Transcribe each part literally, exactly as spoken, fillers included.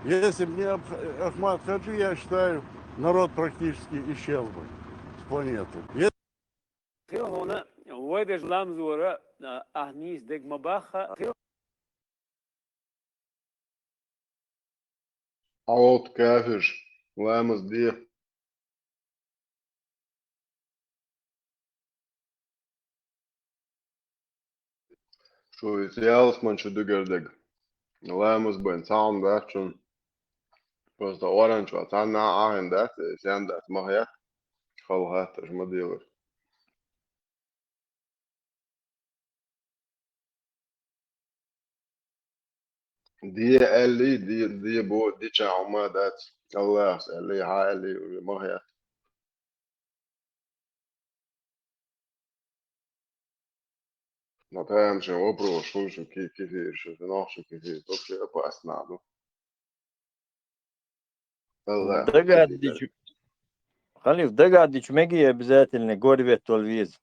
Если бы не Ах-, Ахмат Хаджи, я считаю, народ практически исчез бы с планеты. Е- Хила хьуна, вай деш ламзора, а, ахь нийса дег ма бахха, хила Хьо кафирш, ламаз де. Шу иза ялсман шу дуьгар дег. Ламаз бен цхьа хӀума дац шун. Просто оранчо цхьанна а Ӏахьийна дац, э, сен дац, ма хет. Хала хатташ ма делаш. Де аьлли, де, де бо, дича хӀума дац. Аллахьас аьлли, хьа аьлли, уже ма хет. Но там же вопрос, что же ки-, кефир, что же нах, что кефир, вообще опасно, ну. Аллах. Дагадичу, Халиф, дагадичу меги обязательно горвет вал виз.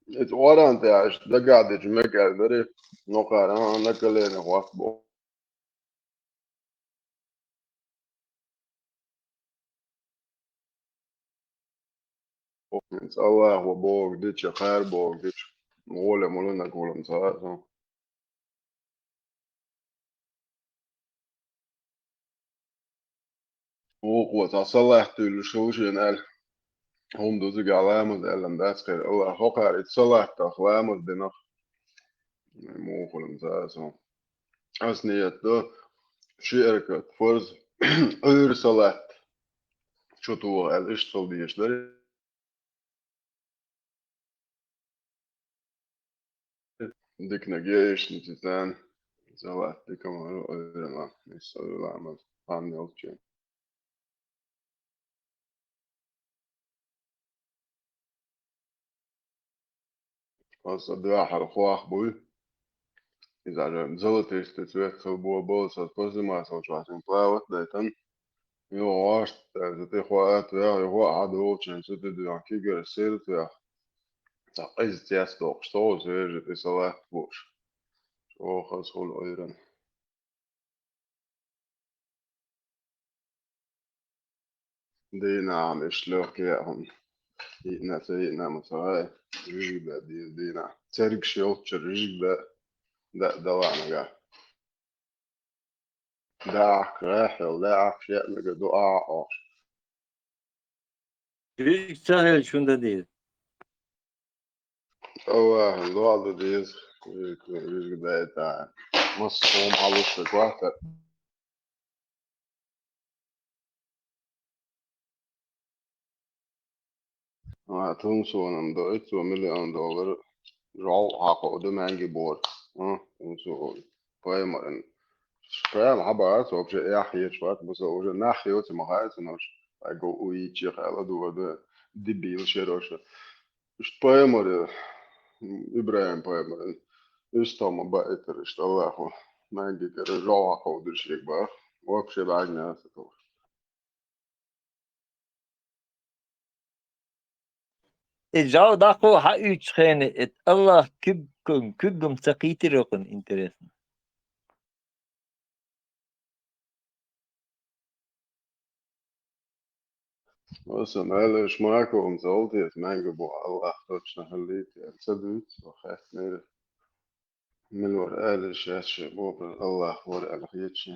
Эт оран те аш дагадичу меги дари, но кара, а, на колени хваст бо. Аллах ва бог дича, хайр бог дича. Воля мулана гулам са. Вукхо цхьа салат туьллуш хилла шена аьлла. ХӀума дузига ламаз аьллан дац кхера. Аллах, хӀокхара и салат тах ламаз динах. Мухулам цара сон. Ас ниет до ши ракат фарз, Ӏуьйра салат. Чу тоха аьлла, иштта хила дезаш дари. Дикнаг яйшница царна салат дика ма ду, ойрана, исса ойрана, хан йолчу. Аса дуьхьал хох буй. Иза же золотистый цвет хила бо-, болу сан позима сан чохь сан плавать дайтан. Йо, гӀошт, тӀе тӀе хьо а тоьхна, йо, хьо а хьан долчун, цу тӀе дуьхьа кигара сел тоьхна. Цхьа къиза цец доккхуш, со а свежа тӀе салат бууш. Чохь аса хуьлу ойран. Дийнахь иштта легкий яа хӀума. Йиъна ца йиъна ма ца гӀай, жижиг баь дийна дийнахь. Цергаш йолччуьра жижиг баь, да, дала нагахь. ДаӀахк гӀехьал, даӀахк шеъ мега дуа а Ӏохуш. Жижиг ца хилча, хӀунда дийр? Аллахьан дуьхьа ду деза, вижга, вижга дайта. Массо хӀума хьалуш вай гохтар. А, тун сонам до иццо миллион доллар жол хьакхо ду маьнги бор. А, тун сон паймаран. Прям хьабац, вообще, я хьечу вац, бу со уже нах йоцу ма хаьца нош. Айго уйичи хала ду вада дебил шероша. Ишт пайхамар, Ибрахим пайхамар, ишт тома баитар, ишт Аллаху, маьнги кара жоа ховдур шек бах, вообще бажна аса тох. И жал даху хьа уьйчу хене, эт Аллах куьг-, куьг-, куьггам ца кхийтира хӀокхуна, интересно. Аса майлаш Марковым золотец, маьнга бу Аллах точно халлит, я ца дуьйц, со хастнера. Милвар аьлла шаьш ши бохур Аллах вар аьлла хеташ.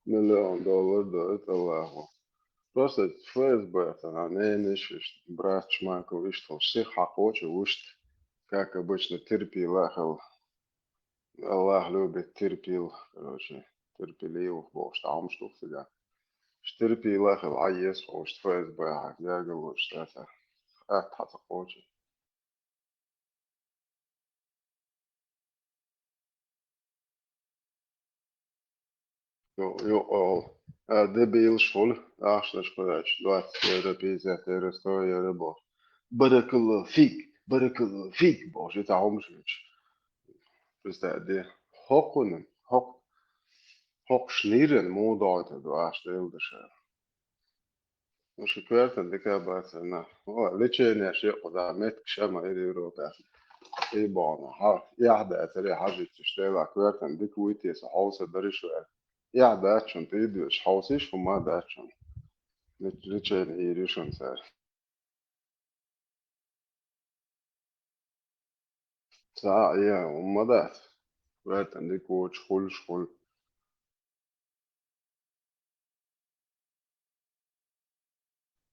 Миллион доллар доит Аллаху. Просто ФСБ, цана, нениш, ишт, брат Шмаков, ишт, хо, сих хьакхочу, вушт, как обычно, терпила хил. Аллах любит терпил, короче, терпеливых бохуш, тӀаьхьа хӀумаш ду цигахь. Ишт терпила хил, Ӏа ес, хо, ишт ФСБ хьак, ягало, ишт, аса, атта хьаца кхочу. Йо, йо, о, а, дебилаш хуьлу, ахчанаш хуьлуьйтуш, двадцать евро, пятьдесят евро, сто евро бохуш. Баракалла фик, баракалла фик бохуш, и цхьа хӀумаш вуьтуш. Представь, де, хӀокхунан, хӀокх-, хӀокху шниран муха догӀуьйтур ду ахча Делан дашара? Ну, шу коьртан дика бацар, на. О, лечение шекъу да, меттиг ша ма ира Европа. И бона, хьа, яхь дацаре хьажицаш, дела коьртан дика вуй те, со хьовса дариш ваьр. Яхь дац шун, тӀе доьш, хьовсиш, хӀума дац шун. Лечение йийр ю шун цара. Ца, я, хӀума дац. Вертан дика воцуш, хуьлуш хуьлу.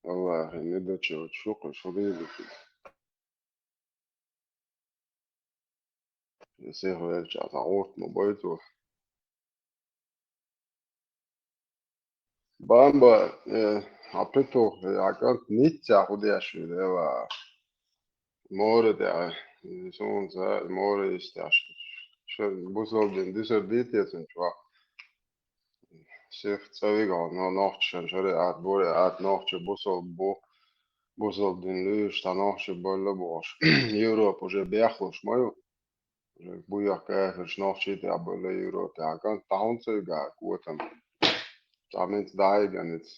Валлахи, не дочевать, шу кху, шу дийла шу. Сех велча, сан гӀурт ма бойцу. Бамба, э, хьан петух, э, хьан кӀант Ниццехь хӀун деш ву, дела? Море тӀехь, э, суна ца, море йистехь. Ша бусалба дин дисар дийте цунна чохь. Сих цӀа вига хьо, но нохчашан шариӀат, буриат, нохча бусалба бу, бусалба дин луьйш, цхьа нохча бевлла бохуш. Европа уже бехлуш ма ю. Уже буьйхь кафирш нохчий тӀехь бевлла Европе, хьан кӀант дӀа хӀунда ца вига котам? Цхьа меца дӀа а виган иза.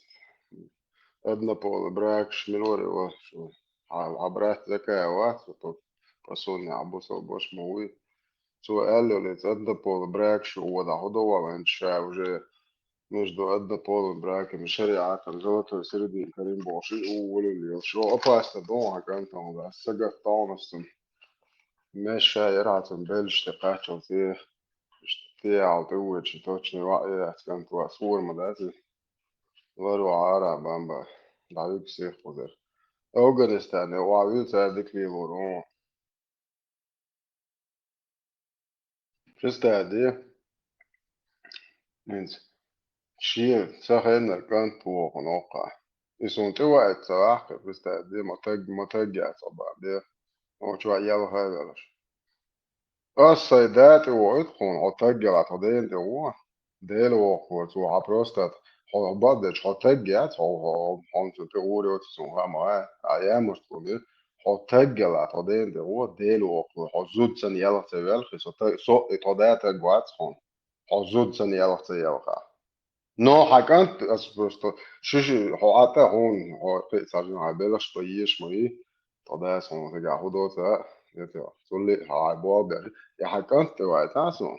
Однополый бракаш мила вара вац шу? Хьан, хьан брат закай вац, вот тот по сунне хьан бусалба ваша ма вуй. Цо аьлла йолу иза однополый бракаш ву, дӀа хӀун до валанча ша уже между однополым браком и шариатом золотой серединка рин бохуш, и уволили йолуш. Шо опасно ду хьан кӀантана, ас сагатдо хьуна ас цунна. Меш ша яра хьан цунна беллаш тӀе кхаччалц, э, иштта тӀе аьлла тӀе вуьйча, точно ваъ яц кӀант вац, хӀора ма дац иза. Лар ву Ӏара, Бамба, дӀавига сих кхузара. Афганистане ваьвза цара дика лелор ву. Представь де, хӀинца шен ца хеннара кӀант воху ноккха. И суна тӀе ваийта ца ваьккхи, представь де, ма таг, ма таг яц хьо бан де. Хьо чохь ялха а велаш. Ас сайн да тӀе вохуьйту хьуна, хьо таг ялахь тхо дена тӀе вон. Дела вохура цо, хьан просто хьо баддачу, хьо таг яц, хьо, хьо, хьо, хьо цу тӀе ур йоцу суна хама, а, а ямурт хӀума ю, хьо таг ялахь тхо дена тӀе вон, Дела вохура, хьо зуда санна ялха ца велхи, со та-, со и тхо да таг вац хьуна, хьо зуда санна ялха ца елха. Но хьан кӀант, ас просто, ши-ши, хьо Ӏа тӀе хьуна, хьо кхин а цхьа жимахьа белхаш бан еш ма йий, тхо дас хьуна хӀума хӀун доцу а, я тӀе, цулли а хьан болх беш, я хьан кӀант тӀе ваийтахьа суна.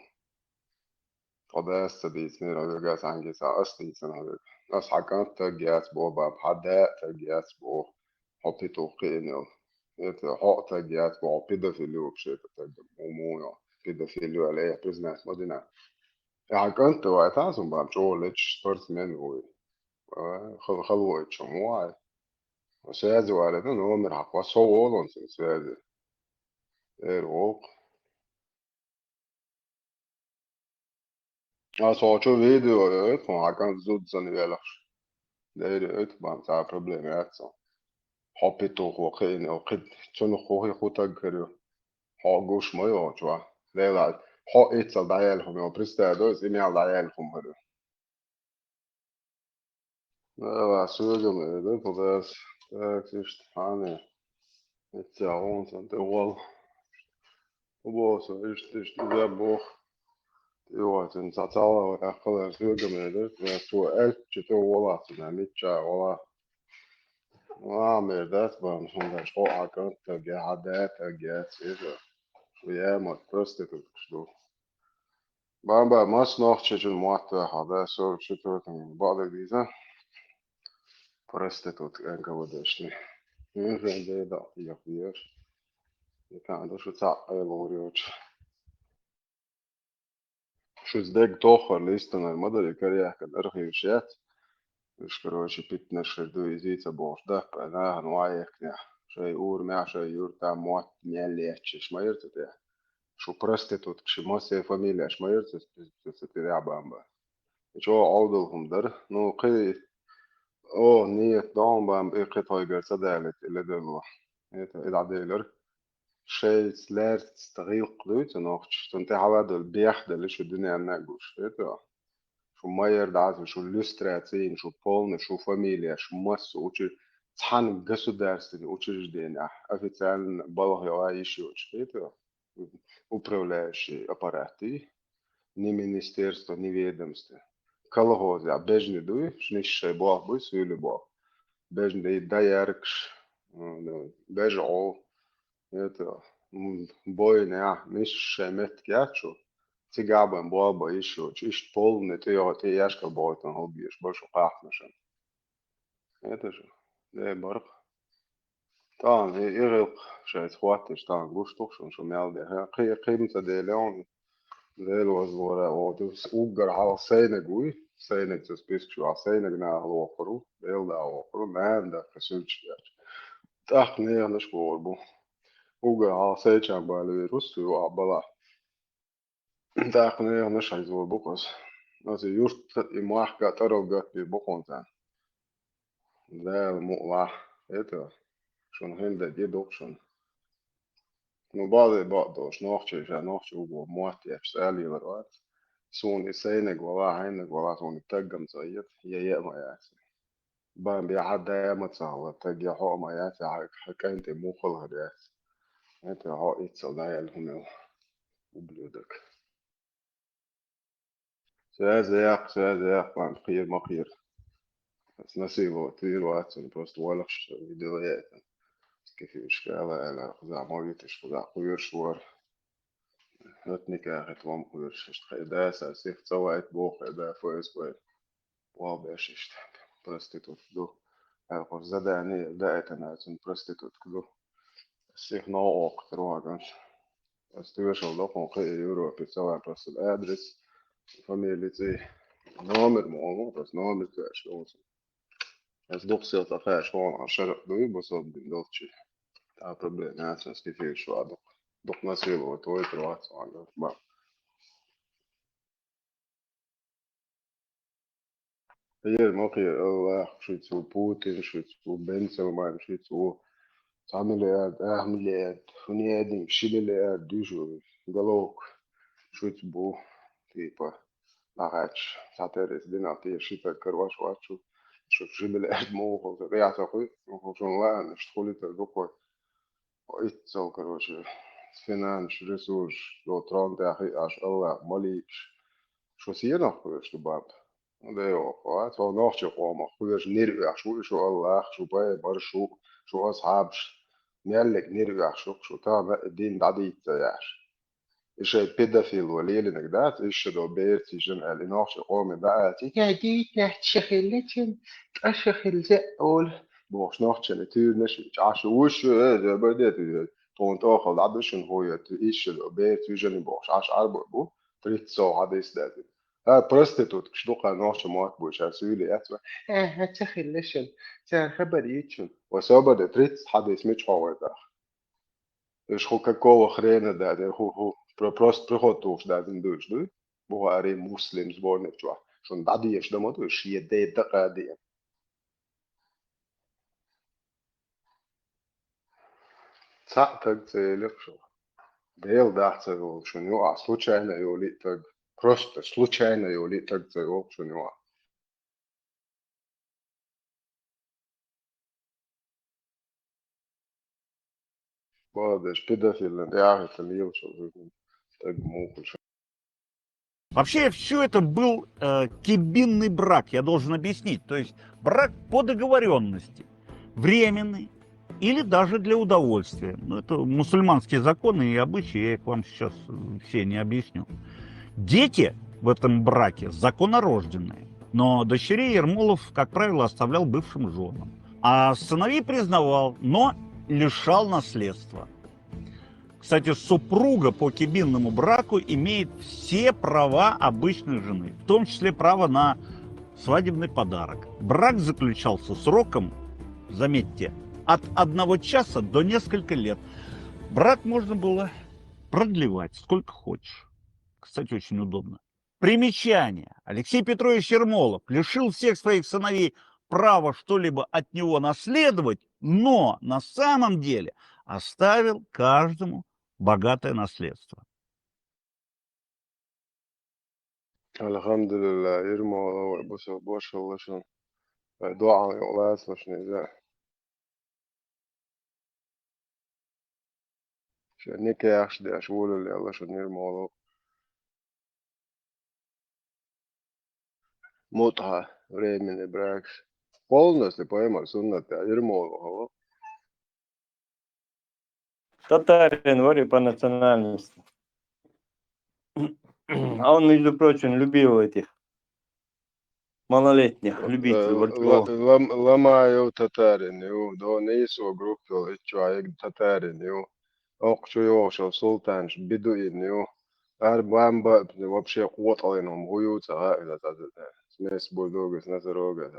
Тхо дас ца дийцинера хьоьга, цхьаьнгге сан ас дийцина хьоьга. Ас хьан кӀант таг яц боху, баб, хьан да а таг яц боху, хьо петух кхиъна йолу. Это хьо а таг яц боху, хьо педофил ю вообще-то таг, хӀун муха йо, педофил ю аьлла, э, признать ма дина. Э, хьан кӀант тӀе ваийтахьа суна, баб, чӀогӀа лечу спортсмен вуй. Э, хала, хала войтуш хӀума ву хьайн. Связи валийта, номер хьакхо, со волун цуьнан связи. Эр вокху. Ас хьо чу видео йойту, хьан кӀант зуда санна велхаш. Дайри йойту, бан цхьа проблема яц цо. Хьо петухо кхиъна, хьо кхид, цунах хӀу хи хӀу таг хир ю. Хьо гуш ма йо чохь. Дела, хьо иццал дӀаяьлла хӀума йо, представь, иза и мел дӀаяьлла хӀума хир ю. Ала, соьга ма элира, кхузара. Так, иштта, хьан. Эццехь гӀуна сан тӀе гӀол. ХӀун боху со, иштта, иштта, иза боху. ТӀе вахана цхьа цхьалла вай аккхалара соьга ма элира, цо аьлча тӀе гӀолахь цунна, мичча гӀолахь. Ма мер дац бан, хӀунда аьлча хьо хьан кӀант таг яц, хьан да таг яц, иза. Шу яа мотт проституткаш ду. Бан-бан, мас нохчичун мотт ваьхьа, да, со ши тотан бакъдерг дийца. Проститутка эн кавадешни. Муьйхин дей дакъ тиех веш. И кан ду шу цхьаъ айлур йоцу. Шуьца дег тоххар листанар ма дара, и караяхкан архиваш яц. Уьш, короче, питанаш хир ду, изий ца бохуш, даккха нахана ван ехкнехь. Шайн урамехь, шайн юьртахь мотт мел леччеш ма яра цу тӀехь. Шу проститутка, ши массеран фамилияш ма яра цу, цу, цу, цу тӀехь, бан-бан. И чӀогӀа Ӏовдал хӀума дара. Ну, кхин, о, нет, догӀун бан, и кхин тхойгара ца далийта, и ледарло. Это, и дӀаделира. Шайца лаьрца гӀиллакх дуьйцу нохчаш, цунна тӀе хьала а долу бех делла шу дуьненна а гуш. Это, шу майар дӀа, шу люстрацийна, шу полный, шу фамилия, шу массо учр-, цхьана государственный учреждениехь официально балха йогӀа йиш йоцуш. Это, управляющий аппарат ю, ни министерство, ни ведомство. Колхозехь бежни дуй, шниш шайн болх буй, суьйли болх. бежан дай даяргаш, м, бежа гӀо, это, м, бойнехь, мисс шайн меттиг яц шу, цигахь бан болх бан йиш йоцуш, иштта поллане тӀе йогӀу, тӀе яшкал бохуьйтун хӀалбеш бара шу кхахьнашан. Это же, де баркъ. Тахана и, и гӀиллакх шайца хӀоттийча, тахана гуш ду-кх шуна, шу мел дехьа. Кхин, кхин ца делахь, Дела вазвара, вот, уггар хьалха сайнаг вуй, сайнаг цу список чохь, сайнаг наха лохур ву, Дела да вохур ву, нана даккха суьрташ детташ. ТӀаккха неханаш бохур бу. Уггар хьалха сайчан бала вирус, цу юкъахь балахь. ТӀаккха неханаш хьийзор бу-кх аса. Аса юрт и махка тӀарал гатбе бу хьуна царна. Дала мукъ лахь, это, шуна хин дан де ду-кх шуна. Ну, база бакъ долуш, нохчий ша, нохчий уггар мотт еш, цӀа лелар вац. Суна и сайнаг вала, хьайнаг вала, суна и таггам ца йета, я еа ма яц. Бан бен хьан да ма ца хьала, таг я хьо а ма яц, я хьан, хьан кӀайн тӀе муххалхар яц. ХӀинца хьо иццал дӀаяьлла хӀумел, ублюдок. Связь яккха, связь яккха, вайн кхера ма кхера. Ас насиловать вийр вац, просто валахаш видео яйтан. Скифиршка ала, ала, кхуза ма виташ, кхуза кхоьруш вара. ХӀотникахь хӀета вам кхоьруш, иштта хай да, сан сих ца вайта боху, хай да, Ф С Б. Вал беш иштта. Проститутка ду. Аьлла, кхуза задание даийтина, цунна проститутка ду. Сих новкъа оккхур вагӀанаш. Ас тоьшалла до хьуна кхин Европе ца ван, просто адрес, фамили, цӀий, номер ма олу, просто номер ца аьлла. Ас дукха сел ца хаьа, школа шарахь дуй, бусалба дин долчу. Та проблема яц, ас кефир шу а дукха. Дукха насиловать вайтар вац ван, ма. Хьера ма кхера, Аллах, шуьца ву Путин, шуьца ву Бен Салман, шуьца ву цхьа миллиард, ах миллиард, хӀун яьдинга ши миллиард дуьйш ву, головка, шуьца бу, типа, нахач, цхьатеррис динах тӀе ши таг карваш вац шу, шу ши миллиард муха, тӀе а ца кхуьйту, шуна лаьанаш, хули тар ду кхой. Иццал, короче, финанс, ресурс, до трон тӀехь хиъаш, Аллах, маликаш. Шу сенах кхоьруш ду, баб? Ну, да йоху, а? Цо нохчийн къомах кхоьруш нир оьхуш ву и шу, Аллах, шу пайхамар, шу, шу асхьабаш. Меллиг нир оьхуш ву шу, тахана а дин дӀадийца ца яхаш. И шайн педофил ван лелинарг дац, иша до берца йижина аьлла, и нохчийн къоме дӀа аьлча, и ка дийцнехь ша хилла чун, ткъа ша хилла олу, бохуш нохчалла туьйранаш, чӀаш вуьш, э, э, бадет, э, тхуна тӀохал дӀа ду шуна хӀоьтту, иша до берца йижина бохуш, Ӏаш Ӏарбар бу, тридцать сов хьадис даьлла. А, проституткаш ду кхара нохча мотт буй, ша суьйле яц вай. Э, э, ца хилла шуна, цара хабар йийцчун. Ва собар де, тридцать хьадис мича хьо вайтах? Уьш хӀу какого хрена даьдира, хӀу, хӀу, про-, просто приход тухуш даьдина дуьйш дуй? Бухари, Муслим сборник чохь. Шуна дӀадеша дан ма ду, шен ден дакъа а деана. Цхьаъ таг ца елира шу. Дела дахь ца йолу шуна юкъахь, случайно йолу и таг. Просто случайно йолу и таг ца йолу шуна юкъахь. Молодец, педофилна тӀе а хӀиттина лелаш волу стаг муха шу. Вообще, все это был э, кибинный брак, я должен объяснить. То есть брак по договоренности, временный или даже для удовольствия. Ну, это мусульманские законы и обычаи, я их вам сейчас э, все не объясню. Дети в этом браке законорожденные, но дочерей Ермолов, как правило, оставлял бывшим женам. А сыновей признавал, но лишал наследства. Кстати, супруга по кибинному браку имеет все права обычной жены, в том числе право на свадебный подарок. Брак заключался сроком, заметьте, от одного часа до несколько лет. Брак можно было продлевать сколько хочешь. Кстати, очень удобно. Примечание. Алексей Петрович Ермолов лишил всех своих сыновей права что-либо от него наследовать, но на самом деле оставил каждому богатое наследство. Алхамдулилла, Ермолов вай бусалба вашалла шуна. Вай доӀа йолаца шуна иза. Шен никахьаш деш волалла шуна Ермолов. Мутхьа, временный бракаш. Полностью пайхамара суннат тӀехь, Ермолов хьо. Татарин вара по национальности. А он, между прочим, любил этих малолетних, любитель. Э, варчо. Ла-, Лам-, Ламаев татарин ю, до нийсо группа йолу иччо хьега татарин ю. Оккху чу йогӀуш йолу султанаш бедуин ю. Ара бамба вообще къотӀалин хӀума хӀу ю ца хаьа, смесь бульдогас, носорогас,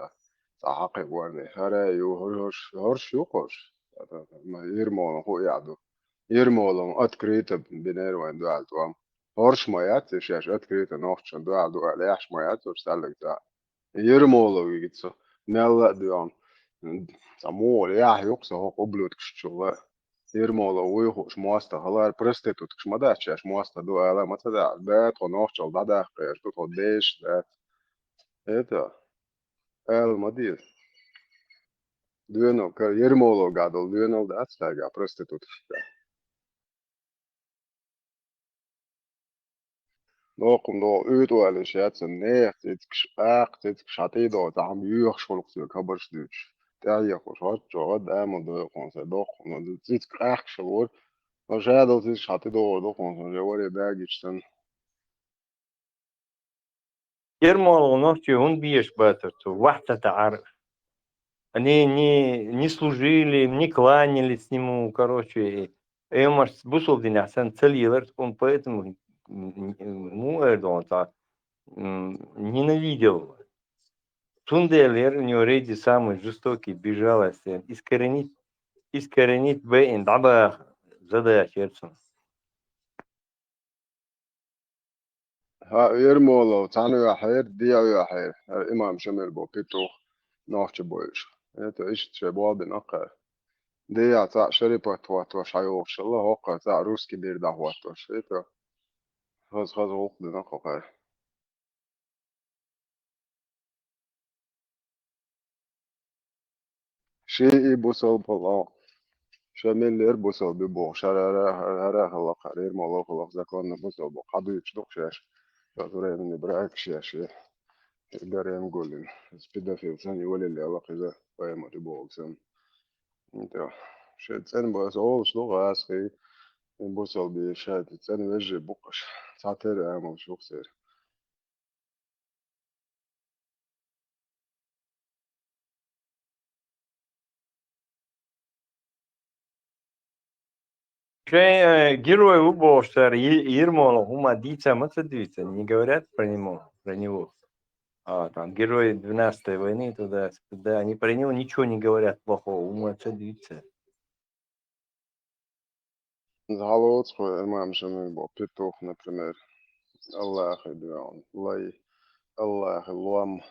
цхьа хьакхи варни. ХӀара ю, хӀорш, хӀорш ю кхуш. Ермолан хӀу яхь ду. Ермолан открыто бинера вайн дуьхьал тӀом. ХӀорш ма яц, шаьш открыто нохчан дуьхьал ду аьлла, яхьаш ма яц, уьш цхьаьллиг цхьаъ. Ермолов вигица мелла а доьгӀна. Цхьа муха яхь юкъа сан хӀокху ублюдкаш чула. Ермолов вуй хууш мостагӀ хилар, проституткаш ма дац шаьш мостагӀ ду ала ма ца даьлла. Да, тхо нохчалла дӀадаккха еш ду, тхо дешаш дац. Это, ала ма деза. Доьналла, Ермолов гӀадал доьналла дац тайга проституткаш. Доккхун догӀу уьйтӀа валийша яц сан, нехан цицкаш, акха цицкаш хьан тӀе догӀу, цхьа хӀума йоьхуш хуьлу соьга хабарш дуьйцуш. ТӀаьхьехуш, хӀорччо гӀад амал дойкъун сан, доккхун, цицка къаьхкашал вара. Ма ша дала цицкаш хьан тӀе догӀур ду хьуна сан, я варе дагича санна. Ермолов нохчий хӀунда беш бацара цо? Вахьтата Ӏара. Они не, не служили, не кланялись нему, короче, эмарс бусалба динехь санна ца лелара, он поэтому, м, м, му эр дон цхьа, м, ненавидел. Цундела яра у него рейди самый жестокий, безжалостный, искоренить, искоренить бен дӀабаха задача яра цуьнан. ХӀаъ, Ермолов цхьаьна ваьхьера, дехьа ваьхьера, хӀара имам Шамил бо петух, нохча бойуш. Это иштта шайн болх бина кхара. Дехьа цхьаъ шарипат хӀоттош хьайогӀуш хилла, хӀокхара цхьаъ русский бер дӀахӀоттош. Это хаза-хаза гӀуллакх дина кхара. Шиъ и бусалба хилла. Шамил яра бусалба бохуш, хӀара, хӀара, хӀара хилла кхара, Ермолов хилла законно бусалба бохуш. Хьадуьйцуш ду-кх шаьш. Ша времени брак шаьш. Гарем гуллин. Педофил санна йолалла яла кхуза, пайхамар ю боху санна. ШаьцӀен баса олуш ду гӀазкхий, бусалба ша цӀена вежарий бу-кх аша. Цхьатерра амалш ю-кх церан. Шайн, э, герой ву бохуш цара, Е-, Ермолов хӀума дийца ма ца дуьйцу, не говорят про него, про него. А, там, герой двенадцатой войны, туда-сюда, они про него ничего не говорят плохого, хӀума ца дуьйцу. Иза хьалоцу хьо имам Шамил бо петух, например, Аллахьи дуьхьал лай, Аллахьи лом,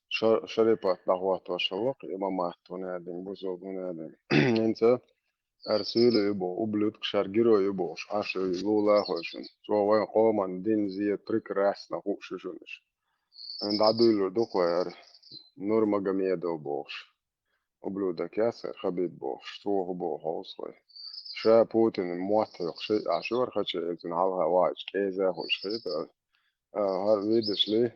ша-, шарипат дӀахӀоттош хилла-кх имамат хӀун аьлла, бусалба хӀун аьлла. ХӀинца Арсуьйлу ю боху, ублюдкаш, хӀара герой ю бохуш, Ӏаш лулахой шуна. Цо вайн къоман дин зен прекрасно хууш ю шуна иша. ДӀадуьйлур ду-кх вай хӀара Нурмагомедов бохуш. Ублюдок яц хӀара Хабиб бохуш, цо хӀун боху хьовсахой. Ша Путин мотт хьоькхуш Ӏаш ю хӀара Хачаев, цуьнан хьалха вахча кӀеза хуьлуш хета. А, хӀара видишли,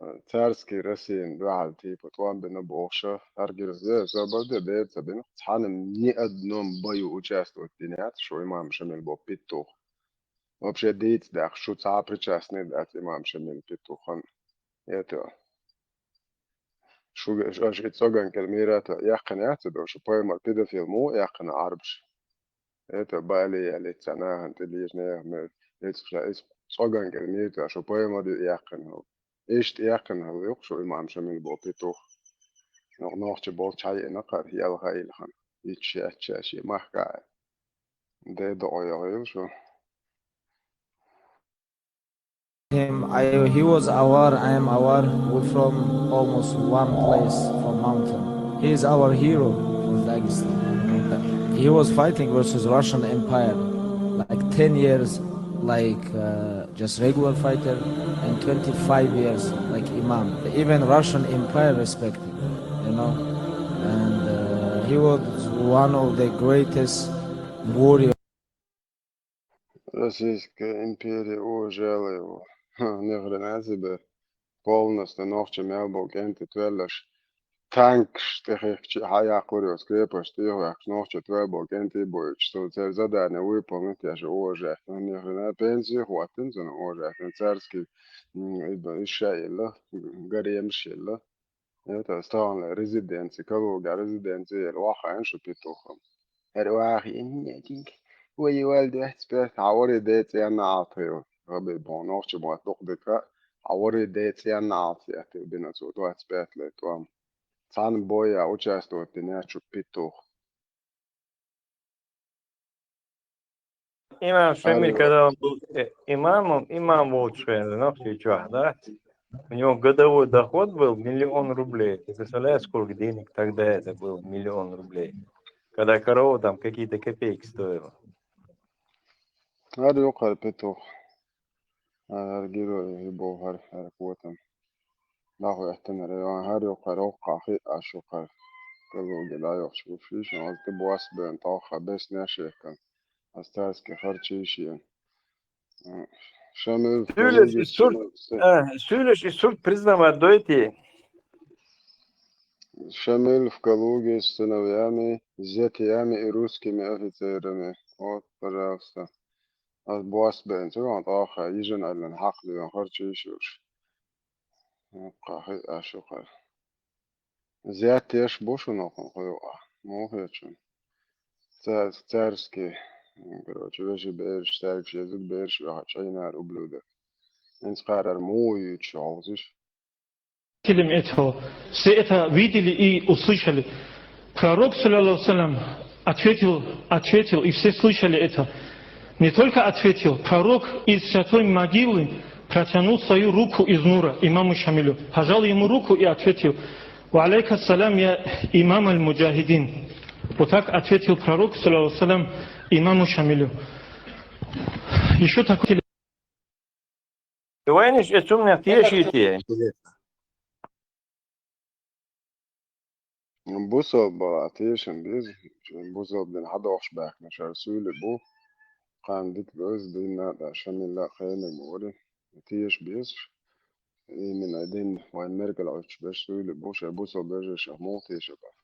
а, царский Россиян дуьхьал типа тӀом бина бохуша, хӀара гира, э, собар де бер ца бина, цхьана ни одном бою участвовать дина яц шу имам Шамил бо петух. Вообще дийца даьхна, шу цхьа а причастный дац имам Шамил петухан. Это. Шуьга, аша и цӀоган кӀел мира тӀе яьккхина яц ду, шу пайхамар педофил муха яьккхина Ӏарбаш? Это Бали яьлла цхьа нахана тӀе дийрина яхана, эцу ша, эцу цӀоган кӀел мира тӀе шу пайхамар ю яьккхина хӀу. Иштта яьккхина хӀу юкъа шу имам Шамил бо петух. Нох-, нохча болчу хьаеана кхара, ялха а йилхина. Ичча шаьш, шаьш, махка а. Де догӀу йогӀийла шу. Him, I, he was Awar, I am Awar, we're from almost one place, from mountain. He is our hero for Dagestan. He was fighting versus Russian Empire, like, ten years, like, uh, just regular fighter, and twenty-five years, like, imam. Even Russian Empire respected, you know. And, uh, he was one of the greatest warrior. Российская империя уважала его. Ха, ни хрена себе. Полностью нохча мел бу кӀентий тоьллаш. танкаш тӀехихкача хьаяккхалур йоцу крепость тӀехваьккхича, нохчо тӀе а бо кӀентий а бойча, со церан задание выполнить еш, уважать. Нехрена пенсии хӀоттина цунна, уважать. Царский, м, и ба-, и ша елла, гаремаш елла. Это стагана резиденция, Калуга резиденция елла, вахана шу петухом. ХӀара ваха иннетинг, вай вал двадцать пять, хьан вари децӀенна Ӏалт хила. Гъаби боху нохча мотт дукха дика, хьан вари децӀенна Ӏалт яхтил бина цо двадцать пять лет вам. Цхьана боя участвовать дина шу петух. Имам Шамиль, алло, когда он был, э, имамом, имам волчий, ну, в Чечах, да? У него годовой доход был миллион рублей. Ты представляешь, сколько денег тогда это было? Миллион рублей. Когда корова там какие-то копейки стоила. ХӀара ю кхара петух. ХӀара герой боху хӀара, хӀара котам. Наху эхтана район, хӀара ю кхара оккха хи а шу кхара. Калуге дӀайохчу гуш йиш, аз тӀе бос бен, тӀаккха бес нешехкан. Аз царски харчийшен. Шамил, Сулеш и сурт, а, Сулеш и сурт признавать дойти. Шамил в Калуге с сыновьями, зятьями и русскими офицерами. Вот, пожалуйста. Аз бос бен, цу ван тӀаккха, йижан айлан хьакъ дуьйна харчийш йолуш. Кхахи а шу кхара. Зятеш бу шуна хӀокхун кхуьйкъа. Муха хеташ шуна? Цар-, царский, короче, веши бераш, цаьргаш езиг бераш ваха чӀайнара ублюдок. ХӀинца кхарар муха юьйцуш хьовсуш? Свидетелем этого. Все это видели и услышали. Пророк, саллаллаху алейхи ва саллям, ответил, ответил, и все слышали это. Не только ответил, пророк из святой могилы протянул свою руку из нура имаму Шамилю, пожал ему руку и ответил: «Ва алейка салам, я имам аль-муджахидин». Вот так ответил пророк, саллаллаху алейхи ва саллям, имаму Шамилю. Еще такой Вайнаш эцунна тешийте, интересно. Бусалба тешам беза, бусалба дин хьадохуш баьхкина шара суьйле бу, кхана дика беза, динна а, Шамилла а кхениг ма вари, теша безаш. Именно дин вайн мергал Ӏуьттуш берш суьйле бу, шайн бусалба вежаршах муха теша бара.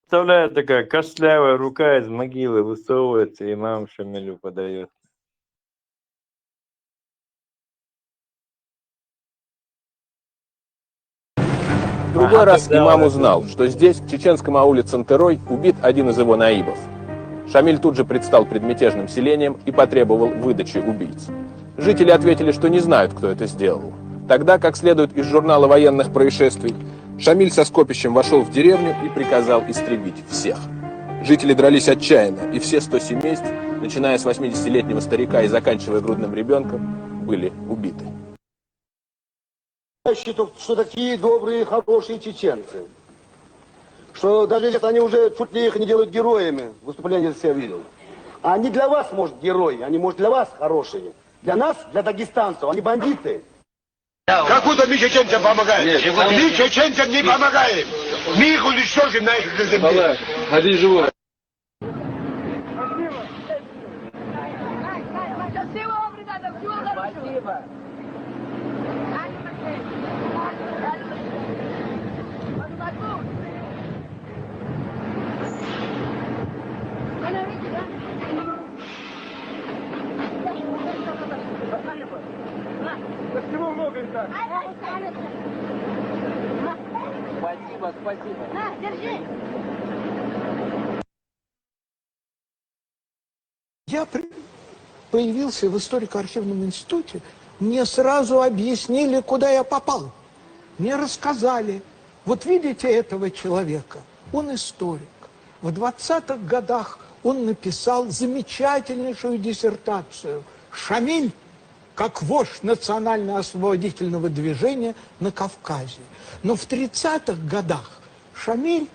Представляю, такая костлявая рука из могилы высовывается, имам Шамилю подаёт. В другой раз имам узнал, что здесь, в чеченском ауле Цантерой, убит один из его наибов. Шамиль тут же предстал пред мятежным селением и потребовал выдачи убийц. Жители ответили, что не знают, кто это сделал. Тогда, как следует из журнала военных происшествий, Шамиль со скопищем вошёл в деревню и приказал истребить всех. Жители дрались отчаянно, и все сто семейств, начиная с восьмидесятилетнего старика и заканчивая грудным ребёнком, были убиты. Я считаю, что такие добрые, хорошие чеченцы, что даже если они уже чуть ли их не делают героями, выступление все видел. Они для вас, может, герои, они, может, для вас хорошие. Для нас, для дагестанцев, они бандиты. Как будто мы чеченцам помогаем. Нет, мы чеченцам не помогаем. Мы их уничтожим на их земле. Ходи живой. Спасибо, спасибо. На, держи. Я при-, появился в историко-архивном институте, мне сразу объяснили, куда я попал. Мне рассказали: «Вот видите этого человека, он историк. В двадцатых годах он написал замечательнейшую диссертацию «Шамиль как вождь национально-освободительного движения на Кавказе». Но в тридцатых годах Шамиль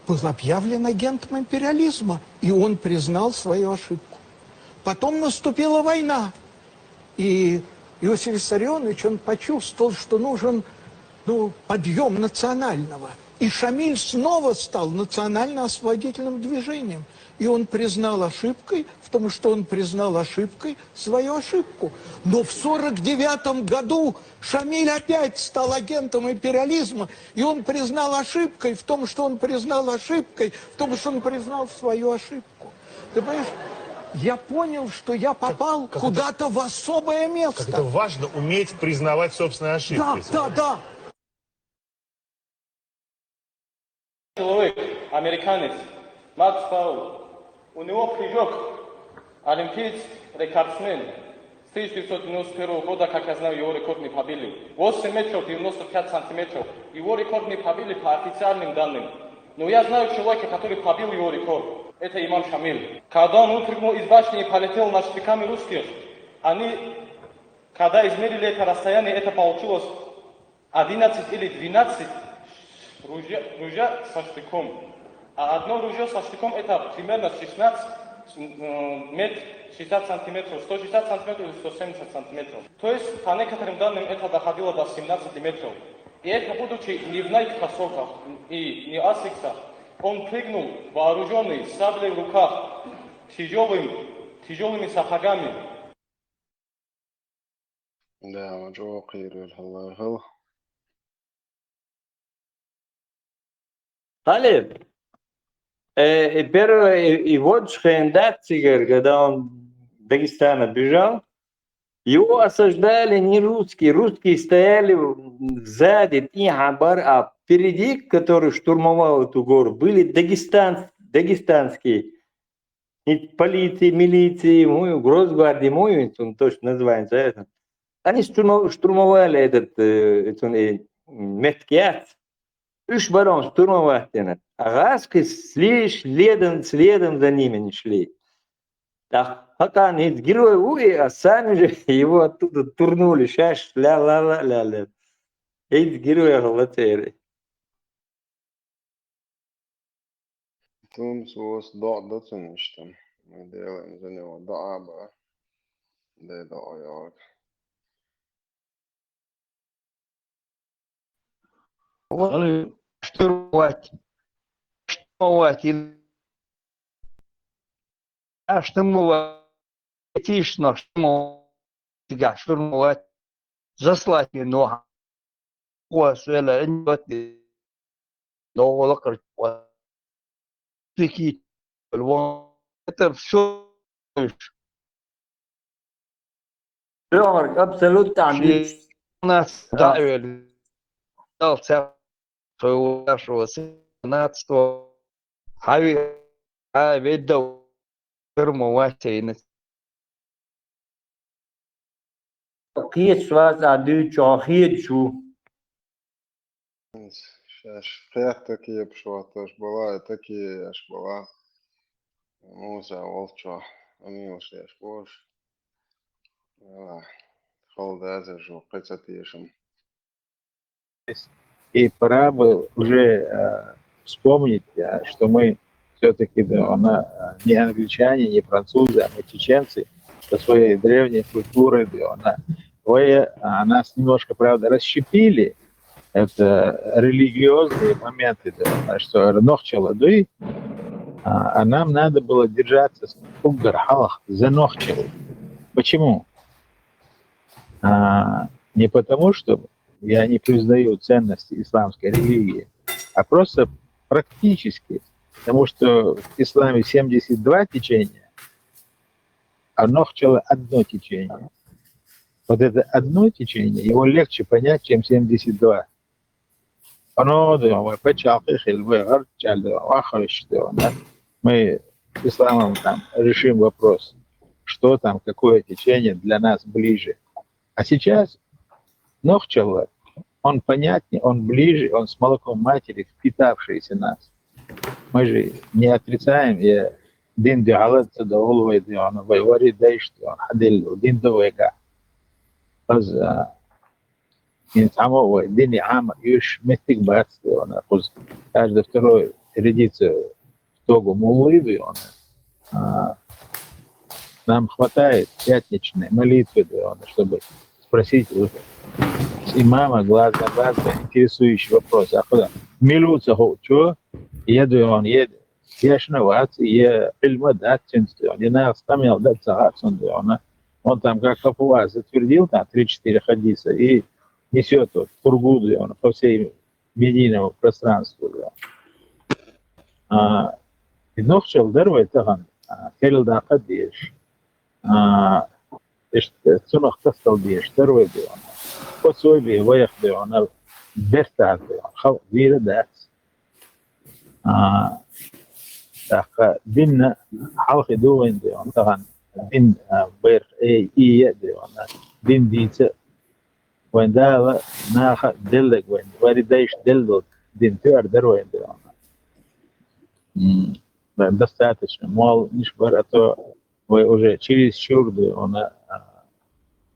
был объявлен агентом империализма, и он признал свою ошибку. Потом наступила война, и Иосиф Виссарионович, он почувствовал, что нужен, ну, подъём национального. И Шамиль снова стал национально-освободительным движением. И он признал ошибкой, в том, что он признал ошибкой свою ошибку. Но в сорок девятом году Шамиль опять стал агентом империализма, и он признал ошибкой в том, что он признал ошибкой, в том, что он признал свою ошибку. Ты понимаешь, я понял, что я попал куда-то в особое место. Как это важно уметь признавать собственные ошибки. Да, да, да. Человек, американец, Макс Паул. У него прыжок, олимпиец, рекордсмен. С тысяча девятьсот девяносто первого года, как я знаю, его рекорд не побили. Восемь метров девяносто пять сантиметров. Его рекорд не побили по официальным данным. Но я знаю человека, который побил его рекорд. Это имам Шамиль. Когда он выпрыгнул из башни и полетел над штыками русских, они, когда измерили это расстояние, это получилось одиннадцать или двенадцать ружья, ружья со штыком. А одно ружье со штыком — это примерно шестнадцать, м, метр шестьдесят сантиметров, сто шестьдесят сантиметров или сто семьдесят сантиметров. То есть, по некоторым данным, это доходило до семнадцати метров. И это будучи не в Nike кроссовках и не Asics, он прыгнул вооруженный, с саблей в руках, тяжелым, тяжелыми сапогами. Да, жо кыйрыл, Аллах. Халиб, э, и первое, и, и вот Шхендат Цигер, когда он в Дагестана бежал, его осаждали не русские. Русские стояли в-, сзади, и Хабар, а впереди, который штурмовал эту гору, были дагестан-, дагестанские. И полиции, милиции, мой, Росгвардии, мой, он точно называется это. Они штурмо-, штурмовали этот, э, этот, э, Мехтгият. Уж барон штурмовать тянет. А гаски шли следом, следом за ними не шли. Так, пока они герой, уй, а сами же его оттуда турнули. Шаш, ля-ля-ля-ля-ля. Эти герои, Аллах. Тумс вос дода цуништа. Мы делаем за него доаба. Да, да, йог. Вали штурмовать. Штурмовать. И а штурмовать. Тишно штурмовать. Тига штурмовать. Заслать не но. Куас вела, ин вот, догола кырчуа. Тики, львон. Это всё. Всё, абсолютно. Ши-, у нас, да, вел. Дал ця, своего нашего семнадцатого. Хави, а, ведь да, фирма Вася и на Кхеташ вац а дуьйцу, хьо хеташ ву. Шаьш кхетта кепаш ватташ бала, и таке еш бала. Муса волчо, амилаш еш бош. Ала, хала дазар жо, кхы ца тешам. И пора бы уже, э, вспомнить, э, что мы всё-таки, да, она, э, не англичане, не французы, а мы чеченцы со своей древней культурой, да, она. Вы, а, нас немножко, правда, расщепили. Это религиозные моменты, да, она, что нохчала, да, и, а, а нам надо было держаться с уггар халах за нохчал. Почему? А, не потому, что я не признаю ценности исламской религии, а просто практически, потому что в исламе семьдесят два течения, а нохчала одно течение. Вот это одно течение, его легче понять, чем семьдесят два. Оно, да, мы пачалки хил, мы гар чал, да, вахрыш, да, да. Мы с исламом там решим вопрос, что там, какое течение для нас ближе. А сейчас нохчала, он понятнее, он ближе, он с молоком матери впитавшийся в нас. Мы же не отрицаем, я дин дюхалат да улвай да, он вай вари дайш да, он хадил дин да вайга. Аз, а, ин цхьаммо вай дини Ӏама уьш меттиг бац да, он кхуз. Каждый второй рядится в тогу муллы да, он. А, нам хватает пятничной молитвы, да, чтобы спросить у имама глаз на глаз, да, интересующий вопрос. А куда? Мила ву ца ховчо, е дойгӀана, е дешна вац, е Ӏилма дац цуьнца дойгӀана, е нахаца къамел да ца хаьа цунна дойгӀана. Он там как Кафуа затвердил там три-четыре хадиса и несёт вот пургу дойгӀана по всей медийному пространству дойгӀана. А, и нохчалла дара вай тахана, а, керла даккха а дезаш. А, иштта цунах тасдала дезаш дара вай дойгӀана. Пособи вайх дойгӀана, бертахь дойгӀана, халкъ дийр а дац. А, тӀаккха динна хьалхе ду вайн дойгӀана, тахана дин, а, байрх, э, и е а дойгӀана, дин дийца а вайн Дала наха а деллаг вайн, вари дайша делла долу дин тоьар дара вайн дойгӀана. М, достаточно, молла ниш бара, а то вай уже через чур дойгӀана, а,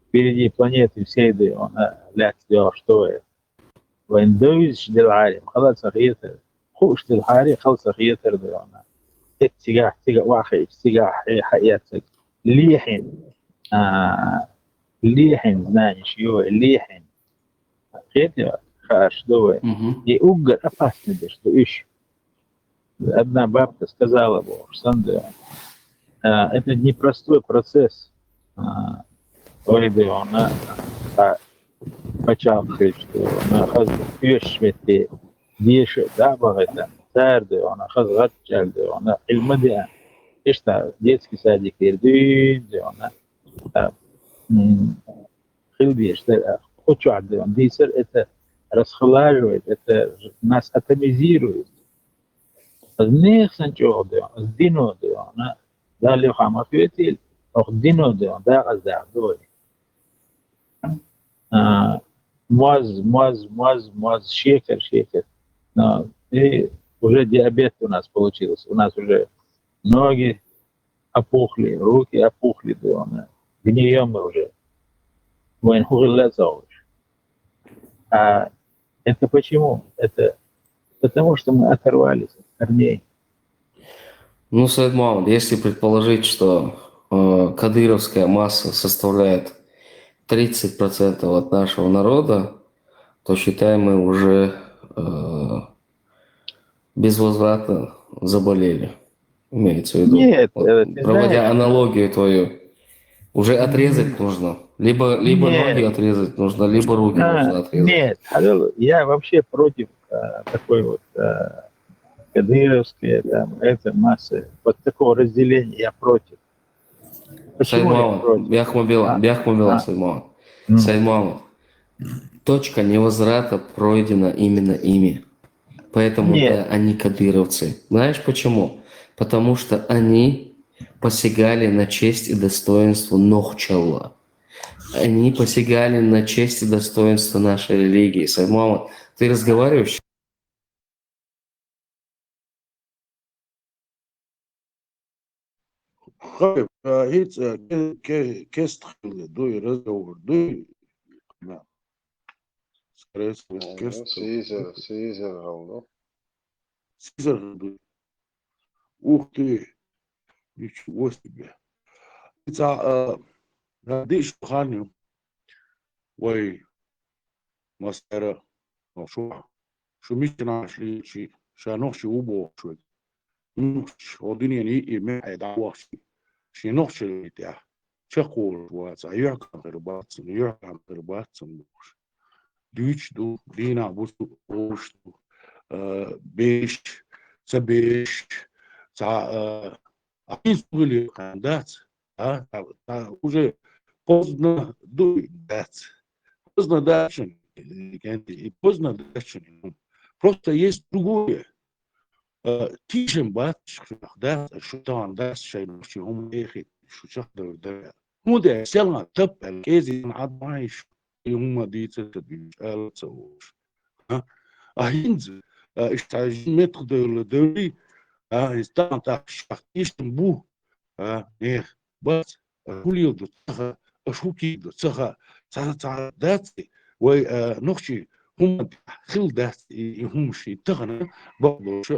впереди планеты всей дойгӀана, лаьцна доьгӀуш ду вай. Вайн девизаш делахьара, хала ца хетара, хууш делахьара, хала ца хетара дойгӀана. Эццигахь, цига охьахиъча, цигахь хье-, хьаэццаг. Лехьина, а, лехьина знаниш ю вай, лехьина. Кхетий, хаарш ду вай. Мгм. И уггар опасный деш ду уьш. Одна бабка сказала бохуш санна дойгӀана. А, это непростой процесс. А, вай дойгӀана, а, пачхьалкх хилча дойгӀана, хаза оьшуш метте деша а дӀа а бахийтина, цара дойгӀана, хаза гӀаттачу аьлла дойгӀана, Ӏилма а деана, иштта детский садикера дуьйна дойгӀана, а, м, хила дезаш дара, кху чохь дойгӀана, дийцар, это расхолаживает, это нас атомизирует. Аса нехан санна чӀогӀа дойгӀана, аса дино дойгӀана, Далла юххехь ма хетийла, оха дино дойгӀана, декъаза даха ду вай. А, моз, моз, моз, моз, шекар, шекар. Но, и уже диабет у нас получился. У нас уже ноги опухли, руки опухли, дойгӀана. Гнием мы уже. Вайн хӀун хилла а ца хууш. А это почему? Это потому, что мы оторвались от корней. Ну, Сайд Мухаммад, если предположить, что, э, кадыровская масса составляет тридцать процентов от нашего народа, то считаем мы уже, э, безвозвратно заболели. Имеется в виду, нет, вот, э, ты проводя знаешь, аналогию твою, уже отрезать нужно. Либо, либо ноги отрезать нужно, либо руки нужно отрезать. Нет, Халил, я вообще против, э, такой вот, э, кадыровской, там, это, массы. Вот такого разделения я против. Почему я против? Сайд Мухаммад, бяхма бела, а, бяхма бела, а. Сайд Мухаммад. М. Сайд Мухаммад, точка невозврата пройдена именно ими. Поэтому, нет, да, они кадыровцы. Знаешь почему? Потому что они посягали на честь и достоинство Нохчалла. Они посягали на честь и достоинство нашей религии. Сайд Мухаммад, ты разговариваешь? Хай, а, хӀинца, а, ке-, ке-, кест хилла дуй, разговор дуй. Да. Скорее всего, ну, кест. Сизер, сизер хилла ду. Сизер хилла дуй. Ух ты, ничего себе. ХӀинца, а, а, диъ шо хан ю. Вай, массара, ну, шу, шу миччанаш лийчи, ша нохчи ву бохуш вай. Нохчи, о дуьнен йиъ мехье дӀавахчи, шен нохчаллий тӀехь чекхволуш вац, а юьхькӀам хир бац цунна, юьхькӀам хир бац цунна бохуш. Дуьйцуш ду, дийнахь бусу олуш ду, а, беш, ца беш, цхьа, а, а хӀинца хӀун хилла хан дац, а, а, а, уже поздно дуй дац. Поздно дац шуна, э, кӀентий, и поздно дац шуна. Просто есть другое. Э, тешам бац шух, дац, шу тахана дац шайн нохчийн хӀума эхийта, шу чекхдевр дара. ХӀунда аьлча, селхана тап аьлла, кӀезиг Ӏад ма хьийша, и хӀума дийца ца дуьйцуш, ала ца волуш. А? А хӀинца, а, иштта жин меттах девлла девлий, а, иза тахана тахча шах тешам бу, а, нехан бац, аша хӀун леладо ца хаьа, аша хӀун кийдо ца хаьа, цхьа, цхьа дац и, вай, а, нохчийн хӀуманна тӀехь хилла дац и, и хӀумаш, и тахана бакъдолуш,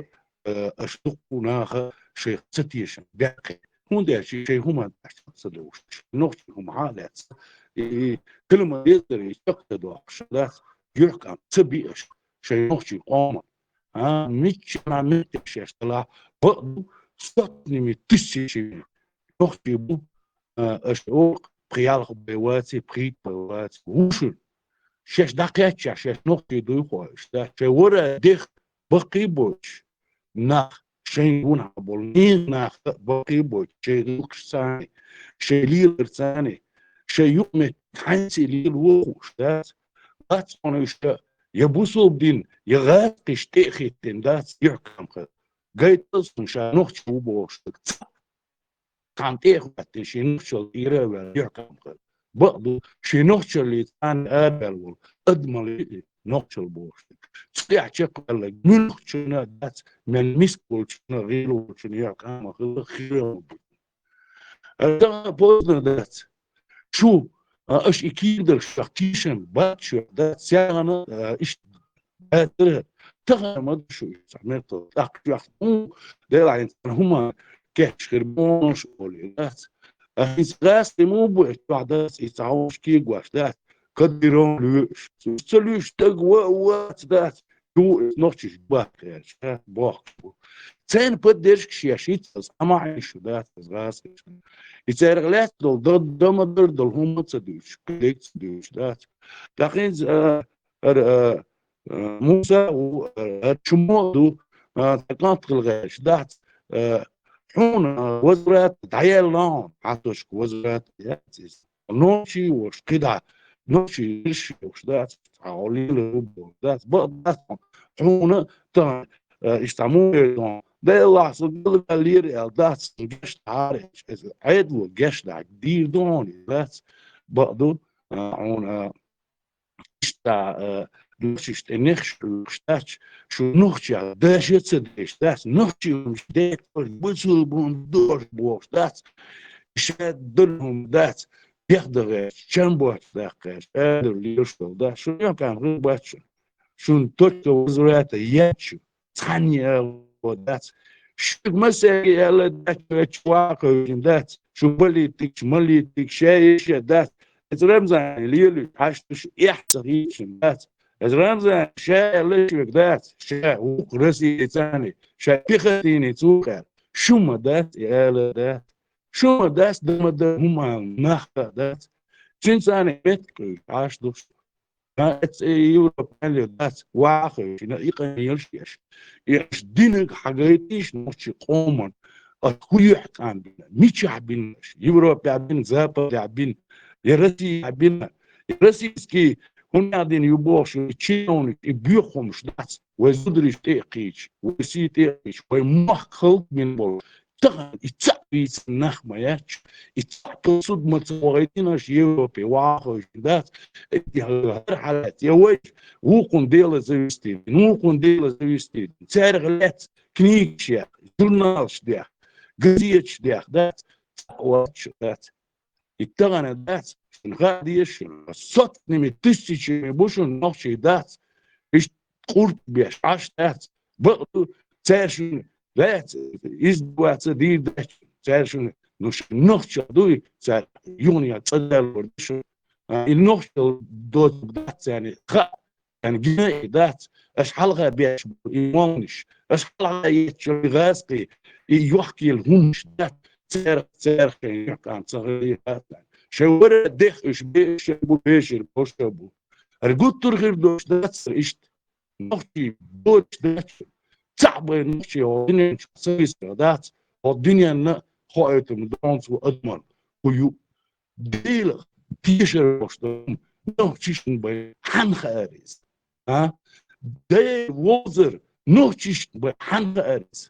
а, аша дуккха а наха шайх ца тешам баьккхи. ХӀунда аьлча шайн хӀуманна тӀехь чекх ца довлуш, нохчийн хӀума хьа а лаьцна, и, и калма дезара и чекх ца доккхуш дац, юьхькӀам ца би аша шайн нохчийн къоман. а, мичча меттигашка шаьш далахь, бакъду, сотнями тысячами нохчий бу, а, аша оха пхи-ялх бай ваций, пхийтта бай ваций, вушур. Шаьш дӀакхаьчча, шаьш нохчий дуй хьо, иштта, шаьш вара дех баккхий бойтуш, нах, шайн гонахьа болу, нехан нах баккхий бойтуш, шайн гӀуллакхашца а, шайн леларца а, шайн юкъаметтиг хьаьнций лело хууш дац. Бац хьуна уьш я бусулба дин, я гӀазкхаш тӀе а хӀиттина дац, юьхькӀамхар. Гайтал суна ша нохчи ву бохуш стаг цхьаъ. Цхьана тӀе а хӀоьттина, шен нохчалла тӀера а ваьлла, юьхькӀамхар. Бакъду, шен нохчаллица цхьана арабаьлла волу адамалла и нохчалла бохуш стаг. Цу тӀехь чекхваьлларг муьлххачунна а дац, мел миска волчунна а, гӀийла волчунна а юьхькӀама хила хир а ма бу. Аса тахана поздно дац. Шу, а, аша и кийра дара шух тешам бац шуьга, дац, сагӀана, а, иштта дацара. Тахана ма ду шу иштта, цхьа меттала. ТӀаккха шуьх хӀун, Делахь, хӀинца хӀума кечдеш хир бу олий, дац. А хӀинца гӀазкхи муха бу, и чохь дац, и цхьа хӀумаш кегош дац. Кадыровн лоьуш. Ца лоьуш стаг ва а вац, дац. Ю, иза нохчаш бахкаьрча, бохкуш бу. Церан поддержка шеш, хӀинца аса Ӏама Ӏийша дац, аса гӀазкхи. И церах лаьцна долу дан, дан ма-дарра долу хӀума ца дуьйцуш, кхидерг ца дуьйцуш дац. ТӀаккха хӀинца, а, ара, а, а, Муса ву, а, ара Чумо а ду, а, цхьа кӀант хила гӀерташ дац, а, хьуна, а, возврат дӀаелла хьуна, хьан тошка возврат яц иза. Нохчий волуш, кхидӀа, нохчий йиш йолуш дац, цхьа хьо лелар ву бохуш дац, бакъ дац хьуна, хьуна тахана, э, иштта муха вер ду хьуна. Делахь, со галваьллера аьлла дац, сан геш дӀахьара, иза Ӏедало геш дӀа дийр ду хьуна, иза дац, бакъ ду, э, хьуна, э, иштта, э, нохчашна тӀе нехаш хьоькхуш дац, шу нохчех даша а ца деш дац, нохчий хӀумаш декъалш, бусулба хӀума дохуш бохуш дац, ша дара хӀума дац, дехьа дан гӀерташ, чам боцуш даккха гӀерташ, арадовла лелаш долу дац, шуна юьхькӀам хир бац шуна. Шуна точка возврата яц шу, цхьанне а ала дац. Шуьга массаьрга аьлла дац, шу ваха хевшина дац, шу политикаш, малийтикаш, ша еш а дац. Иза Рамзан лелуьйту хьашташ эхь ца хийцина дац. Иза Рамзан ша аьлла шуьга дац, ша вукху Россица а, ша Пехотинец ву аьлла. Шу ма дац, и ала дац. Шу ма дац, дан ма дан хӀума ала нах а дац. Цуьнца а меттиг кхуьйсуш Ӏаш ду шу. Ткъа эцца Европа аьлла дац, ваха хевшина, и къамелаш еш. И аша динарг хьагайтийша нохчийн къоман, аса хӀун юьхькӀам бина, мичахь бина аша, Европехь бина, Западехь бина, я Россехь бина, я российский, хӀунда дина ю бохуш, и чиновник, и боьха хӀумаш дац, вай зударий тӀе а кхийча, вай сий тӀе а кхийча, вай мохк хӀаллакбина болу. Тахана и цхьаъ вийцина нах ма яц шу, и цхьаъ посуда ма ца вахийтина аша Европе, ваха хевшина дац, и хӀара хьалаьцна, я вайша вукхунна дело завести дина, вукхунна дело завести дина. Цаьрга лаьцна книгаш яха, журналаш деха, газеташ деха дац, цхьаъ вац шу, дац. И тахана дац, шуна хаа деза шуна, сотнями тысячами бу шуна нохчий дац, иштта къурд беш Ӏаш дац, бакъ ду, цаьршинна дац, иза ваца дийр дац, цаьршинна, ну, шу нохчалла дуй, цаьрга юханехьа цӀа даьлла вара шу. А, и нохчалла доцург дац царна, хаа, царна гина а дац, аша хьалха беш бу и молланаш, аша хьалха етташ и гӀазкхий, и йохкийла хӀуманаш дац, цаьрга, цаьрга шайн юьхькӀам ца хилийта дац. Шайн вара дех уьш бе, шайн бу бешар, бошар бу. ХӀара гуттар а хир долуш дац иштта. Нохчий боцуш дац. Цхьаъ бен нохчий хӀокху дуьнен чохь ца висар дац. ХӀокху дуьненна хоуьйтур ма ду хьуна цо адаман хӀун ю. Делах тешар бохуш долу нохчишна бен хьанна хаьара иза? А? Дела вовзар нохчишна бен хьанна хаьара иза?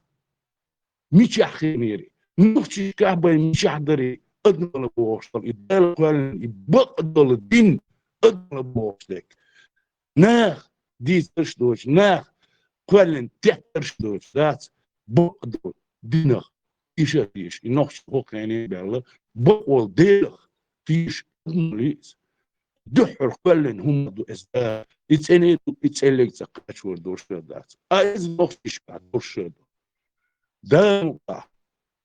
Мичахь хиънера? Нохчашкахь бен мичахь дарий адамалла бохуш долу, и Дала кхоьллина, и бакъ долу дин адамалла бохуш дерг? Нах дийцарш доцуш, нах кхоьллина теттарш доцуш дац, бакъ долу динах иша а дийша, и нохчий хӀокху хене баьлла, бакъ волу Делах тийша адамалла иза. Дуьххьара кхоьллина хӀума ду иза, и цӀене ду, и цӀеллиг цӀа кхачор долуш дац. А иза нохчашкахь долуш ду. Дала мукъ лахь,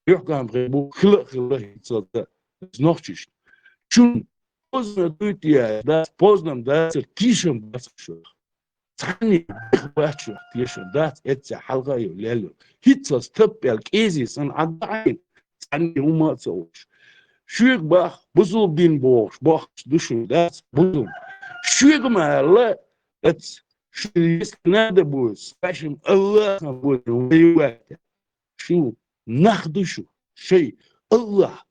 юьхькӀам хир бу, хила а хилла хӀинцалц а нохчашна. Шуна поздно дуй те, дац, поздно-м дацара, тешам бац шух. Цхьанне баьха бац шух, тешар дац, эццехь хьалха а йо, лелла йо. ХӀинццалц таппел кӀезиг санна ӀаддаьӀна, цхьанне хӀума а ца оьшу. Шуьга бах, бусулба дин бохуш, бохуш ду шуна, дац, бусулба. Шуьга ма аьлла, эц, шу, если надо будет, с вашим Аллахом будем воевать. Шу нах ду шу, шай Аллах,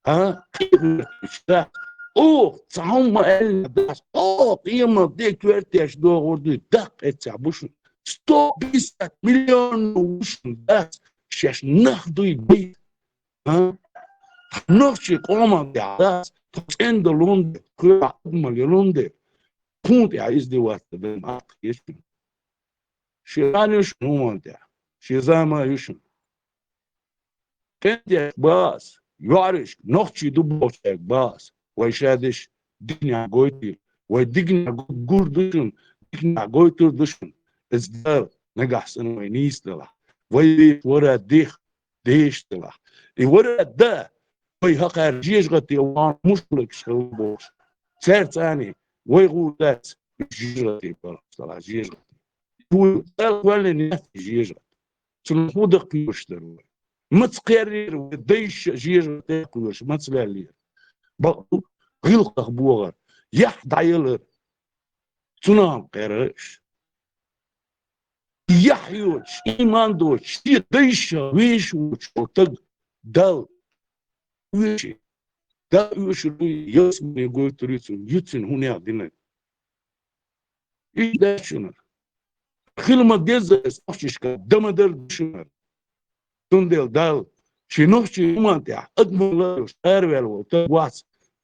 а, къематдийнахь дац. Оха цхьа хӀума аьлла дац, оха къематде коьртеш догӀур дуй, даккха эццехь бу шуна. Сто пятьдесят миллионов бу шуна, дац, шаьш нах дуй, дий? А? Нохчий къоман тӀехь дац, тхо цӀенда лун де, кхоьхьа адамал я лун де, тхуна тӀехь издеваться дан атта еш шуна. Шен зама ю шуна хӀуманна тӀехь, шен зама ю шуна. КӀентех бац, йоӀарашка, нохчий ду бохучаьрга бац, вай ша деш диканехь гойтийла, вай диканехь гу-, гур ду шуна, диканехь гойтур ду шуна. Иза Дала нагахь санна вай нийса делахь, вай вехаш вара дих, деш делахь. И вара да, вай хӀокхара жежагӀате вахана мушкалаш хилла бохуш. Цаьрца цхьаьна вай гӀур дац, жежагӀате балхаш делахь, жежагӀате. Вай Дала ваьллина яц жежагӀат. Цунах хӀун дан кхоьруш дара вай? Маца кхеррера вай дайша жежагӀате кхоьруш, маца ваьллера? Бакъду, гӀиллакхах богӀар, яхь дӀаялар, цунах-м кхерра уьш. Яхь йоцуш, ийман доцуш, шен дайша везаш воцуш волу стаг Далла оьший. Далла оьшур вуй, ялсамане гойтур ю цунна, ю цуьнан хӀунех динарг. Иштта дац шуна. Хила ма-деззара нохчашка дан ма-дарра ду шуна. Цундела Далла шен нохчийн хӀуманна тӀехь адамалла а йолуш араваьлла волу стаг вац,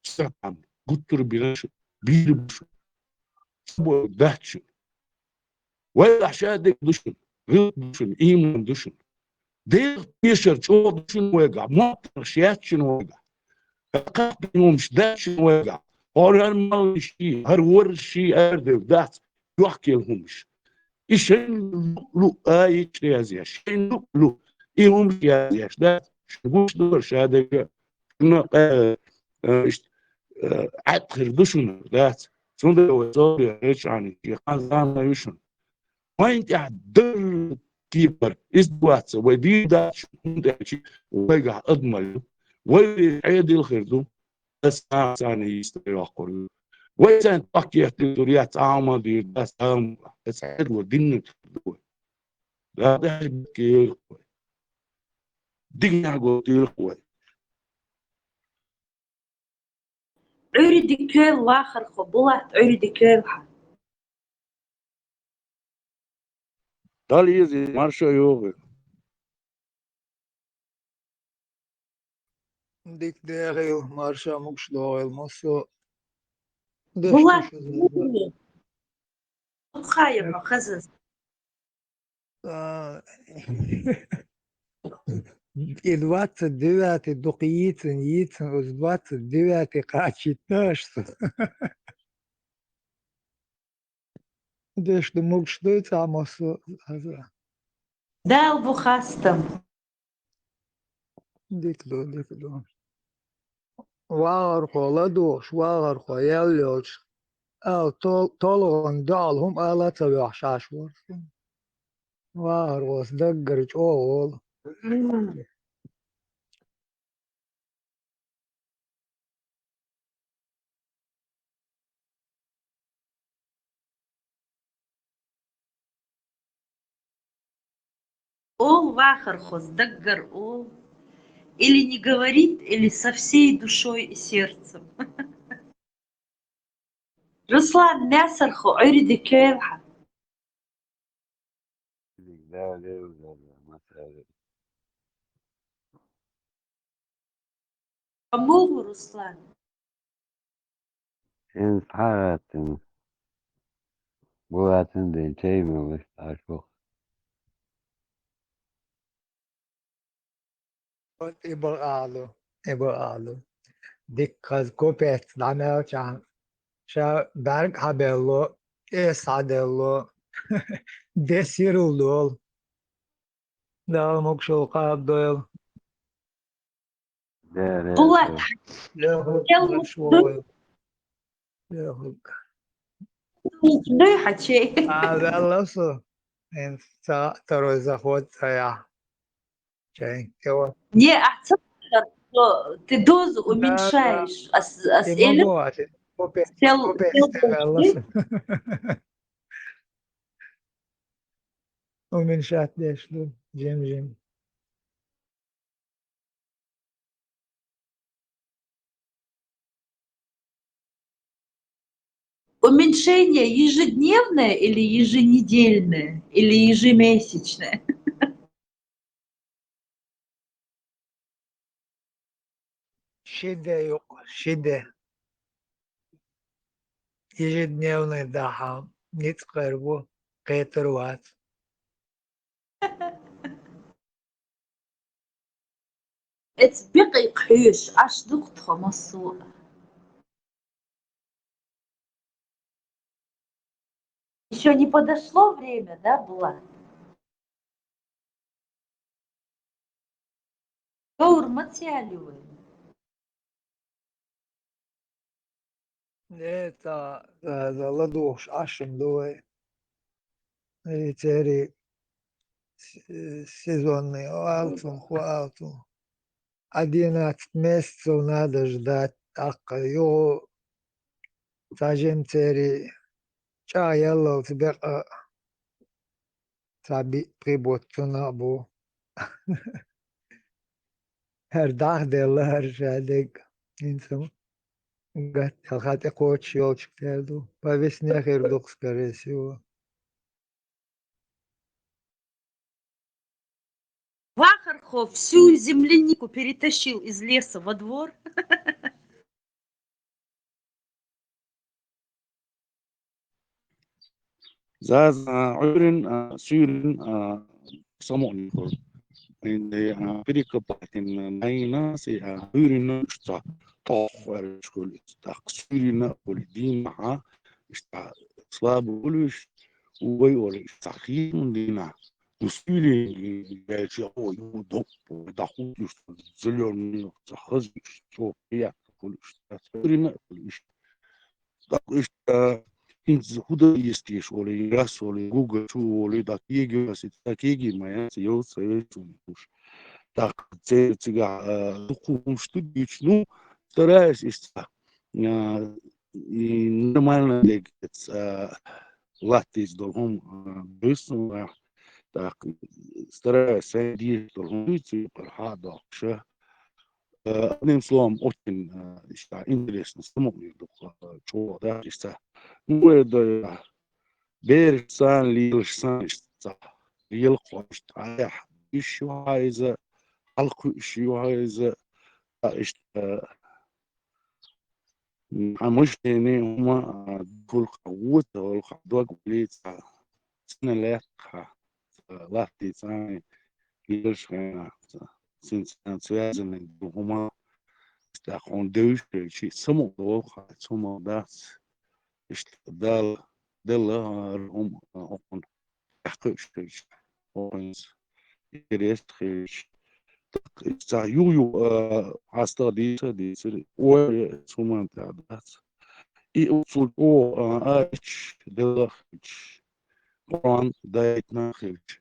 цхьаьна гуттар а бина шу, бийр бу шу. Ца бойла дац шуна. Вайгахь шадерг ду шуна, гӀиллакх ду шуна, ийман ду шуна. Делах тешар чӀогӀа ду шуна вайгахь, моттаргӀаш яц шуна вайгахь. Кхин хӀумнаш дац шуна вайгахь. ХӀара, хӀара маллиш ший, хӀара ворраш ший арадевр дац, йохкаелла хӀумнаш. И шайна луъ-луъ а йича язъеш, шайна луъ-луъ и хӀумнаш язъеш дац, шуна гуш ду хӀара шадерг а, шуна, э, э, иштта, э, Ӏаьткъа хир ду шуна, дац. Цундела вай совгӀат хьечу Ӏаьнга, и кхана зама ю шуна. Вайна тӀехь дарра кепара, иза дац, вай дийр дац шуна, хӀунда аьлча вайгахь адамалла ю. Вай веза Ӏедал хир ду, ас а царна йиста йоккхур ю. Вай царна тӀаккхетта тур яц, Ӏама дийр дац, Ӏама, ас Ӏедало диннарг хир ду вай. Да, даже баккхийла вай. Диканехь гойтийла вай. Ӏуьйре дика йойла, вахархо, Булат, Ӏуьйре дика йойла хьан. Дала иза марша йогӀийла. Дика дехийла, марша могуш догӀийла массо а. Булат, дешнаш хаза. Хьо хаза. А, и двадцать девятый дукха йийцина, йийцина, оцу двадцать девятый кхачийтина аша со. Дешна могуш дуй цхьа массо а хаза. Дала бу хастам. Дика ду, дика ду. ВахархӀо ладугӀуш, вахархӀо ял йолчу, ала тол-, толгӀанна дуьхьал хӀума ала а ца воьхьуш Ӏаш вара со. ВахархӀос даггара чӀогӀа волу. Олу вахархоз, даггара олу. Или не говорит, или со всей душой и сердцем. Руслан, маьсархо, Ӏуьйре дика йойла хьан. Амма ву, Руслан? Шен схьа а гӀаттина, Булатан ден чай ма вац, Ӏаш ву-кх. И бакъ ала, и бакъ ала. Дикка хаза купец дӀамаьлчахьана, ша бӀаьрг хьабелло, кӀеса хьаделло, десирал долу. Дала могушалла кхаба дойла. Булат, лехуг, лехуг. Дуй хьачей. А, да, ласу. Эн ца второй заход, а я. Чай, кого? Не, а ца-, то ты дозу, да, да, уменьшаешь. А с, а с, я могу, а ты попе-, сел, попе-, сел, да, ласу. Уменьшать деш ду, жим-жим. Уменьшение ежедневное или еженедельное, или ежемесячное? Шиде юкъ, шиде. Ежедневный дахьа, ницкъ гӀербу, кхетар вац. Эц бекъи хьуьш, аш дукха тхо массо а. Ещё не подошло время, да, было? Гаур ма ца яьлла вай. Э, ца, ца, ца ладувгӀуш Ӏаш ма ду вай. Э, церий с-, сезонный алцун, ху алцун. Одиннадцать месяцев надо ждать, тӀаккха югӀу ца жим церий чӀагӀъяллалц бекъа. Ца би-, пхи боццуна а бу. ХӀара дахделла, хӀара шадерг. ХӀинца гаттел хатӀе кхочуш йолчух тера ду. По весне хир ду-кх, скорее всего. Вахархов всю землянику перетащил из леса во двор. Заз, а, Ӏуьйрин, а, суьйрин, а, самукъанехур. Инде, а, перекопать дина, а, Ӏуьйрин иштта тӀох аьлла хуьлу иза. ТӀаккха суьйрина а хуьлу дийнахьа, иштта слабо хуьлуш, вай олу иштта хийцун дийнахьа. Ну, суьйрин, э, баьлча, о, ю, доп, дӀахуьлуш, зелёный, ца хазуш, цо приятно хуьлуш, ца суьйрина а хуьлуш. ТӀаккха иштта, хӀинца хӀу дан естийша олий, рас олий, гуга чу олий, дӀа кеги васи, ца кеги ма яц, йовца вецун хуш. ТӀаккха церан цигахь, а, дукха хӀумаш ду дуьйцуш, ну, стараюсь иштта, а, и нормально дегӀаца, а, латтийца долу хӀума, а, буьйсу, а, тӀаккха стараюсь сайн дезаш долу хӀума дуьйцу юкъара хьа а доккхуша. Э, одним словом, очень, э, иштта интересно, самукъане дукха, э, чӀогӀа дац иштта. Ну, э, да, бераш санна, лелаш санна иштта, лела кхо иштта, хьан яхь, уьш ю хьан иза, хьалкхуьуш ю хьан иза, а, иштта, хьан мужчине хӀума, а, гӀуллакх ву, гӀуллакх дог вали ца, цӀена лаьтта хьан, ца, латтий цӀа, лелаш хьайна, ца, цуьнца связанный ду хӀума, тӀаккха хьуна девзаш хилча, самукъадолу хьан, цу хӀума дац, иштта Дала, Дала хӀара хӀума, а, хьуна. Кхуьуш хилча, хӀинца интерес хилча. ТӀаккха иза цхьа юха-юха, а, хьастагӀа дийца а дийцира, ойла цу хӀуманна тӀехь дац. И оццул чӀогӀа, а, аьлча, делахь хилча, Къуръан дайтина хилча,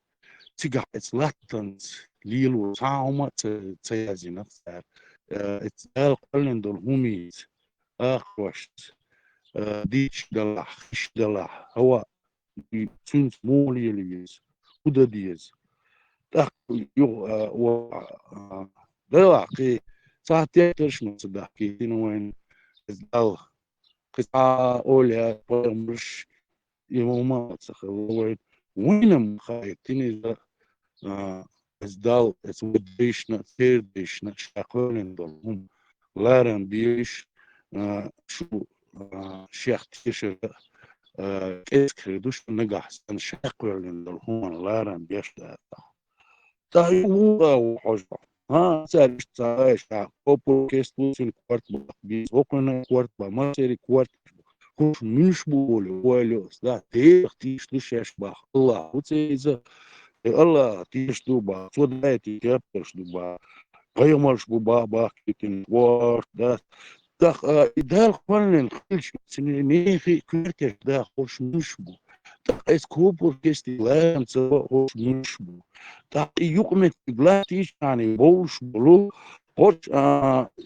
цигахь эца латтанца лело цхьа а хӀума а ца, ца яздина цара. Э, эца Дала кхоьллина долу хӀумица, акхошца, э, дийцаш делахь, хиш делахь, хӀаваъ, и цуьнца муха лела еза, хӀун дан деза. ТӀаккха юха, а, о, а, делахь кхин цхьа теттарш ма ца дахкийтина вайна, иза Далла. Кхин цхьа олий, пайхамарш, и хӀума а ца хилла вайна. Вайна ма хаийтина иза, а, иза Далла, иза вай дайшна, церан дайшна, ша кхоьллина долу хӀума. Ларам беш, а, шу, а, шех тешар, а, кӀезиг хир ду шу нагахь санна ша кхоьллина долу хӀуманна ларам беш дацахь. Ца ю вуха ву хьожа. ХӀан, цаьрга ца гӀайша, попу кест ву цуьнан корта баккха бийца, хӀокхуьнан корта бан, массеран корта. ХӀуш муьлш бу олий, ойла йо ас, да, Делах тийша ду шаьш баха. Аллах ву церан иза. Э, Аллах тийша ду баха, цо дайтина кепарш ду баха. Пайхамарш бу баха, баха кхийтина корта, да. ТӀаккха, а, и Дала кхоьллина хилча, цуьнан нехан коьртех даха хӀорш муьлш бу? ТӀаккха эс копург кестий ларам ца бан хӀорш муьлш бу? ТӀаккха и юкъаметтиг латтийчхьана бовлуш болу, хӀорш, а,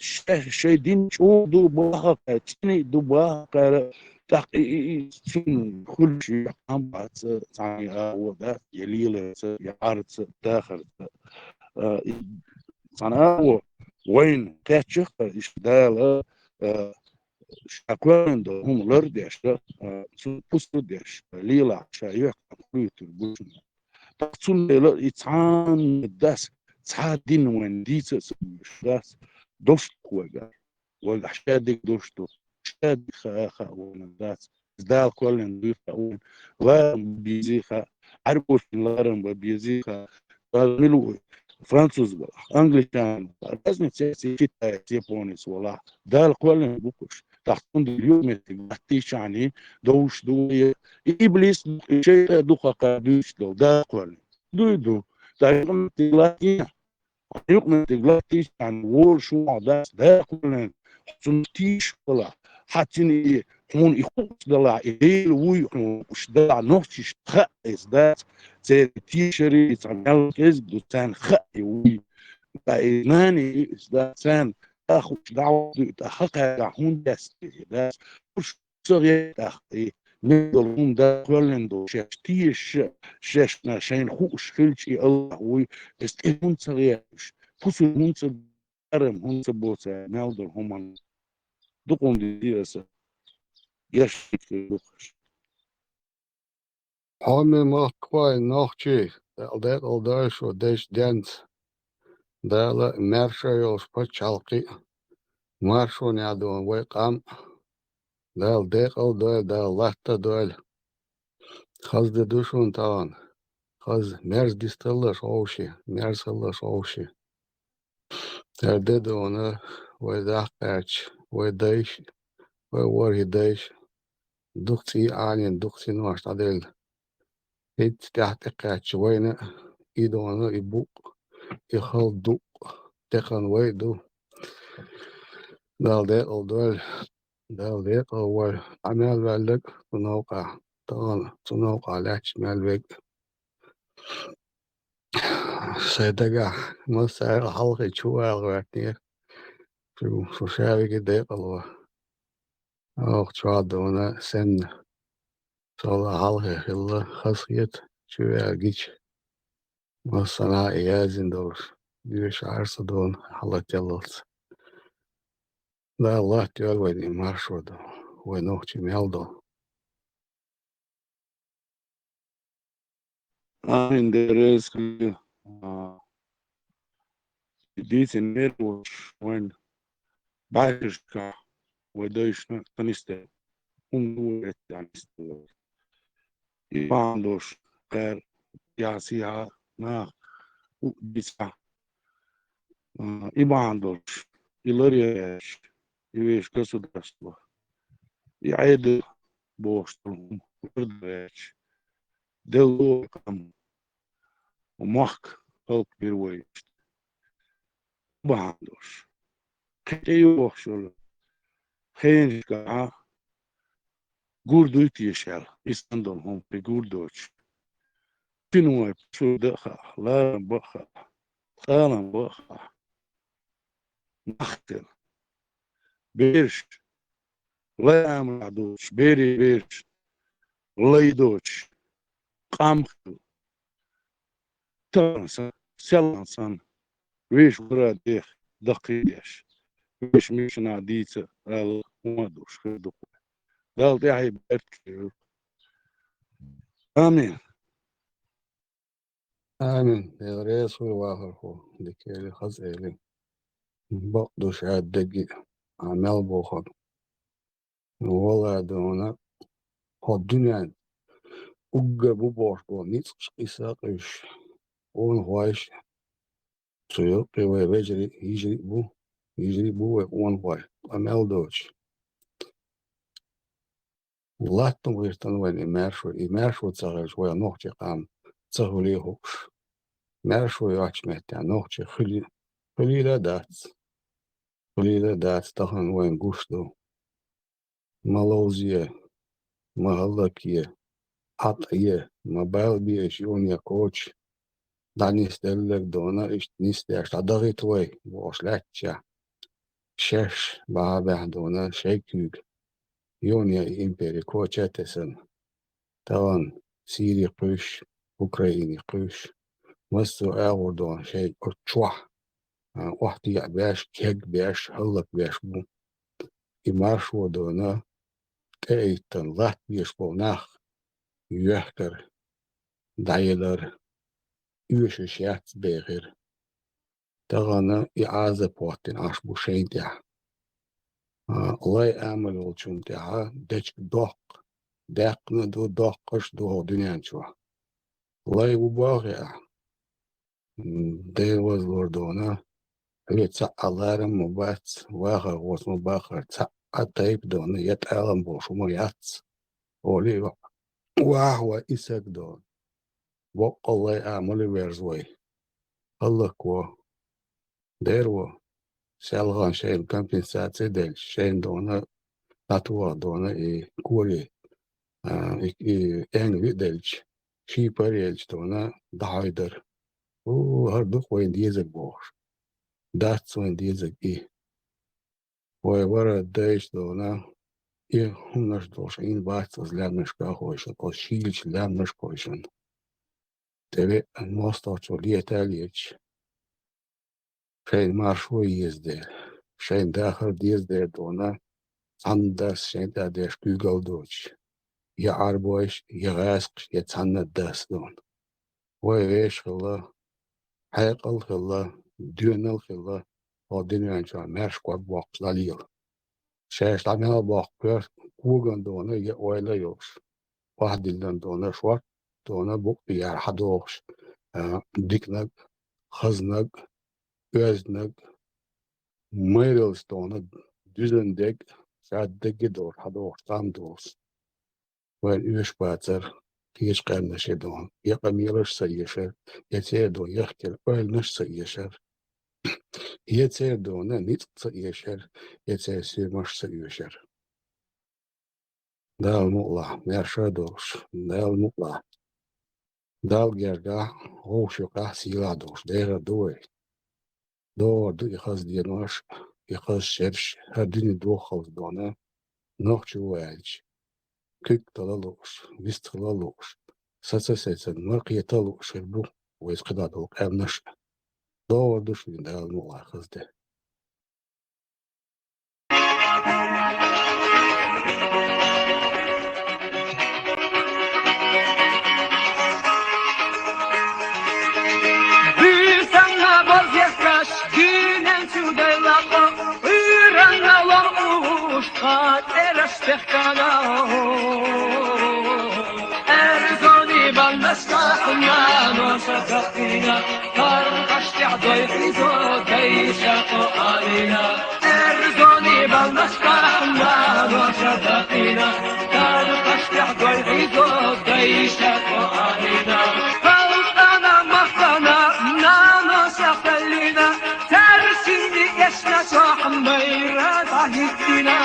шай, шайн дин чӀогӀа ду бахархьара, цӀена а ду бахархьара, тӀаккха и, и, и цуьнан хуьлуш юьхь кхам бац, цхьана а агӀо дац, я леларца, я Ӏарца, дахарца. А, и цхьана а агӀо вайна кхеччахьара, иштта Дала, а, ша кхоьллина долу хӀума лардеш, а, цу пусар деш, лелахь ша юьхь кхам хуьлуьйтур бу шуна. ТӀаккха цундела и цхьанна дас, цхьа дин вайна дийца а ца вуьйш дац, долуш ду вайгахь. Вайгахь шадерг долуш ду, шадерг хаа а хаьа вайна дац. Дала кхоьллина дуй хаьа вайна, ларам бан безий хаьа, Ӏаьрбошна ларам бан безий хаьа, Дала мила ву, француз валахь, англичанин валахь, разница яц, китаец, японец валахь, Дала кхоьллина бу-кх уьш. ТӀаккха цундела юкъаметтиг латтийчхьана довш ду вай, и иблис ду, и шайтӀа ду хьакха дуьйцуш долу, Дала кхоьллина. Дуй ду, тӀаккха юкъаметтиг латтийна. Юкъаметтиг латтийчхьана волуш ву хьо дац, Дала кхоьллина, хьо цунна тийша валахь, хьан цуьнан и, хьуна и хууш далахь, и Дела вуй хьуна хууш далахь, нохчашна хаьа иза дац, церан тешаре и цхьа мел кӀезиг ду, царна хаьа и вуй. Ткъа и знание иза дац, царна а хууш дӀахьо дуй, тӀаккха хьакхаьргахь хӀунда яц те и дац? Уьш ца гӀертахь, и мел долу хӀума Дала кхоьллина долу шаьш тешаш а, шаьшна шайна хууш хилча и АллахӀ вуй, иза тӀе хӀунда ца гӀерташ, пусар хӀунда ца, арам хӀунда ца боцу мел долу хӀуманна. Дукха хӀума дийцира аса. Гешт хир ду-кх аша. Хьоме махкахой, нохчий, Дала декъал дойла шун дезачу денца. Дала маьрша йолуш пачхьалкхе а, маршонехь долу вай къам а. Дала декъал а дойла, Дала латта а дойла. Хаза де ду шуна тахана. Хаза, мерза дисталлаш вовши, мерзаллаш вовши. ХӀара де дуьйна вай дахкаьрча, вай дайша, вай ворхӀе дайша, дукха цӀий Ӏанийна, дукха синош дӀаделла. ХӀинца тӀаьхьа тӀекхаьчча вайна а, и дуьйна, и букъ, и хала дукъ, текхна вай а ду. Дала декъал дойла, Дала декъал войла, Ӏа мел ваьлларг цу новкъахь, тахана цу новкъахь лаьтташ мел верг. Сайн дагахь массарел хьалхе чу вала гӀоьртинера, шу, шу ша вига декъал ван. Оха чохь дуьйна санна, со ла хьалхе хилла, хазахета чу ваьлла гича. Массанхьа а яздина долуш, доьшуш Ӏа сан дуьйна хьалателлалц. Дала латта йойла вайна и маршо ду, вай нохчий мел ду. Амин, Дела реза хуьлда. А, дийцина мер волуш вайн бӀаьргашкахь вай дайшна ца нисделла. ХӀума ду вай эццахь нисделла. И бахьана долуш кхара яхьа сехьа нах у дийцахь. А, и бахьана долуш, и ларъеш, и вешан государство, и Ӏедал бохуш долу хӀума лардан гӀерташ, делла вай къам, мохк халкъ бира вай иштта. Бахьана долуш. Кхин тӀе йохуш йолу хенашкахь гур дуй теша аьлла, и санна долу хӀума кхин гур доцуш. Синой пусар дан а хаьа, ларам бан а хаьа, къалам бан а хаьа. Нах тела. Бераш, лай амалахь доцуш, берийн бераш, лай доцуш, къам хила. Тахана санна, селлана санна, вешан вара дех даккхийдеш, вешан мичанахь дийца ала хӀума а долуш хир ду-кх вай. Далла тӀаьхье беркате йойла. Амин. Амин. Дела реза хуьлда, вахархо, дика эли, хаза эли. Бакъ ду ша дерриге а, Ӏа мел бохург. Валлахь, дуьйна, хӀокху дуьненна уггар бу бохуш болу ницкъаш къийса а къуьйсуш, къонахойша, цу юккъе вай вежарий а, йижарий а бу, йижарий а бу вай къонахой, ткъа мел доцуш. Латтам гӀиртина вайна и маьршо, и маьршо ца хилча, вай нохчийн къам ца хуьлий хууш. Маьршо йоцчу меттехь нохчий хуьли-, хуьлийла а дац. Хуьлийла дац, тахан вайн гуш ду. Ма ловзае, ма хӀаллакъе, Ӏа тӀае, ма балбе иш юханехь коча, дӀанисделларг дона, иштта нисдеш дӀадахийта вай, бохуш лаьттачехь, шаьш бахьа баьхна дона шайн куьйга, юханехь и импери коча а тесна. Тахана Сири кхуьйсуш, Украини кхуьйсуш, массо а агӀор дона шайн оцу чохь, а, охьатаӀа беш, кег беш, хӀаллак беш бу. И маршо дона, тӀе а йиттина, латта безаш болу нах йоьхкара, дӀаелира, оьшуш яц бехира. Тахана и Ӏазап хӀоттийна Ӏаш бу шайна тӀехь. А, лай амал йолчунна тӀехь дечиг доккха, даьккхина а ду, доккхуш а ду хӀокху дуьнен чохь. Лай ву боху ахь? М, Дела вазлур дона, хьоьца цхьа а ларам а ма бац, вахар гӀоца ма бахара, цхьа а тайпа дона, я тӀалам болуш хӀума яц, олий ваха вай и саг дона. Боккъалла а амал а верза вай. ХӀаллакво, дера во, селхана шайна компенсаци а делча, шайна дона, дӀатоха дона и кори, а, и, и энгви а делча, ший паргӀатчу дона дӀахьойдара. У, хӀара ду-кх вайна дезарг бохуш. Дац вайна дезарг и. Вай вара дайша дона, и хӀуманаш долуш Ӏийна бац аса лаьмнашка а хойшина, аса шийлачу лаьмнашка хойшина. ТӀевеа мостагӀчо лета а леташ, шайна маршо еза дела, шайна дахар деза дела дона, цхьанна дас шайна тӀе а деш куьйгалла доцуш, я Ӏарбойш, я гӀаьскхаш, я цхьанна а дас дона. Вай вешан хилла, хьекъал а хилла, доьналла а хилла, хӀокху дуьнен чохь маьрша ког боккхуш дӀалела. Шаьш дӀа мел боккху коьрта коган дона я ойла а йолуш, охьадиллина дона, шорта дона, букъ тӀе яра хьадохуш, а, диканиг, хазаниг, оьзданиг, майраллица дона, дуьзна дерг, шадерг а долуш хьадохуш, цхьамма долуш. Вайн оьшуш бацара кхечу къаьмнашна дона, я къамелаш ца эшара, я церан дона яхкина ойланаш ца эшара, я церан дона ницкъ ца эшара, я церан соьмаш ца оьшара. Дала мукъалахь, маьрша а долуш, Дала мукъалахь. Далла гергахь, вовшах юкъахь сийлахь долуш дехар ду вай. ДогӀур ду и хаза денош, и хаза шераш, хӀара дуьне дохалла дона, нохчо ву аьлча, куьг тала лууш, вистхила лууш, саца сецна, мара кхета лууш хир бу вайца кхидӀа долу къаьмнаш а. ДогӀур ду шуна Дала мукъалахь хаза де. Буьйсанна бозехкаш, дуьнен чу дайлакъо, Ӏуьйранна лом уьш, тхан тӀераш техкана. Эрзони баннашкахь наноша даккхийна, таркъаш тӀехь дой хьийзо, дайша кхо алийна. Эрзони баннашкахь наноша даккхийна, таркъаш тӀехь дой хьийзо, дайша кхо алийна. Халкъана махкана, наноша хьаллийна, цаьршинни эшна чохь майра дӀахӀиттийна.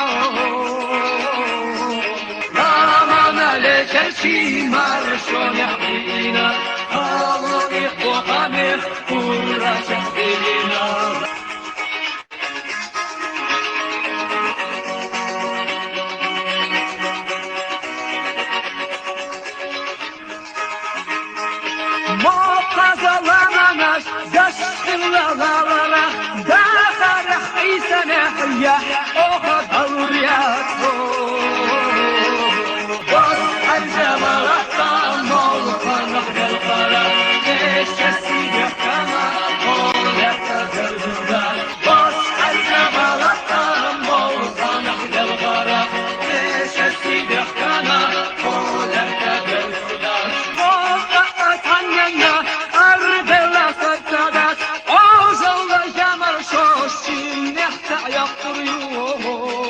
Романа лечерчий маршонехь дийна, хало и кхо къамел пуррачех дийна. Моккха зуламанаш дашхилла лалара, дахарехь Ӏийсанехь яхь оха далур яц. Бос хьаьржа валатта молханах делхара, тешаси дехкана, хьолехь ца делхара. Бос хьаьржа валатта молханах делхара, тешаси дехкана, хьолехь ца делхара. Боккъа а цхьанненна арбелла сацадас, Ӏожалла жамар шош шиннех ца йоккхур ю.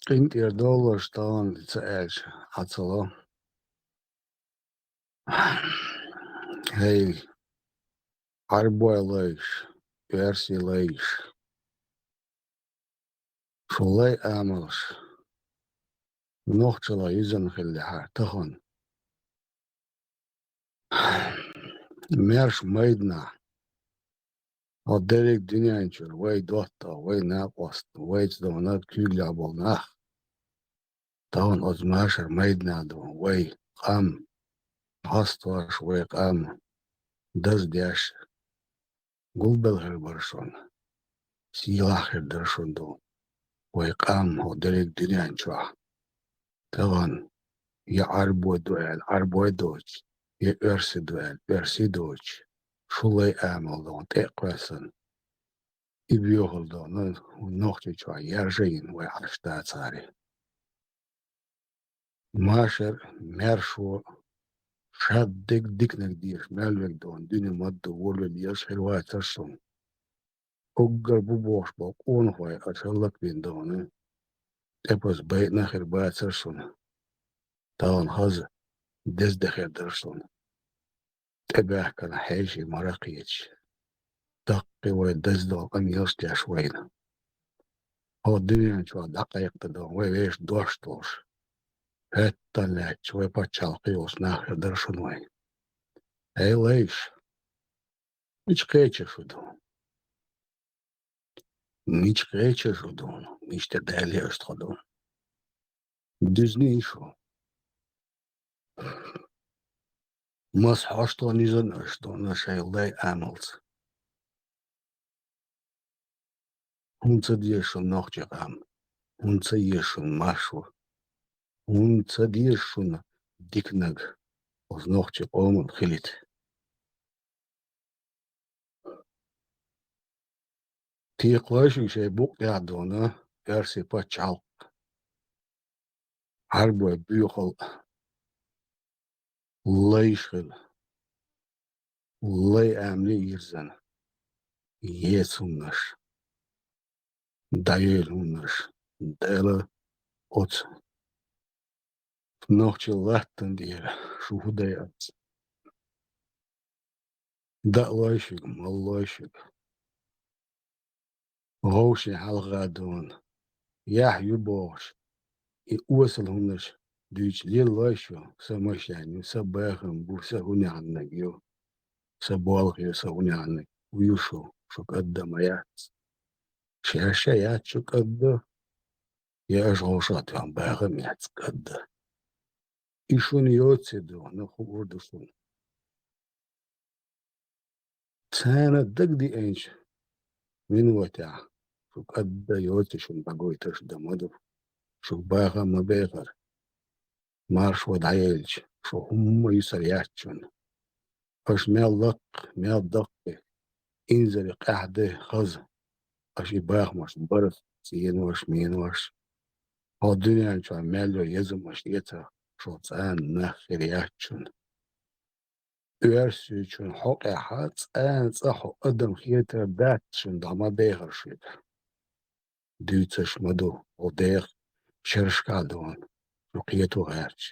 КъинтӀера долларш тахана ца аьлча, хьа ца ло. ХӀей, Ӏарбой лайш, оьрсий лайш. Шу лай амалш нохчалла юзан хиллехьара тахан. Маьрша майданахь, хьо дерриг дуьнен чуьра вай доттагӀа, вай накъост, вайца догӀнар куьйгаллехь болу нах. Тахана оцу машар майданахь ду вай къам, хьастош вай къам, даздеш, гулбелла хир бара шуна, сийлахь хир дара шуна ду вай къам хьо дерриг дуьнен чохь. Тахана я Ӏарбой ду аьлла, Ӏарбой доцуш, я оьрси ду аьлла, оьрси доцуш, шу лай амал доху тӀе а кхоьссина, и боьхалла доху нохчийчохь яржа йина вай Ӏаш дацахьара. Машар, маьршо, шадерг диканиг дезаш мел верг доху дуьне ма-дду, волавелла езаш хир вацара шуна. Уггар бу бохуш болу къонахой аша лакбина доху, тӀепаза байина хир бацара шуна. Тахана хаза деза де хир дара шуна. ТӀебаьхкина хьеший мара кхеташ, даккхий вай даздолу къамелаш деш вайна. Хьо дуьнен чохь дӀакхайкхина доху вай вешан дош долуш, хӀоьттина лаьтташ вай пачхьалкх йолуш нах хир дара шуна вай. Хье, лайш, мича кхечира шу ду? Мича кхечира шу ду? Мича тӀе даьлла аша тхо ду? Дуьзна ю шу. Маса хьош тхо низан аша ду, шайн лай амалца. ХӀунда ца деза шуна нохчийн къам? ХӀунда ца еза шуна маршо? ХӀунда ца деза шуна диканиг оцу нохчийн къоман хилийта? Текхалой шуьга шайн букъ тӀехь дона оьрсийн пачхьалкх, Ӏарбой боьхалла, лайш хила, лай амале йирзина, еца хӀуманаш, дӀайойла хӀуманаш, Дала оцу нохчийн латтана тӀера шу хӀун дай аьлла. Даалой шуьга, маллой шуьга. Вовшийн хьалха дона, яхь ю бохуш, и осал хӀуманаш дуьйцу лелалой шу, сан машен ю, сан бахам бу, сан хӀун яхьаннаг ю, сан болх ю, сан хӀун яхьаннаг ю шу, шу кӀадда ма яц. Шаьш а яц шу кӀадда, я аша вовшах тоьхна бахам яц кӀадда. И шуна йоций ду, хӀун хуур ду шуна. Царна дагадеанчу минотехь шу кӀадда йоций шуна дӀагойтуш дан ма ду, шуьга бахам ма бехара. Маршо дӀаелча, шу хӀумма юьсур яц шуна. Аша мел лакха, мел даккхий, инзаре къаьхьа де хаза, аша и бахамаш бара, цӀенош, менош. Хьо дуьнен чохь мел йо езамаш эца, шу цӀена нах хир яц шуна. Оьрсичун хьокъехь цӀена цӀа хьо адам хетар дац шуна, дӀа ма бехара шуьга. Дуьйцуш ма ду, хьо деха шерашкахь дона, шу кхето гӀерташ,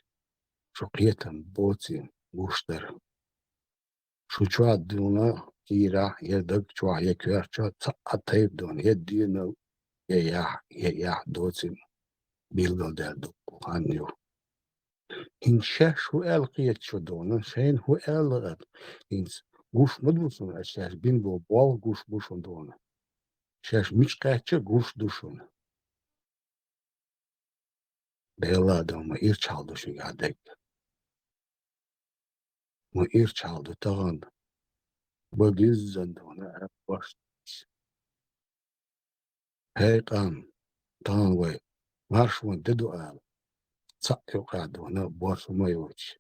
шу кхетам боций гуш дара. Шу чохь дуьйна кийрахь, я даг чохь, я коьрта чохь цхьа а тайпа дона, я денал, я яхь, я яхь доций билгалдаьлла дуккха хан ю. ХӀинца шаьш хӀун аьлла кхета шу дона, шайна хӀун аьлла ат? ХӀинца гуш ма ду шуна, ас шаьш бина бо болх гуш бу шуна дона. Шаьш мича кхаьчча гуш ду шуна. Делла а дан, ма ирчхьал ду шуьга дерг. Ма ирчхьал ду тахана. Ба гиззан дона аьлла баш. ХӀей къам, тахана вай маршонан де ду ала, цхьаъ юкъа дона борша ма йоцуш.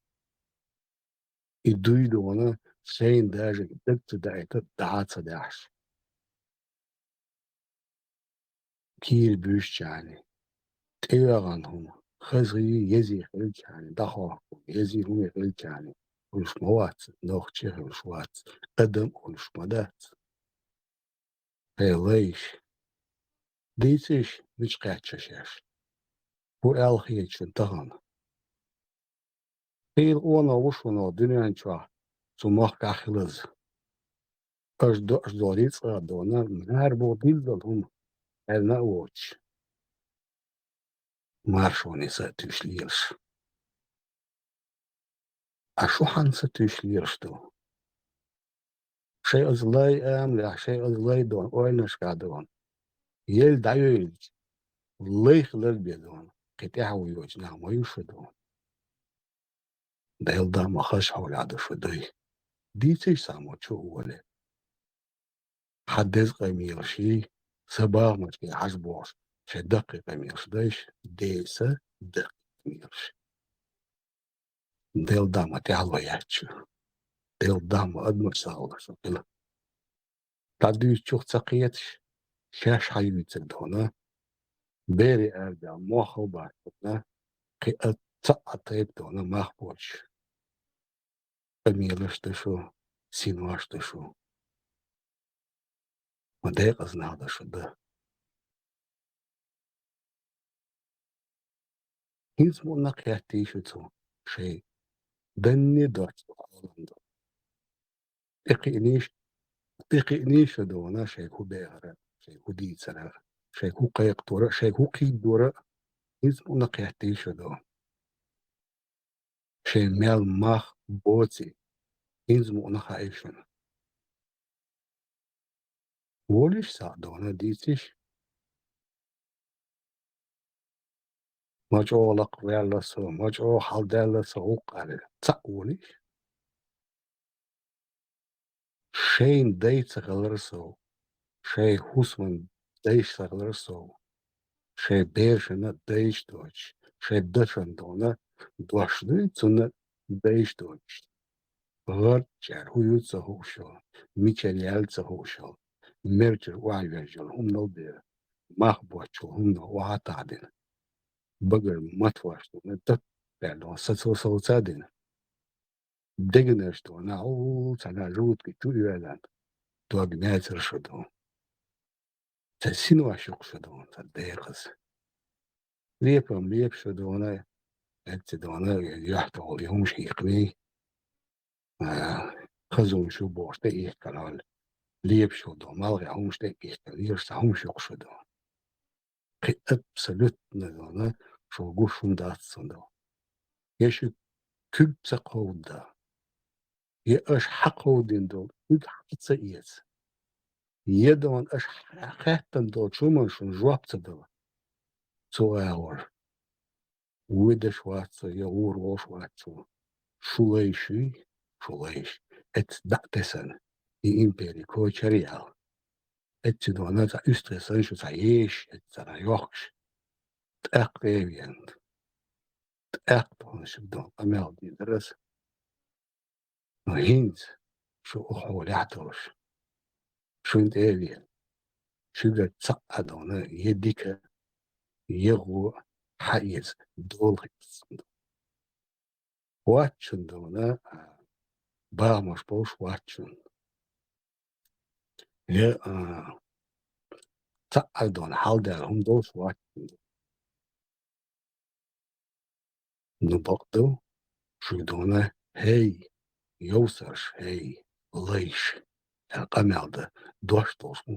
И дуй дона шайна даже даг ца даийта, дӀа а ца даьхьаш. Кийра буьйсучарна, тӀейоьгӀна хӀума, хаза езий хилчарна, дӀахохку езий хӀума хилчарна, уьш ма вац, нохчий хилаш вац, адам уьш ма дац. ХӀей, лайш, дийцийша, мича кхаьчча шаьш? Хьо аьлла хеташ тахана. Хийла къонах ву шуна дуьнен чохь цу махкахь хилаза. Аша доӀуш долу рицкъа а дона, мара боху дилла долу хӀума аьлла а воцуш, маршоне са а туьйсуш лелаш. Ткъа шу хьанна са туьйсуш лелаш ду? Шайн оцу лай амалехь, шайн оцу лай дона, ойланашкахь дона, елла дӀайоьйлча, лай хилар бен дона, кхин тӀаьхьа вуй йоцу нах ма ю шу дона. Делан да ма хазачу хьолехь ду шу дуй. Дийцийша цхьаммо чу а волий. Хьан деза къамелаш йий, сан бахамашкахь хьажа бохуш, шайн даккхий къамелаш дайша, деза сан даккхий къамелаш. Делан да ма тӀаьхьало яьчча. Делан да ма адамаш сагӀалаш хила. ДӀадуьйцучух ца кхеташ, шаьш хьан юьйцург дона, бере аьлла, мох а бац дона, кхин а цхьа а тайпа дона мах боцуш. Къамелаш ду шу, синош ду шу. Ма декъаза нах ду шу дан. ХӀинца мукъана кхеттий шу цу шайн данне доцчу Ӏалам ду. ТӀекхиънийша, тӀекхиънийша дона шайн хӀу бехара, шайн хӀу дийцара, шайн хӀу кхайкхадора, шайн хӀу кхийдора. ХӀинца мукъана кхеттий шу ду. Шайн мел мах боций, хӀинца мукъана хаьий шуна. Волийша цхьаъ дона дийцийша. Ма чӀогӀа лакхаваьлла со, ма чӀогӀа хьалдаьлла со, гӀуллакх аьлла, цхьаъ волийша. Шайна дай ца хилар сов, шайн хӀусаман дайша ца хилар сов, шайн берашна дайша доцуш, шайн дашна дона дош дуй, цунна дайша доцуш. ГӀарчӀара хӀу ю ца хууш йолу, мичара яьлла ца хууш йолу, мерчара охьавеш йолу хӀуманал бен, мах боцчул хӀумано охьа а таӀдина. Багара матваш дона, дат баьлла сацо совца а дина. Дегнаш дона, хьул цхьана жуткий чу а йоьллина, дог мецар шу дона. Ца синош ю-кх шу дона, ца декъаза. Лепам лепаш шу дона, эцци дона, юьхь тӀехула и хӀумаш хӀиттиний. А, хаза хӀумаш ю бохуш тӀе а хӀиттина, лепаш шу дона, малхе хӀумаш тӀе а хӀиттина, лелаш цхьа хӀумаш ю-кх шу дона. Кхин абсолютно дона, шу гуш хӀума дац цунна дона. Я шу куьг ца кховда, я аша хьакховдийна долу куьг хьа ца эца, я дона аша хьа-, хаьттина долчу хӀуманна шуна жоп ца дала, цу агӀор вуй деш вац со, я гӀур волуш вац со. Шу лайш юй, шу лайш. Эцци дӀа а тесна, и импери кочара а яьлла. Эцци дона цхьа уьстагӀий санна шу цхьа еш, эцци цхьа йохкуш. ТӀаккха тӀе а веана. ТӀаккха дона шу дона къамел дийр дара аса. Но хӀинца шу оха хьолехь а долуш, шуна тӀе а веана, шуьгара цхьаъ а дона, я дика, я гӀо хьаэца дола хир ду. Вац шуна дона, а, бахамаш болуш вац шуна. Я, а, цхьаъ а дона хьалдаьлла хӀума долуш вац шуна. Ну, бакъду, шу дона, хӀей, йовсарш, хӀей, лайш, аьлла къамел дан дош долуш ву.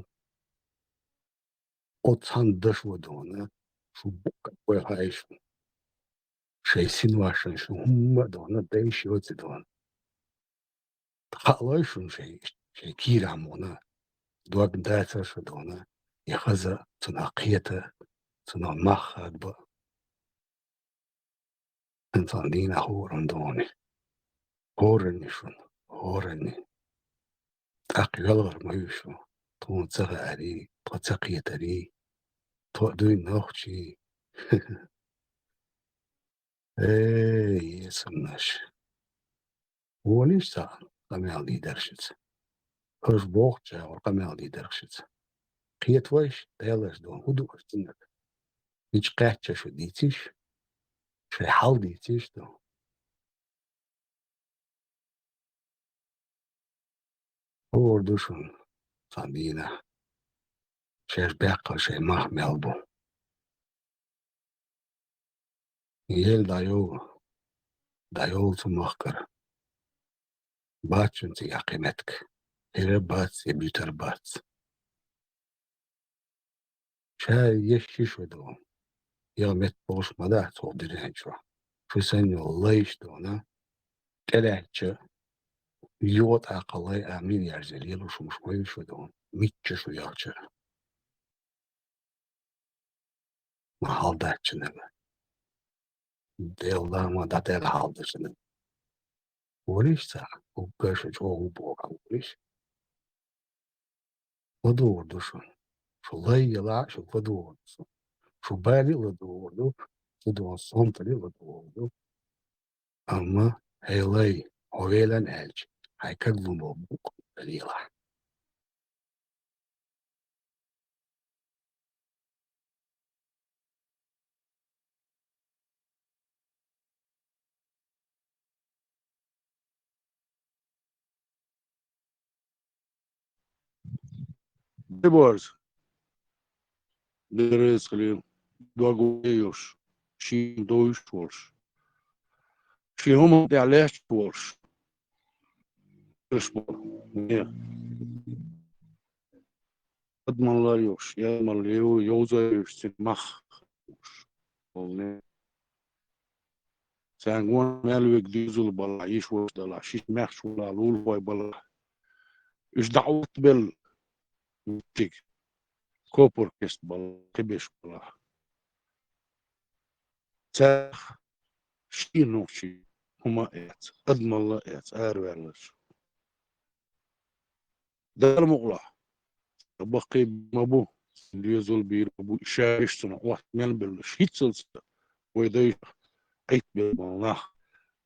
Оцу цхьана дашо дона, шу буккъа вай хаьий шу. Шайн синошна шу хӀумма а дона, дайша йоций дона. Хаалой шуна шайн, шайн кийрахь мукъана, дог дацара шу дона, и хаза, цунах кхета, цунах мах хадба. Цхьана дийнахь хӀоранна доне. ХӀоранне шуна, хӀоранне. ТӀаккха йоьлхур ма ю шу, тхуна ца хаарий, тхо ца кхетарий, тхо а дуй нохчий. Эй, есамнаш! Волийша цхьаъ къамел дийр дара шуьца. Аша бохучу агӀор къамел дийр дара шуьца. Кхета вайша, Делаша дона, хӀун ду аша цунах? Мича кхаьчча шу дийцийша, шайн хьал дийцийша ду. ХӀора ду шуна цхьана дийнахь, шаьш баьккхина шайн мах мел бу. Ел дӀайолу, дӀайолу цу махкара. Бац шуна цигахь кхин меттиг. Хир бац я буьтур бац. Ша еш ши шу ду. Я меттиг болуш ма дац хӀокху динан чохь. Шу санна йолу лайш дуна, тӀелаьцча, юха тӀаккха лай а мин яьржина лелош хӀумаш ма ю шу дуна, мичча шу яхча. Ма хьалдаччунага. Делла ма дӀадаьлла хьалдачунага. Вуьйш цхьа, уггар шу чӀогӀа боху вуьйш. ЛадогӀур ду шуна. Шу лай ялахь а, шу ладогӀур ду шу. Шу бали а ладогӀур ду, шу дон сонтали а ладогӀур ду. Амма, хьей лай, хьо велан аьлча, хьайн каглун болу букъ лелахь. Де борза, дерриг а хилийла, дог вайош, шен довзуш волуш, шен хӀуманна тӀехь лаьтташ волуш, Адамалла йолуш, адамалла йовза йолуш, цуьнан мах йолуш. Царна гонах мел верг доьзал балахь, йиш ваша далахь, шиъ маьхча валахь, лулахой балахь. Уьш дӀа а оттабелла, меттиг, копар кеста балахь, кхиберш балахь. Царах шен нохчийн хӀума а эца, адамалла а эца, араваьлларш. Дала мукъалахь, баккхий ма бу, доьзал бийр ма бу, и шаьш цунах Ӏотта мел беллаш, хӀинццалц вай дайшах Ӏиттабелла болу нах,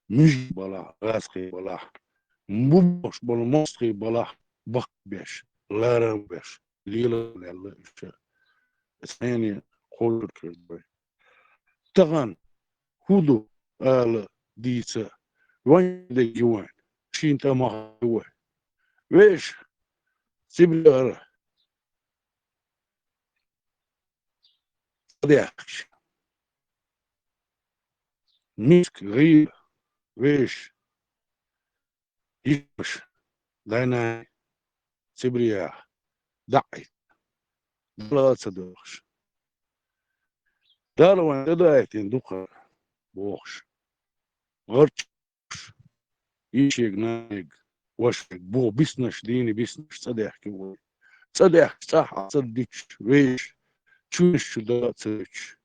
муьжий балахь, гӀазкхий балахь, бу бохуш болу мостагӀий балахь, баккхий беш, ларам беш, лелам лелла уьш. Аса хьенан кхочур кхуьрда вай. Тахана хӀун ду ала дийца, вайн дерг ю вайн, шина тӀамах ю вай. Вешан, Сибрехара, ца дехкаш. Миска гӀийла, вешан, йиш-ваша, дай-нана, Сибрехахь, дӀа а Ӏитта, Дала а ца дохуш. Дала вайн тӀедоуьйтина ду-кх хӀара, бохуш. ГӀарч йишега, нанега, вашега, боху биснарш, дийна биснарш цӀа даьхкина вай. ЦӀа даьхкича, цӀахь Ӏа ца дуьтуш, вешан, чоьнаш чу дан а ца дуьтуш.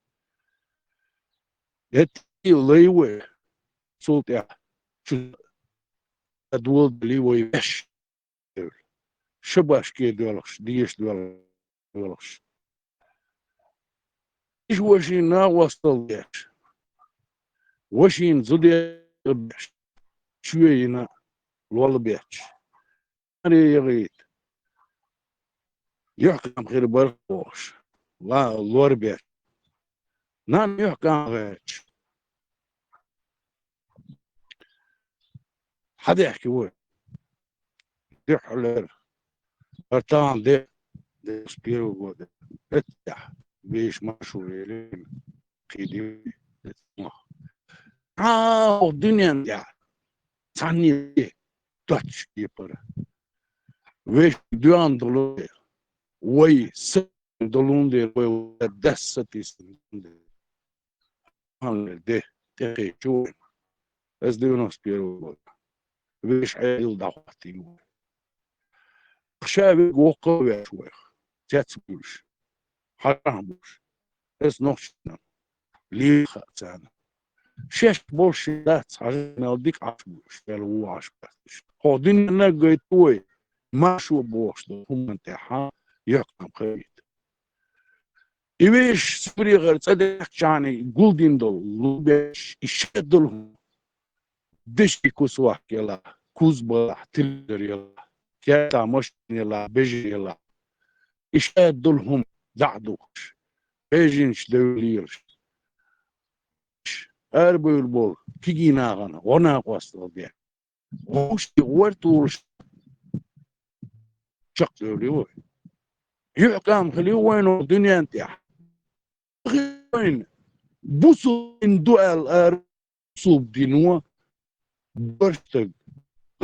ХӀетте а лай вай, цул тӀаьхьа чу дан доладелла вай вешан. Шабашке доьлхуш, деша доьлхуш. Иштта вашийн накъосталла деш, вашийн зуда беш, чоь йина лол бетташ. Маре яхийта, юьхькӀам хир бара бохуш, ла-, лор бетташ. Нана юьхькӀам гӀерташ. Хьан дехке вай? Дуьххьалера. ХӀара тахана де, девяносто первого года. ХӀеттехь, вешан маршо велира, кхин дина. Хьан хӀокху дуьнен тӀехь цхьанне доццуш кепара? Вешан доьхна долу вай, са долун дера вай дас сатийсина. Хьалха де, тӀекхечу вайна. Аса девяносто первый год. Вешан Ӏедал дӀахӀоттийна вай. Ша верг воккха а веш вайх. Цец буьйлуш. Хьажахь буьйлуш. Аса нохчийн лела хаьа царна. Шаьш болуш дац, хьажа мел дика Ӏаш буьйлуш, мел вон Ӏаш бац. ХӀокху дуьненна гайта вай, маршо бохуш долу хӀуманна тӀехь юьхькӀам хилийта. И вешан Сибрехара цӀа даьхкичахьана гулдина долу лулбеш, и шадолу хӀума. Деши кусвахка ялахь, куз балахь, телевизор ялахь, кертахь машина ялахь, бежа ялахь. И шадолу хӀума дӀа а духуш, бежанаш девлла лелаш. Арабевлла болу кегий нахана гӀо накъосталла де. Вовшийн гӀортолуш чекхдевлла вай. ЮьхькӀам хила ю вайна дуьнен тӀехь. Вайна бусулба дин ду аьлла ара бусулба дино, бархӀ стаг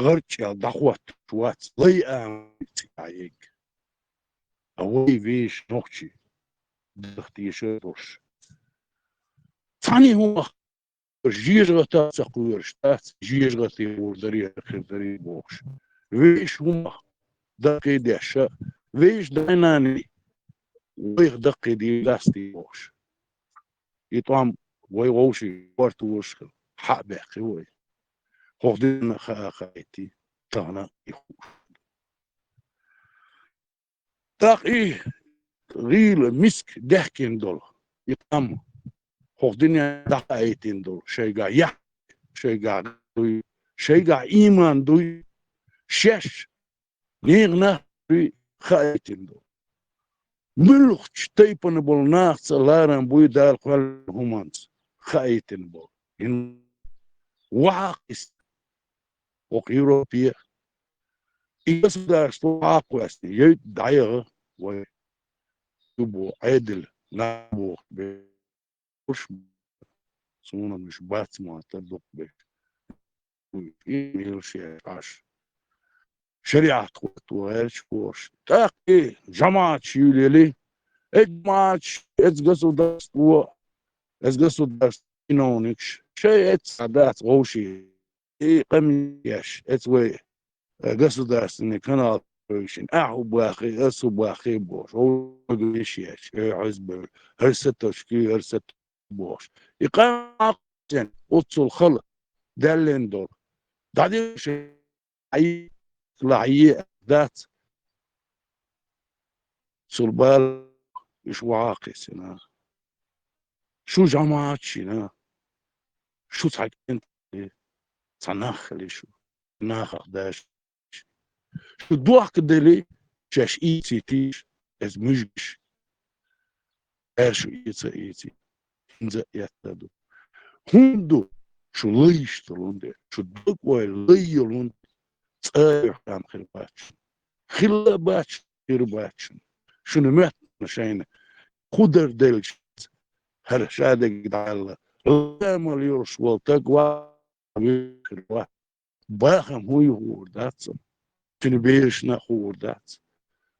гӀарчӀел дӀахоттуш вац, лай ама цига егга. А вай вешан нохчий даха тешар долуш. Цхьана хӀумах жежагӀата ца кхоьруш дац, жежагӀате гӀур дарий, хир дарий бохуш. Вешан хӀумах даккхийдеш, вешан дай-наний вайх даккхийдийр дац те бохуш. И тӀом вай вовшийн корталуш хила, хьа а баьккхи вай. ХӀокху динна хаа хаийтий, тахана а и хууш. ТӀаккха и гӀийла миска даьхкина долу, и къам хӀокху дуьненна дӀахаийтина долу, шайгахь яхь, шайгахь дуй, шайгахь ийман дуй, шаьш нехан нах дуй хаийтина долу. Муьлххачу тайпана болу нахаца ларам буй Дала кхоьллина хӀуманца хаийтина болу. Ин вахьа кхиста хӀокху Европе, и государство вахьа кхоьссина, яйта дӀаяха вай, ю бо Ӏедал нах боху бе. Уьш суна уьш бац ма тар дукха беш. И мелаш еш Ӏаш. ШариӀат хӀотто гӀерташ бохуш. ТӀаккха и жамаӀаташ юьйлели, эцу жамаӀаташ, эцу государство, эцу государство чиновникаш, шайн эцу дац вовшийн. И къамел еш, эцу вай, э, государственный канал вуьйшина, ахь хӀу бахи, ас хӀу бахи бохуш, вовшийн еш, э, хьуьзбевлла, хӀара сатошки, хӀара сатошки бохуш. И къамел оццул хала даьллина долу. ДӀадевши, Ӏай-, лахье дац. Цул бала уьш вахьа кхиссина. Шу жамаӀат шина. Шу цхьа кӀентий, цхьа нах хили шу. Нахах даш. Шу дохка дели, шаьш ийцитийша, эс муьжгаш. Эр шу ийца, ийци. ХӀинца а эцна ду. ХӀунда ду? Шу лайш долун де. Шу дог ойла лай йолун де. ЦӀа юьхь там хир бац. Хилла бац, хир бац. Шуна моьтту шайна. Кху дар делча, хӀара ша дерг дӀаьлла. Ламал йолуш волу таг ва, вихир ва. Бахам хӀун ю хуур дац цунна? Цуьнан берашна а хуур дац.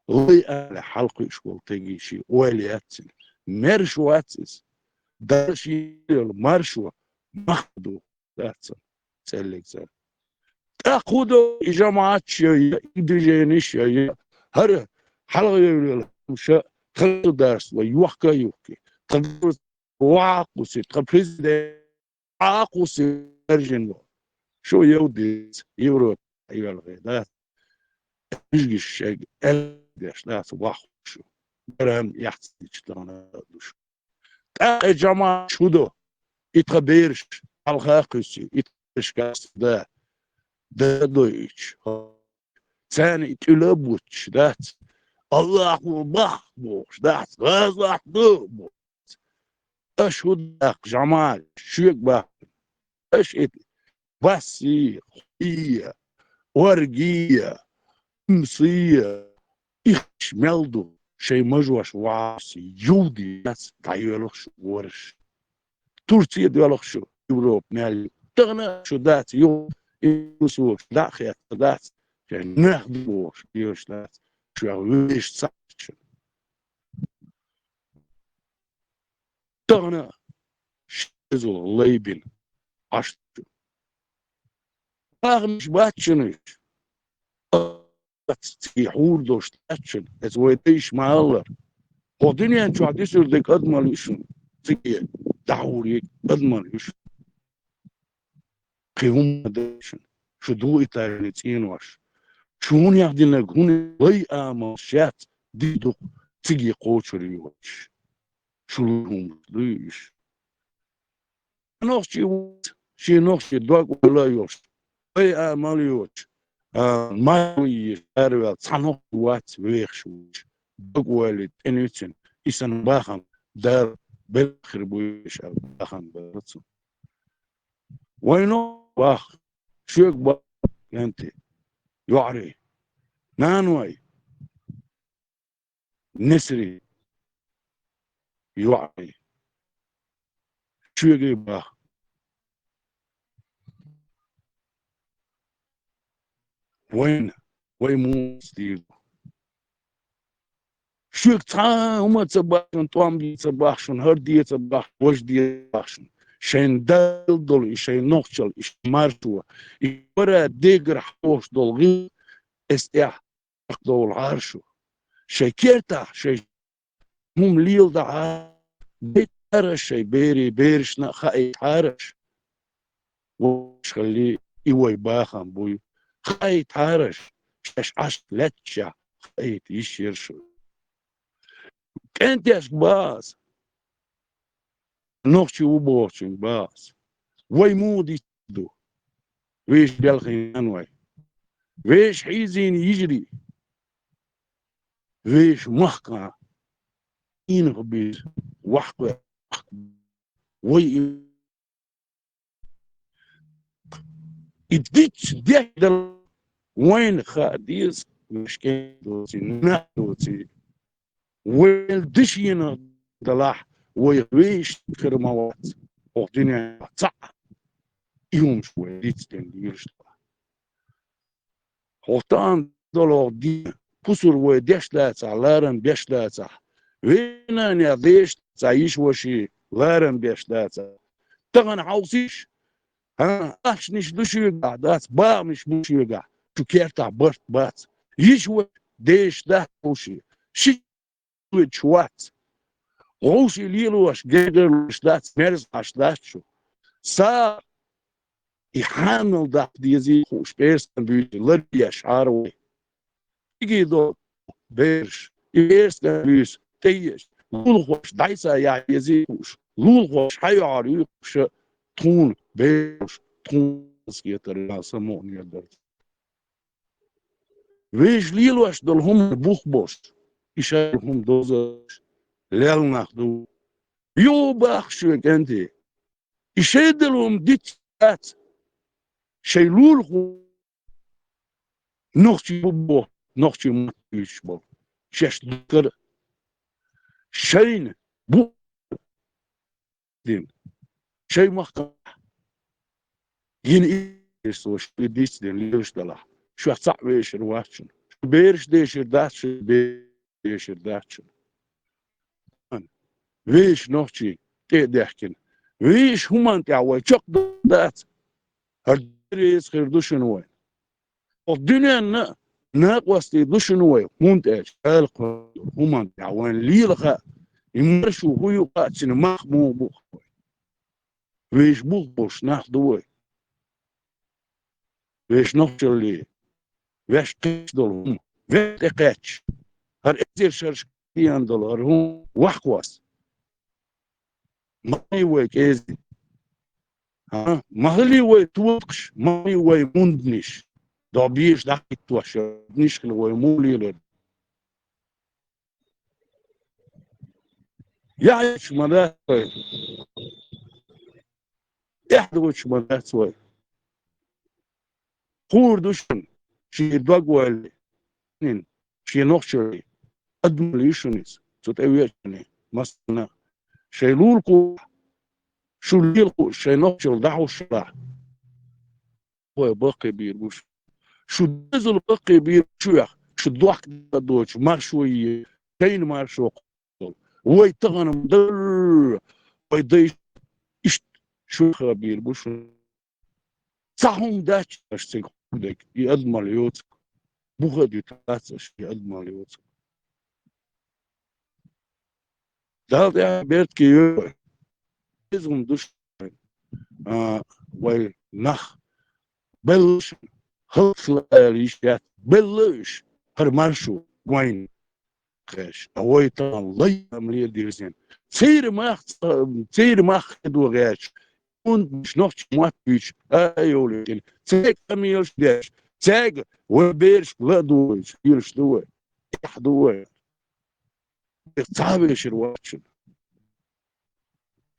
Лай ала хьалкхуьуш волу тегий ши ойла яц цуьнан. Мерш вац иза. Дала шен йолу маршо мах ду дац цунна. ЦӀеллиг цара. ТӀаккха хӀун до и жамаӀаташ йой, и движениш йой, хӀара хьалха йевлла хӀумаша тхан государство йохка а юхки, тхан вахьа а кхуси, тхан президент Ӏа а кхуссий вержина ву. Шу йовдийца, Европа йоьлхий, да? Уьжгаш шайга аьлла деш, да, ца ваххуш шу. Барам яхцича тахана ду шу. ТӀаккха жамаӀат шу до. И тхан бераш хьалха а кхуьссий, и тхан бераш кхаьчна, да. Да дойуьйтуш. Царна и тӀуьла а буттуш, дац. Аллаху бах бохуш, дац. ГӀазот ду бохуш. Аша хӀун даккха, жамаӀат, шуьга бахкина? Аша и бассий, хӀуий, оргий, хӀумсий, ихш мел ду, шайн мажош вахьа кхуссий, юхадийца дӀайоьлхуш вораш. Турция доьлхуш шу, Европа мел ю. Тахана шу дац, юха и мусулш дӀа а хетта дац, шайн нах ду бохуш, йоьш дац, шуьга вуьйш ца Тахана шезула лайбина Ӏаш ду. Бахамаш бац шуна уьш. Цига хьур долуш дац шуна, эца вай дайша ма-аллара. ХӀокху дуьнен чохь дуьсур дерг адамалла ю шуна. Цига дӀахьур ерг адамалла ю шуна. Кхин хӀумма ма ду шуна. Шу дугӀу и тайпана цӀенош. Шу хӀунех динарг хӀун лай амалш яц, дика ду-кх цига кхочур ю вайш. Шу лур хӀуманаш дуй уьш. Нохчий ву, шен нохчий дог ойла а йолуш, лай амал а йоцуш, а, маршо йийш араваьлла цхьа нохчий вац вехаш вуьйш. Дог ойла тӀе нуьйцина, и санна бахам Дала белла хир буй уьш аьлла бахам бара цунна. Вайна бах, шуьга бах, кӀентий, йоӀарий, наной, несарий, йоӀарий. шуьга баха. Вайна, вай муха дийр ду? Шуьга цхьа а хӀума ца баха шуна, тӀом бе ца баха шуна, хӀара де ца баха, важа де ца баха шуна. Шайн Далла долу и шайн нохчалла, и шайн маршо, и вара дегара хьош долу гӀиллакх, эс тӀехь чекхдовлахьара шу. Шайн кертахь, шайн хӀума леладахьара, байтахьара шайн берийн берашна а хаийтахьара аш. Вайшхалли, и вай бахам буй. Хаийтахьара аш, шаьш Ӏаш лаьтташехь хаийта йиш яра шу. КӀентешка баха ас. Нохчи ву бохучуьнга баха ас. Вай муха дийр ду? Вешан белхийна вай. Вешан хьийзийна йижарий. Вешан махкахь, дийнах бийр, вахкхой, вай и И диц деш дала вайна хаа деза, вешан кӀентий доций, нах доций. Вай дешнаш далахь, вай вешан хир ма вац, хӀокху дуьненахь цхьаъ. И хӀумаш вай дицдина лелаш далахь. ХӀокху тӀам долу хӀокху дийнахь, пусар вай деш дацахь, ларам беш дацахь, вешан нанех дезаш дацахь, йиша-ваший ларам беш дацахь. Тахана хьовсийша, хӀан, ахчанаш ду шуьгахь, дац, бахамаш бу шуьгахь, шу кертахь барт бац. Йиша-ваша дезаш дац вовший. Ши вуьтуш вац. Вовший лелош, гергарлош дац, мерза Ӏаш дац шу. Са и хьанал даккха дезий хууш, пӀераскан буьйса ларъеш хьара вай. Кегий долу бераш, и пӀераскан буьйса тӀееш, лулахоша дӀасаяхьа езий хууш, лулахоша хьайохьур ю хууш, тхуна бераш, тхуна хетар, ма самукъане дара. Вешан лелош долу хӀуманна бух болуш, и шайн хӀума дозуш, лелла нах ду. Юха баха шуьга, кӀентий. И шайн долу хӀума диц дац. Шайн лулахо нохчий бу боху, нохчийн мотт буьйцуш болу. Шаьш дуккха а шайна бу дина. Шайн махкахь йина и, шу и дицдина лелаш далахь, шух цхьаъ вешар вац шуна. Шу бераш дешар дац, шу бераш дешар дац шуна. Вешан нохчий тӀе а даьхкина, вешан хӀуманна тӀехь вай чекхдаьлла дац. ХӀара дерриг реза хир ду шуна вай. Оцу дуьненна а накъостий ду шуна вай, хӀунда аьлча Дала кхоьллина долу хӀуманна тӀехь вайна лела хаьа, и маршо хӀун ю хаьа, цуьнан мах муха бу хаьа вайна. Вешан бух болуш нах ду вай. Вешан нохчаллий, ваьш кхеташ долу хӀума, ваьш тӀекхаьчча, хӀара эзар шераш кхиъна долу хӀара хӀума вахкхос. Ма хили вай кӀезиг. ХӀа? Ма хили вай тотакхаш, ма хили вай мунданиш. ДогӀа безаш дӀахӀиттош, ниш хила вай муха лелар. Яхьа йоцуш ма дац вай. Эхь доцуш ма дац вай. Хуур ду шуна, шен дог валли, шен нохчаллий, адамалла ю шуна иза, цу тӀе веачунна, массарна. Шайн лулахо, шу лела хууш, шайн нохчалла дӀахьуш хилахь, вай баккхий бийр бу шу. Шу дезал баккхий бийр бу шух, шу дохка доцуш, маршо е, шайна маршо кхоллал. Вай тахана ма дарра, вай дайша иштта шуьха бийр бу шу. Цхьа хӀума дац аша цига хӀума дерг, и адамалла йоцург. Буха а дуьтур дац аша и адамалла йоцург. Дала тӀехь беркате йойла вай. Беза хӀума ду шуна. А, вай нах белла шуна, хӀаллакьхила ала йиш яц, белла уьш, хӀара маршо вайна кхаьчча. А вай тахана лай ам леладирзина. Церан мах, церан мах хедо гӀерташ, хӀунда нохчийн мотт буьйцуш, а, йолуьйтина. Цаьрга къамелаш деш, цаьрга вай берашка ла а догӀуьйтуш, уьйраш ду вай, эхь ду вай. Цхьа а вешар вац шуна.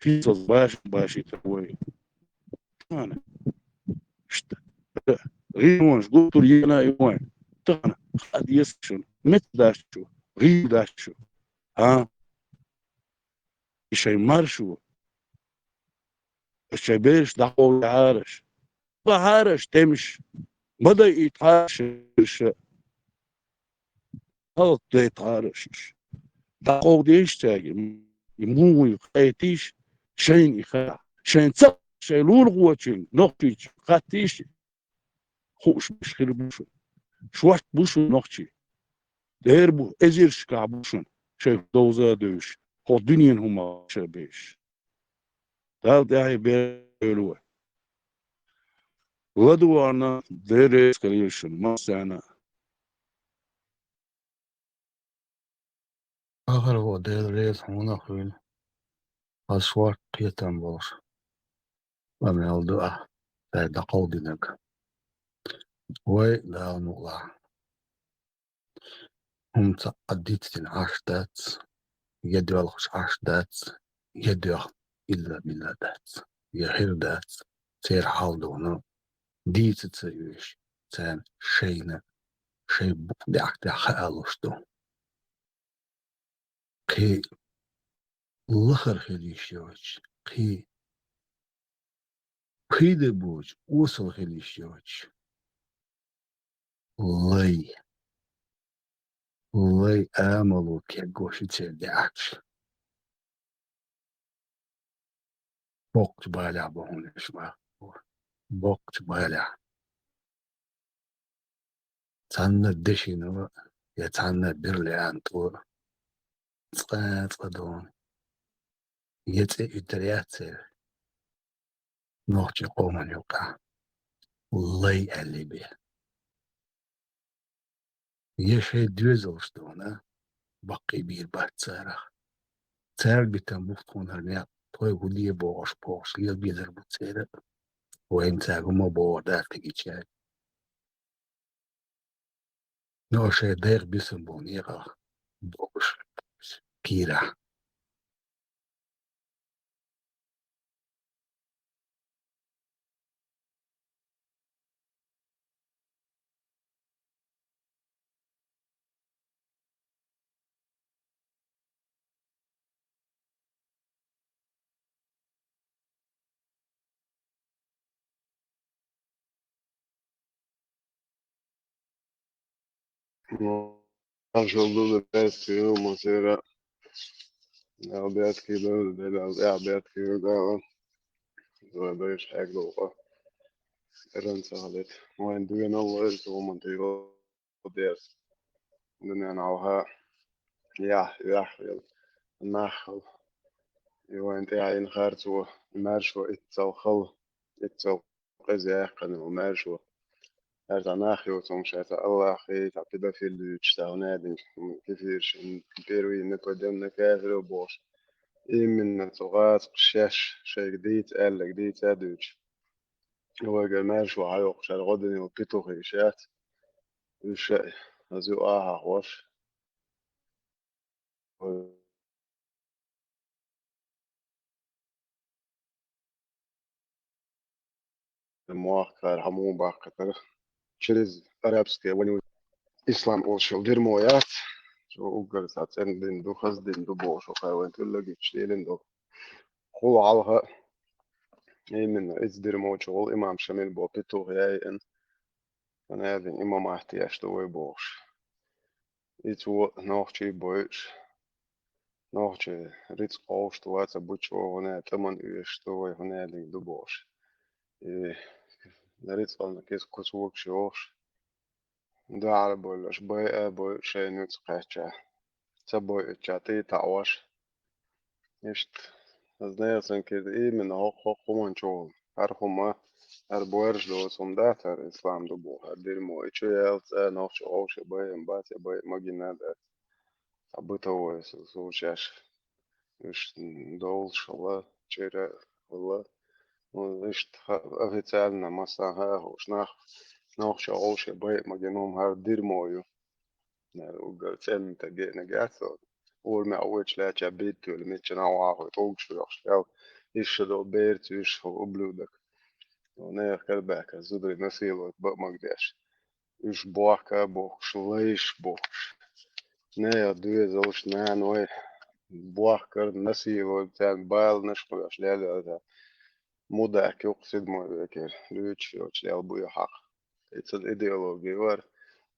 Фицалц баша башийтар вай. Тахана. Шта. ГӀиймонаш гуттар а йина ю вайн. Тахана. Хаа деза шуна. Меттадац шу. ГӀийла дац шу. ХӀа? И шайн маршо. шайн бераш дӀакъовлахьара уьш. Бахьара уьш тӀемаш, ма дайийтахьара уьш, хӀаллакдайтахьара уьш. ДӀакъовдийша цаьрга, и муха вуй кхетийша, шайна и хаа, шайн цӀа, шайн лулахочуьнга, нохчичуьнга хаттийша, хууш берш хир бу шуна. Шортта бу шуна нохчий. Дера бу, эзаршкахь бу шуна, шайх довза а девзаш, хӀокху дуьненан хӀуманаш а безаш. Далла тӀаьхье бер а йойла вай. ЛадугӀарна Дела реза хуьлийла шуна массарна а. Ахархо, Дела реза хьуна а хуьлийла. Ас шортта кхетам болуш къамел ду ахь, дай дӀакховдинарг. Вай, Дала мукъалахь, хӀума цхьаъ дицдина Ӏаш дац, я доьлхуш Ӏаш дац, я доьхна илла-билла дац, я хир дац, церан хьал духьал дийца ца оьшуш, царна шайна, шайн букъ даьхкина хаалуш ду. Кхин лахара хила йиш йоцуш, кхин кхийда боцуш, осал хила йиш йоцуш. Лай. Лай амало кегош ю церан даьхкаш. Боккхачу балехь бу хьуна уьш ма. Боккхачу балехь. Цхьанна дешино я цхьанна берлаьӀанто цкъа-цкъа дона. Я цӀе уьттар яц церан нохчийн къоман юккъехь, лай аьллий бен. Я шайн доьзалш дона, баккхий бийр бац царах. Цаьрга битина бу тхуна хӀара некъ, тхоьга хӀун де бохуш, бохуш, лела безар бу церан. Вайна цаьрга хӀума бохур дац кхин гича. Но шайн дайх бисина болу некъах бохуш кийрахь. Маршалла ду, беркат хуьлда, Мусера. Дала беркат хуьлда, Дала тӀаьхье беркат хуьлда. Вай бераш хьегна дукъа. Эран ца хилийта. Вайн дуьйна лойла цу хӀуманна тӀера. Дуьненан хьалха яхь, яхь йолу нах хилла. И вайна тӀаьхье йина харцо, и маршо иццал хала, иццал къиза яьккхина йолу маршо. ХӀара цхьа нах йоцург ша цхьа Аллахе, цхьа педофил дуьйцуш, цхьа хӀун аьлла, кефирш, первый нападение на кафиров бохуш. Именно цу гӀазкхаша шаьш шайга дийца аьлларг дийца а дуьйцуш. Вайгара маьрша ван хьайоккхуш, хӀара гӀо дина йолу петухаш яц. Уьш а, аса ю ахьа хьош. Мохк хӀара хьан муха баккхийтара? Через арабское ваню ислам олуш йолу дерьмо яц. Цо уггар цхьа цӀена дин ду, хаза дин ду бохуш, хӀокхара вайн тиллагича лелина долу. Кхул хьалха, именно, иза дерьмо чу волу имам Шамил боху петух яйина. Сан аьллина, имамат еш ду вай бохуш. И цо нохчий бойуш, нохчий рицкъ ховшуш ду вац а бучо, хӀуна тӀаман оьшуш ду вай, хӀуна аьллина ду бохуш. И рицкъална киса куцвогуш йохуш, дуьхьал бойуш, байа а бойуш, шайна нуьцкъ кхаьчча, ца бойуьйтча, тӀе а таӀош. Иштта, аса нехан кхета именно хӀокху, хӀокху хӀуманчу волу. ХӀара хӀума, хӀара боьрша доцу хӀума дац, хӀара ислам ду боху, хӀара дерьмо. И чу яьлла цӀа нохчо вовше байа бац, я байа магина а дац. Цхьа бытовой случаеш. Уьш довлуш хилла, чӀира хилла. Ну, иштта ха-, официально массарна хаа хууш нах, нохчо вовше байа магина хӀума хӀара дерьмо ю. Нара уггар цӀена тӀе геънарг яц со. Урамехь вочу лаьча бийттуьйла, миччанхьа вахахь тӀулгаш лоьхуш, кӀел иша долу берца уьш хӀу ублюдок. Нехан карабаьхкар зударий насиловать бан а магадеш. Уьш бохка а бохкуш, лайш а бохкуш. Нехан доьзалш, наной бохкар, насиловать, царна баланаш кхоьхьуш лелла. Мудаки юкъ седьмой векера, луьйчу йолчу лел буй хьакха. Ицан идеология вара.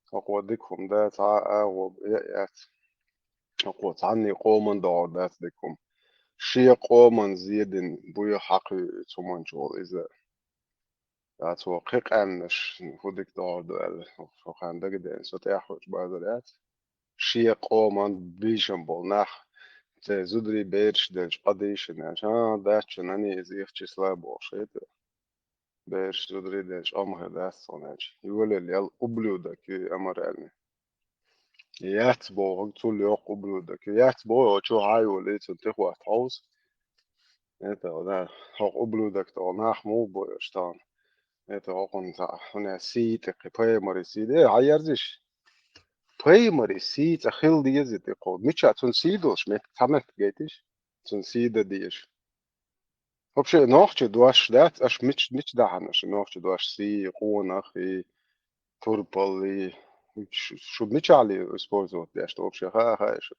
Хьокхо дика хӀума дац, цхьа а агӀо яц. Хьокхо цхьанний къоман догӀур дац дика хӀума. Шен къоман зедина буй хьакхуьу цу хӀуманчу волу иза. Дац вон кхин къаьмнаш хӀун дика догӀур ду аьлла, хӀокхарна дагадеана, со тӀехь хуьлуш базар яц. Шен къоман бийшина болу нах, церан зударий бераш делча къа дийшина, аьлча, а, дац чу нани иза их числа бохуш хета. Бераш зударий делча къа ма хир дац цунна аьлча. Йолалла ял ублюдок ю аморальный. Яц бохург цул йоккха ублюдок ю. Яц боху, чу хьайволий, цунна тӀехӀотта хьовса. Это, да, хӀокху ублюдок тӀо нах муха бу аьлча тахана. Это хӀокхунна цхьа, хӀуна сий тӀе кхин, пайхамаре сий де, хьаерзиш. Пайхамаре сий цӀа хила деза тӀе кхо. Мича цунна сий долуш меттиг, цхьа меттиг гайтиш? Цунна сий дан дезаш. Вообще, нохчи дош дац, аша мич-, мича дахьана аша нохчи дош, сий, къонах и, турпал и, шу, шу мичахьли использовать деш, вообще, хаа, хаа шу.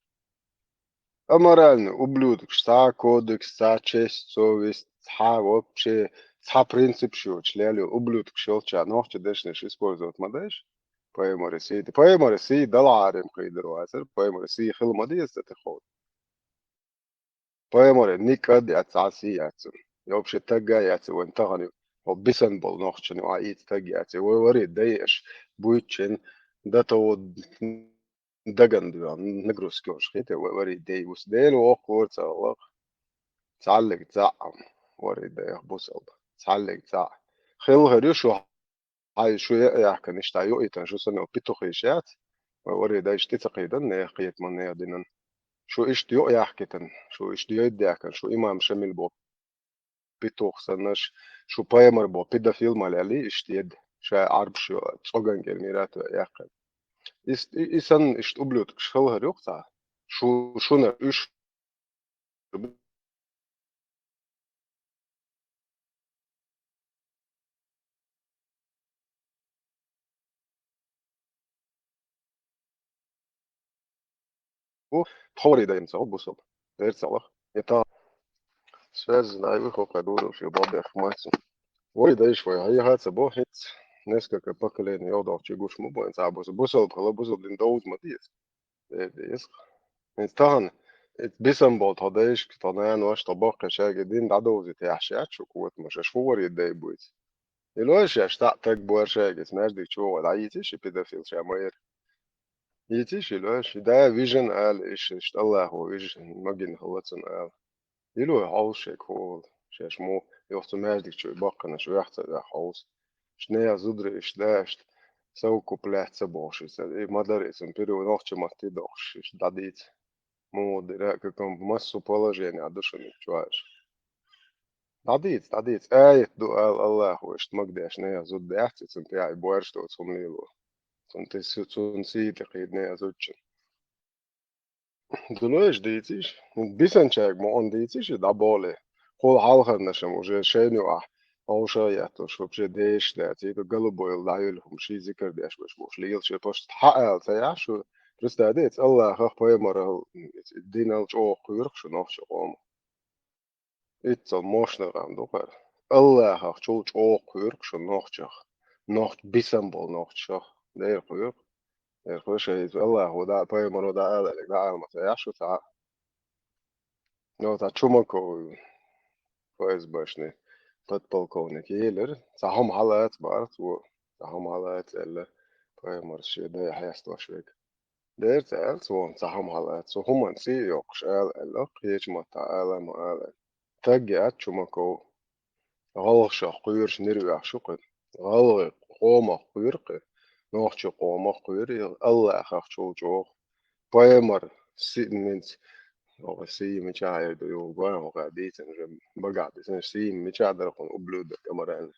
Аморальный, ублюдкаш, цхьа кодекс, цхьа честь, совесть, цхьа вообще, цхьа принцип шучу лело, ублюдкаш йолча нохчи дешнаш использовать ма деш. Пайхамаре сий, пайхамаре сий дала Ӏарим кхийдар вацара, пайхамаре сий хила ма деза тӀе ховда. Пайхамаре никъ а яц, цхьа сий яц цунна. Я вообще таг а яц, вайн тахана хӀо бисан болу нохчана а ийца таг яц. Вай вари дайаш буьйчен дато даган дуьхьа нагрузка йолуш хета, вай вари дай вус. Дела воккхура ца гӀалгӀа. Цхьаллиг цхьаъ вари дайх бусалба. Цхьаллиг цхьаъ. Хилхар ю шу хьай шу яа яхкана иштта юкъ йитан шу санна петухаш яц. Вай вари дайш тӀе ца кхийдан, нехан кхетаман, нехан динан. Шу иштта юкъ яхкитан, шу иштта йойд яхкана, шу имам Шамил бо петух саннаш, шу пайхамар бо педофил ма лели, иштта ед, ша Ӏарбаш йо, цӀоган кӀел мира а тоьа яьккхина. Ис-, и, и санна иштта ублюдкаш хилхар юкъ цхьа. Шу, шуна уьш бу, тховри дайна ца гӀо бусал. Эрцалах. Я та связь знаю, хӀокху дуров, я бабех мацу. Вай дайш вай, хьайха ца бо, хӀинца несколько поколений йодох чи гуш ма бу, цхьа бусал. Бусал хала, бусал дин довз ма деза. Э, деза. ХӀинца тахана, э, бисам бол тхо дайшка, тхо нана ваша, тхо боккхе шайга дин дӀадовзийта яхьаш яц шу котамаш, аша хӀун варе дай буйца? Илой шаьш таӀ таг бор шайга, маьждиг чу вогӀу, дӀайийций ши педофил ша ма яра? Йийций ши илой ши? Да, вижина ала, иша, иштта Аллахо вижа, магина хала цунна ала. Илой хьовса шайга хӀу волу, шаьш мо, йохцу маьждиг чу баккханаш вехца вех хьовса. Шнея зудра иштта да, иштта совкуплять ца бохуш, иштта, и ма дара, и цунна пиру нохча матти дохуш, иштта дӀадийца. Муха дира, каком массу положение а ду шуна чуьра. ДӀадийца, дӀадийца. Аят ду ала Аллахо, иштта магадеш нехан зуда даьхци, цунна тӀехь и боьрша доцу хӀума лело. Цунна тесу, цунна сий тӀе кхийда нехан зудчун. Дулойш дийциш, бисанчаьрга мукъан дийциш, и дӀаболе. Кхул хьалхарнашам уже шайна юкъахь, хьовша а етталуш, вообще дешаш дац, и голубой дӀаюьллу хӀума, ший зикар деш беш болуш, лелаш, я просто хьаала ца яхь шу, представь, эца Аллахах, пайхамарах, динал чӀогӀа кхоьру шу нохча къомах. Иццал мощный къам ду хӀара. Аллахах чул чӀогӀа кхоьру шу нохчах. Нохч бисам болу нохчах. Дера кхоьру. Дера кхоьру шайн иза Аллахо да, пайхамаро да ала, дӀаала ма ца яхь шу цхьа. Ну, цхьа Чумаков, ФСБшный подполковник елира, цхьа хӀума хьалаца бара цо, цхьа хӀума хьалаца аьлла, пайхамарс шен дай хьестош верг. Дера ца аьлла цо, цхьа хӀума хьалаца, цо хӀуманна цӀе а йоккхуш ала аьлла, кхечу маттахь ала а ма ала. Таг яц Чумаков. ГӀалгӀашах кхоьруш нир вехаш ю кхин. ГӀалгӀай къомах кхоьру кхин. Нохча къомах кхоьру и Аллахах чул чӀогӀа. Пайхамар сиъминца, оха сий мичахь эр ду, юха гоьн оха дийцина, уже багахь дийцина, сий мичахь дара кхуна ублюдок аморальный.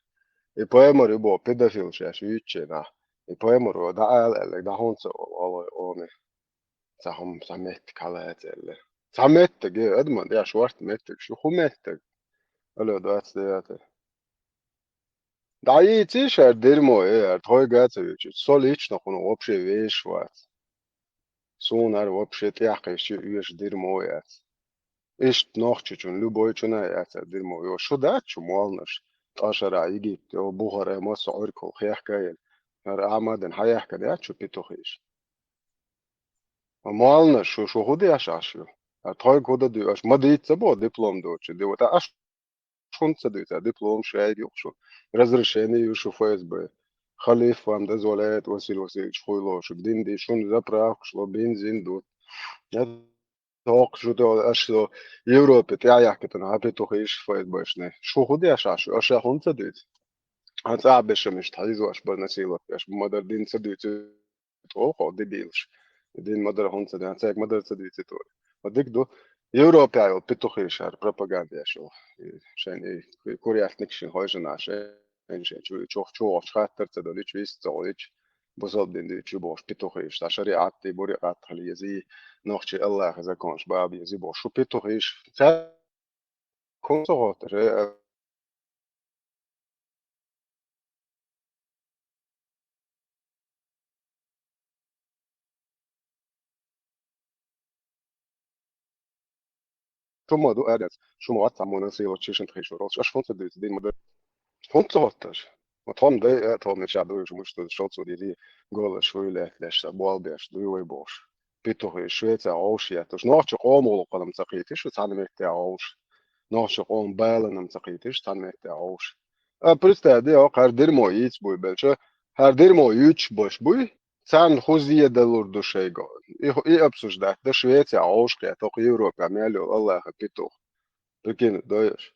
И пайхамар ю боху педофил шаьш юьйцучу нах. И пайхамаро дӀаала аьлла, дӀа хӀунда ца олу гӀалгӀай къоме? Цхьа хӀума, цхьа меттиг хьалаца аьлла. Цхьа меттиг, э, адаман тӀехь шорта меттиг, шу хӀун меттиг? Алло, двадцать девятое. ДӀайийций шаьра дерьмо, э, ара тхойга а ца вуьйчуьйту. Со лично хьуна вообще вешаш вац. Суна ара вообще тӀехь кхечу оьшуш дерьмо яц. Иштта нохчочун, любойчун а яцара дерьмо. Йо, шу дац шу молланаш, ткъа шера Египте, йо, Бухаре, массо а Ӏуьркал хехка а елла. ХӀара Ахьмадана хьаяхкина яц шу петухиш. Молланаш, шу, шу хӀун деш Ӏаш ю? А тхоьга хӀун дан дуй? Аша ма дийца бо диплом доцуш ди. Вот аш хӀунда ца дуьйцу, диплом шайга юкъа шу. Разрешение ю шу Ф С Б. Халиф вам дозволяет, Василий Васильевич, хуйло шу. Дин ди шуна заправкаш ло, бензин ду. Я тохка шу тӀе, аш со Европе тӀаьхьа яхкитана, хьан петухиш Ф С Б-шна. Шу хӀун деш Ӏаш ю? Аша хӀунда ца дуьйцу? Хьан цӀа бешамаш тхьийзош бар насиловать беш, ма дар дин ца дуьйцу. ТӀо хо дебилаш. Дин ма-дарра хӀунда ца даьнна, цаьрга ма-дарра ца дийци тӀо. Ма дика ду, Европа йолу петухи шара пропаганда еш йолу. И шайн и куръяьллиг шин хойшина шайн шайн чу чух чугӀочу хаттар ца долуьйту, вист ца гӀойту, бусалба дин дуьйцу бохуш петухиш. Ша шариӀат и, бурикъат хила еза и, нохчий Аллахьан законаш баба еза бохуш. Шу петухиш. Ца хӀун ца гӀоттар, э, Шу ма ду аьлла, шу ма вац цхьаммо насиловать шишна тхийшур волчу, аша хӀунда ца дуьйцу дин ма ду? ХӀунда ца гӀотташ? Вот хӀума дай а, тхо мичахь дуй, шу муш ду, шовцо дири, голаш хуй лаьтташ, ца болх беш, дуй вай бохуш. Петухи, Швеция гӀовш етташ. Нохчи къоман гӀуллакхана ца кхийтиш, шу цхьана метте гӀовш. Нохчи къоман баланам ца кхийтиш, цхьана метте гӀовш. А, представь, де, хӀара дерьмо йийца буй белча, хӀара дерьмо юьйцуш бош буй, царна хӀун зе далур ду шайга? И, и обсуждать да Швеция гӀовш кхетта, хӀокху Европа мел йолу Аллахьан петух. Прикинь, дойуш.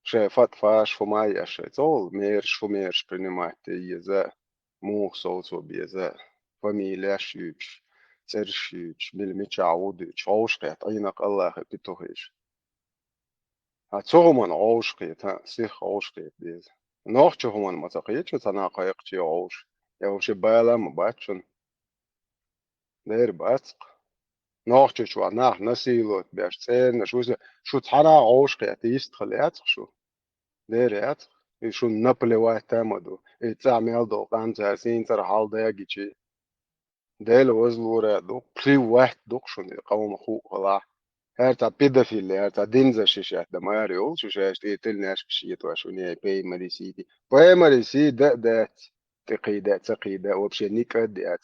Шайн фатфаш хӀума а еш шайн цӀа волу, мераш хӀун мераш принимать де еза, муха совцо беза, фамилеш юьйцуш, цӀераш юьйцуш, мила мичахь ву дуьйцуш, гӀовш кхетта, Ӏийна Аллахьан петухиш. Хьан цу хӀуманна гӀовш кхета, сих гӀовш кхета деза. Нохча хӀуманна ма ца кхета шу цхьана кхайкхаче гӀовш. Я вообще бала а ма бац шуна. Дера бац-кх. Нохча чохь нах насиловать беш, цӀернаш вуьсу, шу цхьана гӀовш кхета, йистхила яц-кх шу. Дера яц-кх. И шуна наплевать а ма ду. И цӀа мел долу къам цара сийна цӀара хьалдагичи. Дела вазлура ду, плевать ду-кх шуна и къоман хуу хилахь. ХӀара цхьа педофил, хӀара цхьа дин защищать дан ма ара йолуш, шу шаьш тӀе тилнеш шетош ву, не, пей мари сий ти. Пей мари сий да а дац, тӀе кхийда а, ца кхийда а, вообще никъа а дац.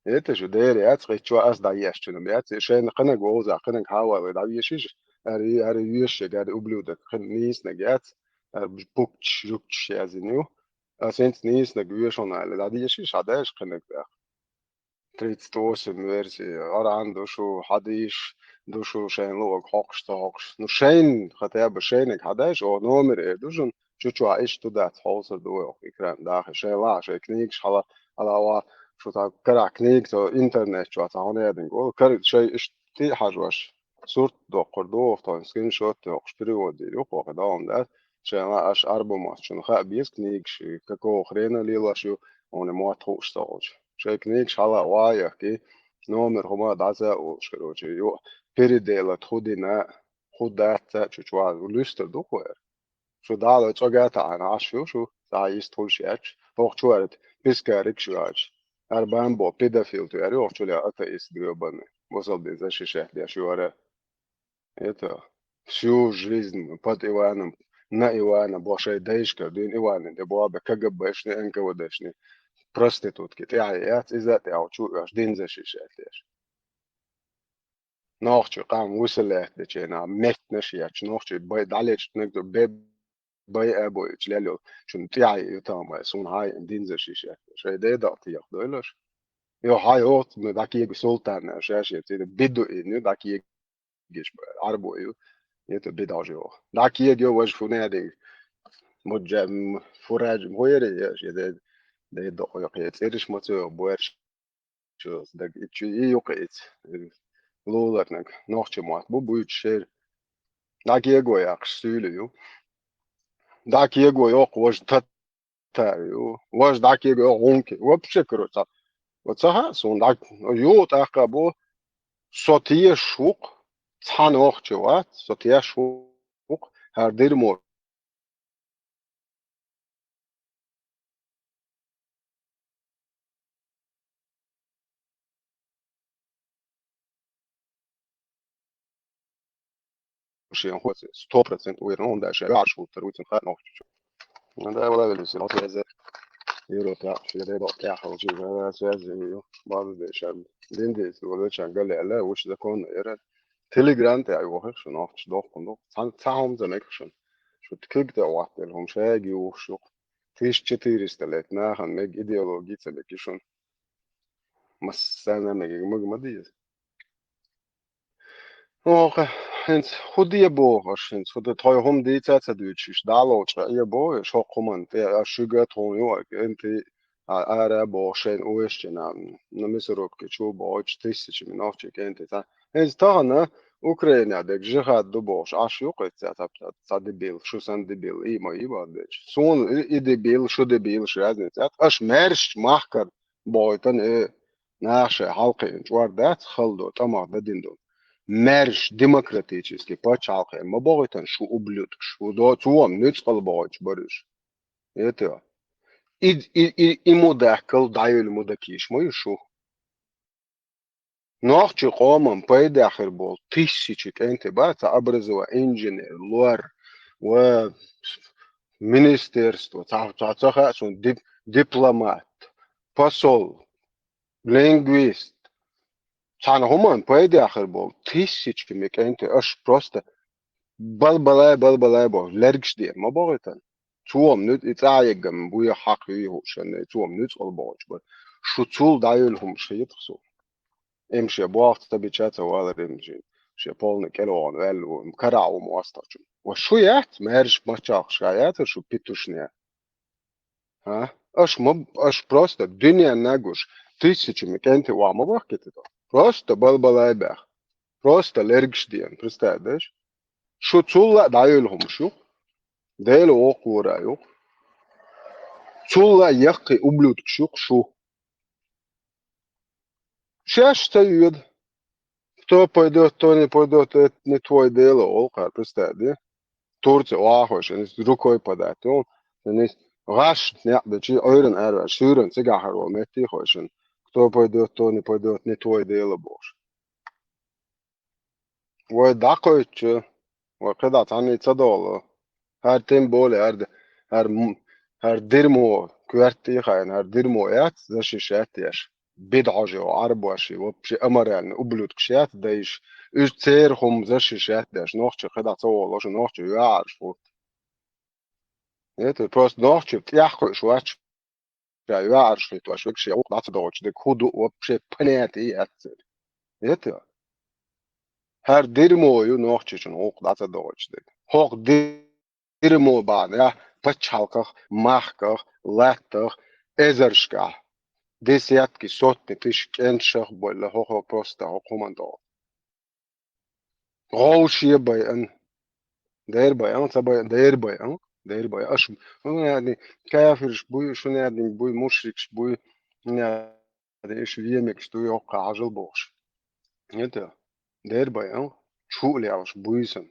Это же дера яц, кхечо ас дӀаешчунам яц, шайна кхинаг вовза, кхинаг хьавала дӀавешиш, ари, ари вешшиг, ари ублюдок, кхин нийснаг яц, ари пукч, жукч язин ю. Ас хӀинца нийснаг вешон аьлла, дӀадешиш, хьадеш кхинаг баьхна. Тридцать восемь версий, Къуръан ду шу, хьадийш ду шу, шайн луъаг хьокхуш, ца хьокхуш. Ну, шайн, хотя бы шайниг хьадеш, о, номер эр ду шуна, чу чохь иштта ду дац, хьовсар ду вай окху экран даха. Шайн лаха, шайн книгаш хьала, хьала ва, шу цхьа карахь книга, цо интернет чохь цхьа хьуна ядинг, о, кара шайн иштта хьажош. Сурт доккхур ду, оха тхуна скриншот йоккхуш, перевод дийр ю, кху ваха даун дац. Шайн лааш Ӏарбо мотт шуна хаа беза книгаш, какого хрена лелош ю, хьуна мотт хууш ца волчу. Шайн книгаш хьала а ван а яхкий, номер хӀума дӀаса а волуш, короче, ю, переделать хӀу дина, хӀу дац а чу чохь луьстар ду кху эр. Шу дӀала цӀога а таӀана Ӏаш ю шу, цхьа йист хуьлуш яц, хӀокху чу аьрта пискарик шу яц. ХӀара бан бо педофил ту аьлла, хӀокху чу ле атеист грёбаный, бусалба дин защищать деш ю хӀара. Это всю жизнь под Иваном, на Ивана бо шайн дайшка, дуьйна Ивана де бо бе К Г Б-шни, Н К В Д-шни, проститутки тӀаьхьа яц, иза а тӀаьхьа чу а оьхуш, дин защищать деш. Нохчий къам вуьсу лаьттачу хенахь меттанаш ечу, нохчий бай дӀалечу нагду бе-, бай а бойчу лел йолу, чун тӀаьхьа ю тамай, суна хьай дин защищать деш. Шайн ден дакъа тӀехь дойлаш. Йо, хьай оцу дӀакега султанна, шаьш яц, бедуин ю, дӀакега геш Ӏарбо ю, это бедалжо. ДӀакега йо, важа фу надо. Муджа, м, фуража, м, хойре, я, я, да, да, да, ой, я, цӀериш ма цо, боьрш, чо, даг, и чу, и юкъа иц, э, луларнаг, нохча мотт бу, буьйцу шер. ДӀакего яхаш суьйлу ю. ДӀакего йоккху важа тат та ю, важа дӀакего гӀунки. Вообще, короче, ца, вот ца хаьа суна, дӀа, ю тӀаккха бу, со тешаш ву-кх, цхьа нохча вац, со тешаш ву-кх, хӀара дерьмо шен хӀоце, сто процент уверен, он дальше вяш хутар, уцин хат нохчичу. Ну да, вала вели сила связи. Юро та, шере до тя, хо чи, да, связи, ю, базу де шар. Дин де, вала чан гале, ала, уч закон, эра. Телеграм те, ай, вохих, шун, охч, дох, кундук. Сан, сахом за мекшун. Шут киг те вахтел, хум шаги, ух, шук. Тысяча четыреста лет, нахан, мег идеологица, мег ишун. Массана, мег, мег, мадиз. Оха, хӀинца хӀу де боху аша, хӀинца хӀу де тхой хӀума дийца ца дуьйцуш, дӀалочкъа е боху, шо хӀуманна тӀе, а шуьга тхуна ю, а кӀентий, а, ара боху шайна уьш чина, на мясорубке чу бохучу тысячами нохчий кӀентий ца. ХӀинца тахана Украинехь дерг жихад ду бохуш, Ӏаш ю кхетта ца, ца, ца дебил, шу сан дебил, и ма и бан дечу. Суна и, и дебил, шу дебил, шу разница яц. Аша маьршачу махкара бохуьйтан, э, наха шайн хьалкхиъна чӀор дац, хала ду, тӀамах дадина ду. Маьрша демократический пачхьалкхе ма бохуьйтан шу ублюдкаш, шу до, цо ма нуьцкъала бохуьйтуш бара уьш. Это. И, и, и, и мудаккал дӀаюьлу мудакийш ма ю шу. Нохчийн къоман пайда хир болу тысячи кӀентий бац, ца образование, инженер, лор, ва министерство, ца, ца, ца хаьа суна дип-, дипломат, посол, лингвист. Цхьана хӀуманна пайда хир болу тысячи кӀентий, аша просто балбалай, балбалай боху, лергаш ден ма бохуьйтан. Цо ма нуьц-, и цӀа а еггам буй хьакха юй хӀуъушанна, цо ма нуьцкъала бохучу бара. Шу цул дӀаюьлу хӀумаш хетах суна. Им шен боху ца бича ца валар, им шен, шен полна кӀелвогӀун ваьлла ву, им карахь ву моастагӀчун. Ва шу яц, маьрша мачхьалкхашка яцара шу питушне. А? Аша ма, аша просто дуьненна гуш, тысячами кӀентий ва ма бахкита. Просто балбалай бех. Просто лергаш ден, представь, даш? Шу цулла а дӀаюьлу хӀумаш ю. Дела воккхавара ю. Цулла а яккхий ублюдкаш ю шу. Шаьш ца йоьду. Кто пойдёт, кто не пойдёт, это не твой дело, олу кхара, представь, да? Турция вахой шен, иза рукой подать, ну, шен иза гӀаш некъ дечи, ойран аьрваьш, суьйран цигахьара вол меттий хой шен. Кто пойдёт, кто не пойдёт, не твой дело, бохуш. Вай дӀакхойтча, вай кхидӀа цхьаьнний ца долу. ХӀара тем более, хӀара д-, хӀара м-, хӀара дерьмо коьртте а хаийна, хӀара дерьмо яц, защищать еш. Бидхьожа йо, Ӏарбош и, вообще аморальный ублюдкаш яц, дайш. Уьш церан хӀума защищать деш, нохча кхидӀа ца волуш, нохча юьхьӀаьржа хӀутту. Это просто нохча тӀехь кхуьуш вац. Ша юьхьӀаьржа хӀуьттуш вегаш шен гӀуллакх дӀа ца догӀучу дерг хӀу ду, вообще понятие яц церан. Это. ХӀара дерьмо ю нохчичун гӀуллакх дӀа ца догӀучу дерг. ХӀокху дерьмо бахьана, пачхьалкхах, махках, латтах, эзаршкахь, десятки, сотни тысяч кӀенташах а болла, хӀо-хӀо просто хӀокху хӀуманна догӀу. ГӀовше байан. Дера байан, ца байан, дера байан. Дера байан. Аша, ну, яъни, кафирш буй, шуна яъни буй, мушрикш буй, яъни, иш вемекш дуй, хӀокху хьажал бохуш. Это, дера байан, чу а лелаш буй сан.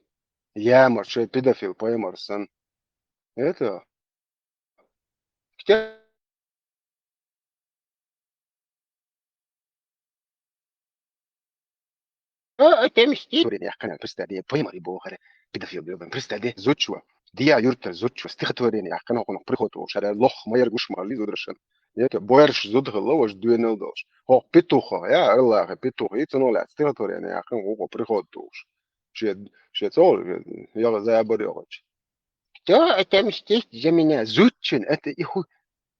Ямар, шай педофил паймар сан. Это, О, отомстить. Стихотворение яьккхина, представь, поймари бохара, педофил гребаный. Представь, зудчо, Диа юртара зудчо, стихотворение яьккхина, хӀокхунах приход волуш, хӀара лох ма яра гуш марли зударшан. Это, боьрш зуда хилла, важа доьналла долуш. ХӀокху петуха, я, АллахӀа петух, и цунах лаьцна стихотворение яьккхина, хӀокхо приход долуш. Шен, шен цӀогӀа, яла забар йогӀучу. Кто отомстит за меня? Зудчун, это и ху-,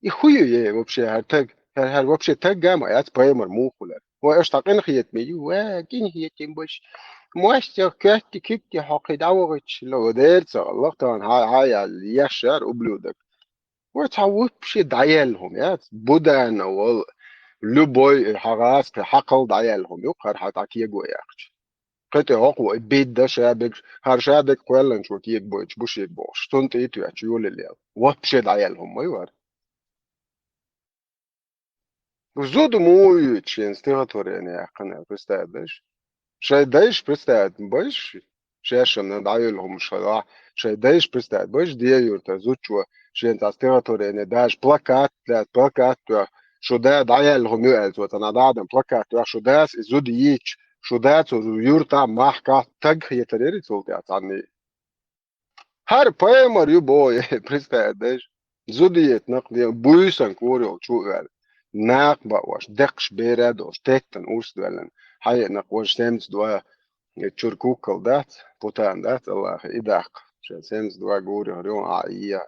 и хую е вообще, хӀара таг, хӀара, хӀара вообще таг а ма яц, пайхамар муха хуьлура. Вай аша дӀа къинхетаме ю, ва, къинхетам баш. МостагӀ коьртте куьгте хьокхий дӀавахийташ, ло, дера ца гӀаллакх, тахана хьа-, хьа ял еш яра ублюдок. Вай цхьа вообще дӀаяьлла хӀума яц, Буданов вала, любой, хьан гӀазкхи хьакхал дӀаяьлла хӀума ю, хӀара хьан дӀа кего яьккхича. Кхетий хӀокхо, и бидда шаберг, хӀара шаберг кхоьллинчо кегабойтуш бу шега бохуш, цунна тӀе а тоьттуш, йолалла яла. Вообще дӀаяьлла хӀума ма ю хӀара. Зуда муха юьйцу шен стихотворение яьккхина, представь дайш? Шайн дайш, представь, байш, шаьшшимма дӀаюьллу хӀумаш хилахь, шайн дайш, представь, байш, Диа юртара зудчо шен цхьа стихотворение, даже плакат лаьцна, плакат тоьхна, шу да дӀаяьлла хӀума ю аьлла, цо цхьа нагӀ дӀа а дан плакат тоьхна, шу дас и зуда йийцича, Шу дацо юрта махка таг хетарери цул тӀе цӀанни. ХӀара пайхамар ю боху, представь, даш. Зуда еттина кхе, буьйсан кора йолчу аьлла. Накха баош, декхаш бера долуш, теттан урс доьллина. Хьаеана кхе важа семцдва, чуьра куккал дац, путан дац, Аллахе, и даккха. Шен семцдва гур яхар ю, а, и я.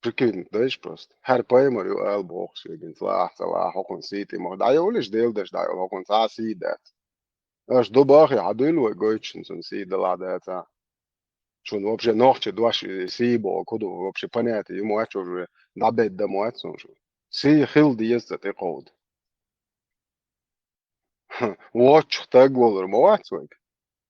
Прикинь, даш просто. ХӀара пайхамар ю ала боху шеган, лахь, ца лахь, хӀокхунна сий тӀе ма дӀайолуш, Дела даш дӀайолу, хӀокхунна цхьа а сий дац. Аша ду бахе, хьан дуьйла вай гойтучун цунна сий далахь дацахь? Шуна вообще нохча дош сий боху, кху ду вообще понятие ю ма вац уже, дӀабедда ма вац суна шу. Сий хила деза ца тӀекховда. Воччух таг волур ма вац вайга.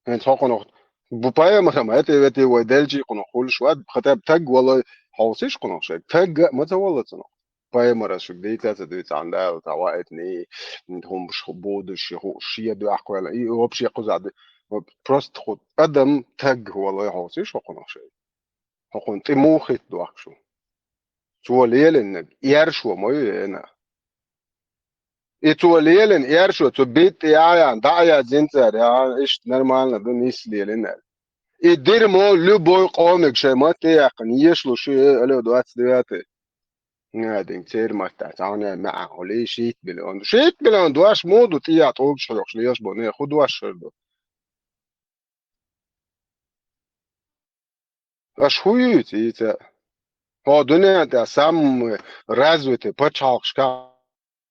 ХӀинца хӀокхунах бу пайхамарам хӀетте ветте вай делчий кхунах хуьлуш вац, хатаб таг валой хьовсиш кхунах шайга. Таг а ма ца вала цунах. Пайхамарас шуьга дийца а ца дуьйцу, цхьана Дала цхьа ваийтиний, хӀумаш ху-, будуш, ху-, шен дуьхьа кхоьллина, и вообще кхузахь ду-, вот просто ху-, адам таг валой хьовсиш хӀокхунах шайга. ХӀокхунна тӀе муха хӀитта дохку шу? Цо лелийнарг эршо ма ю ена. И цо лелийна эршо, цу битта яхьян, дӀа а яздина цара, яхьан, иштта нормально ду, нисса лелийна аьлла. И дирмо любой къомиг шайн матте яьккхина, ешалуш ю, э, алло, двадцать девятый. Надин, церан маттахь, цхьана маьӀан хьулий, шийтта миллион. Шийтта миллион дош муха ду, тӀехьа тӀулгаш хьоькхуш лелаш бо, не, хӀун дош хир ду? Аша хӀун юьйцу, ийца? Хьо дуьнен тӀехь самый развитый пачхьалкхашкахь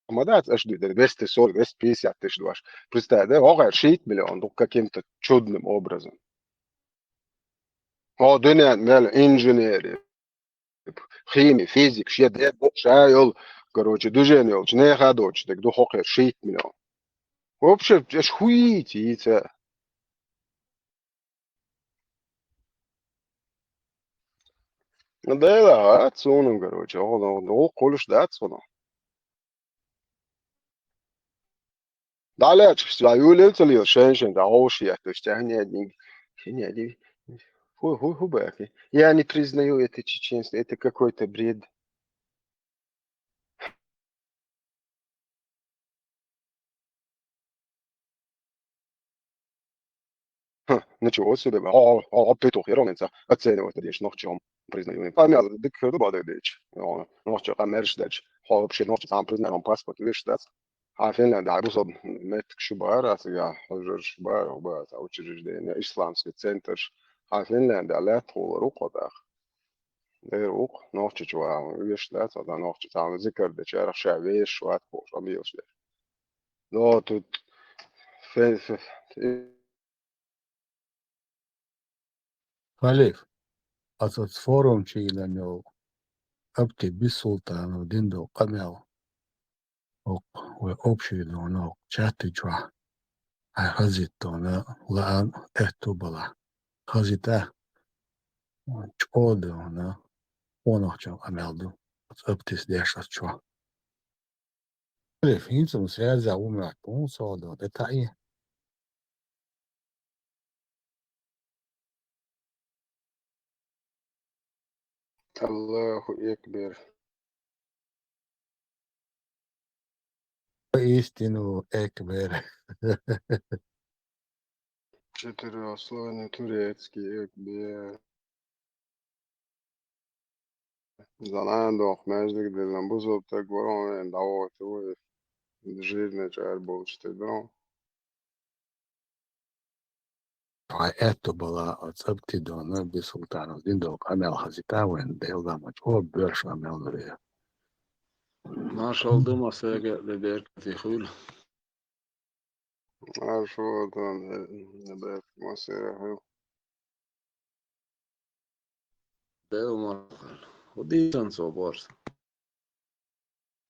ма дац аша дуьйцур, двести сорок, двести пятьдесят тысяч дош. Представь, да, хӀокхара шийтта миллион ду каким-то чудным образом. Хьо дуьнен мел инженери, хими, физик, шен ден бу-, ша йолу, короче, движение йолчу неха доцуш дерг ду хӀокхара шийтта миллион. Вообще, аша хӀун йийца, йийца? Дела, а, цунам, короче, оха, оха, оха, хуьлуш дац хьуна. ДӀалечкъаш, ца юлел ца лела, шайн-шайн дӀа хьовш етташ, цхьаьна динг, шина динг. Ху-, ху-, ху баки. Я не признаю это чеченство, это какой-то бред. Хм, ничего себе, ба. О, о, о, петух, я ровно оценивать деш, нохчом признаю. Памял, дик херду бадай дечи. О, нохчо къамерш дечи. Хо, вообще нохчо сам признаю, он паспорт веш дац. А Финляндия, бусо меттик шу бара, а сега, хожер шу бара, бара, учреждение, исламский центр. А Финляндия, лет хула рукъа дах. Дер вукъа, нохчо чу веш дац, а нохчо сам зикар де чарах ша веш, ват, бо, шамил ше. Но тут фе-, фе-, Халиф, аса оцу форум чу йиллина йолу Абти Бисултанов дина долу къамел, хӀокху вай общий дона хӀокху чатти чохь, хьайн хазита дона лаам аьтту бала. Хазита, чӀогӀа дона, къонахчун къамел ду, оцу Абтис деш оцу чохь. Халиф, хӀинца ма саьрза ву моьтту, хӀун со а дона, тӀе таӀе? Аллаху экбер. Истину экбер. Четырёхслойный турецкий экбер. Занан доху маьждиг диллина бузултаг варон вен дӀавойту вай. Жирный чӀар болчу тӀе дон. Хьайн аьтту бала оцу Абти дона Бисултанов дина долу къамел хазита вайн, Дела ламачу, о, боьрша къамел дара. Маршалла ду массаьрга а, беркате хуьлу. Маршалла ду, беркате массаьрга хуьлу. Дела маршалла. ХӀун дийцан цо борз?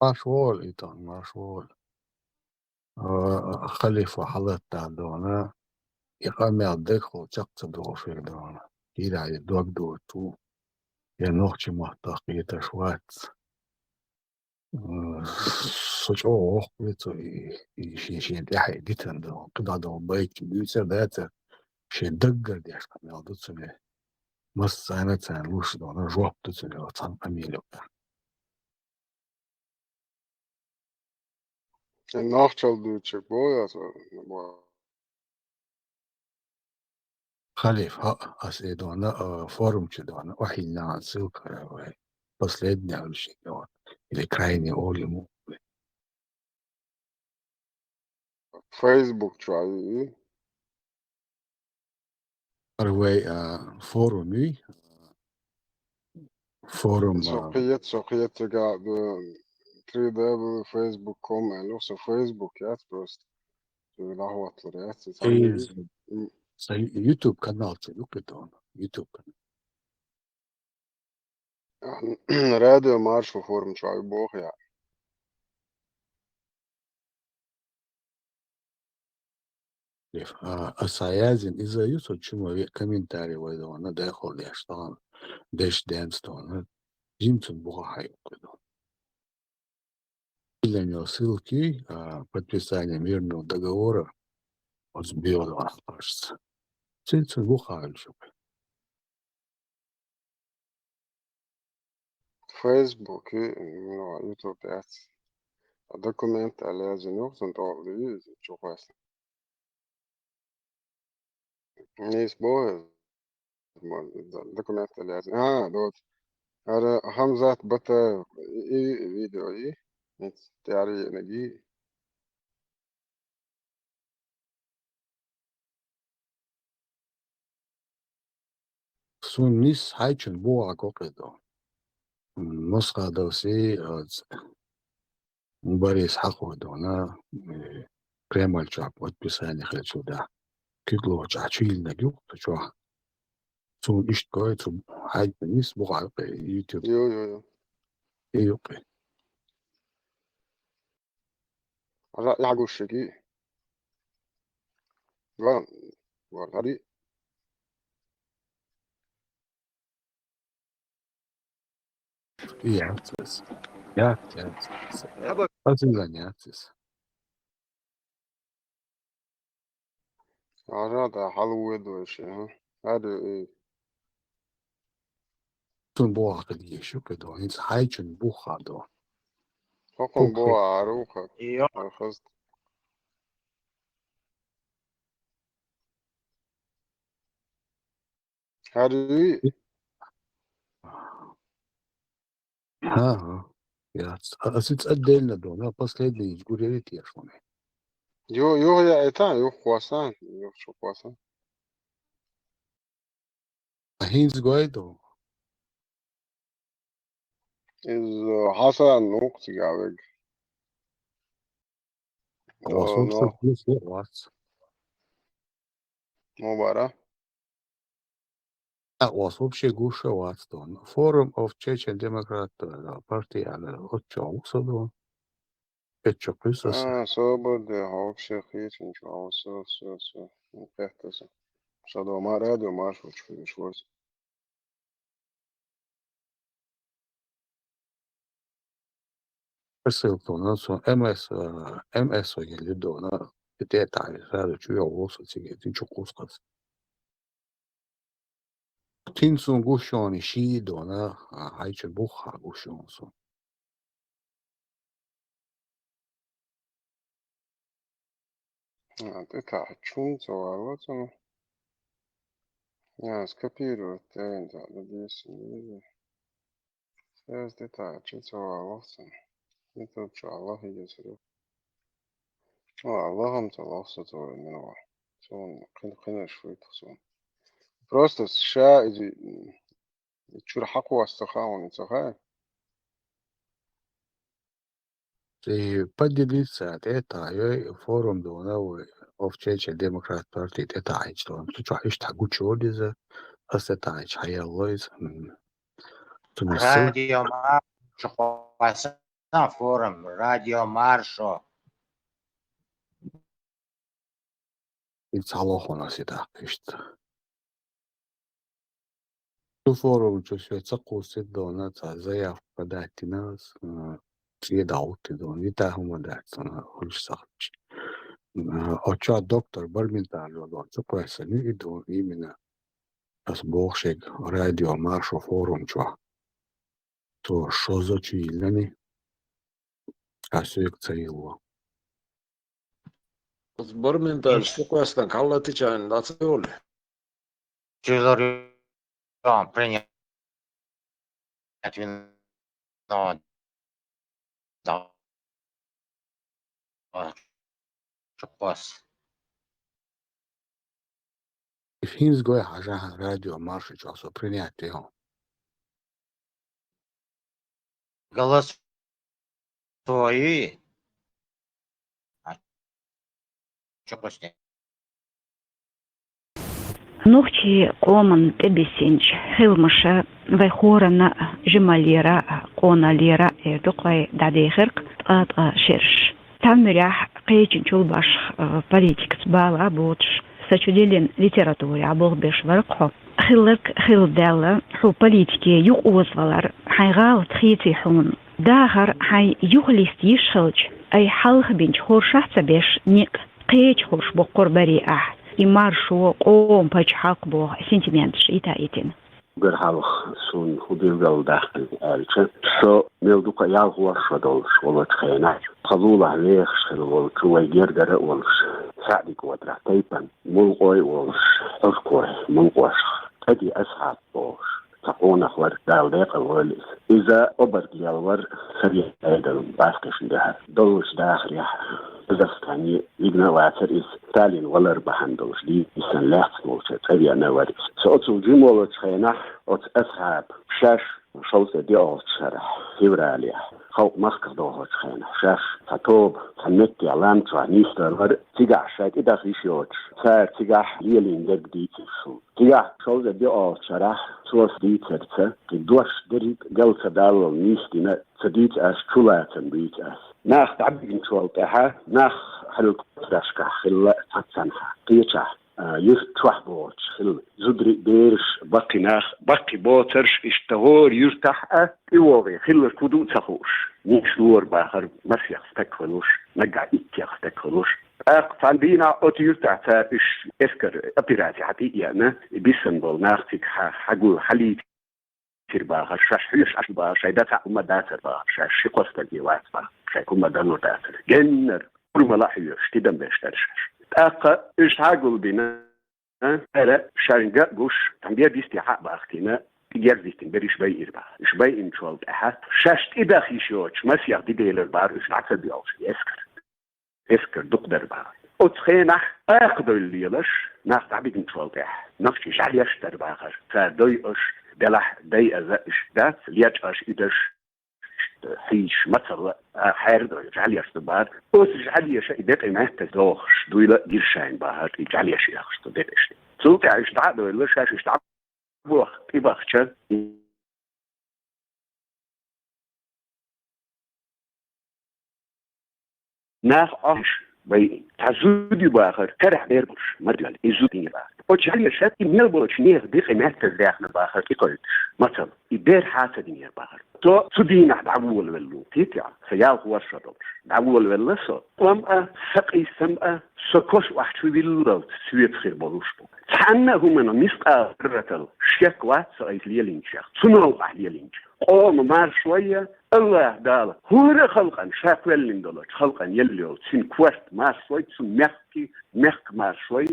Марш волу, Итон, марш волу. А, халифа хьалатта дона, и къамел дагахула чекх ца догӀуш хир дона. Кийра и дог доцу, я нохчийн маттах кхеташ вац. М, со чӀогӀа воккхаве цо и, и шен, шен тӀаьхье дитина дона. КхидӀа дона байт дуьйцар дацар, шен даггара деш къамел ду цуьнан. Массарна а царна луш дона, жоп ду цуьнан цхьана къамеле. Нохчалла дуьйцург боху аса, бо. Халиф, хӀаъ, аса и дона, а, форум чу дона, охьа йиллина ссылка вай. Последняя или ши дона. Или крайне олиму. Facebook чу а и. Ар вай, а, форум и. Форум, со а, кхета, со кхета цига, э, три W Facebook ком аьлла, со Facebook яц просто. Цу дӀахӀотталур яц, и цхьа и, м. Сайн YouTube канал чу ю кхетон. YouTube канал. Радио Маршо форум чу а ю боху я. А, аса яздина иза ю, со чу ма ве комментарий вай дона, дехал деш тахана, деш денц тахана, жимцун буха хьайкхуьду. Илен йо ссылки, а, подписание мирного договора, оцу био дона кажется. Цин цун буха хьайкхуьду. Facebook и, ну, YouTube яц. А документ аьлла яздина ю, цунна тӀе а вуьйцу, чу хьаьстина. Нийса боху, документ аьлла яздина. А, доцу. Ара Хамзат Батаев и, и видео и. Тяри наги. Сун нис хьайчун буха кокъедо. Мосхадовси, а, ц-, Борис хьакхо дона, э, Кремль чохь подписание хилчу да. Куьг лохучохь чу йиллинарг ю-кх цу чохь. Цун иштта гой, цу хьайчун нис буха кокъе, YouTube. Йо, йо, йо. И юккъе. Ара, я гуш шиги. Ва, ва, хари. Яц иза. Яц, яц, яц. Хьаба- Хазилан яц иза. Ара, да, хьала вуьйду аша, а? Хари, и. Цун буха кхидӀа ю кхидӀа, хӀинца хьайчун буха дона. Хокхун буха ару кхидӀа. Йо. Архаз. Хари. Ха, ха. Яц. А, аса цӀа делла дона, последний из гурери тешуни. Ю, ю, я это, ю хваса, ю чу хваса. А хӀинца гой ду? Из, э, Хьасан нух цига вег. О, Особ но. Со гуш вац. Мубара. А, Особ ше гуш вац дон. Forum of Chechen Democrat, э, Party, а, э, отчо уса дон. Петчо куьсас. А, собаде, вообще хичин чу, а, всё, всё, всё. Ну, как-то всё. Что дома радио, Маша, учу, шлось. Посылка у нас, он М С, э, М С елли дона. И те тайса, сразу чуя волосы циге, ты чё кускас. Тин сун гуш йони ши дона, а, хьайчун буха гуш йон сун. А, тӀе таӀа чун ца валло цунах. А, скопировать тӀе вайн таӀа дадийсан деза. Сейчас тӀе таӀа чу ца валло цунах. И тут чу Аллах идет сюда. О, Аллахам ца лохса ца вайн мина ва. Цун кхин-, кхинаш вуйту цун. Просто ша изи, м, чура хьакхоста хаун ца хай. И поделиться тӀе таӀа йой форум дона вай, of Chechen Democrat Party тӀе таӀа йича дона. Цу чохь иштта гучу деза, аса тӀе таӀа йича хьаялло иза. М. Цу мисал. Радио Маршо хваса форум, Радио Маршо. И цхьа лохуна си даккхиштта. Цу форум чу соьца кхуссид дона, цхьа заявка подать дина, э, цӀе дӀахӀуттид дона, и та хӀума дац, э, хуьлуш сахча. Э, оцу доктор Барминтар жо дона, цу кхоьссина и дона, именно ас боху шега радио Маршо форум чохь. Цо шозза чу йиллани, а соьга ца йилло. Барменталь, что квестан, каллатичан, да, ца йоли. Чизор принять вино. Да. Чуквас. ХӀинз гой хьажахьа радио марши чохь со принять йо. Голосовой. А, чё костя? Нохчийн къоман тӀебиссинчу хиламаша вай хӀоранна а, жималлера а, къоналлера а эр ду-кх вай дӀадехарх ткъа-ткъа шераш. Цхьана муьрехь кхечанчул башха, а, политикаца бала а боцуш, сан чу диллина литературехь болх беш вара-кх хьо. Хилларг хилла даьлла, хьо политике юкъаозавалар, хьайн гӀалат хеций хьуна? Дахар хьайн юхалиста йиш хилча, айхьа хьалха бинчу хоршахь а ца беш, некъ кхечу хорш боккхур барий ахь, и маршо, къоман пачхьалкх боху сентименташ йита а йитина? Уггар хьалха суна хӀун билгалдаьккхина аьлча, со мел дукха ялхорша долуш волчу хенахь, тхан лулахь вехаш хилла волчу вай гергара а волуш, СаьӀди-КӀотарах тайпана мулкъой а волуш, хьуркой, мулкъошах тӀади Асхьаб бохуш, цхьа къонах вара, Дала декъал войла иза. Иза обарг лелла вара Совет Ӏедалан баьхкишна дуьхьал. Доллучу дахарехь Казахстане вигна а вацара иза, Сталин валар бахьана долуш дийцина лаьцна волчу цӀа веана вара иза. Со оцул жима волчу хенахь, оцу Асхьаб шаьш шовзткъе диъолчу шарахь, февралехь, халкъ махках дохучу хенахь, шаьш цхьа тоба, цхьа меттехь лам чохь нисдалар, цигахь шайн тӀедаха йиш йоцуш, цара цигахь лелийна дерг дийцира суна. Цигахь шовзткъе диъолчу шарахь цо дийцарца, и дош дерриг а гал ца даллал нийса дина, ца дийца ас, чулацам буьйцу ас. Нах дӀабигначул тӀаьхьа, нах хьаллакху оцарашкахь хилла цхьаццанхьа, кхечахь, а, юьрт чохь бохучу хилла зударий, бераш, баккхий нах, баккхий боцарш, иштта хӀора юьртахь а тӀевогӀий хилларг хӀун ду а ца хууш, нийса лора бахара масех стаг хуьлуш, наггахь иттех стаг хуьлуш. ТӀаккха цхьана дийнахь оцу юьртахь цара уьш эскар операци хьа тӀе а еана, и биссина болу нах цига хьа-, хьагу-, хьалийцира бахара, шаьш хьоьжуш Ӏаш бу бахара, шайн дацахь хӀума дацара бахара, шаьш ши-кхо стаге вац бахара, шайн хӀума дано дацара. Геннара, пурмала а хьоьжуш, тидам беш дара шаьш. ТӀаккха уьш схьагулбина, а, ара, шайна ган а гуш, цхьана бер дисте хьа а бахкийна, и герз диттина берриш байира бахара. Уьш байинчул тӀаьхьа, шаьш тӀедаха йиш йоцуш масех де делира бахара уьш дӀа ца доьлхуш эскар. Эскар дукха дара бахара. Оцу хенахь акхадойла лелаш, нах дӀабигначул тӀаьхьа, нохчий жӀаьлеш дара бахара. Цара дойуш, делахь дайаза уьш дац, лечкъаш, уьдаш, хьийзаш, мацалла, а, хьердойла жӀаьлеш ду бахара. Оцу жӀаьлеша и декъий меттаза дохуш дуйла а гира шайна бахара, и жӀаьлеш эхаш ду декъашна. Цул тӀаьхьа уьш дӀа а дойлла, шаьш уьш дӀа боху тӀебахча, нах Ӏаш байина. Цхьа зуда ю бахара, карахь бер болуш, мадоьлла, и зуда дийна бахара. Оцу жӀаьлеша и мел болчу нехан декъий меттаза даьхна бахара, и кхойдуш, мацалла, и бер хьа ца динера бахара. Со цу дийнахь дӀаволавелла ву, кхетий хьо, сан ялх ворхӀ шо долуш. ДӀаволавелла со. Къом а, сан къийсам а, со кош охьачу виллалц соьца хир болуш бу. Цхьанна а хӀуманах мискъала зарратал шек вац со айса лелийначех, цу новкъахь лелийначех. Къоман маршой а, АллахӀ Дала хӀора а халкъана, ша кхоьллина долчу халкъана елла йолу цуьнан корта маршой, цуьнан мехкий, мехкан маршой.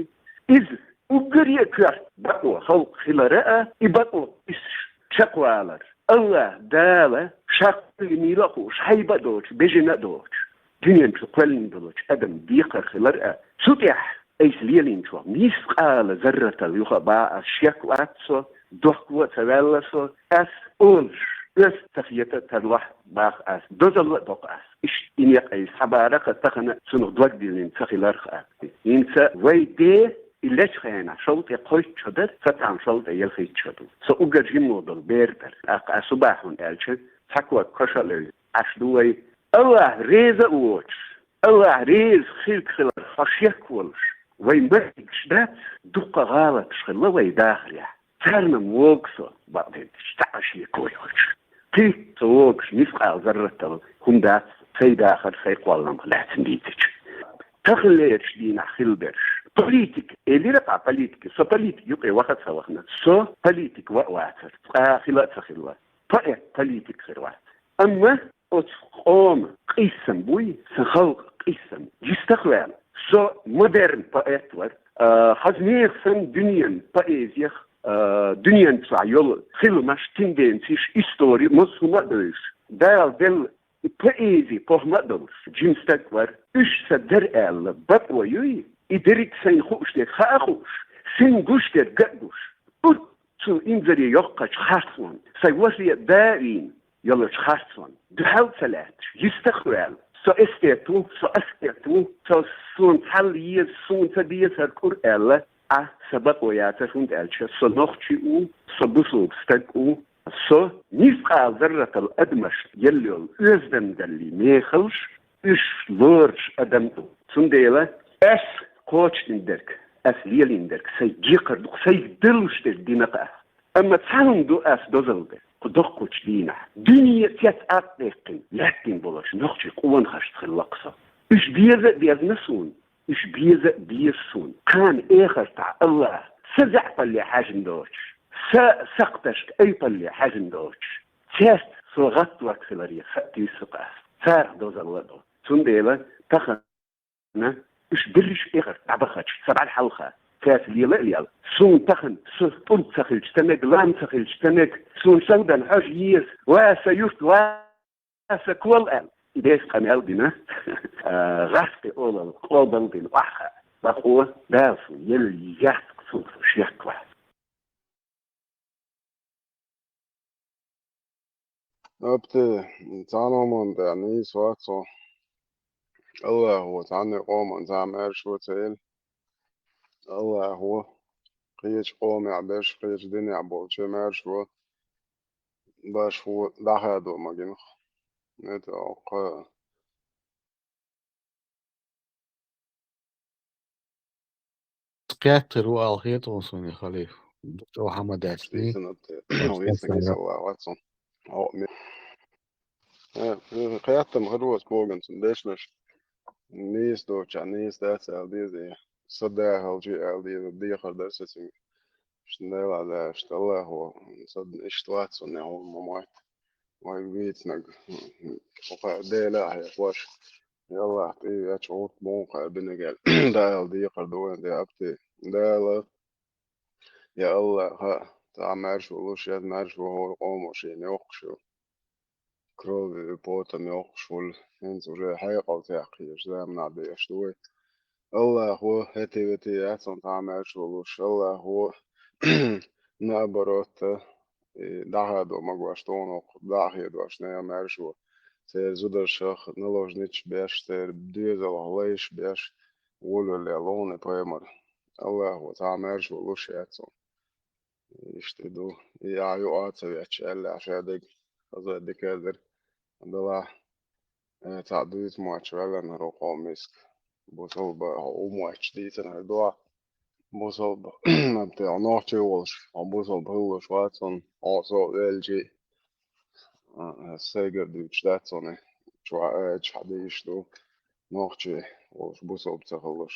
Иза уггаре а коьрта бакъо халкъ хилар а, и бакъо кхиссаш чекхвалар. АллахӀ Дала ша кхоьллинийла а хууш, хьайба а доцуш, бежана а доцуш, дуьнен чу кхоьллина долчу адаман декхар хилар а, цу тӀехь айса лелийначохь мискъала зарратал юха а баха ас, шек вац со, дохко а ца ваьлла со, ас олуш, оьзда ца хета тарлохь баха ас, дозалла а доккху ас. Иштта и некъ айса схьабарах а, тахана цунах дог диллина ца хиларх а. ХӀинца вай де и лечу хенахь шовзткъе кхойтта шо дара, сан цхьамма шовзткъе ялхитта шо ду. Со уггар жиммо долу бер дара. ТӀаккха ас хӀун боху хьуна аьлча, цхьа ког коша а левза, Ӏаш ду вай. АллахӀ реза а воцуш, АллахӀ реза хирг хилар хьо шек волуш, вай меттигаш дац, дуккха гӀалаташ хилла вай дахарехь. Царна-м вогу со, бакъдерг дийцича, цхьа а шеко йоцуш. Кхин, со вогуш мискъала зарратал хӀума дац, сайн дахар, сайн кхолламах лаьцна дийцича. Таханлерчу дийнахь хилла берш. Политик, элира-кх политик, со политик юкъе ваха а ца вахана. Со политик ва а вацара, цкъа а хила а ца хилла. Поэт политик хир вац. Амма оцу къоман къийсам буй, сан халкъан къийсам, йистах ваьлла, Со модерн поэт вар. А, хаза нехан санна дуьненан поэзех, а, дуьнен цхьа йолу хиламаш, тенденцеш, истори, массо хӀума а девзаш. Дала делла и поэзи похӀма а долуш, жима стаг вар. Уьш сан дара аьлла, бакъо юй, и дерриг сайна хууш дерг хаа а хууш, сайна гуш дерг ган а гуш. Уьш цу инзаре йоккхачу харцонна, сайн васе а да а вийна йолчу харцонна, дуьхьал а ца лаьтташ, йистах а ваьлла, со эстет ву, со аскет ву, со, суна цхьалла еза, суна ца деза хӀара кӀур аьлла, а, сан бакъо яцара, хӀунда аьлча со нохчи ву, со бусулба стаг ву, со мискъал зарратал адамашна елла йолу оьздангаллин мехаллаш, уьш лоруш адам ду. Цундела ас кхочушдина дерг, ас лелийна дерг, сайн декхар ду-кх, сайга далуш дерг дина-кх ас. Амма цхьа хӀума ду ас дозалла дерг, кху доккхачу дийнахь дуьне а цец а тӀекхина, лаьттина болчу нохчийн къонахашца хилла-кх со. Уьш беза а безна суна, уьш беза а беза суна. Кхана эхартахь Аллахь, сан заьӀапалле хьаьжна доцуш, сан сакхташка айпалле хьаьжна доцуш, цаьрца со гӀаттаваккха хиларе хаа туьйсу-кх ас. Царах дозалла а до. Цундела тахана уьш берриш а эхарта дӀабахча, сан бӀаьрхьалха цаьрца лела а лела, суна тахана сан тӀулг ца хилча ца мега, лам ца хилча ца мега, суна сагӀдан хьожа еза, ва сан юрт, ва сан кол аьлла, и деша къамел дина, а, гӀаскхи олалла къобалдина охьахаа. Бакъо, Дала суна елла яц-кх цунах шек вац. Апте, цхьана хӀуманна тӀехь нийса вац хьо. Аллахо цхьанне къоман цхьа маьршо ца елла. Аллахо кхечу къомехь берш, кхечу динехь болче маьршо башхо дӀахадо магийнах. Это кха Кхеттар ву ала хета хьуна суна, халиф. ЧӀогӀа хьан ма даьцний. Дийцина те. Дийцина те. Аллах вацун. Хьо ме-, э, э, кхеттам хир вац боган цун дешнаш. Нийса доцча, нийса дац аьлла деза. Са дехалчи аьлла деза. Дехар дар сацин. Шнела дашта Аллахо. Сад иштта вацун, не хьуна ма мойтта. Вай вийцинарг, кху Дела а хьехош, Аллах тӀе а веача, гӀурт муха кхаьа бинарг аьлла, Дала декхар ду вайн тӀе, апте. Дала, я Аллах, цхьа маьрша волуш, я маьрша ву хӀора къомо шена йоккхуш ю. Крови и потом йоккхуш хуьлу, хӀинца уже хьекъал тӀехь кхийраш заманахь деш ду вай. Аллахо хӀетте-вете яц цхьа маьрша волуш, Аллахо наоборот, и дӀахадо магош тхуна хӀокху дӀа а хедош, нагахь маьрша ву. Церан зударшах наложницаш беш, церан доьзалх лайш беш, волавелла лугӀна пайхамар. Аллахо цхьа маьрша волуш яц цунна. Иштта ду. И ахь юкъа а ца ветташ, аьлла, ша дерг хаза дика дара. Далахь, э, цхьаъ дуьйцу мотташ ваьлла хӀара къоман миска. Бусалба хьо ву мотташ дийцина хӀара дуьхьа. Бусалба, амма те хьо нохчи волуш, хьо бусалба хилалуш вац хьуна, хьо со велчи, а, сайгара дуьйцуш дац хьуна. Чохь а, э, чохь дийшаш ду, нохчи волуш бусалба ца хилалуш.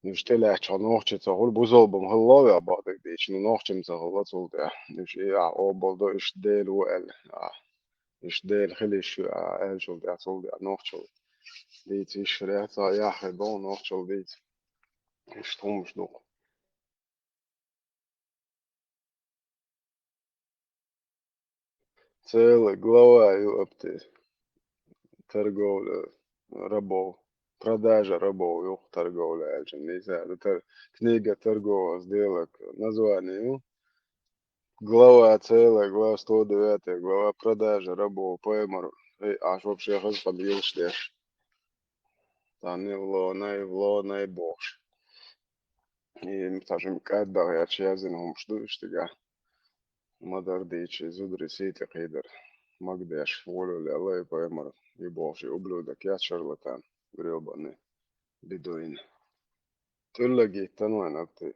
Уьш тӀелаьцча хьо нохчи ца хуьлу, бусалба-м хилла веа бакъдерг дийцича, ну, нохчи-м ца хилла цул тӀаьхьа. Уьш и ахь къобал до, иштта Дела ву аьлла. Ахь, иштта Дела хила йиш ю ахь аьллачул тӀаьхьа, цул тӀаьхьа нохчалла дийца йиш хир яц, цхьа яххе боху нохчалла дийца. Иштта хӀумаш ду-кх. Целая глава ю апте. Торговля рабов. Продажа рабов ю торговля аьлча. Нийса, тар-, книга торгового сделок. Название ю. Глава, целая глава, сто девятая глава, продажа рабов, пайхамар. Эй, ахь вообще хаза къам йилаш деш. Цхьа невлонай, влонай бохуш. И цхьа шимма кӀаддагӀа яц яздина хӀумаш ду иштта. Ма-дарра дийцича, зударий сий тӀе кхийдар. Магадеш, волавелла и пайхамар, и бохуш, и ублюдок яц шарлатан, грёбаный, бедуин. ТӀуьллаг йиттан вайн апте.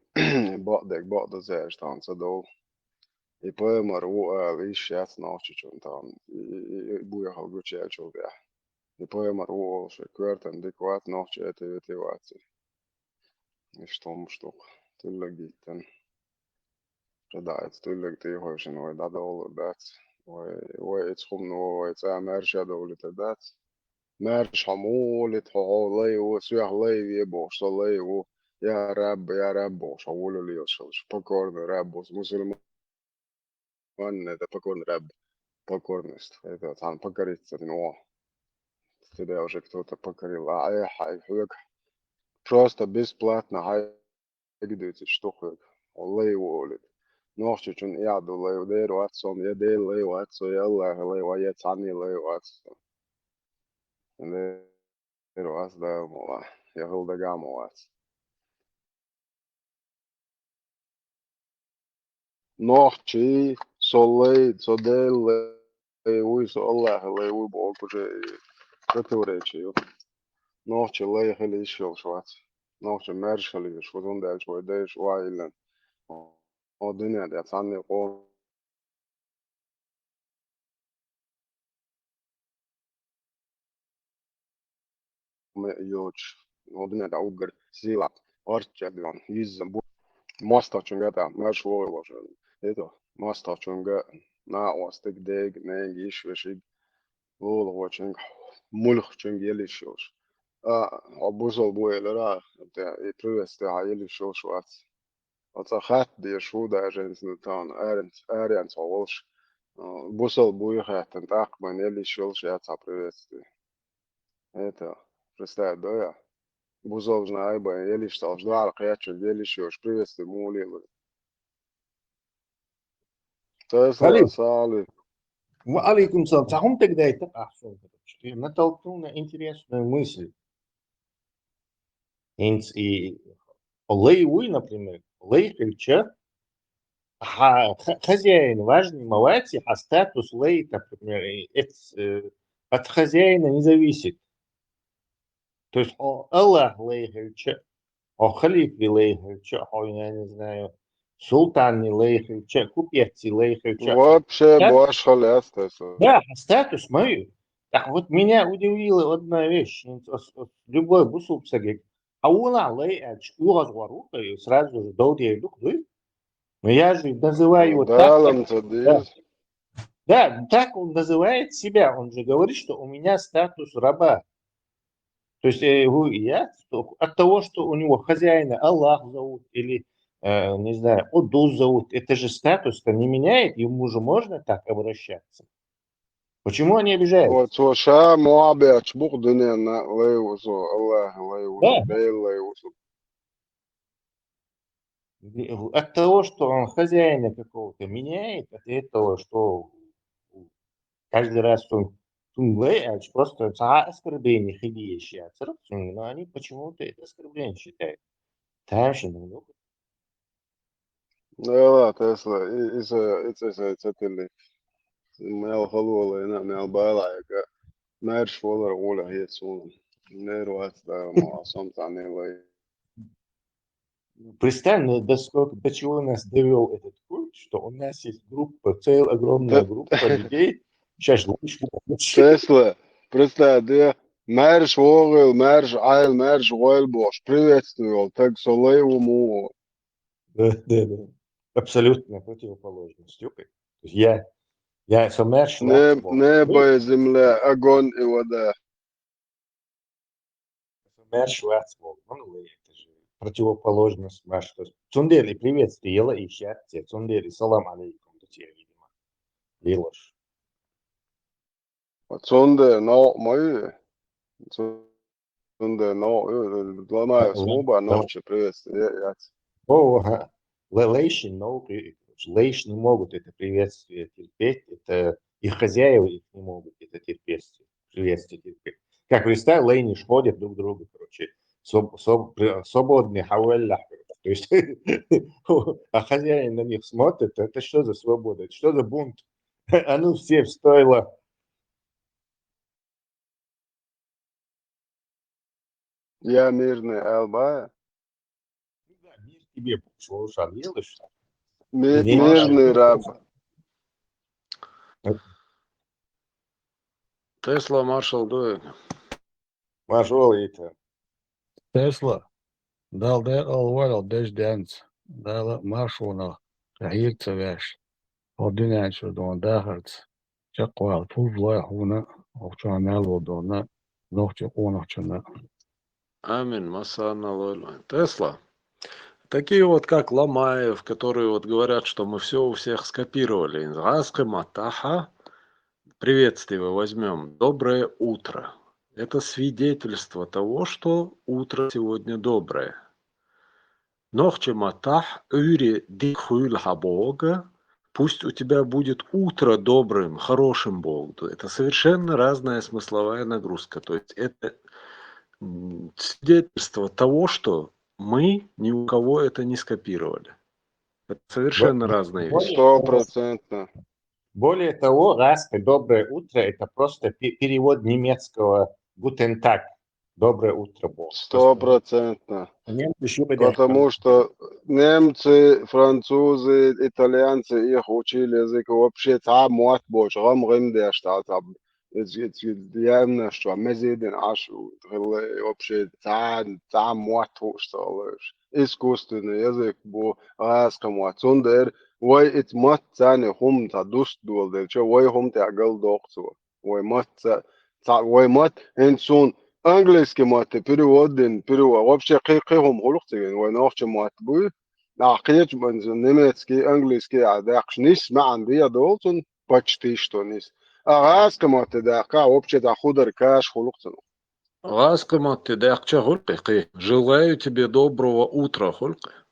Бакъдерг бакъдаза аьлча тахана ца довла. И пайхамар ву ала йиш яц нохчичунна тахана. И, и, и, и буьйхал гучуяьллачул тӀаьхьа. И пайхамар ву олуш, коьртан дика вац, нохчи эте-вете вац и. Иштта хӀумаш ду-кх, тӀуьллаг йиттан. КхидӀа эца тӀуьллаг тӀехойшина вай дӀадовлур дац. Вай, вай эца хӀумано вай цӀа маьрша довлуьйтур дац. Маьрша хьо муха волуьйту, хьо, хьо лай ву, соьх лай ве бохуш, со лай ву, я Рабба, я Рабба бохуш, хьо волавелла йолуш йолуш, покорный раб ву, мусульман Ванна, это покорный раб, покорность. Это цхьана покориться дина вон. Тебя уже кто-то покорил. А, э, хьай, хьоьга просто бесплатно хьайга дуьйцуш ду хьоьга. Лай ву олуьйту. Нохчичун яхь ду лай ву, дера вац со, я Дела лай вац со, я Аллаха лай вац, я цхьанне лай вац со. Дера вац Дала ма вац, я хӀала дагахь ма вац. Нохчий, со лай, со Дела лай вуй, со Аллаха лай вуй бохург уже противоречие ю. Нохчий лай хила йиш йолуш вац. Нохчий маьрша хила йиш ву, хӀунда аьлча вай дайша охьайиллина. Хьо дуьнен тӀехь цхьанне къоман ма йоцуш, хӀун дуьнен тӀехь уггар сийлахь, орцчаьрдон, йизза бу-, мостагӀчуьнга тӀехь, маьрша вогӀур ву шуна. ХӀета, мостагӀчуьнга, накъостиг, дега, нега, йиша, вешиг, лулахочуьнга, муьлххачуьнга елла йиш йолуш. А, хьо бусалба ву элира, тӀе, и приветствие хьан елла йиш йолуш вац. Оцу хатта дезаш ву даже, хӀинца тахана аренца, аренца хьо волуш, а, бусалба буй хаьттина, тӀаккха бен елла йиш йолуш яц хьан приветствие. Это, представь, да, я? Бусалба знай бен елла йиш йолуш, дуьхьал кхеччуьнга елла йиш йолуш, приветствие муха лело. Тесла, салам алейкум. Ва алейкум салам. Цхьа хӀума тӀе дайтира ахь суна, короче. Ты натолкнул на интересную мысль. ХӀинца и лай вуй, например, лай хилча, хьан ха-, хозяин важный ма вац, хьан статус лай, например, и эц-, э, от хозяина не зависит. То есть хьо Аллах лай хилча, хьо халифа лай хилча, хьо, я не знаю, султан лай хилча, купец лай хилча. Вообще стат-, бош хала яц, то есть. Да, статус мой. Так вот, меня удивила одна вещь. Ос-, ос-, любой бусалба сагиг. А вон лай аьлча, угӀаз гӀор ву, и сразу же долдер дук дуй. Но я же называю его так, Далам как ца дийс. Да, так он называет себя. Он же говорит, что у меня статус раба. То есть, э, хӀу-, я, что от того, что у него хозяина Аллах зовут или, э, не знаю, Уддус зовут, это же статус-то не меняет, ему же можно так обращаться. Почему они обижаются? Вот, цо ша мохь бечу бу-кх дуьненна лай ву со, Аллаха лай ву со, Да. Дела лай ву со. От того, что он хозяина какого-то меняет, от этого, что каждый раз он, он лай, а просто цхьа оскорбление хилийта еш яцара, но они почему-то это оскорбление считают. Тамашийна ду. Эла, Тесла, и, и са, и ца, са, ца тилли. Мел халолайна, мел балайга. Маьрша валар гӀоле хьеца суна. Нер вац да, ма, сом цхьанне лай. Представь, ну, до сколько, до чего нас довёл этот культ, что у нас есть группа, целая огромная группа людей, щас лучше. Тесла, представь, да, маьрша вогӀийла, маьрша Ӏайла, маьрша гӀойла бохуш, приветствую, так со лай ву муха. Да, да, да. Абсолютная противоположность. Окей. То есть я, я со маьрша вац боху. Небо и земля, огонь и вода. Со маьрша вац боху. Ну, это же противоположность маьрша. То есть цундела и приветствие ела и счастье, цундела и салам алейкум до тебя, видимо. Лилош. Цундела новкъа ма ю. Цундела новкъа ю. Ламаевс ма бу нохчийн приветствие яц. О, ага. Лейшин новкъа ю. Лейш не могут это приветствие терпеть, это их хозяева их не могут это терпеть, приветствие терпеть. Как представь, лайнаш ходят друг друга, короче, своб-, своб-, при-, свободный хьавеллахь, короче. То есть, а хозяин на них смотрит, это что за свобода, это что за бунт? А ну все в стойло. Я мирный алба. Ну да, мир тебе, пусть лучше делаешь. Ми-, мирный раб. Тесла маршал дуй. Маршал итар. Тесла. Дала декъал валал деш денца. Дала маршонах хьега ца веш. Хьо дуьнен чу дон дахарца. Чекхвала, пуржлой хьуна, хӀокху чохь мел волу донна, нохчийн къонахчунна. Амин, массарна лойла. Тесла. Такие вот, как Ломаев, которые вот говорят, что мы все у всех скопировали. Гӏаскхи маттахьа приветствие возьмем. Доброе утро. Это свидетельство того, что утро сегодня доброе. Нохчийн маттахь Ӏуйре дика хуьйла хьа боху, пусть у тебя будет утро добрым, хорошим боху. Это совершенно разная смысловая нагрузка. То есть это м, свидетельство того, что мы ни у кого это не скопировали. Это совершенно разные вещи. Стопроцентно. Более того, гӏаскхи «доброе утро» — это просто пе- перевод немецкого «guten Tag». «Доброе утро», боху. Стопроцентно. Немцы ещё Потому что немцы, французы, итальянцы, их учили язык вообще цхьа мотт боцуш, гӏам гӏим деш, цхьа, цхьа, эц- эц- яьмнаш чохь мезедина Ӏаш хилла, вообще цхьа, цхьа мотт хууш ца хилла уьш. Искусственный язык бу гӏаскхи мотт. Цундела вай эц мотт царна хӀума цхьа дуста доладелча, вай хӀума тӀехь галдоккху цо. Вай мотт ца, ца, вай мотт, хӀинца суна английский мотте перевод дина, перевод. Вообще кхин, кхин хӀума хуьлу-кх цига, вай нохчийн мотт буй. Ахь кхечу немецкий, английский а даьккхаш, нис маьӀна дийр долу цунна, почти что нис. А гӀаскхи мотте даьккха, вообще цхьа худар каш хуьлу-кх цунах. ГӀаскхи мотте даьккхича хуьлу-кх кхин. Желаю тебе доброго утра хуьлу-кх.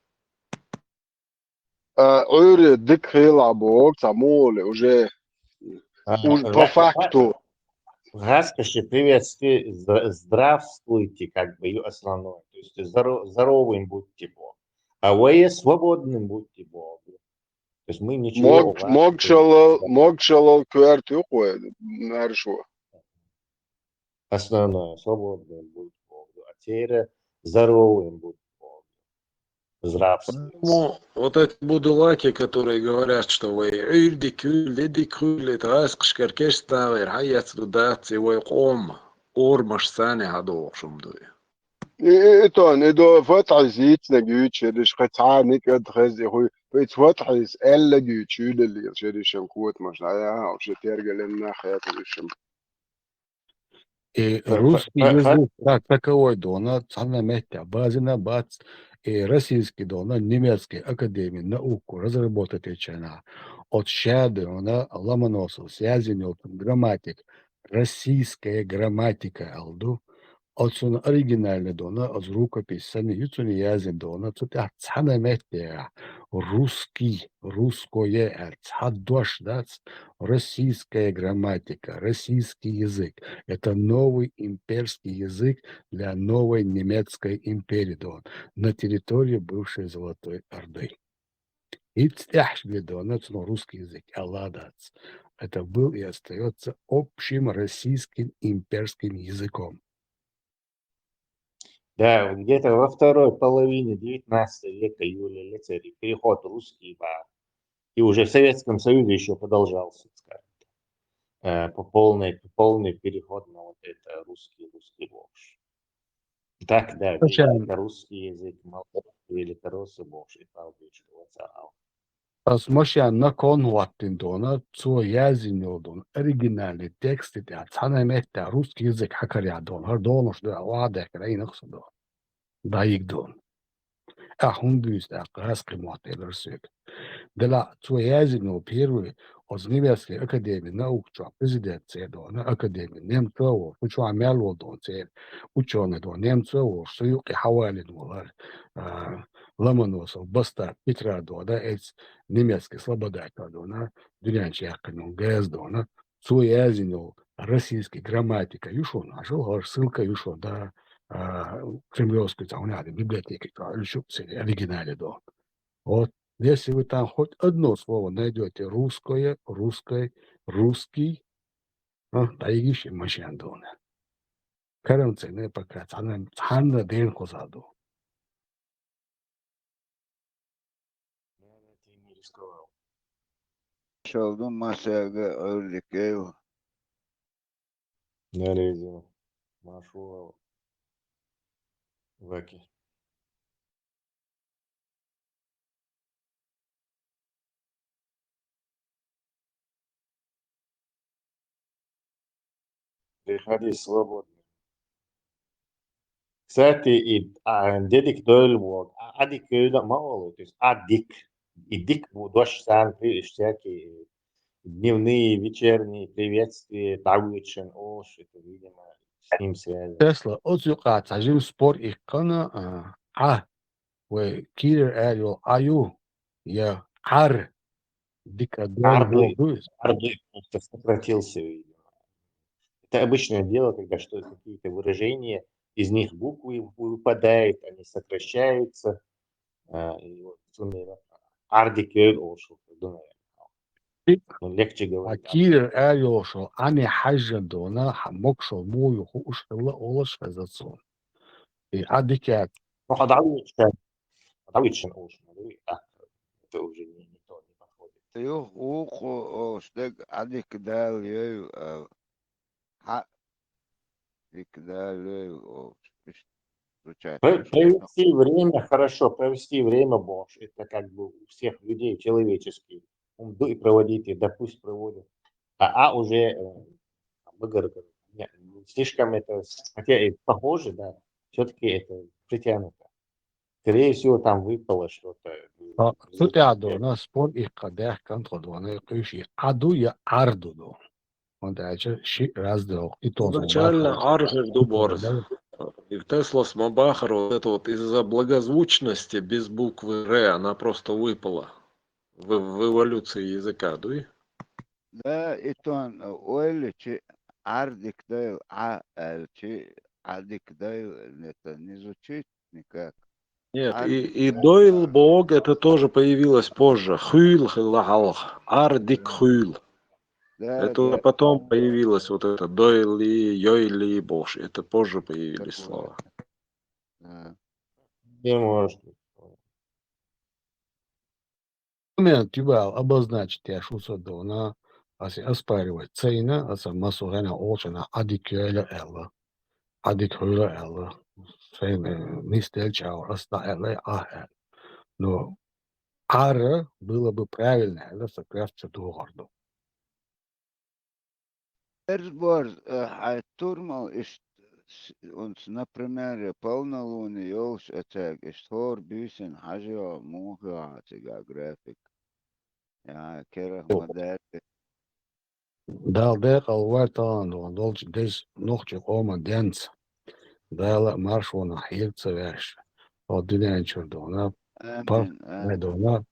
А, Ӏуьйре дика хуьлда боху, цхьа муха олу, уже, А, уж по га- факту. ГӀаскхи приветствие, зд- здравствуйте, как бы, и основное. То есть здоро- здоровым будьте, боху. А вы свободным будьте, боху. То есть мы ничего Мог-, у вас могушалла, могушалла коьрта ю-кх вай, маьрша. Основное, свободным будь, боху. А церан здоровым будь, боху. Здравствуйте. Поэтому вот эти будулаки, которые говорят, что вай Ӏуьйре дика хуьлда, де дика хуьлда, это гӀаскхашкара кечдалар хьаэцна ду дац, и вай къоман орамаш санна хьадогӀуш хӀума ду и. И, и, и тон, и до фатхьис йийцинарг юьйцуш ерриш, кхин цхьа никӀад хеза и хуй, и фатхьис аьлларг юьйцуш юьйлаллера шеришан котамаш, а, уьш тергал нах хетаришан. И Ха- русский ха- язык как таковой дона, цхьана меттехь базина бац, и российский дона, немецкий академия наук разработать йечу хенахь, оцу ша дона Ломоносовс язйина йолчу грамматика, российская грамматика аьлла ду, оцунна оригинальный дона, оцу рукопись санна ю цунна язйина дона, цу тӀехь цхьана меттехь русский, русское аьлла цхьа дош дац, российская грамматика, российский язык. Это новый имперский язык для новой немецкой империи, дона, на территории бывшей Золотой Орды. ХӀинца тӀаьхьа бен дона цунах русский язык аьлла дац. Это был и остаётся общим российским имперским языком. Да, вот где-то во второй половине девятнадцатого века юьйлаелира переход русский боху. И уже в Советском Союзе ещё продолжался, скажем так, э, по полной, по полный переход на вот это русский, русский бохуш. Так, да, Слушай, это русский язык, молдавский или коросу бохуш, и палбиш, вот, а, Ас машен након хӀоттина дона, цо язйина йолу дона, оригинальный тексте тӀехь цхьана меттехь русский язык хьакарехь дона, хӀара долуш ду, охьадехкина, айнакх со дона. ДӀайига дона. Ахь хӀунда дуьйцу тӀаккха, гӀаскхи мотт элира соьга. Делахь цо язйина йолу первый, оцу немецкий академия наук чохь президент церан дона, академия немцо а волуш, кху чохь мел волу дона церан учёный дона, немцо а волуш, со юккъе хьавалийна волу хӀара, а, Ломоносов, бастард Петра дона, эца немецкий слободачо дона, дуьнен чу яьккхина йолу газа дона, цо язйина йолу российский грамматика ю шуна, хьажал, хӀара ссылка ю шуна, да, а, Кремлевский цхьа хӀума яхьа, библиотека чохь, уьш ю церан оригинале дона. Вот, если вы там хоть одно слово найдёте русское, русской, русский, а, дӀайигиш и машен дона. Карамцене пока цхьана, цхьанна ден кхуза ду. Шалдун масега Ӏуьйре дика хуьлда. Нарезина. Машура. Ваки. Приходи свободный. Кстати, и а, дедик дойл бу, а, адик дойл ма олу, то есть адик, и дик бу, дош сан, при- всякие дневные, вечерние приветствия, дӀавуьйчун ош, это, видимо, с ним связано. Тесла, оцу юкъа цхьа жим спор иккхана, а, Ӏа, вай кийрара аьлла йолу Ӏа ю, я Ӏар, дика Ӏар дойл дуй, боху дуй. Ӏар дуй, просто сократился, видимо. Это обычное дело, когда что какие-то выражения, из них буквы выпадают, они сокращаются. А, и вот, например, Ӏар дика дойл ош, думаю, ну, легче говорить. А кийрара аьлла йолуш йолу Ӏане хьаьжжина дона, хьан могушалла муха ю хууш хилла олуш хеза цунна. И Ӏа дика яц. Ну, хьан дӀавуьйчун, хьан дӀавуьйчун ош, ну, и, а, это уже не, не то, не подходит. Юха вукху ош дерг Ӏа дика дойл йойла, а, Хьа, дика дойл йойла ош, иштта, звучать Пр- хорошо. Провести время хорошо, провести время бохуш. Это как бы у всех людей человеческий. Ум ду и проводить, и да пусть проводят. А, а уже, э, мы говорим, не, слишком это, хотя и похоже, да, все-таки это притянуто. Скорее всего, там выпало что-то. А, цу тӀехь дона спор иккха даьхкан тхо дона, кхуьйший Ӏа ду я Ӏар ду ду. ХӀунда аьлча шиъ раз ду, и тоза Изначально Ӏар хир ду борз. И Теслас ма бахара, вот это вот из-за благозвучности без буквы Р, она просто выпала в, в эволюции языка, дуй? Да, и тон ойла чи Ӏар дика дойл, Ӏа аьлла чи Ӏа дика дойл, это не звучит никак. Нет, Ӏар и, и дойл бог, это тоже появилось позже. Хуьйла хилла хьалха. Ӏар дика хуьйла. Да, это уже да. Потом появилось вот это дойли, йойли бохуш. Это позже появились слова. Да. Не может. Момент юбал обозначить еш ву со дона, аса оспаривать ца йина, аса массо гӀена олчана Ӏа дика йойла аьлла, Ӏа дика хуьйла аьлла, шайна нисделча аса дӀа аьлла, Ӏа аьлла. Но Ӏара было бы правильно аьлла, со коьртачу догӀур ду. Эрз борз, э, хьайн турмал иштта, с-, унца, например, я полнолуние йолуш а цаьрга иштта хӀора буьйсина хьажа йогӀу муха йогӀу цига график. Я, керах ма даьлла. Дала декъал вар тахана дона долчу деза нохчийн къоман денца. Дала а маршонах хьега ца ваьрша. Хьо дуьнен чуьра дона, Амин, пар-, амин. Дона,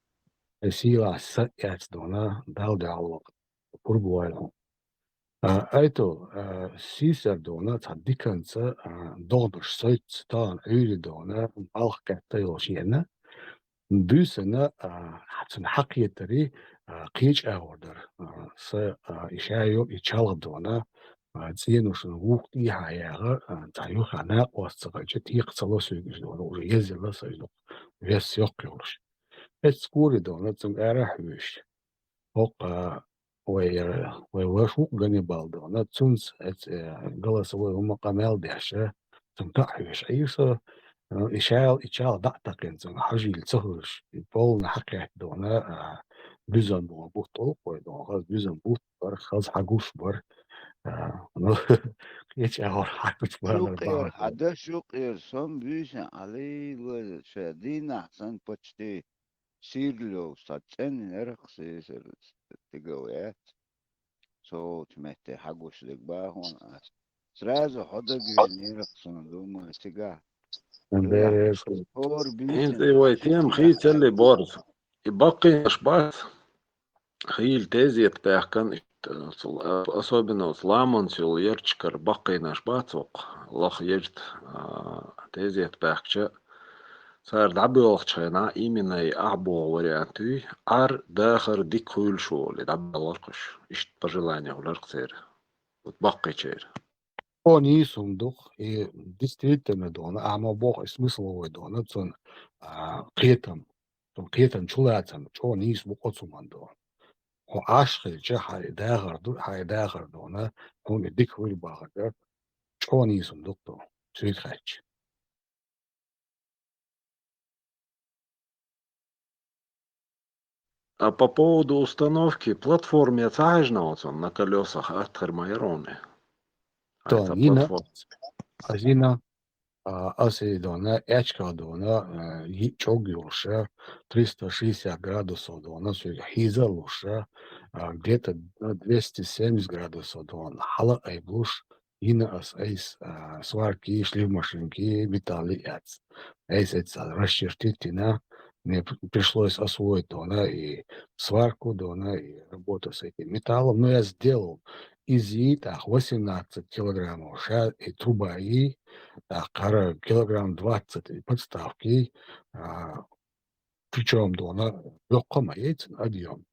сийлахь са эц дона, Дала дуьхьал вакъа. Пурба войла хьуна. А, Айтул, а, сийсар дона цхьа диканца, а, догӀнаш сойтца тахана Ӏуьйре дона, балха кхетта йолуш еана. Буьйсана, а, цунна хьакхетари, а, кхечу агӀор дара. А, са, а, и ша йо, и чалха дона, а, цӀеношна вукху тӀехьа яха, а, цхьа юххехь накъост ца хилча, текха ца ло соьга иза дона, уже езъелла сан иза дукха, вес йоккха йолуш. Эццу кури дона, цунга ара а хьоьжуш. ХӀокху, а, вай, вай ваша ву-кх Ганнибал дона, цунца эц-, э, голосовой хӀума къамел деш, цунна таӀа хьоьжуш Ӏийра со, э, и шал, и чал дӀа а такхина цунга хьажийла ца хуьлуш, и полна хьакхетта дона, а, буьзам боху бутт олу-кх вай дона, хаза буьзам бутт бара, хаза хьагуш бара, а, ну, кхечу агӀор хьагуш бара. Юкъера, хьан даш юкъера, со-м буьйсина Ӏалийла, ша дийнахь санна почти сийрла йолуш цхьа цӀенна ярх сийсар стигал яц. Со волчу метте хьагуш дерг бахана ас. Сразу хьо дагавеънера суна, думаю, цигахь. ХӀинца и вай тема хийцалли борза. И баккхийнаш бац. Хийла тезета баьхкан, иштта, особенно оцу ламанца йолу ярташкара баккхийнаш бац воккха, лаха ярта, а, тезета баьхкча, цара дӀабоьлхучу хенахь, именно и ахь боху вариант юй, Ӏар, дахар дика хуьйлуш ву олий, дӀабоьлхуш. Иштта пожелание хуьлура-кх церан. Вот баккхийчеран. О, нийса хӀума ду-кх, и действительно дона, ахьа ма боху, и смысловой дона, цунна, а, кхетам. Цунна кхетам чулацам, чӀогӀа нийса бу-кх оцу хӀуманна дона. Хьо Ӏаш хилча, хьайн дахар ду, хьайн дахар дона, хьуна дика хуьлу бахарга, чӀогӀа нийса хӀума ду-кх дона, цуьнга хаьттича. А по поводу установки, платформе ца хьаьжна оцунна на колёсах, атта хир ма яра хьуна? Ай, цхьа йина, платформа. Ас йина. а, аса и дона, аьчка дона, а, йиъ чӀог йолуша, триста шестьдесят градусов дона, соьга хьийза а луша, а, где-то на двести семьдесят градусов дона, хьала айблуш, йина ас айс, а, сварки, шлифмашинки, металли яц. Айс эца расчертить йина, мне п-, пришлось освоить дона и сварку дона, и работу с этим металлом. Но я сделал. Из и так восемнадцать килограммов ша-, и труба и так, кара килограмм двадцать и подставки, а, причём дона, лёгко ма яйцан объём.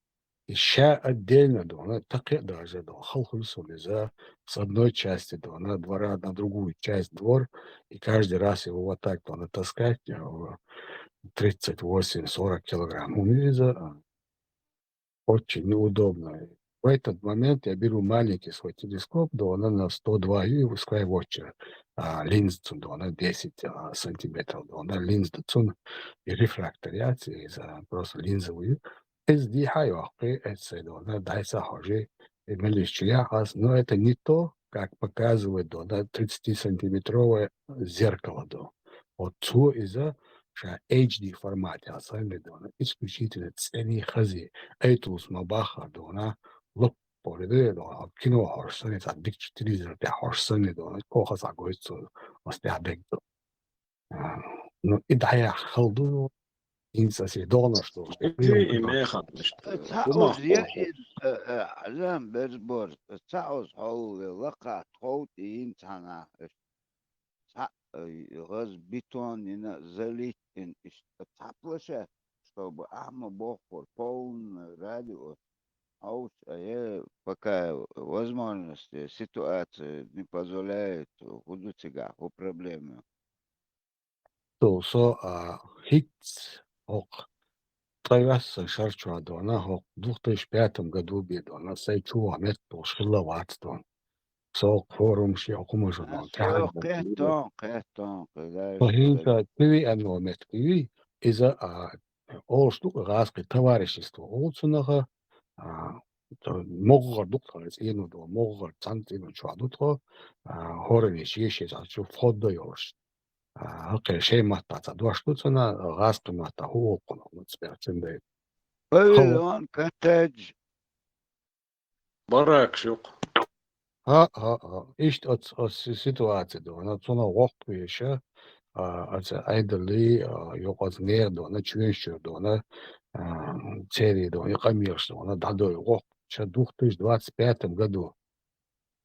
И ща отдельно дона, такъе даже дона, халхуль сулиза, с одной части дона, двора на другую часть двор, и каждый раз его вот так дона таскать, э, тридцать восемь сорок килограмм. Униза, а, очень неудобно. В этот момент я беру маленький свой телескоп, дона на сто два и Skywatcher, а, линза цун дона десять, а, сантиметров дона линза цун и рефрактор яц, и за-, просто линзовый. Из дихьа йохкъи, эццай дона, дайса хожи, и мелиш чуя хас, но это не то, как показывает дона тридцатисантиметровое зеркало до. Вот цо иза ша H D формате, а сами дона, исключительно цӀени хази, айтус ма баха дона, лоп поле де дона, кино хорш сани, ца дикчу телевизор тя хорш сани дона, кохас а гойцу, ас тя бек до. А, ну, и даяхь хала ду, инца си догӀнаш ду. Изи и механаш. Цхьа хӀума оз я хӀума. Из, э, э, Ӏалам берзбор, цхьа оз хьол лакха тховт и йин цхьа нах. Цхьа, э, гӀаз бетон йина залить йина иштта цхьа площадка, чтобы ахьма бохур, полный радиус. Хьовш, а е, пока возможности, ситуация не позволяет, хӀу ду цигахь, хӀу проблема. Со, со, а, хӀиц хӀокху ткъайоьссан шарчохь дона, хӀокху двух тысяч пятом году бен дона, сайн чу ваха меттиг долуш хилла вац дона. Со хӀокху форум шен хӀокху хӀума журнал тӀехь. Кхеттон, кхеттон, кху дай. Со хӀинца Т В Н о меттиг юй, иза, а, олуш ду гӀазкхи товарищество олу цунах, а, моггӀар ду тхо, цӀено ду, моггӀар цхьана цӀено чохь ду тхо, а, хӀораннаш ешшаш а чу вход до йолуш. А, хӀокхе шайн маттахь цхьа дош ду цунах, гӀазкхи маттахь хӀу олу кхунах, ну, цӀе цуьнан дай. Павильон, коттедж. Баракаш юкъа. ХӀаъ, хӀаъ, хӀаъ. Иштта оц-, оцу си-, ситуаци дона, цунах воккхавеша, а, оцу Ӏедалли, а, юкъа оцу нера дона, чоьнаш чуьра дона, а, церий дона, и къамелаш дона, дӀадойла воккхавеша, двух тысяч двадцать пятом году.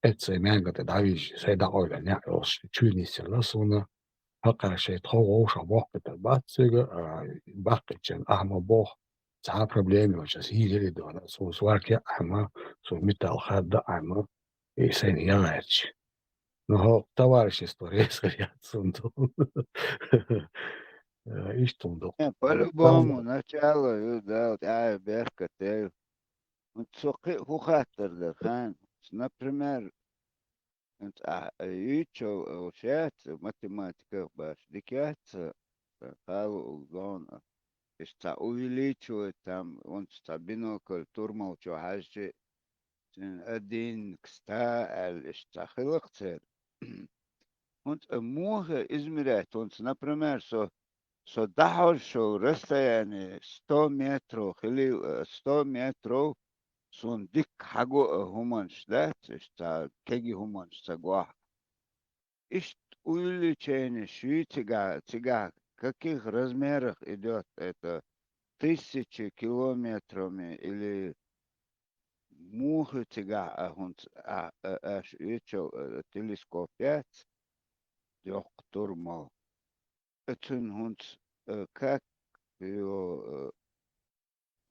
Эццай маьнга тӀе дӀавижа, сайн дӀакъовлина некъ йолуш, чуьйнисселла суна, хӀокхара шайн тхов вовшах боккхуьйтур бац цига, а, баккхийчарна ахьа ма боху, цхьа а проблема йолчу аса йийзира и дона, суна сварке а Ӏама, суна металл хадда а Ӏама, и сайна ян гӀерташ. Ну, хӀокху товарищество реза хир яц суна ду. Э, иштта хӀума ду. Э, по-любому, начало ю, да, тӀаьхьа беркате ю. Со кхин а хӀун хаттар дара, хан? Например, хӀинца ахь юьйцуш йолу шаьш, математиках баш дика яц, хала угдон, иштта цхьа увеличивать там, хӀинца цхьа бинокль турмал чу хьаьжчи, цуьнан один к ста аьлла, иштта цхьа хилла-кх церан. ХӀинца муха измерять, хӀинца, например, со, со дӀахьожуш йолу расстояние сто метров хили, э, сто метров, суна дикка хьаго а хӀуманаш дац, иштта кеги хӀуманаш ца гохь. Иштта увеличение шуьйцигахь, цигахь каких размерах идёт это, тысячи километрами или муха цигахь а хӀинца а, а, аша оьцу, а, телескоп яц, йоккха турмал. Цуьнан хӀинца, э, как, йо,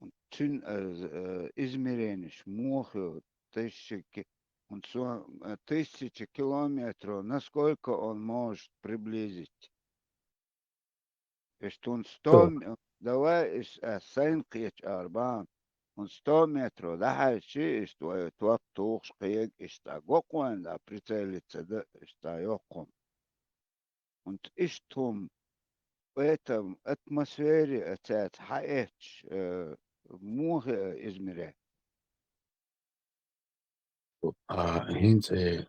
э, цуьнан, э, з-, э, измерениш муха ю, тысяча ки-, хӀинца со, э, тысяча километров, насколько он может приблизить? Иштта хӀинца сто м-, давай, иш-, а, сайн кхечу ара бахьана. ХӀинца сто метров дӀахьаьжчи, иштта вай топ тухуш кхега, иштта гокъойн да, прицелиться да, иштта йоккхун. ХӀинца иштта хӀума, в этом атмосфере, а, цаьрца хьаэцча, э, муха, э, измерять? А, хӀинца, э,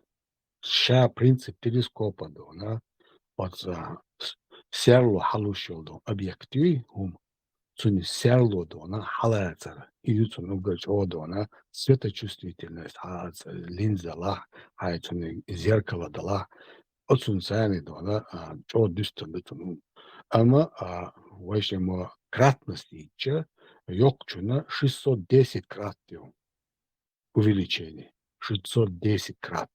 ша принцип телескопа дона, оцу, а, с-, серло хьалуш йолу ду объект юй, хӀума. Цуьнан серло ду вана хьалацар. И ю цунна уггар чӀогӀа ду вана светочувствительность, хьа оцу линза лахь, хьа цуьнан зеркало далахь. Оцунна царна ду вана, а, чӀогӀа дуьстина ду цунна хӀума. Амма, а, вай шимма кратность йича, йоккхачунна шестьсот десять крат ю увеличение. Шестьсот десять крат.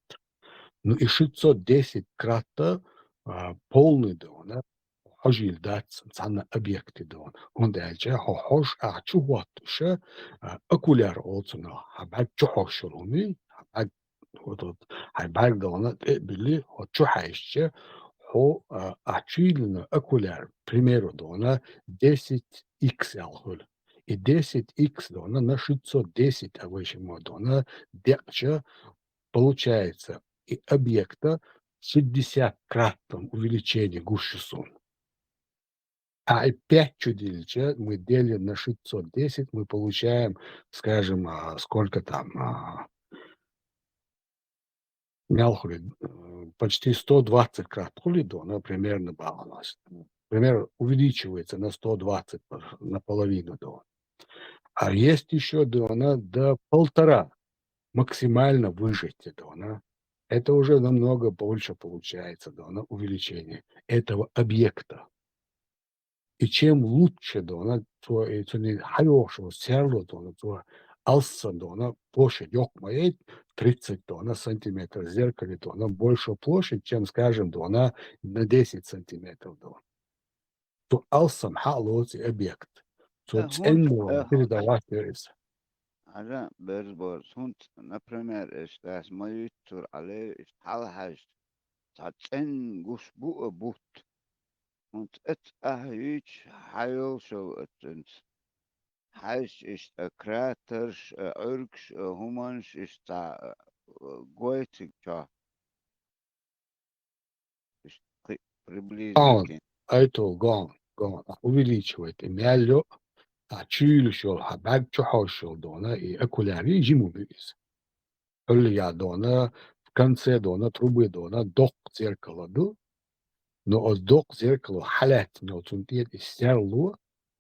Ну, и шестьсот десять крат-то, а, полный ду вана хьожийла дац цхьана объекте ду вана. ХӀунда аьлча хьо хьожуш ахь чу хӀоттуш, а, окуляр олу цунах, хьан бӀаьрг чу хьожуш йолу хӀума, хьан бӀаьрг, вот, вот, хьан бӀаьрг ду вана тӀе а билли, хьо чу хьаьжча, хьо, а, ахь чуйиллина окуляр, к примеру, ду вана десять икс аьлла хуьлу. И десять икс ду вана на шестьсот десять а вай шимма ду вана декъча, получается, и объекта шестьдесят кратном увеличение гуш ю суна. А и пять чу диллича, мы делим на шестьсот десять, мы получаем, скажем, а, сколько там, а, мел хуьлий, э, почти сто двадцать крат хуьлий ду вана, примерно баланс. Пример увеличивается на сто двадцать, наполовину ду вана. А есть ещё ду вана до полтора максимально выжать ду вана. Это уже намного больше получается ду вана увеличение этого объекта. И чем лучше ду вана цо, и цуьнан хьайогӀуш йолу серло ду вана цо алсам ду вана площадь йоккха ма яйта, тридцать ду вана сантиметр в зеркале ду вана больше площадь, чем, скажем, ду вана на десять сантиметров ду вана. Цо алсам хьа а лоцу и объект. Цо Э, хӀунда, цӀенна ду вана э, передавать йо иза. Хьажа, берза бозу, хӀунда, например, иштта ас ма юьйцур Ӏале, иштта хьалахьаьжча, цхьа цӀенна гуш бу а бутт. ХӀунда эцца ахьа юьйцуш хьайолуш йолу оццуьнца. Хьаьжча иштта кратерш а, Ӏуьргаш а, хӀуманаш иштта, а, гойтиг чохь. Иштта кхин приблизить Гон, кхин. Айтул, гон, гон. Увеличивает и мел йо, а чуьйлуш йолу, хьан бӀаьрг чу хьожуш йолу ду вана, и окуляр, и жима ю иза. Хьуьллехь ду вана, в конце ду вана, трубы ду вана, доккха зеркало ду. Но оцу доккха зеркало хьалаьцна йолу цунна тӀера и серло,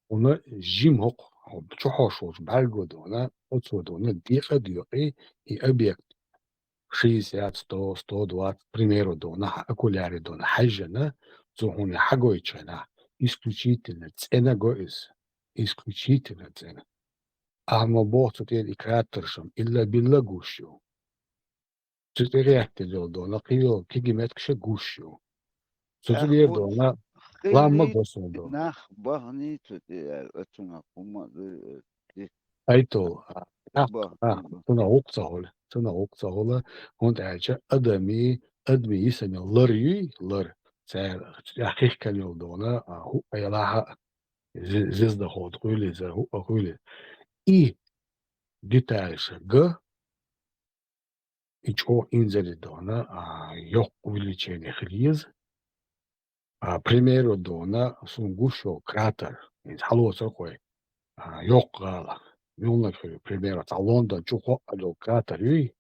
хьуна жима хӀокху, хьо чу хьожуш волчу бӀаьрго ду вана, оцо ду вана декъа а декъий и объект. Шестьдесят, сто, сто двадцать, к примеру, ду вана, хьан окуляре ду вана хьаьжжина, цо хьуна хьагойтучу хенахь, исключительно цӀена го иза. Исключительно цӀена. Ахьа ма боху цу тӀера и кратерш-м илла-билла гуш ю. Цу тӀе гӀеттина йолу ду вана кхин йолу кегий меттигаш а гуш ю. Цу тӀера ду вана ламма го суна ду вана. Нах бахний цу тӀе аьлла, оцунах хӀумма а ду, ди. Айтул, а, нах, бахний а, бу. Цунах гӀуллакх ца хуьлу, цунах гӀуллакх ца хуьлу, хӀунда аьлча адамийн, адамийн йисана лар юй, лар. Цара цу тӀехь хихкина йолу ду вана, а, хӀуъа ялахь а, зи-, звездоход хуьлий, иза хӀуъа хуьлий. И детальша га, и чӀогӀа инзаре ду вана, а, йоккха увеличение хила еза. А, к примеру, ду вана, суна гуш йолу кратер, иза хьалоцург вай, а, йоккха гӀала, муьлханиг хир ю, к примеру, цхьа Лондон чу кхоъ а йолу кратер юй,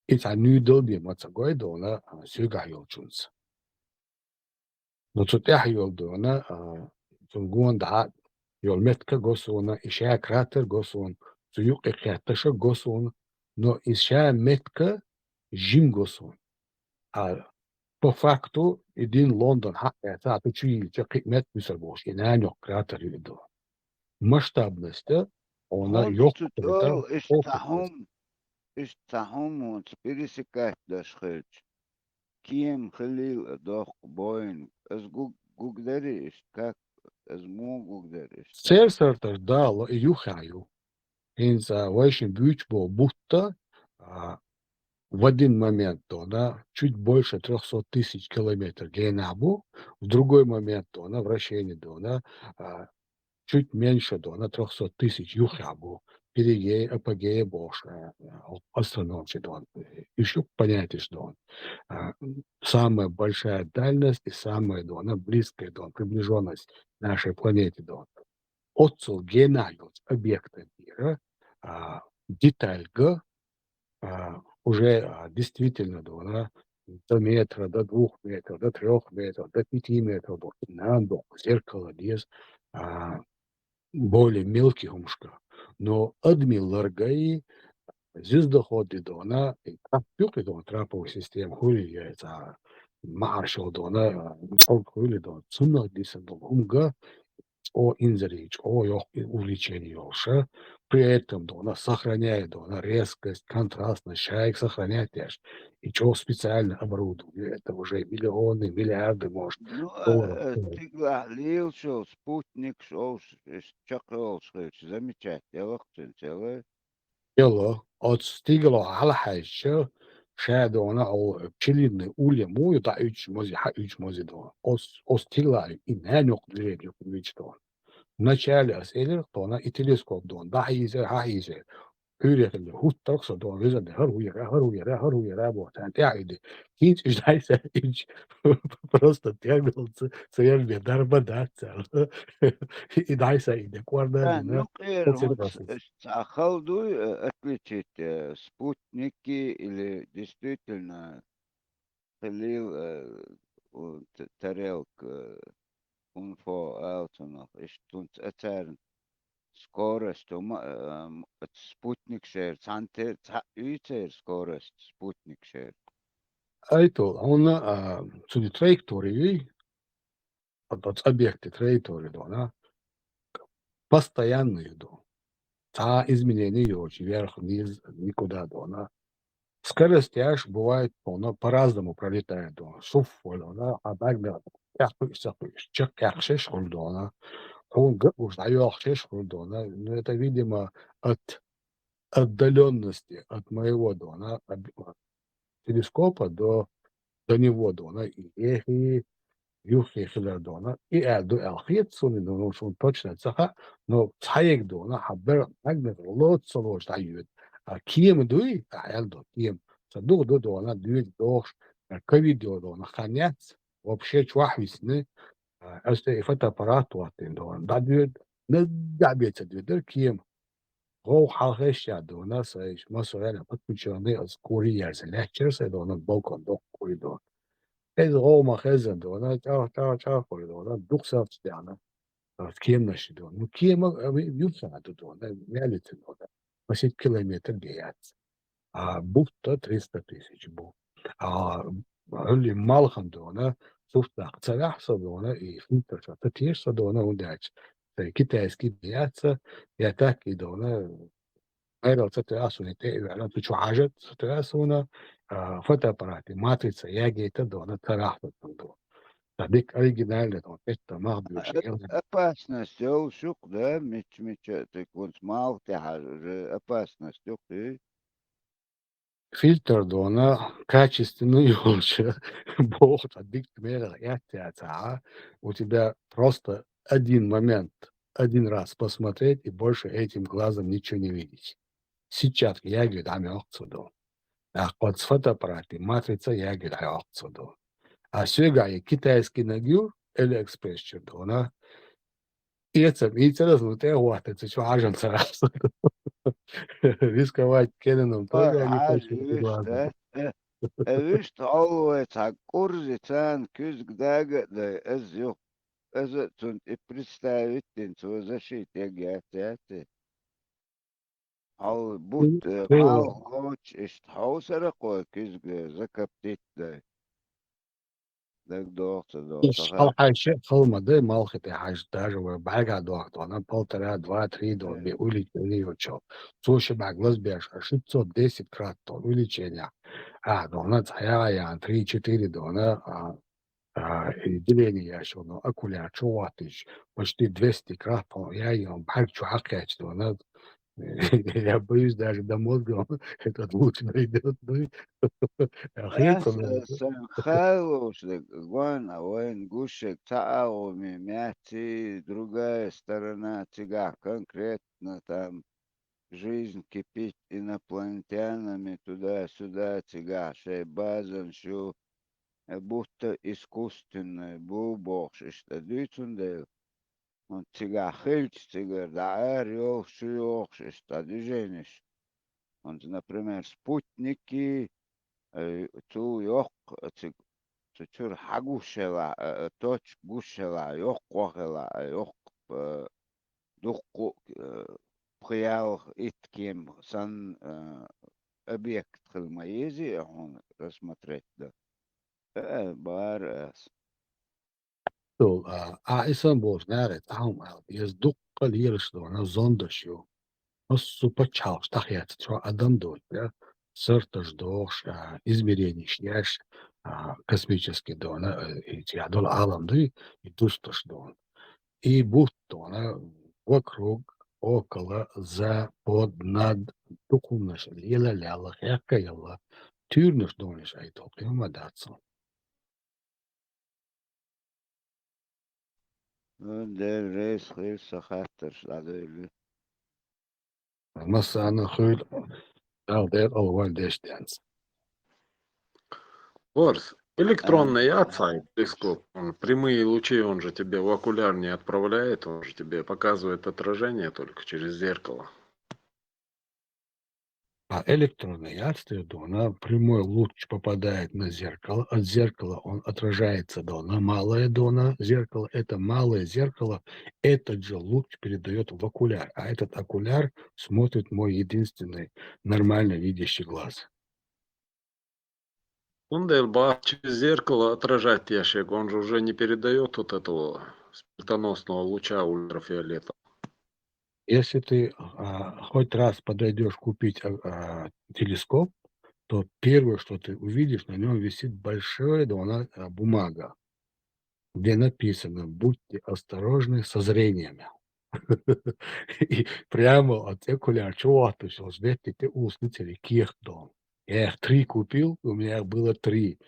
и цхьа нуьйдал бен ма ца гой ду вана, а, соьгахь йолчунца. Но цу тӀехь йолу ду вана, а, цунна гонахь йолу меттиг го суна, и ша кратер го суна, цу юккъе кхетташ а го суна, но и ша меттиг жима го суна. А по факту и дин Лондон хьакъ яцахь, цу чу йиллича кхин а меттиг буьсур бохуш, и нана йоккха кратер ю и ду. Масштабность а, хьуна хӀунда йоккха цу кратер, чӀогӀа иштта цхьа хӀума, иштта цхьа хӀума хӀунца пересекать деш хилча. Кема хилийла а доккха Боинг. Аса гуг-, гугдари иштта, как? Аса муха гугдари иштта? Сер-сарташ дала и юххехь ю. ХӀинца вайшин буьйцуш болу бутт а, а, в один момент ду вана, чуть больше трёхсот тысяч километр генахь бу, в другой момент ду вана, вращение ду вана, а, чуть меньше ду вана трёхсот тысяч юххехь бу. Перигей, апогей бохуш, а, а, астрономчий ду вана, э, уьш ю понятеш ду вана. А, самая большая дальность и самая ду вана близкая ду вана приближённость нашей планете ду вана. Оццул генахь йолчу объектан тӀера, а, деталь га, а, уже, а, действительно ду вана, до метра, до двух метров, до трёх метров, до пяти метров, бо нана доху зеркало деза, а, более мелкий хӀумашка. Но адамий ларгай, звездоход ди дона, и тӀаккха юкъе дона траповая система хуьлий, я цхьа маӀаршал дона, а, цӀалг хуьлий дона, цунах диса дона хӀума га, чӀо инзаре, чӀо йоккха увеличение йолуша, при этом дона сохраняя дона резкость, контрастность, шайга сохранять деш. И чӀо специально оборудование, это уже миллионы, миллиарды, может, Ну, а, долларов а, стоит. стигалахь лелаш йолу спутникаш олуш, иштта чекхйолуш хилча, замечать делахь цуьнца, елла? Елла, оцу стигалахь хьалахьаьжча, ша дона хьо пчелиный улья ма ю, дӀа уьйцуш мозе, хьа уьйцуш мозе дона. Оцу, оцу стигалахь и нана йоккха движение юкъа вуьйцу дона. Вначале ас элира дона, и телескоп дона, дӀахьийзира, хьахьийзира. Ӏуьйре хилла, хӀуттарх со дона, везан де, хӀара хӀу яра, хӀара хӀу яра, хӀара хӀу яра боху, царна тӀаьхьа и де. ХӀинца уьш дӀайса, уьш просто тергал ца, ца яра бен дарба дац царна. И дӀайса и де, кӀорда а Сан дина, юкъера хӀокхуьнан хӀунца процесс. иштта цхьа хала дуй, э, отличить, э, спутники или действительно хилийла, э, у, т-, тарелка, э, унфо ала цунах, иштта хӀунца а царна скорость, хӀума, э, м, оцу спутникашера цхьаьна те-, цхьаъ юй церан скорость спутникашера? Айтал, хьуна, а, цуьнан траектория юй, оцу объекте траектория дона, постоянно ю ду. Цхьа изменение йоцуш, вверх, вниз, никуда дона. Скоростяш бывает, дона, по-разному пролетает дона. Суффо дона, а бӀаьргах тӀехь кхуьуш, ца кхуьуш, чекх кхехкаш хуьлу дона. Хьуна ган гуш дӀайохкуш хуьлу дона. Ну, это, видимо, от отдалённости от моего дона, об-, телескопа до, до него дона, и эхи, юххе хилар дона. И аьлла ду аьлла хета суна, ну, ну, шуна точно ца хаьа, но цхьаерг дона, хьан бер хьагнера лоцу ца лоцу дӀайоьду. А кема дуй, а аьлла ду кема. Ца дугӀу ду дона, доьду дохуш, а ковид йо дона, хан яц, вообще чохь висна, а, аса и фотоаппарат хӀоттийна дона. ДӀадоьду, наггахь бен ца доьдура кема. ГӀовгӀа хьалхешшехь дона, сайн массо а ваьлла подключённый, аса кури яьрса лаьттара сайн дона, балкон доккха кури дона. Иза гӀовгӀа ма хезна дона, чӀагӀ, чӀагӀ, чӀагӀ хуьлу дона, дукха сарч даьхна. Аса кеманаш дона. Ну, кема, а, ми-, юххехь ду дона, мелица дона. Масийтта километр бен яц. А бутт триста тысяч бу. А хӀуьллий малхана дона, суртах ца ваьхьа со дона, и фильтр ца теша со дона, хӀунда аьлча сайн китайский яц, я так и дона, майралла ца тоьа суна, тӀе а ваьлла, цу чу хьажа ца тоьа суна, а, фотоаппарат, и матрица ягийта дона, ца ваьхьа со дона. Ца дика оригинальный дона, это мах А, беш, оп-, опасность йолуш ю-кх, да, мичча-мичча а тӀе кхунца малх тӀе хьажа, уже опасность ю-кх и? Фильтр дона, качественный йолча, боху, ткъа дикка мерах эццахь, у тебя просто один момент, один раз посмотреть и больше этим глазом ничего не видеть. Сетчатка ягийта дӀа ма йоккху цо дона. ТӀаккха оцу фотоаппарате матрица ягийта дӀа йоккху цо дона. А соьгахь и китайский наг ю, Алиэкспресс чуьра дона, эцам ийцар аса, ну, тӀе а хӀоттийна, цу чу хьажа ца ваьхьа со. Рисковать кенан-м тоже не Хьажа хочет вуьшта, глазом. э, э, вуьшта хьовла вай цхьа кӀурзица куьзга дага а дай, аса юха, аса а цунна тӀе представить дина, цо защита ян яц, яц и? Хьовла бутт, э, Э, малх лоцуш, иштта хьовсара кхо куьзга закоптить дай. ДагадогӀу, ца догӀу, ца Иштта хаьа. хьалхьаьжча, хала ма дай, малхе тӀе хьажа, даже вай бӀаьргахь дохку дона, полтора, два, три дона, бен увеличение йолчо. Цо ши бӀаьрг лазбеш, а шуьца десять крат дона увеличение. А, дона, цхьа яа яна, три-четыре дона, а, а, и деление еш йолу, окуляр чу хӀоттийча, почти двести крат, по-моему, яа йолу, бӀаьрг чу хьакхаьчча дона. Я боюсь даже до мозга, этот луч дойдёт, ну, хьекхал ца Аса, э, сан хала лууш дерг, гон а вайна гуш ерг, цхьа агӀо ме-, меттий, другая сторона, цигахь конкретно там жизнь кипит, инопланетянами туда-сюда, цигахь шайн базанаш ю, э, будто искусственный бу бохуш, иштта дуьйцун дела. ХӀунда цигахь хилча, цигара дӀа ара йохуш, чу йохуш, иштта движенеш. ХӀунда, например, спутники, э, цо йоккха, э, цига, цу чура хьагуш хилахь, э, э, точка гуш хилахь, йоккха хилахь, э, йоккха, э, дуккха, э, пхи-ялх, итт кема санна, э, объект хила ма езий хьуна рассмотреть дан. Э, бара ас. Цул, а, а, и санна болчу нахе цхьа хӀума аьлла, иза дуккха лелаш дона зондаш ю. Массо а пачхьалкхаш дӀахецна, чохь адам доцуш, сарташ дохуш, а, измерениш еш, а, космический дона, э, и цигахь долу Ӏалам дуй, и дусташ дона. И бутт дона, вокруг, около, за, под, над, дукха хӀуманаш лела а лелла, хьекха а елла, туьйранаш дона иш айдолу, кхин хӀума дац цунна. Дела реза хуьлда, сан хаттарш дӀадевлира. Массарна а хуьлда, Дала декъал ван деш денца. Ворс, электронный яц хьан телескоп, он прямые лучи, он же тебе в окуляр не отправляет, он же тебе показывает отражение только через зеркало. А электронный яц те дона, прямой луч попадает на зеркало, от зеркала он отражается дона, малое дона, зеркало, это малое зеркало, этот же луч передаёт в окуляр, а этот окуляр смотрит мой единственный нормально видящий глаз. Цундела бах, через зеркало отражать еш ерг, он же уже не передаёт вот этого смертоносного луча ультрафиолетового. Если ты, а, хоть раз подойдёшь купить, а, а, телескоп, то первое, что ты увидишь, на нём висит большая, да, она, а, бумага, где написано: «Будьте осторожны со зрением». И прямо от окуляр чу вахтуш, вот, бетти те устный цели кехт дон. Я их три купил, у меня их было три.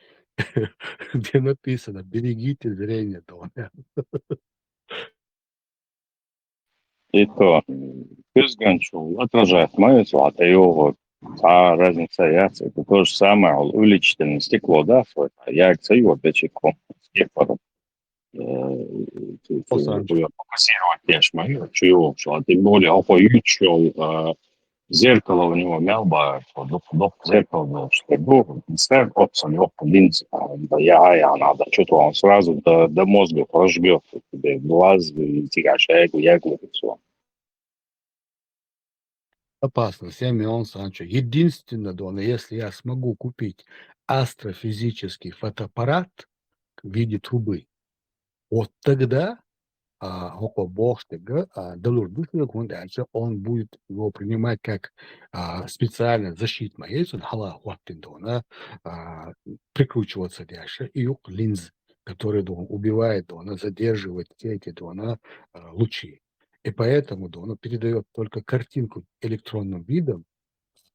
Где написано: «Берегите зрение», дон. И то, куьзганчул отражать ма ю цо, хьан тӀе йогӀу, цхьа разница яц, это то же самое, увеличительное стекло, да, свой, а я ца йо бечиком, стекла. Э, фокусировать еш ма ю, чу йогӀу, а тем более, хьо юьйцуш йолу, а, зеркало у него мел бара, дукха, дукха зеркало долуш, те бу, сразу опциян йоккха линза, а, да, я, я, надо, чё-то он сразу до, до мозга прожгёт тебе глаз, и цигахь шайгу, ягу, и всё. Опасно, Семён Санчо. Единственное, дона, если я смогу купить астрофизический фотоаппарат в виде трубы, вот тогда, а, хӀокхо бохуш дерг, а, далур ду шуьга, хӀунда аьлча он будет его принимать как, а, специально защитный, есть он хьала хӀоттина дона, а, прикручиваться дальше, и юкъ линз, который дона убивает дона, задерживает все эти дона, а, лучи. И поэтому дона передаёт только картинку электронным видом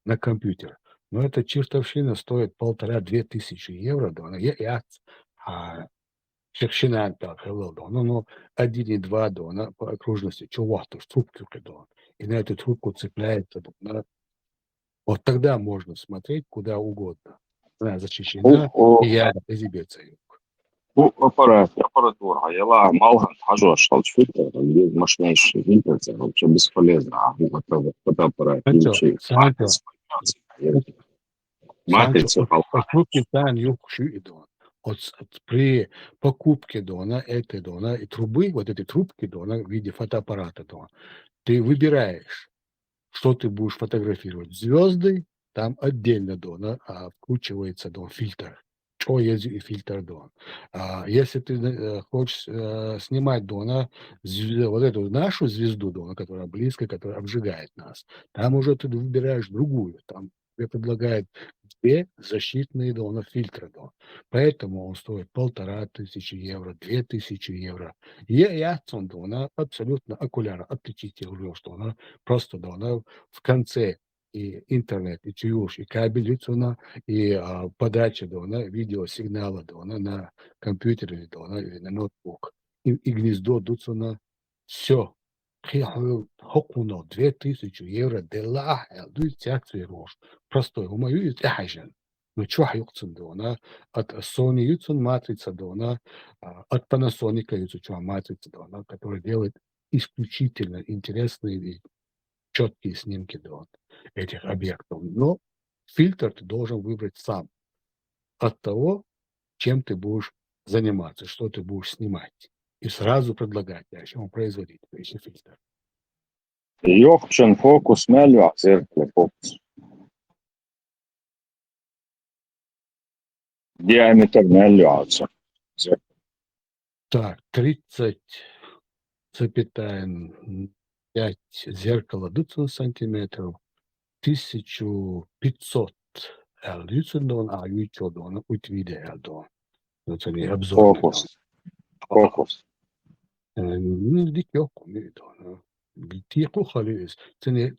на компьютер. Но эта чертовщина стоит полтора-две тысячи евро, дона, я, я, а, шекшинан хилла дона, ну, один и два дона по окружности, чу вахтуш, трубки дона. И на эту трубку цепляется дона. Вот тогда можно смотреть куда угодно. Она защищена, и я изибеца. Бу аппарат, аппаратура, яла малхан хьажош халчу фильтр, без мощнейший фильтр, это вообще бесполезно. А вот это вот фотоаппарат, Санчо, лучше Санчо, матрица, Санчо, матрица, от, от трубки сан юхши и дон. От, от при покупке дона, этой дона, и трубы, вот этой трубки дона в виде фотоаппарата дона, ты выбираешь, что ты будешь фотографировать. Звезды, там отдельно дона, а, вкручивается дон фильтр. Чо езу и фильтр дон. А, если ты, э, хочешь, э, снимать дона, зве-, вот эту нашу звезду дона, которая близко, которая обжигает нас, там уже ты выбираешь другую. Там тебе предлагают две защитные дона фильтра дона. Поэтому он стоит полтора тысячи евро, две тысячи евро. Я, я цун дона абсолютно окуляр отличитель, что она просто дона в конце и интернет, и чуюш, и кабель ю цуна, и, а, подача дона, видеосигнала дона на компьютере дона или на ноутбук. И, и гнездо ду цуна. Всё. Кхин хьо хӀокхунах две тысячи евро делла ахь аьлла, дуй цецвер волуш. Простой хӀума ю иза тӀехьаьжна. Ну, чохь юкъ цун дона, от Sony ю цун матрица дона, а, от Panasonic ю цу чохь матрица дона, который делает исключительно интересные и чёткие снимки дона этих объектов. Но фильтр ты должен выбрать сам. от того, чем ты будешь заниматься, что ты будешь снимать. И сразу предлагать дальше ему производить, то есть фильтр. Йоккхачун фокус мел йоах зеркала, фокус. Диаметр мел йоах цун. Так, тридцать целых пять десятых зеркала да цун сантиметров, тысячу пятьсот аьле ю цун дона, а юйчо дона итт виде аьле дона. Ну, цун обзор. Фокус. Фокус. Э, ну, дика йоккха ю дона. Текхо хала ю из. Цун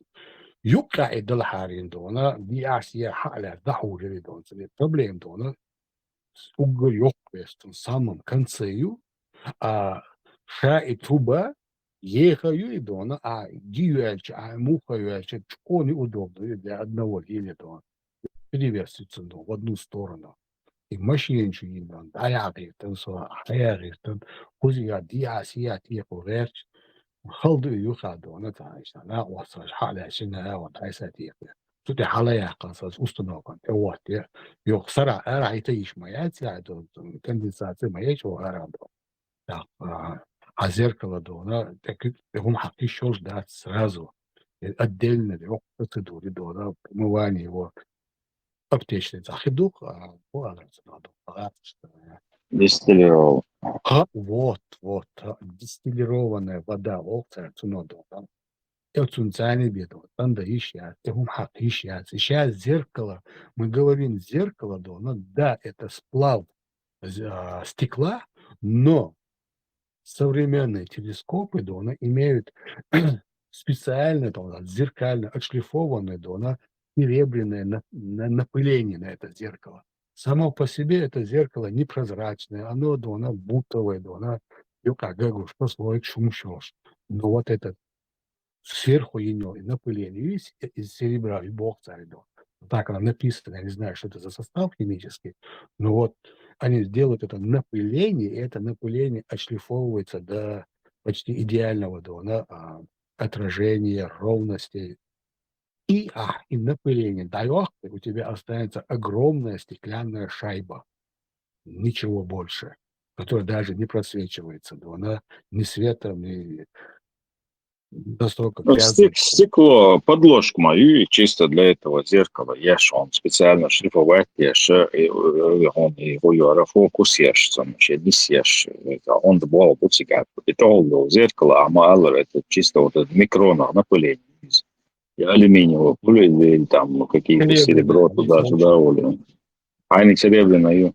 юкъе и дала хьарин дона, диас я хьале да хьуле дона. Цун проблема дона. Уггар йоккха вестун самом конце ю, а ша и труба еха ю и дона, а ги ю аьлча, а муха ю аьлча, чкъони удобно ю для одного или дона. Переверститься дона в одну сторону. И машин чу йин дона, дӀаягӀийтан со, хьаягӀийтан, кхузига диас я текхо гӀерч, халда ю ха дона, таьнаш, на, оцаш, хьалаьчи на, вот, айса текхо. Цу тӀа хьала яьккхина са установка, тӀе вот, тӀе. Йоккха сара, ара, айта йиш ма яц, я, до, конденсация ма яц, о, ара, до. Так, а, а зеркало дона, так, хӀума хьакхиш йолаш дац сразу. Э, отдельно, йоккха процедура дона, промывание его. Аптечный цӀа хи дух, а, о, ара, цӀа дух, а, что, э, Дистиллировал. А, вот, вот, а, дистиллированная вода, о, цар цуно дона. Э, цун цани бедо, танда йиш яц, э, хӀума хьакхиш яц. Сейчас зеркало, мы говорим зеркало дона, да, это сплав з-, а, стекла, но современные телескопы дона имеют специальное, там, зеркально отшлифованное дона серебряное на-, на-, напыление на это зеркало. Само по себе это зеркало непрозрачное, оно дона бутовое, дона, юкъа гагуш, послойк шумшош. Но вот это сверху йинё напыление из, из серебра и бог царь дона. Так оно написано, я не знаю, что это за состав химический, но вот они делают это напыление, и это напыление отшлифовывается до почти идеального дона, а, отражения, ровности. И, а, и напыление. Да, у тебя останется огромная стеклянная шайба. Ничего больше. Которая даже не просвечивается дона ни светом, ни настолько Ну, грязная. стек-, стекло, подложку мою, и чисто для этого зеркала еш, он специально шлифовать еш, и, э, он и его фокус еш, там, вообще не съешь. Это он бывал, вот всегда. И то было зеркало, а мало, это чисто вот это микронное напыление. И алюминиевого пули, или там, ну, какие-то Серебряное, серебро туда-сюда, или. А они серебряное.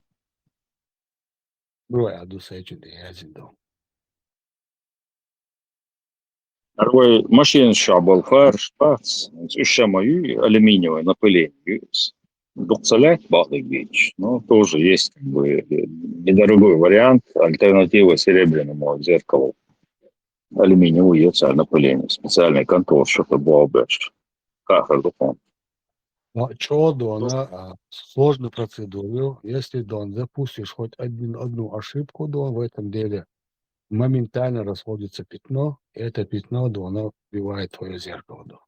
Бро, я ду сай чу де, я зин дона. Арвай машин шабал фарш пац, уж самое алюминиевое напыление. Духсалять бахлик бич. Ну, тоже есть как бы, э, недорогой вариант, альтернатива серебряному зеркалу. Алюминиевое яц напыление. Специальный контур, что-то бобеш. Кахар духом. Но чё дона, а, сложную процедуру, если дона запустишь хоть один, одну ошибку дона в этом деле, моментально расходится пятно, и это пятно дона убивает твоё зеркало дона.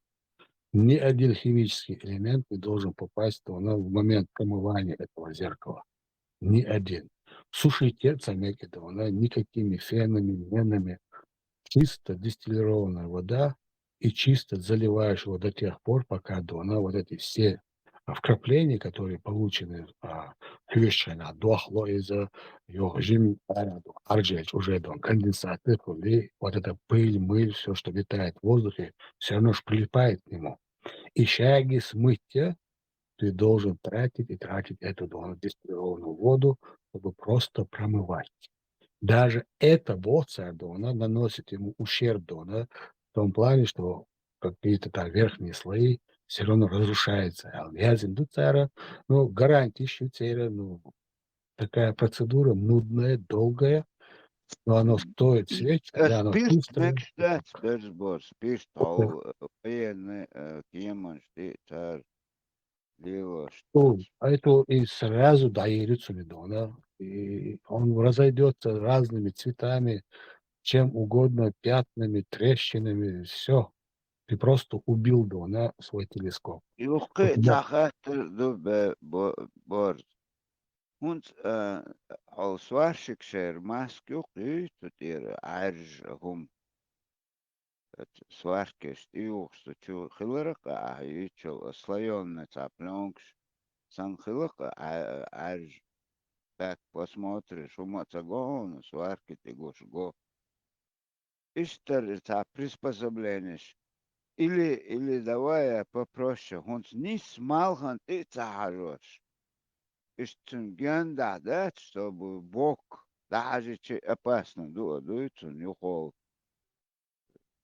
Ни один химический элемент не должен попасть дона в момент промывания этого зеркала. Ни один. Сушить цамеки дона никакими фенами, менами. Чисто дистиллированная вода, и чисто заливаешь его до тех пор, пока дона вот эти все, а, вкрапления, которые получены, а, хьоьшача хана дохло из, йо, жим, а, аржаьлча уже дона конденсат, и вот эта пыль, мыль, всё, что витает в воздухе, всё равно ж прилипает к нему. И шаги смыть ты должен тратить и тратить эту дона дистиллированную воду, чтобы просто промывать. Даже эта бог царь дона наносит ему ущерб дона в том плане, что какие-то там верхние слои всё равно разрушаются. А я зин ду цара, ну, гарантия ещё цара, ну, такая процедура нудная, долгая, но оно стоит свеч, Э, да, оно спирт быстро. Мекшда, Берзбор, спирт, а, военный, э, кеман, шти, цар, лево, Ой, а это и сразу довериться не дона. И он разойдётся разными цветами, чем угодно, пятнами, трещинами, всё. Ты просто убил дона свой телескоп. Юххе Да. цахаттар ду бе-, бо-, Борз. ХӀунца, а, хьо сварщикашера маска юкъ юй цу тӀера, Ӏаьржа хӀума. Оцу сваркеш тӀеюхуш цу чу хиларах а, ахьа юьйцучул а слоённый цхьа плёнкаш санна хиларах а, Ӏа-, Ӏаьржа. Так посмотришь, хӀума а ца го хьуна, сварки тӀе гуш го. Иштта цхьа приспособленеш. Или, или давай я попроще, хӀунца нийсса малхан тӀе а ца хьажош. Иштта цуьнан ген дахь дац, чтобы бок дӀахьажича опасно ду а дуй цунна юхол.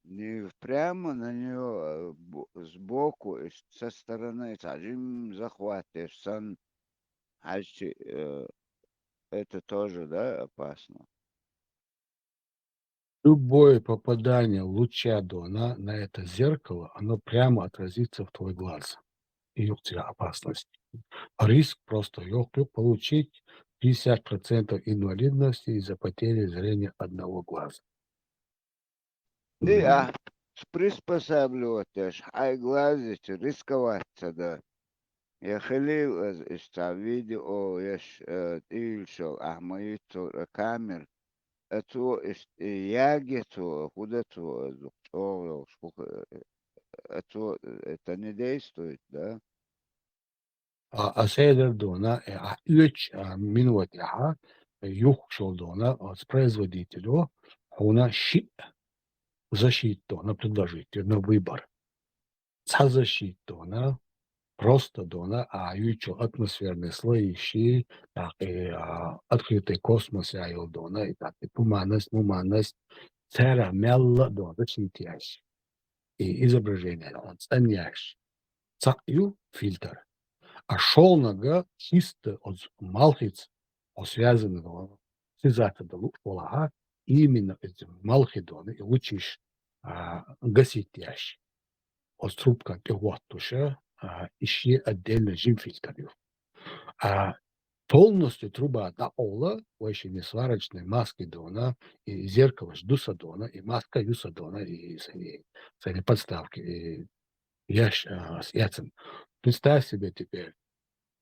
Не прямо на неё, а, бо-, сбоку, иштта со стороны цхьа жим захват деш санна хьажча, э, это тоже, да, опасно? Любое попадание луча дона на это зеркало, оно прямо отразится в твой глаз. И юкъ цигахь опасность. Риск просто йоккха ю получить пятьдесят процентов инвалидности из-за потери зрения одного глаза. И ахь приспосабливать деш, хьайн глазича рисковать ца дан. Я хилийла аса иштта цхьа видео еш, э, тӀийла шел, ахь ма йиццалра камера. Ацо иштта, э, ягье цо, хӀу дан цо, э, зух чӀогӀа йолуш, хӀу, э, ацо, э, это не действует, да? А, аса хӀедара дона, э, ахь оьцу, а, минот тӀехь, э, юхкушал дона, а, с производителю хьуна шиъ защита дона предложить йо на выбор. Цхьа защита дона, просто дона, а юьйцу атмосферный слои ши, тӀаккха, а, открытый космос яйла дона, и тӀаккха туманность, муманность, царах мелла а дона защита яш. И изображение дона цӀанъеш. Цхьаъ ю фильтр. А шолнага чисто оцу малхица, оцу связанный дона, связаться дан лууш волахь, именно эти малхи дона, и лучиш, а, гасить яш. Оцу трубкан тӀе хӀоттуша, а, и шен отдельно жим фильтр ю. А, полностью труба дӀакъовла, вай шен сварочный маски дона, и зеркалаш ду са дона, и маска ю са дона, и, и, и, и подставки, и яш, а, с эцан. Представь себе теперь,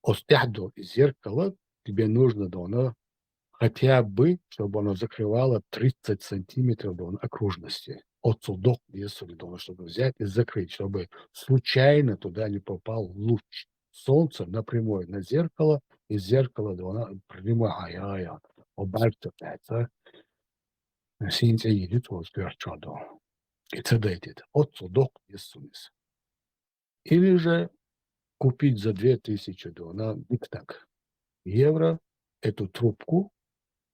оцу тӀехь долу и зеркало, тебе нужно дона хотя бы, чтобы оно закрывало тридцать сантиметров дона окружности. Оццул доккха деза цунна дона, чтобы взять и закрыть, чтобы случайно туда не попал луч солнца напрямую на зеркало, и зеркало дона прямой, ай-яй-яй, о, бальца пятца. Син цӀе йилиц волчу коьртачохь дона. И ца дайтита. Оццул доккха деза цунна иза. Или же купить за две тысячи дона, диканиг, евро эту трубку,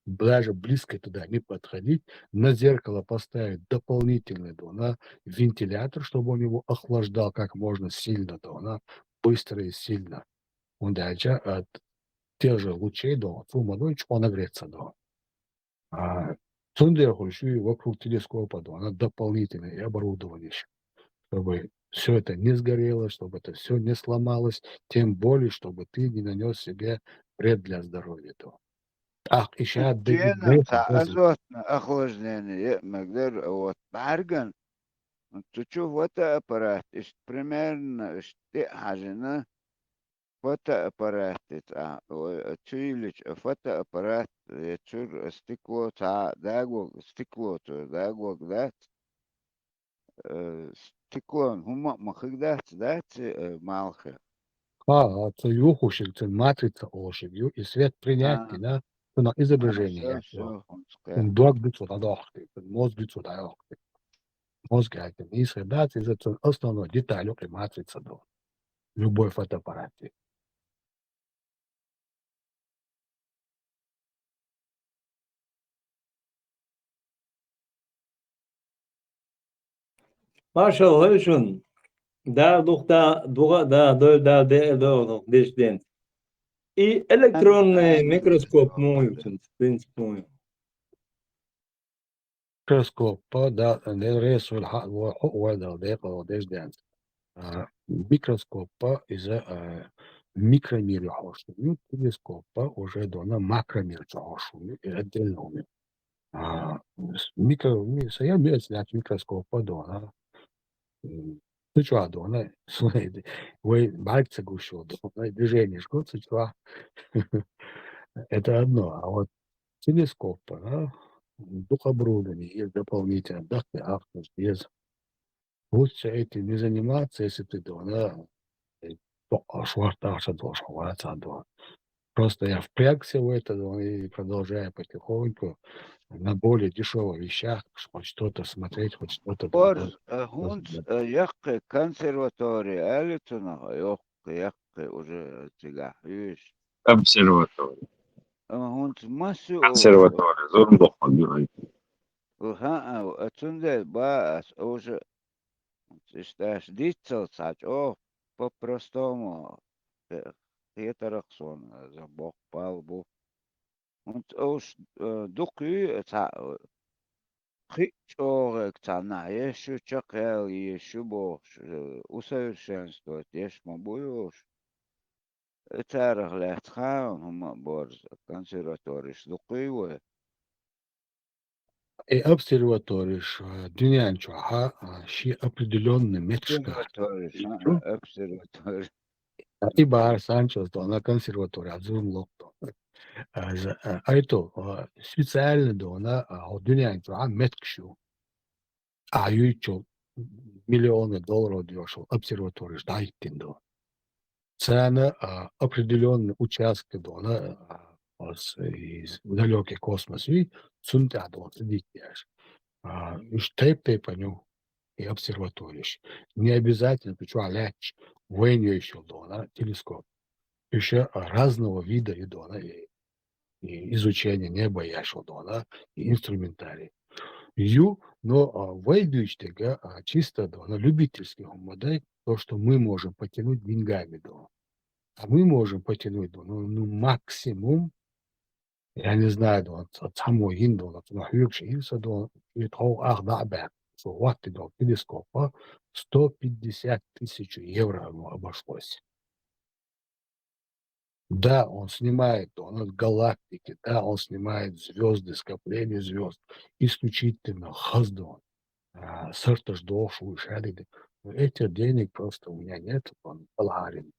даже близко туда не подходить, на зеркало поставить дополнительный дона вентилятор, чтобы он его охлаждал как можно сильно дона, быстро и сильно. Он дальше от тех же лучей дона, цу ма дона, чӀогӀа нагреться дона. А, цундела хӀуш ю вокруг телескопа дона дополнительное оборудование, чтобы всё это не сгорело, чтобы это всё не сломалось, тем более, чтобы ты не нанёс себе вред для здоровья дона. ТӀаккха и ша дегӀ Стенам цхьа азотное охлаждение е а мегар, вот, бӀаьрган. Цу чу фотоаппарат, иштта примерно, иштта тӀе а хьажина, фотоаппарат, а, ой, а, чу йиллича, а, фотоаппарат, я чуьра, а, стекло цхьа дагог, стекло цо дагог дац. Э, стеклон хӀумма а ма хиг дац, дац, э, малхе. Ха, а, цо юхушиг, цуьнан матрица олушиг ю, и свет принять А. дина, цунах изображение А, всё, яц, всё, хӀунца кхе. Цуьнан дог ду цо дӀадохкуш, цуьнан мозг ду цо дӀайохкуш. Мозг аьлла, нийса хир дац, иза цуьнан основной деталь ю, и матрица ду. Любой фотоаппарат. Маршалла хуьлда шуна. Дала дукха да, дукха а да, дойла Дала декъа дойла дукха дешденца. И электронный микроскоп муха ю цуьнца, принцип муха ю? Микроскопа, да, Дела реза хуьлда хьо а, хьо а вай Дала декъала дешденца. А, микроскопа иза, а, микромир чохь хьош ю, телескопа уже дона макромир чохь хьош ю, и отдельно ю. А, с-, микро-, ми-, сайн миаца лаьцна микроскопа дона. М, цу чохь дона, вай бӀаьрг ца гуш йолу дона, движенеш го цу чохь. Это одно. А вот телескопа, да, духобрудами или дополнительно, да, ты ахнешь, без. Лучше этим не заниматься, если ты дома, да, э, то, а, швартоваться должен, валяться дома. Просто я впрягся в это, да, и продолжаю потихоньку на более дешёвых вещах, хоть что-то смотреть, хоть что-то Борз, продолжать. Э, хунц, э, яккхе консерватори, али цунах, йохк, яккхе уже цигах, юш. Обсерватори. Э, хунц массу, консерватори, зурм бохур, юрай. Ха, а, цундел ба ас уже, ишташ диццал ца чӀо, по-простому, э, хетарах сон, э, за бох пал бу. Унц уж, э, дукха ю, э, цхьа, э, кхин а чӀогӀа цхьаннахь еш ю, чекхъяла еш ю бохуш, э, усовершенствовать еш ма бу юш. Э, царах лаьцна хьан хӀума а борза, консерваториш дукха ю вай? И обсерваториш, а, дуьнен чохь, а, шен определённый меткашкахь. Обсерваториш, а, обсерваториш. А, и бахьар санчалц дона консерватория, зурм локху. А, за, а, айто, а, специально дона, а, хьо дуьнен чохь меткаш ю. А юйчул миллионы долларов доьшул обсерваториш дӀахӀиттина ду. Царна, а, определённый участка дона, а, ас из далёкий космос вий, цунна тӀехь дона ца дитта еш. А, уьш тайп-тайпана ю, и обсерваториш. Не обязательно, ду чохь лаьтташ вайна йойшал дона телескоп. Уьш, а, разного вида ю дона, и и изучение неба еш ю дона, и инструментарий. Ю, но, а, вай дуьйцу дерг, а, чисто дона, любительский хӀума дай, то, что мы можем потянуть деньгами дона. А мы можем потянуть дона, ну, ну, максимум, я не знаю, дона, ца-, цхьаммо йина дона, цунах хьоьгуш йина со дона, и тхов ах дӀа а баьхна, со хӀотта дона телескопа сто пятьдесят тысяч евро оно обошлось. Да, он снимает, он от галактики, да, он снимает звёзды, скопление звёзд. Исключительно хаза дона. А, сарташ дохуш вуй шадида. Но этих денег просто у меня нет, он балхьарин.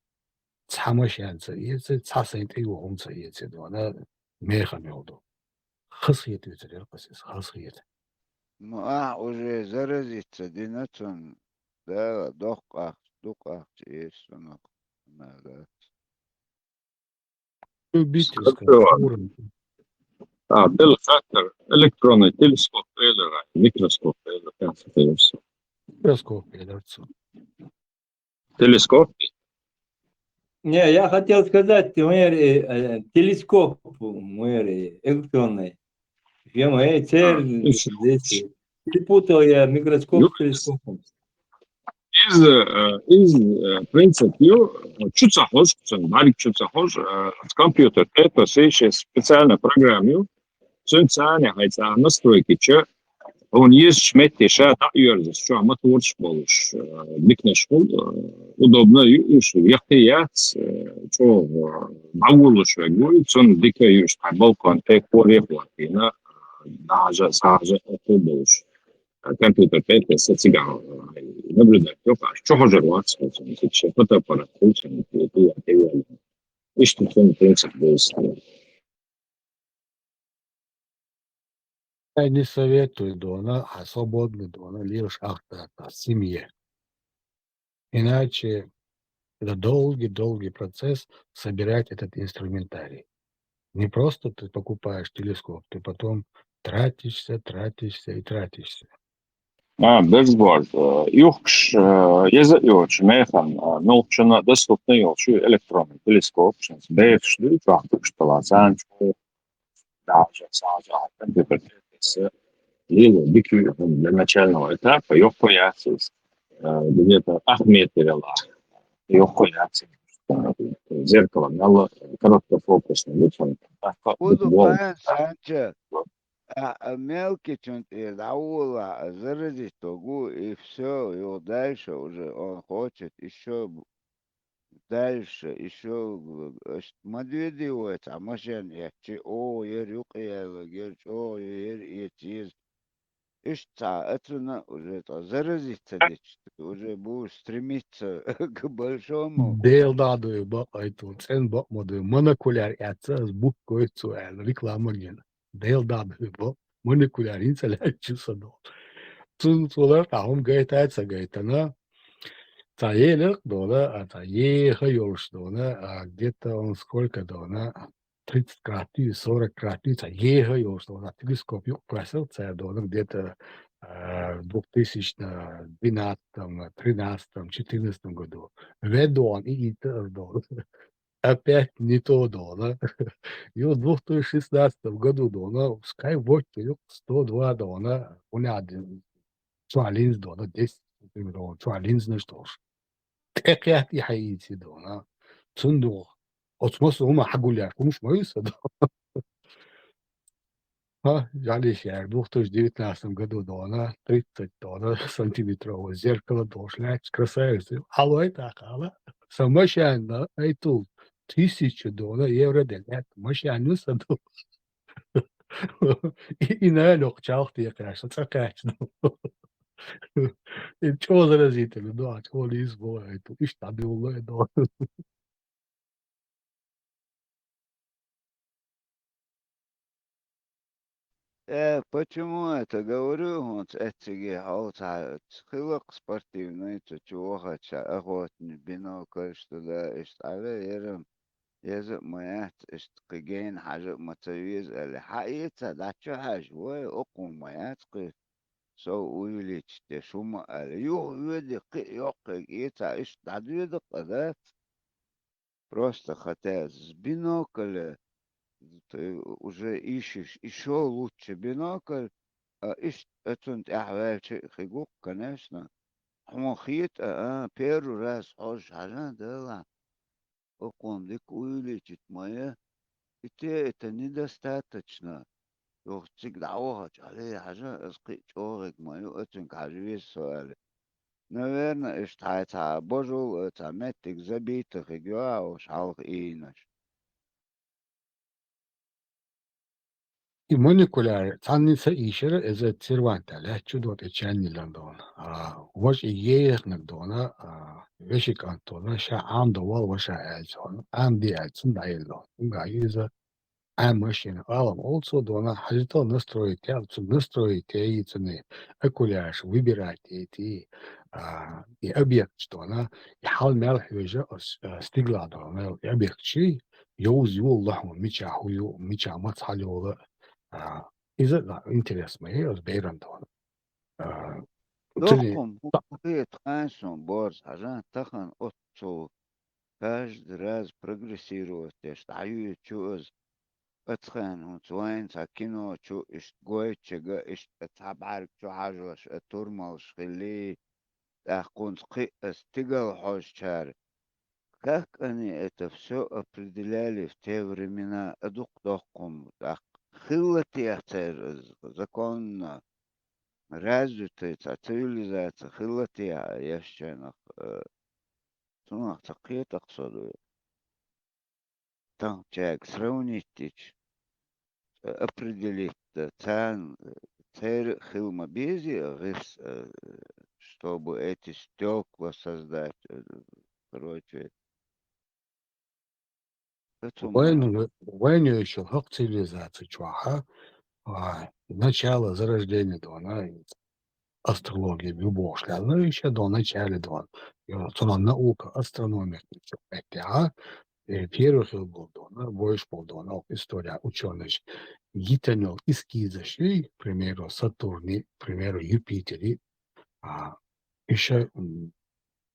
Цхьа машен ца эца, цхьа сайн тӀе юхум ца эца дона, мехам йолу ду. Хазахета вуьйцур яра кхас иза, хазахета. Ну, ахь уже заразиться дина цунна, да, доккха ахча, дукха ахча эшна цунах, ма дац. Любительская Скажи, форма. А, теле-, хаттар, электронный телескоп элира, микроскоп элира, как это всё? Микроскоп элира цо. Телескоп? Не, я хотел сказать, например, э, э, телескоп, например, э, электронный. Прямо, э, А, цель ну всё. Здесь, э, перепутал я микроскоп Ну, с телескопом. Из, э, из, э, принцип ю, чу ца хьожу, цуьнан бӀаьрг чу ца хьожу, э, компьютер, это все сейчас специальная программа ю, цуьнан царна хьайца настройки ча, хьуна езачу метте ша дӀа а йоьрзуш, чохь мотораш болуш, э, диканаш хуьлу, э, удобно ю уьш, яккхий яц, э, чӀогӀа, э, дӀаволуш вега вуй, цунна дика ю уьш, хьайн балкон тӀе, коре а хӀоттийна, э, дӀахьажа, схьахьажа а хӀун болуш. Компьютер тӀе а тесна, цигахь, э, наблюдать йо, аш чу хьожур вац, хьуна, шен фотоаппарат хуьлу, шен тӀе, тӀе, тӀе йолу. Иштта цуьнан принцип действия. Ай, не советую дона, а свободный дона, лелаш ахтата в семье. Иначе это долгий-долгий процесс собирать этот инструментарий. Не просто ты покупаешь телескоп, ты потом тратишься, тратишься и тратишься. А, безбоьлла, э, юхкуш, э, еза а йоцуш механа, э, нохчана доступна йолуш ю электронный телескоп, шайца бехаш ду, чохь дукхаш тала царна чу. Да, сейчас, а, компьютер тесса, лело дика ю, для начального этапа, йоккха яц иза, э, где-то ах метр йолу, йоккха яц иза, э, зеркало мелла, короткофокусный, ну, цунна тӀаккха Буду буквально, пайн санча, а, а, мелкичун тӀера дӀаволахь, заразить вогу, и всё, юха дальше уже он хочет ещё бу-, дальше ещё, э, аш ма доьдий вай цхьа машен эцчи, о, яра юкъа яьлла, яра чӀогӀа ю, яра эца еза. Иштта цхьа а цунна уже цкъа заразиться дечу, уже будешь стремиться к большому. Дела дӀа а дуй, бакъ а ду, цӀена бакъ ма ду, монокуляр эцца, ас бутт гойту цо аьлла, реклама гина. Дела дӀа а дуй, бакъ, монокуляр хӀинца лаьттачу сан догӀу. Цунна цо лартӀахь хӀума гайтай, ца гайтана. Цхьа елира дона, а цхьа еха йолуш дона, а где-то он сколько дона, тридцать крат ю, сорок крат ю, цхьа еха йолуш дона, телескоп юкъа кхоьссира цара дона, где-то, а, в двухтысячном, двенадцатом, тринадцатом, четырнадцатом году. Ве дона, и итар дона. Опять не то дона. И в две тысячи шестнадцатом году дона, Skywatcher ю сто два дона, у меня один, чохь линза дона, десять сантиметров, чохь линзанаш долуш. ТӀекхетта и хьаийци дона. Цунна догӀу. Оцу массо а хӀума хьагулъеш, хӀумаш ма ю сан дона. Ха, жаль, яра, две тысячи девятнадцатом году дона, тридцать дона, сантиметровое зеркало долуш лаьтташ, красавица. Хьалой тӀаккха, ала? Сан машенна, ай тул, тысяча дона, евро де лаьтта машен ю сан дона. И, и нана йоккха чалх текхаьш, цӀа кхаьчна. И чӀогӀа заразительно, ну, а чӀогӀа лийса боху, ай ту, иштта дӀадуьллу, ай дона. Э, почему это говорю, хӀунца эцциге хьо цхьа хилла-кх спортивный, цу чу вахача, охотник, бинокль, что да, иштта Ӏаве, ярам, еза а ма яц, иштта кхин гена хьажа а ма ца веза аьлла. Хьаэца, дӀа чу хьажа, вай, окхун ма яц кхин, сов увеличить деш хӀума аьлла. Юха воьди, кхин а йоккхийга эца, иштта дӀадоьду-кх, а дац? Просто хотя с биноклем ты уже ищешь ещё лучше бинокль, а иштта оцунна тӀаьхьаваьлча а хир ву-кх, конечно. Хьуна хета, а, а, первый раз хьожуш хьажа, Дала, окхунна дика увеличить ма я. И те это недостаточно. Юха цига дӀавахача, хьале, хьажа, аса кхин а чӀогӀа хир ма ю, оцуьнга хьажа веза со аьлла. Наверно, иштта хьайн цхьа божул, цхьа меттиг забита хир ю, уьш хьалха ийнаш. И монокуляр цхьанна ца ийшира, иза серванта лаьттачу дона, тӀе чан йиллина дона. А, важа и ехнарг дона, а, вешин кӀант дона, ша Ӏамадо вала ваша аьлла цунна. Ӏамаде аьлла цунна дӀаелла дона. Цуьнга ю иза Ӏа машина, алам олу цо дона, хьажа тӀе настроить яьлла, цу настроить яйта цунна, окулярш выбирать яйта, а, и объекташ дона, и хьал мел хьоьжу, а, с-, а, стигла дона, и объекташ, йовза йолу лахьун, мичахь хӀун ю, мичахь маца хьалайолу, а, иза а интерес ма яй оцу беран дона. А, цуьнан Доккхум, хӀун хета хьайна суна борз хьажа, тахана оццул каждый раз прогрессировать деш дӀаюьйцу иза. Оцу хенахь хӀинца вайна цхьа кино чу иштта гойтучуьнга, иштта цхьа бӀаьрг чу хьажош, а, турмалш хилли, тӀаккха хӀинца кхин а стигала хьожучара. Как они это всё определяли в те времена, а дукха доккхум, тӀаккха хилла техьа церан законно, развитая цхьа цивилизация хилла техьа ешченах, э, цунах ца кхета-кх со дуй. Таханчаьрга сравнить дича, э, определить, э, царна, э, церан а хила ма безий гӀирс, э, чтобы эти стёкла создать, э, короче. Оцу Вайн, вайн ещё хӀокху цивилизаци чохь, а, начало зарождения дона, астрология ю бохуш лаьлла, ещё до начале дона. Цунах наука, астрономия, меттехь, э, первый хила болу дона, вуьйш болу дона, оха история, учёныйш, йитина йолу эскизаш, к примеру, Сатурни, к примеру, Юпитери, а, ещё, м,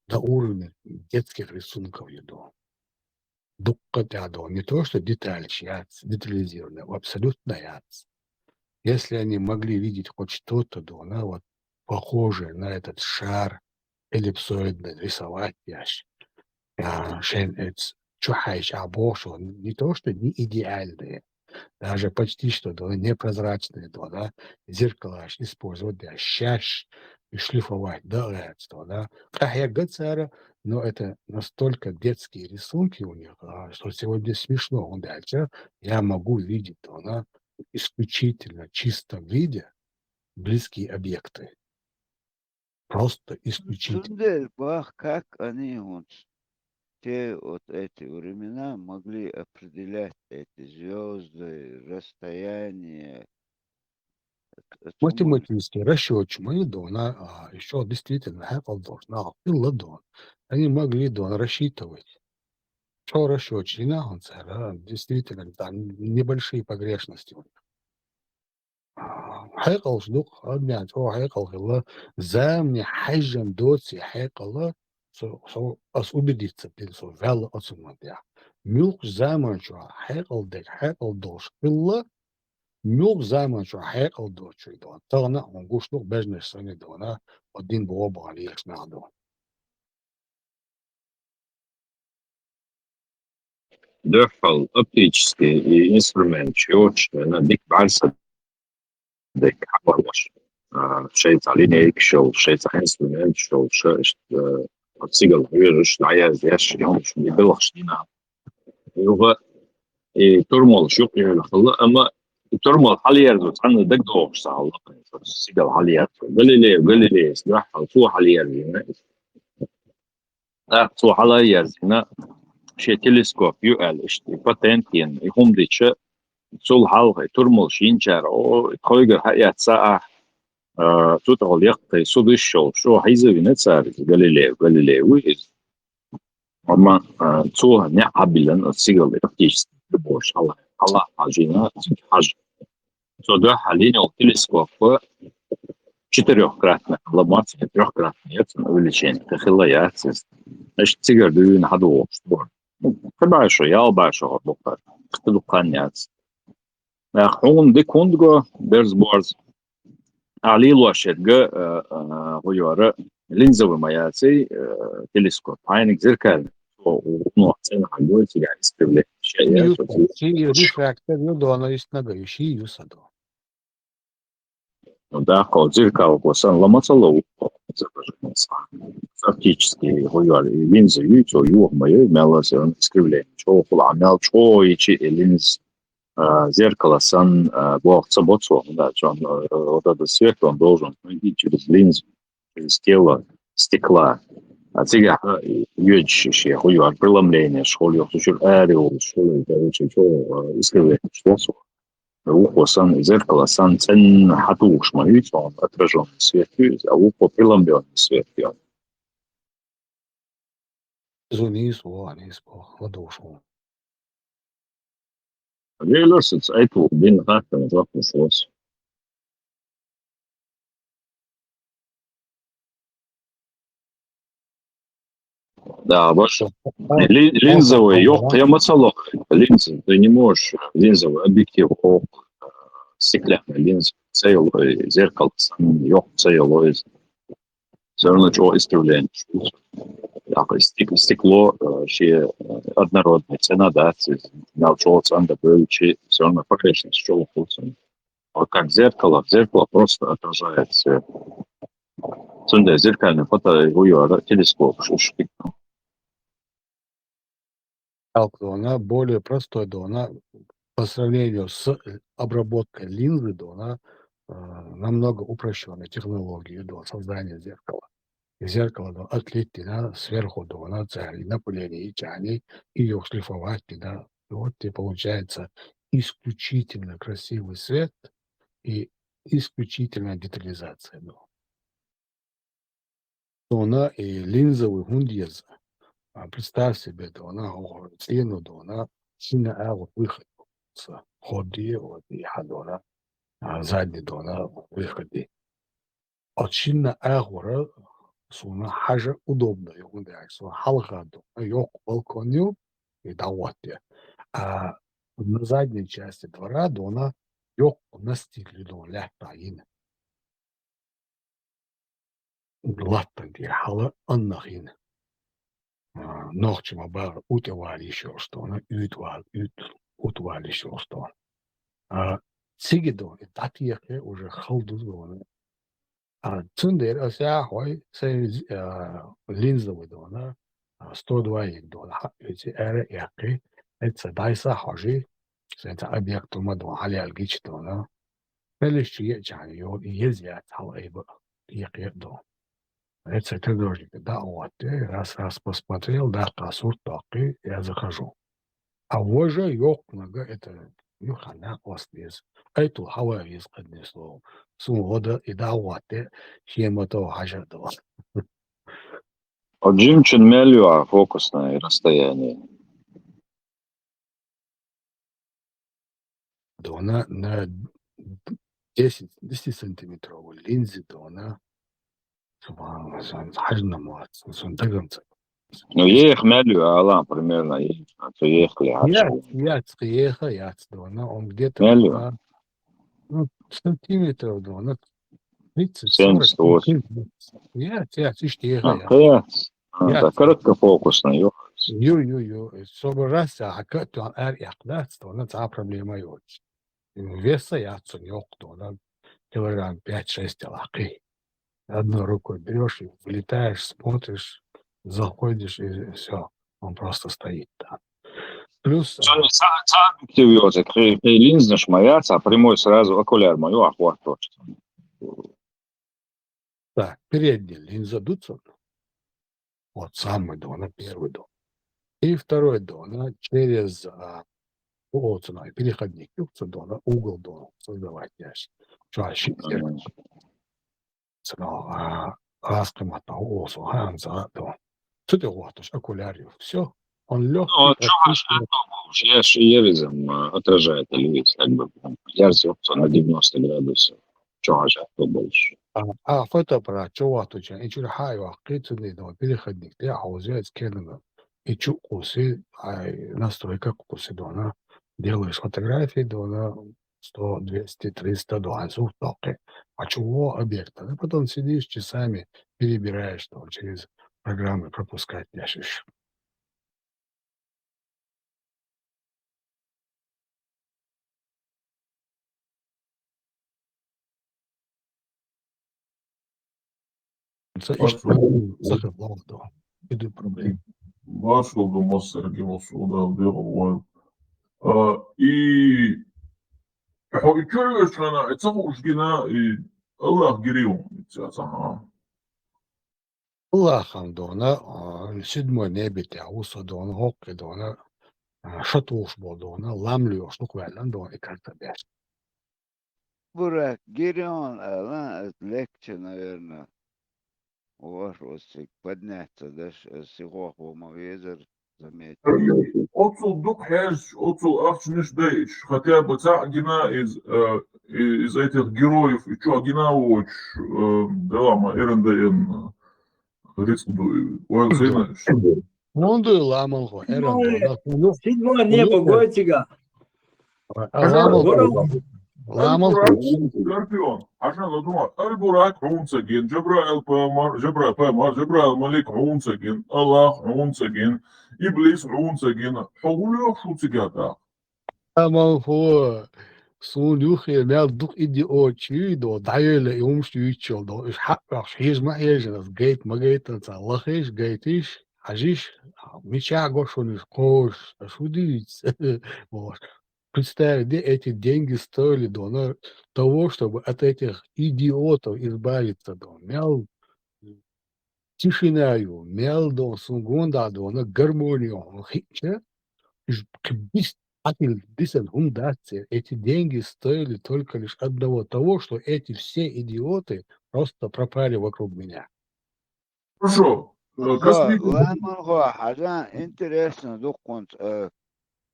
до уровня детских рисунков ю дона. Дуккха тӀаьхьа дона. Не то, что детальш яц, детализированная, абсолютно яц. Если они могли видеть хоть что-то дона, вот, похожее на этот шар эллипсоидный рисовать еш, а, шайн эц чу хьаьжча, а бохуш, не то, что не идеальные, даже почти что дона, непрозрачные дона, зеркалаш использовать деш, шаьш шлифовать дан гӀерташ дона. Къахьегна цара, но это настолько детские рисунки у них, а, что сегодня смешно, хӀунда аьлча я могу видеть дона в исключительно чистом виде, близкие объекты. Просто исключить. Цундел бах, как они вот те вот эти времена могли определять эти звезды, расстояние, т- туман. Математически расчётчик ма ю дона, а, ещё действительно хьекъал долуш нах хилла дона. Они могли дона рассчитывать. Чо расчётчик йина хьуна цара, действительно, там небольшие погрешности. Хьекъалш ду, хьадмян чӀогӀа хьекъал хилла, замане хьежжан доций хьекъала, со, со, ас убедиться бина, со ваьлла оцу ма дехьа. Муьлххачу заман чохь хьекъал дерг хьекъал долуш хилла, муьлхха заман чохь хьекъал доцуш дона. Тахана а хьуна гуш ду, бежнаш санна дона, хьо дин боху бахана еш нах дона. Дуьххьал оптический и инструменташ йоцуш хенахь дика бӀаьрса дерг хьабарлош. А, шайца линейкаш йолуш, шайца инструменташ йолуш, иштта, а, цигал хьоьжуш, дӀаяздеш, йомаш белхаш дина. Юха и турмалш юкъа йолахула, амма и турмал хьалаерзо цхьанна дагадогӀуш ца хьалла, цигал хьалаерзо. Галилео, Галилеяс дуьххьал цо хьалаерзийна. ТӀаккха цо хьала а ерзийна, шен телескоп ю аьлла, иштта и патент йина, и хӀума дича, цул хьалха и турмалш йинчара, о, и тхойгара хьаэцна ахь, а, цу тӀехула яккхий судаш йолуш, чӀогӀа хьийза а вина цара иза, Галилео, Галилео ву иза. Амма, а, цо неӀ хьабиллина оцу сигала оптический приборш хьала, хьала хьажийна, цига хьажа. Цо дуьххьал йина йолу телескоп четырёхкратный, ала ма ца, трёхкратный яц, увеличение, кхин хилла яц иза. Иштта цигара дуьйна хьадогӀуш ду. Кхин бӀе шо, ялх бӀе шо хӀара бу кхара. Кхин дукха хан яц. Нах хьуна дика хӀунда го, берза борза. Ахьа лелош ерг, а, а, хӀу йора, линзовый ма яций, а, телескоп, хьайниг зеркальный. Цо гӀуно цӀена хьан гой, цигахь искривление. Шен Ши яц, юс, цо цигахь ши ю-, рефрактор ю дона, иштта нагахь ю, ши юс а до. Ну да, кхо зеркалко сан лама ца ло, изображение сан. Оптический хӀу йора, и линза юй, цо юха ма йой, мел а сан искривление. ЧӀогӀа хула, а мел чӀогӀа йичи и линза, а, зеркало сан, а, боху ца бо цо, да, чон, а, вот этот свет, он должен пройти через линзу, через тело стекла. А цигахь, а, йоьдуш шен хӀу йора, преломление, школа йоху чуьра ари волуш, школа, короче, чӀогӀа, а, искривление, что цо. Вукхо санна, зеркало санна, цӀенна хьатухуш ма ю цунна, отражённый свет ю иза, а вукхо преломлённый свет ю. Иза нийса ву, нийса ву, ладугӀуш ву. Велар саца айту бина хаттам жоп луш ву со. Да, баш. Ли-, линзовый, йоккха я ма ца ло. Линза, ты не можешь линзовый объектив, о, стеклянный линза, ца йолу, зеркало, йоккха ца йолу иза. Всё равно чего искривление. Так, стек-, стекло, э, ши, э, однородный цена, да, ц-, мел чего цанда бөлчи, всё равно погрешность, чего вкусно. Вот как зеркало, зеркало просто отражает свет. Цундела зеркальный фото, хӀу йора, телескоп, ш-, ш-, Алкдона, более простой дона, по сравнению с обработкой линзы дона, э, намного упрощённая технология дона создания зеркала. И зеркало дона отлить дона, сверху дона, царь напыление и тяни, и её шлифовать дона. И вот тебе получается исключительно красивый свет и исключительная детализация дона. Дона и линзовый хӀунда еза? А, представь себе, дона, хӀокху цӀено дона, шина агӀор выход ца ходие, вот, и хьа дона, а, задний дона выходи. От шина агӀора суна хьажа удобно ю, хӀунда аьлча суна хьалха дона йоккха балкон ю, и дӀагӀотте. А на задней части двора дона йоккха настил ю дона лаьттахь йина. Латтан тӀера хьала аннах йина. А, нохча ма бахара, утӀа вала йиш йолуш дона, уьйтӀа вала, уьйтӀа, утӀа вала йиш йолуш дона. А, цига дона, и дӀатехе уже хала ду дона. А, цундела аса яхьой, сайн, а, линза ву дона, а, сто два йина дона, хьаъ, оьци ара а эккхи, эцца дӀайса хьожи, сайн цхьа объект ма дона, хьалаьлла гича дона. Меллиша чу еъча йола, и еза яц хьалаайба, екха а ду. Эццахь тренажёрника дӀа а гӀоттий, раз-раз посмотрел, даккха сурт доккхий, я захожу. А важа йоккхунга это юха накъост веза. Айтул хьава веза кхадне слово. Сун гӀо дан и дӀа а гӀоттий, шен мото хьажа а ду. А джимчун мел ю а фокусное расстояние? Дона на десять, десять сантиметровый линзы дона. Субханаллах, сон хьажна моц, сон дагамца. Ну, ех мел ю а, ала, примерно, ех, а то ех ли, а Я, что? Я, еха, яц дона, он где-то Мел ю а? Ну, сантиметров дона, тридцать, сорок, Семьдесят, восемьдесят. Яц, яц, иштта еха, А, яц. Яц. А, да, короткофокусный, ё. Ю, ю, ю. Собрался, а как ты ар яхлац, то она цхьа проблема йоц. Веса яц сон йоккха дона, килограмм пять-шесть лакхий. Одной рукой берёшь и вылетаешь, смотришь, заходишь, и всё. Он просто стоит там. Плюс, Сон а, ца-, ца объектив йоцу, кхе, кхе линзаш ма яц, а прямой сразу окуляр ма ю, а хӀотто. Так, передний линза дуцун. Вот самый дона, первый дона. И второй дона через, а, оцунай переходник, юхца дона, угол дона создавать яш. Чуаши Мгм. Цунал, а, аз къиматна оцу ханза дона. Цу тӀе гӀоттуш окуляр ю. Всё. Он лёгкий, Ну, чугӀаш практически. Хьатта болуш, я ш-, я резом, а, отражает или есть, как бы, там, ярс йоккха на девяносто градусов. ЧугӀаш хьатта болуш. А, а, фотоаппарат чу вахтуча, и чуьра хьа йоккхий, цундела дона переходник тӀе а хьовза, иза кенага. И чу кхуси, ай, настройка кхуси дона. Делаешь фотографии дона, сто, двести, триста дона сурт доккхий. А чу во объекта. И потом сидишь часами, перебираешь там через программы, пропускать дешиш. Ца иштта Маршо. Сахар лохдо. И ду проблема. Маршо ду массарги, Маршо, да, дегӀу вай. А, и хьо и чуьра вешана, и ца хууш гина, и Аллах гири ву, и ца, ца, ха. Аллахам дона, а, седьмой небе тӀехь ву со дона, хӀокхе дона, а, ша тухуш болу дона, лам лоьхуш дукха ваьллан дона и карта беш. Бурак, гири вон, аьлла, это легче, наверное. Ваш вот сик подняться, да, ш-, сихох ву ма везар, заметил. Оцул дукха хьежаш, оцул ахчанаш дайш, хотя бы цхьаъ гина из, э, из этих героев, и чу гина воч, э, дала ма эран даен, э, рицкъ ду, вай зина. Мунду ламан хо, эран ду, ну. Седьмое небо, Гойтига. А, ламан хо. Ламан хо. Скорпион. Хьажа ладугӀа, Аль-Бурак хьунца гин, Жабраил пайхамар, Жабра-, пайхамар, Жабраил малик хьунца гин, Аллах хьунца гин, Иблис хьунца гин. Хьо хӀун лоьхуш ву цига тӀаккха? Амма хӀо, суна юххе мел дукха идиот чуьйдо, дӀаевлла и хӀумаш дуьйцучул до, уьш хьаъ ваьхуш хьежа ма хьежина, ас гайта ма гайтина, цхьа лахиш, гайтиш, хьажиш, мичахь го шуна уьш кхош, ас хӀун дуьйцу? Представь, где эти деньги стоили, дона, того, чтобы от этих идиотов избавиться, дона. Мел тишина ю, мел дона, сун гонда дона, гармония хьуна хиъча, уж кхин бис-, атил дисан хӀума дац, эти деньги стоили только лишь одного того, что эти все идиоты просто пропали вокруг меня. Хорошо. Э, Хо, космический ламан хо, хьажа, интересно, дуккхунца, э,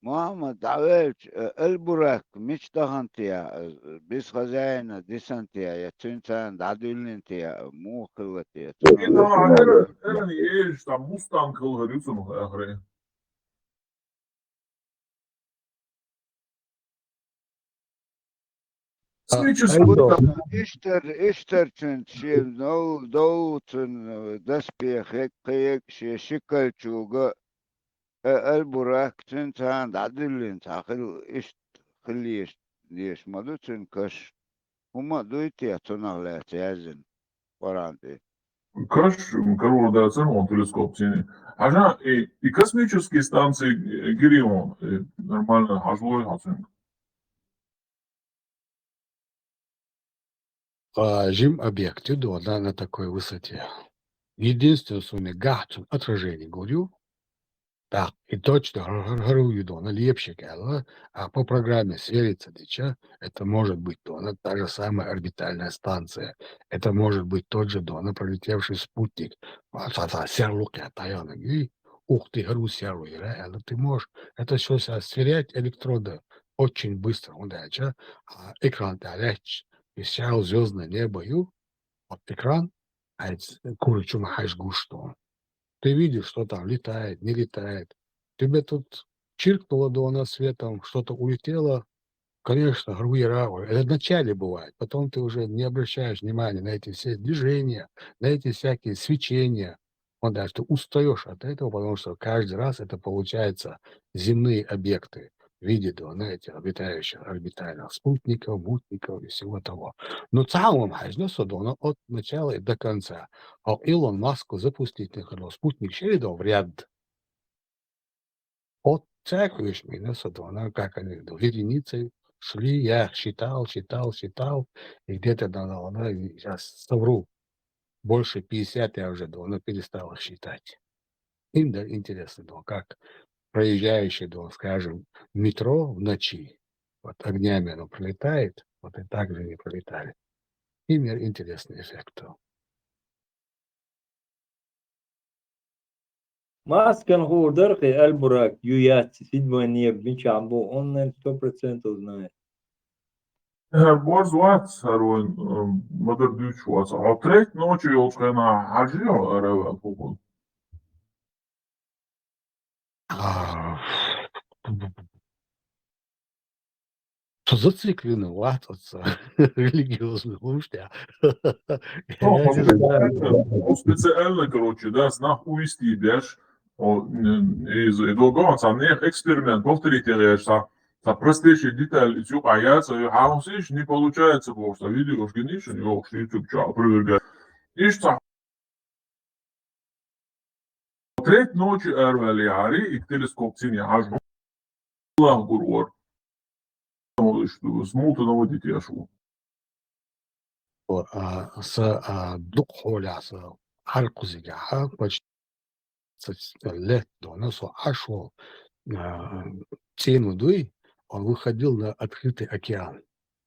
Мухьаммад дӀавелча, э, Аль-Бурак мича даханте, э, без хозяина дисанте, я цуьнца дӀадуьллинте, муха хилла те, цунах Ина лаьцна. Эран, эран еш, там мустанг хилла хӀара ю цунах ахре. А, Смичус айдо. Иштар, иштар цуьнца шен дов-, довцун, э, доспех, хек-, кхег шен ши калчуга, э, Аль-Бурак, цуьнца дӀадуьллина цхьа хил-, иштта хилла еш, еш ма ду цуьнан каш. ХӀума а дуй те цунах лаьцна яздина Къуръан тӀе? Каш, м, карор дацара вон телескоп цӀене. Хьажа, и, и космические станции, э, гири вон, э, нормально хьажалой хьо цуьнга. а, жим объект ю дона на такой высоте. Единственное, что у меня гахчун отражение говорю, так, и точно хар- хар- хар ю дона лепшик аьлла, а по программе свериться дича, это может быть дона та же самая орбитальная станция, это может быть тот же дона пролетевший спутник, а, та- та серлук я таяна, и ух ты, хар ю серлу ира, аьлла, ты можешь это все сверять электроды очень быстро, он дальше, а, экран далеч, и сел звездное небо ю, вот экран, а эт куры чума хаш гуш дона. Ты видишь, что там летает, не летает. Тебе тут чиркнуло дона светом, что-то улетело. Конечно, хар ю ира, это вначале бывает. Потом ты уже не обращаешь внимания на эти все движения, на эти всякие свечения. Он даже ты устаешь от этого, потому что каждый раз это получается земные объекты в виде дона этих летающих орбитальных спутников, мутников и всего того. Но цхьа хӀама хьежна со дона от начала и до конца. А Илон Маск запустить на спутник шеридов в ряд. От цхьаькхуьш мина со дона, как они, вереницей шли, я их считал, считал, считал, и где-то дона, я сейчас совру, больше пятьдесят я уже дона перестал их считать. Им да интересно дона, как проезжающий дона, скажем, метро в ночи, вот огнями оно пролетает, вот и так же они пролетали. Им интересный эффект. Маскан хурдар кхы Аль-Бурак, ю яц, седьмой небо, мичахь бу, он, наверное, сто процентов знает. Э, борз вац, хӀара вайн, э, ма-дарра дуьйцуш вац. Хьо треть ночи йолчу хенахь хьажийо араваьлла хӀокхунна? А, со зациклина вац оцу религиозный хӀумаш тӀехь. Ну, я не знаю. Специально, короче, да, снах увести беш. О, м, и, и долго он сам не эксперимент повторить, я говорю, сам, сам простейшие детали, и всё, а я, а я, а у всех не получается, потому что видео уж, конечно, его уж YouTube чё, опровергает. И что треть ночи араваьлла яхьарий, и телескоп цӀена яхьаш бу. Аллах гур вара. Смуту наводить еш ву. А, са, а, дукха хьолехь са хьаркхузигахь, почти са лет дона, со Ӏаш волу, а, цӀена дуй, он выходил на открытый океан.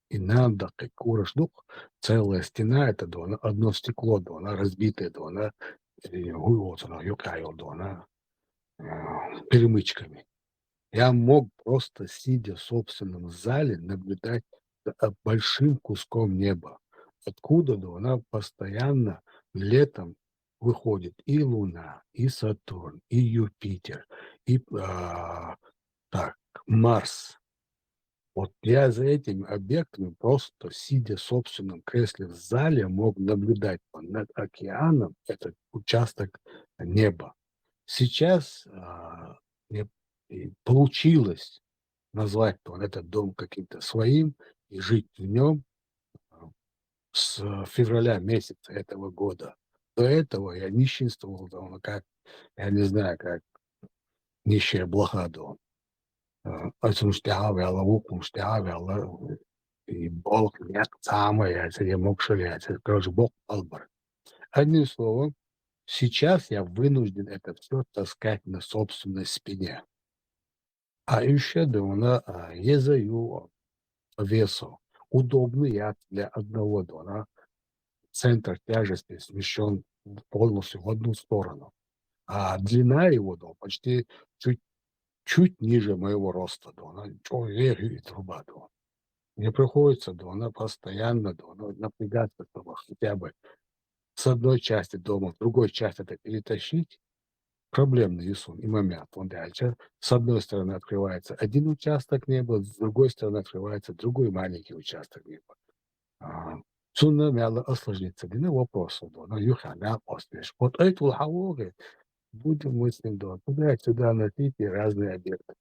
И нана даккхий кураш дукха, целая стена, это дона, одно стекло дона, разбитое дона, и хӀун йолчунах юкъа йолу дона, а, перемычками. Я мог просто, сидя в собственном зале, наблюдать за большим куском неба, откуда дона постоянно летом выходит и Луна, и Сатурн, и Юпитер, и, а, так, Марс. Вот я за этими объектами просто, сидя в собственном кресле в зале, мог наблюдать над океаном этот участок неба. Сейчас, а, мне и получилось назвать вот этот дом каким-то своим и жить в нём, а, с февраля месяца этого года. До этого я нищенствовал, там, как, я не знаю, как нищая блоха дона. А, оцунаш тӀаьхьа а ваьлла, вукхунаш тӀаьхьа а ваьлла, и болх, некъ, цхьа а ма яцара, я могушалла яцара, короче, боккха хьал бара. Одним словом, сейчас я вынужден это всё таскать на собственной спине. А ещё дона, а, еза ю по весу. Удобно яц для одного дона. Центр тяжести смещён полностью в одну сторону. А длина его дона почти чуть, чуть ниже моего роста дона. Чё, э, и труба дона. Мне приходится дона постоянно дона напрягаться, чтобы хотя бы с одной части дома в другой часть это перетащить. Проблемный юсун и момент. Он дальше. С одной стороны открывается один участок неба, с другой стороны открывается другой маленький участок неба. А, цунна мел осложниться дина вопрос, но юха мел освеш. Вот это хавоги. Будем мы с ним дона туда-сюда носить и разные объекты.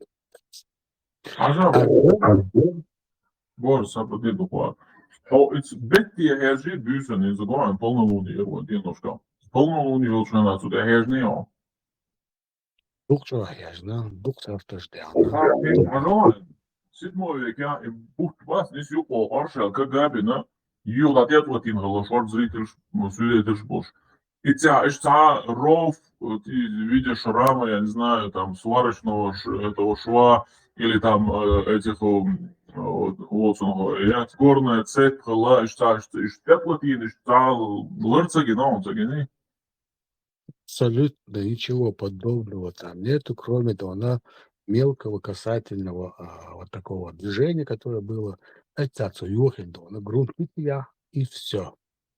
Хьажа, а, бор, сапа де дукха. Хьо ица бетте хьежий буьйсанна иза гоьн полнолуние эр ван деношка. Полнолуние йолчу хенахь цу тӀе хьежний хьо? Дукха чӀогӀа хьежна, дукха сарташ даьхна. Хьажа, седьмой век, я, и бутт бац, нис юкъо къаршал, как габина, Юха тет вот им галошвар зритель, свидетель бош. И ця, ещё ця ров, вот, и видишь шрамы, я не знаю, там, сварочного ш-, этого шва, или там э, этих, м, вот, вот он, я горная цепь, хала, ещё ця, ещё ця, ещё ця плотина, ещё ця лырцаги, но он цаги не. Абсолютно ничего подобного там нету, кроме того, она мелкого касательного а, вот такого движения, которое было. Это цо юхин, да, она грунт я, и все.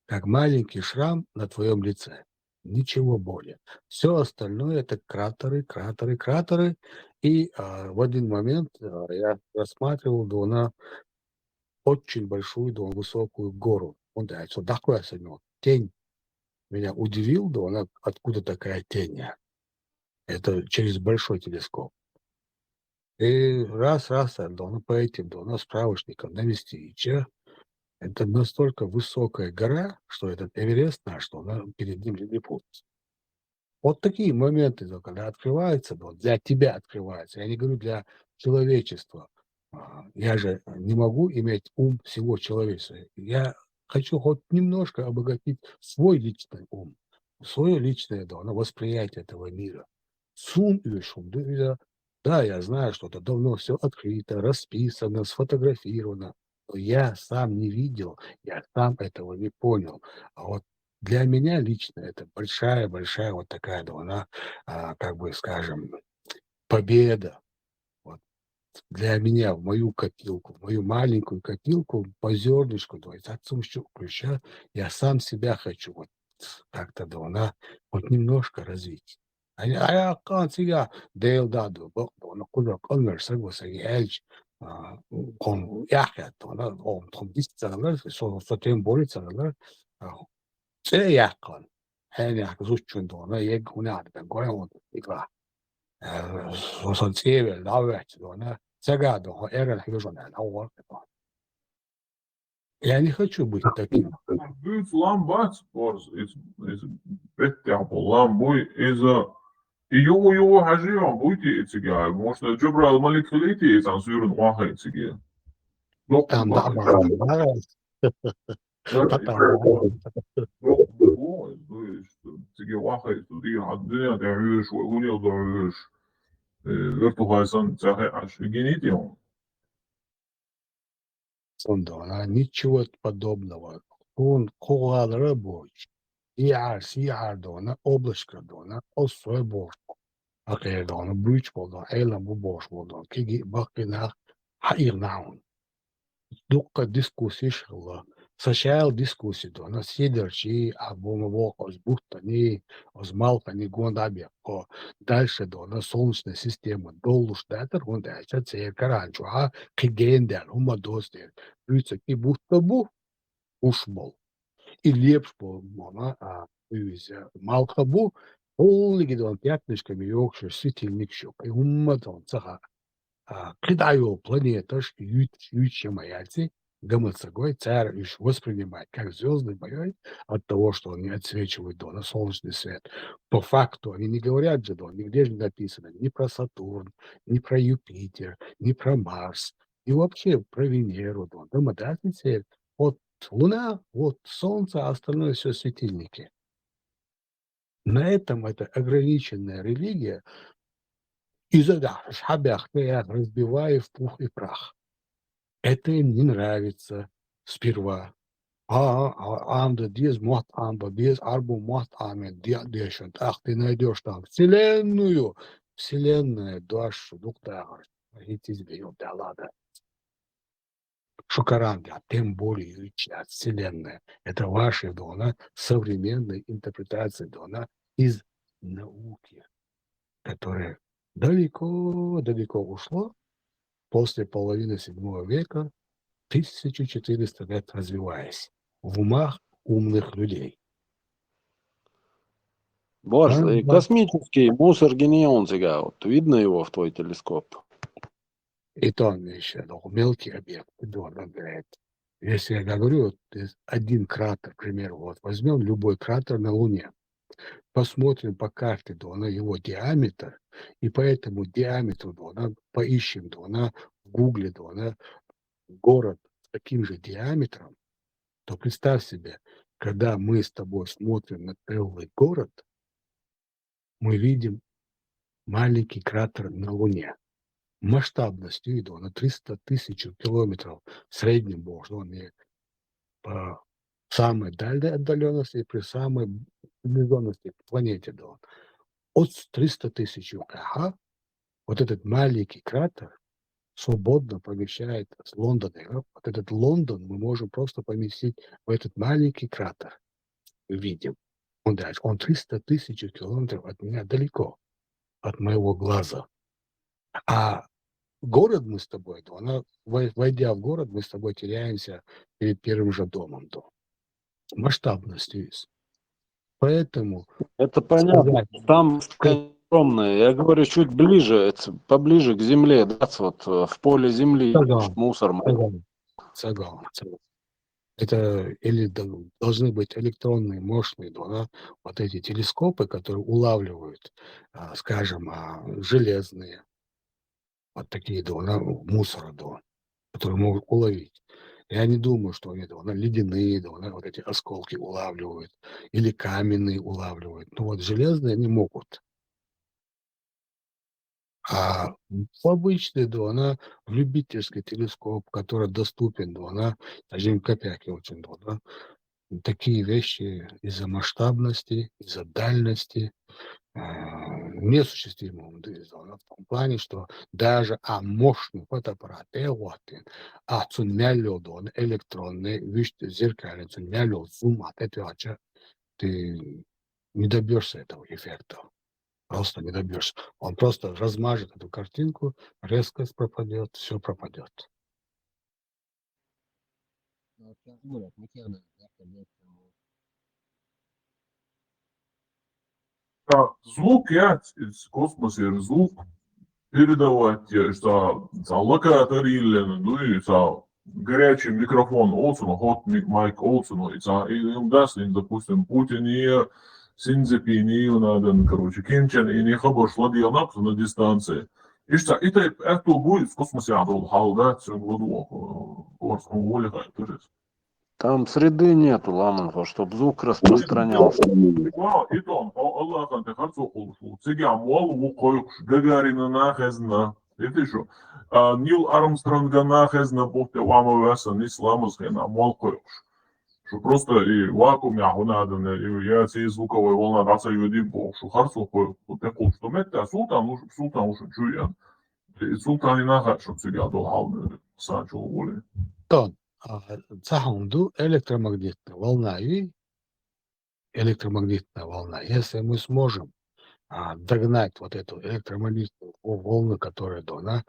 Как маленький шрам на твоем лице. Ничего более. Все остальное это кратеры, кратеры, кратеры. И а, в один момент а, я рассматривал, да, она очень большую, да, высокую гору. Он да, что такое, тень. Меня удивил, да, она, откуда такая тень. Это через большой телескоп. И раз, раз, да, ну, по этим, да, ну, справочникам навести, и чё? Это настолько высокая гора, что этот Эверест наш, что она перед ним лилипут. Вот такие моменты, да, когда открывается, да, для тебя открывается. Я не говорю для человечества. А, Я же не могу иметь ум всего человечества. Я хочу хоть немножко обогатить свой личный ум, свое личное, да, ну, восприятие этого мира. Сум и шум, да, да, я знаю, что это давно все открыто, расписано, сфотографировано. Но я сам не видел, я сам этого не понял. А вот для меня лично это большая-большая вот такая, да, она, а, как бы, скажем, победа. Вот. Для меня в мою копилку, в мою маленькую копилку, по зернышку, да, и так ключа, я сам себя хочу вот как-то, да, она хоть немножко развить. Ай, ай, аккан цига, дел да, да, бак, да, она куда, конверсак, вот, саги, эльч, а, ком, яхят, да, она, он, там, дисциплинар, со, со тем более, царалар, а, це яхкан. Хен яхк зуччун, да, она, ег, уна, да, гоя, он, игла. Э, со, со, цевел, да, вэч, да, она, цега, да, хо, эрэл, хижон, да, вот, да. Я не хочу быть таким. Бүүц лам бац, борз, из, из беття по лам буй, из, э, и югу югу хажи вам буйти ицеге. Может, Джубраил Малик хилити, и там сюрен уаха ицеге. Ну, Там, да, да, да, да. Циге уаха ицеге, ад дня да хюш, уни да хюш. Вертухайсан, цахе аш гинити он. Сонда она ничего подобного. Он кугъалара боч. Иар, сиар да она, облачко да она, осой бош. Акъер да она, буч бол да, эйлан бу бош бол да. Киги бакъинах, хаир наун. Дукка дискуссиш хилла. Сашал дискусси да она, сидерчи, абу ма бокъ, оз буттани, оз малкъани гонда бекъо. Дальше да она, солнечная система долуш датар, гонда ача цер каранчуа, киген дал, ума дос дер. Буца ки бутта бу, уш бол. И лепш бол, мона, а, уйвизя, малка бу, оллиги да он пятнышками ёкши, светильник щук. И ума да он цаха, а, кидайо планеташ, ют, ют шема яци, гамацагой, цар уж воспринимать как звездный боёй от того, что они отсвечивают да она солнечный свет. По факту они не говорят же, да, нигде же не написано ни про Сатурн, ни про Юпитер, ни про Марс, и вообще про Венеру да она. Да, мы да, теперь вот Луна, вот Солнце, а остальное все светильники. На этом эта ограниченная религия из-за да, шабях, разбивая в пух и прах. Это им не нравится сперва. А, а, ам да диз, мот ам ба биз, арбу мот ам, диа, диа, шон, ах, ты найдёшь там вселенную, вселенная, да, шу, дук, да, да ладно. Шукаран да, тем более личная вселенная. Это ваша да она, современная интерпретация да она из науки, которая далеко-далеко ушло после половины седьмого века, тысячу четыреста лет развиваясь в умах умных людей. Боже, А, и да. Космический мусор гинеон сега. Вот видно его в твой телескоп? И то он еще, ну, мелкий объект, да, да, да, это. Если я говорю, вот, э, один кратер, к примеру, вот возьмем любой кратер на Луне, посмотрим по карте да она, его диаметр, и по этому диаметру да она, поищем да она в Гугле да она город с таким же диаметром, то представь себе, когда мы с тобой смотрим на целый город, мы видим маленький кратер на Луне. Масштабностью и до на триста тысяч километров в среднем должен он и по самой дальней отдаленности и при самой приближенности к планете до. От триста тысяч километров вот этот маленький кратер свободно помещает с Лондона. Вот этот Лондон мы можем просто поместить в этот маленький кратер. Видим. Он дальше. Он триста тысяч километров от меня далеко, от моего глаза. А город мы с тобой, то она, вой- войдя в город, мы с тобой теряемся перед первым же домом. То. Масштабность есть. Поэтому Это понятно. сказать, Там расстояние огромное. Я говорю, чуть ближе, это поближе к земле, да, вот э, в поле земли Согласен. Ишь, мусор. Согласен. Согласен, согласен. Это или д- должны быть электронные мощные, да, вот эти телескопы, которые улавливают, а, скажем, а, железные, вот такие, да, мусора, да, которые могут уловить. Я не думаю, что они, да, ледяные, да, вот эти осколки улавливают, или каменные улавливают. Ну вот железные они могут. А в обычный, да, в любительский телескоп, который доступен, да, один копейки очень, да, такие вещи из-за масштабности, из-за дальности а, неосуществимы. Да, в том плане, что даже а мощный фотоаппарат, э, вот, а цунмялил, да, электронный, вещь зеркальный, цунмялил, зум от этого, ты не добьешься этого эффекта. Просто не добьешься. Он просто размажет эту картинку, резкость пропадет, все пропадет. Звук, я, космос, я, звук передавать, я, что, локатор или, ну, и горячий микрофон, олсун, hot mic, mic, олсун, и, и, и, допустим, Путин и Синзепин и надо, короче, Ким Чен Ын и хабар шла диалог на дистанции. Ишта, это, это будет в космосе, а был халда, все было, корском воле, то есть. Там среды нету, ламан, чтобы звук распространялся. Итон, Аллах, ты харцо, цигя мол, ву койкш, Гагарина на хезна. Это что? А Нил Армстронга на хезна, бухте вама веса, нис ламаз хена, мол койкш. Что просто и вакуум я хунадана, и я ци звуковой волна даца юди бо, что харцо кой, вот такой, что метта султан уж, султан уж чуян. И султан и нахат, что цигя дол халны, санчо воле. Тон, а, цахунду электромагнитная волна и электромагнитная волна. Если мы сможем а, догнать вот эту электромагнитную волну, которая дана,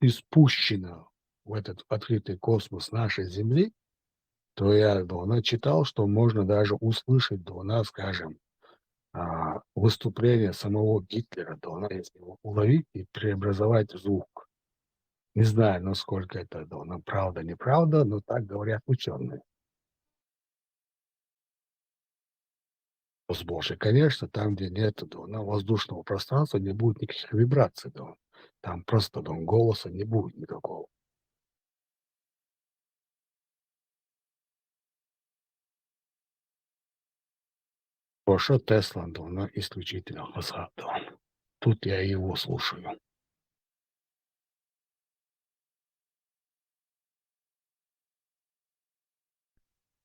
испущена в этот открытый космос нашей Земли, то я дана читал, что можно даже услышать дана, скажем, а, выступление самого Гитлера дана, если его уловить и преобразовать в звук. Не знаю, насколько это дана правда, неправда, но так говорят ученые. С большей, конечно, там, где нет дана воздушного пространства, не будет никаких вибраций дана. Там просто дана голоса не будет никакого. Хорошо, Тесла дана исключительно хасхаб дана. Тут я его слушаю.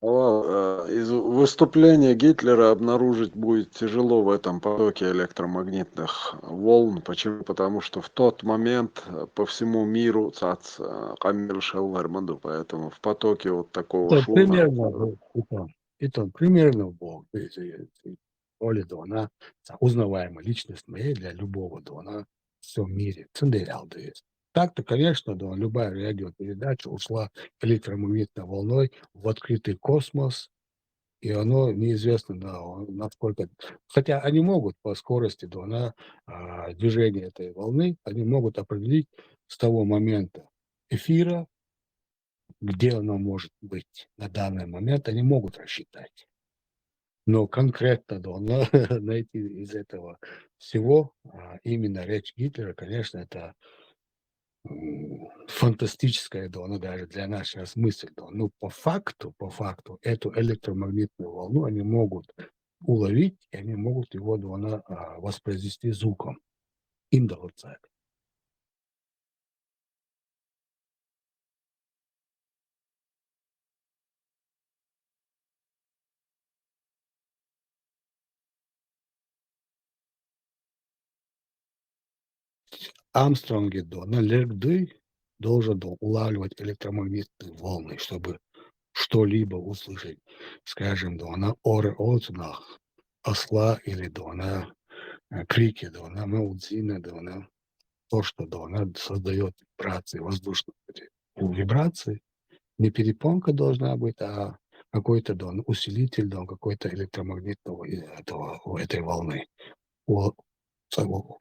Из выступления Гитлера обнаружить будет тяжело в этом потоке электромагнитных волн. Почему? Потому что в тот момент по всему миру цац камер шел Арманду, поэтому в потоке вот такого Это шума. Примерно, был, это, это примерно был, более дана, узнаваемая личность моей для любого дана в всем мире. Цендерялды. Так-то, конечно, да, любая радиопередача ушла электромагнитной волной в открытый космос, и оно неизвестно, да, насколько... Хотя они могут по скорости да, на, а, движения этой волны, они могут определить с того момента эфира, где оно может быть на данный момент, они могут рассчитать. Но конкретно да, на, найти из этого всего а, именно речь Гитлера, конечно, это м, фантастическая, да, она даже для нас сейчас мысль, да. Ну, по факту, по факту, эту электромагнитную волну они могут уловить, и они могут его, да, она, а, воспроизвести звуком. Им дало так. Армстронгы, да, она лергды должен, да, улавливать электромагнитные волны, чтобы что-либо услышать. Скажем, да, она ор-, орцунах осла или, да, она, э, крики, да, она маудзина, да, она то, что, да, она создаёт вибрации, воздушные эти вибрации. Не перепонка должна быть, а какой-то, да, он усилитель, да, он какой-то электромагнитного, э, этого, у этой волны. Вот.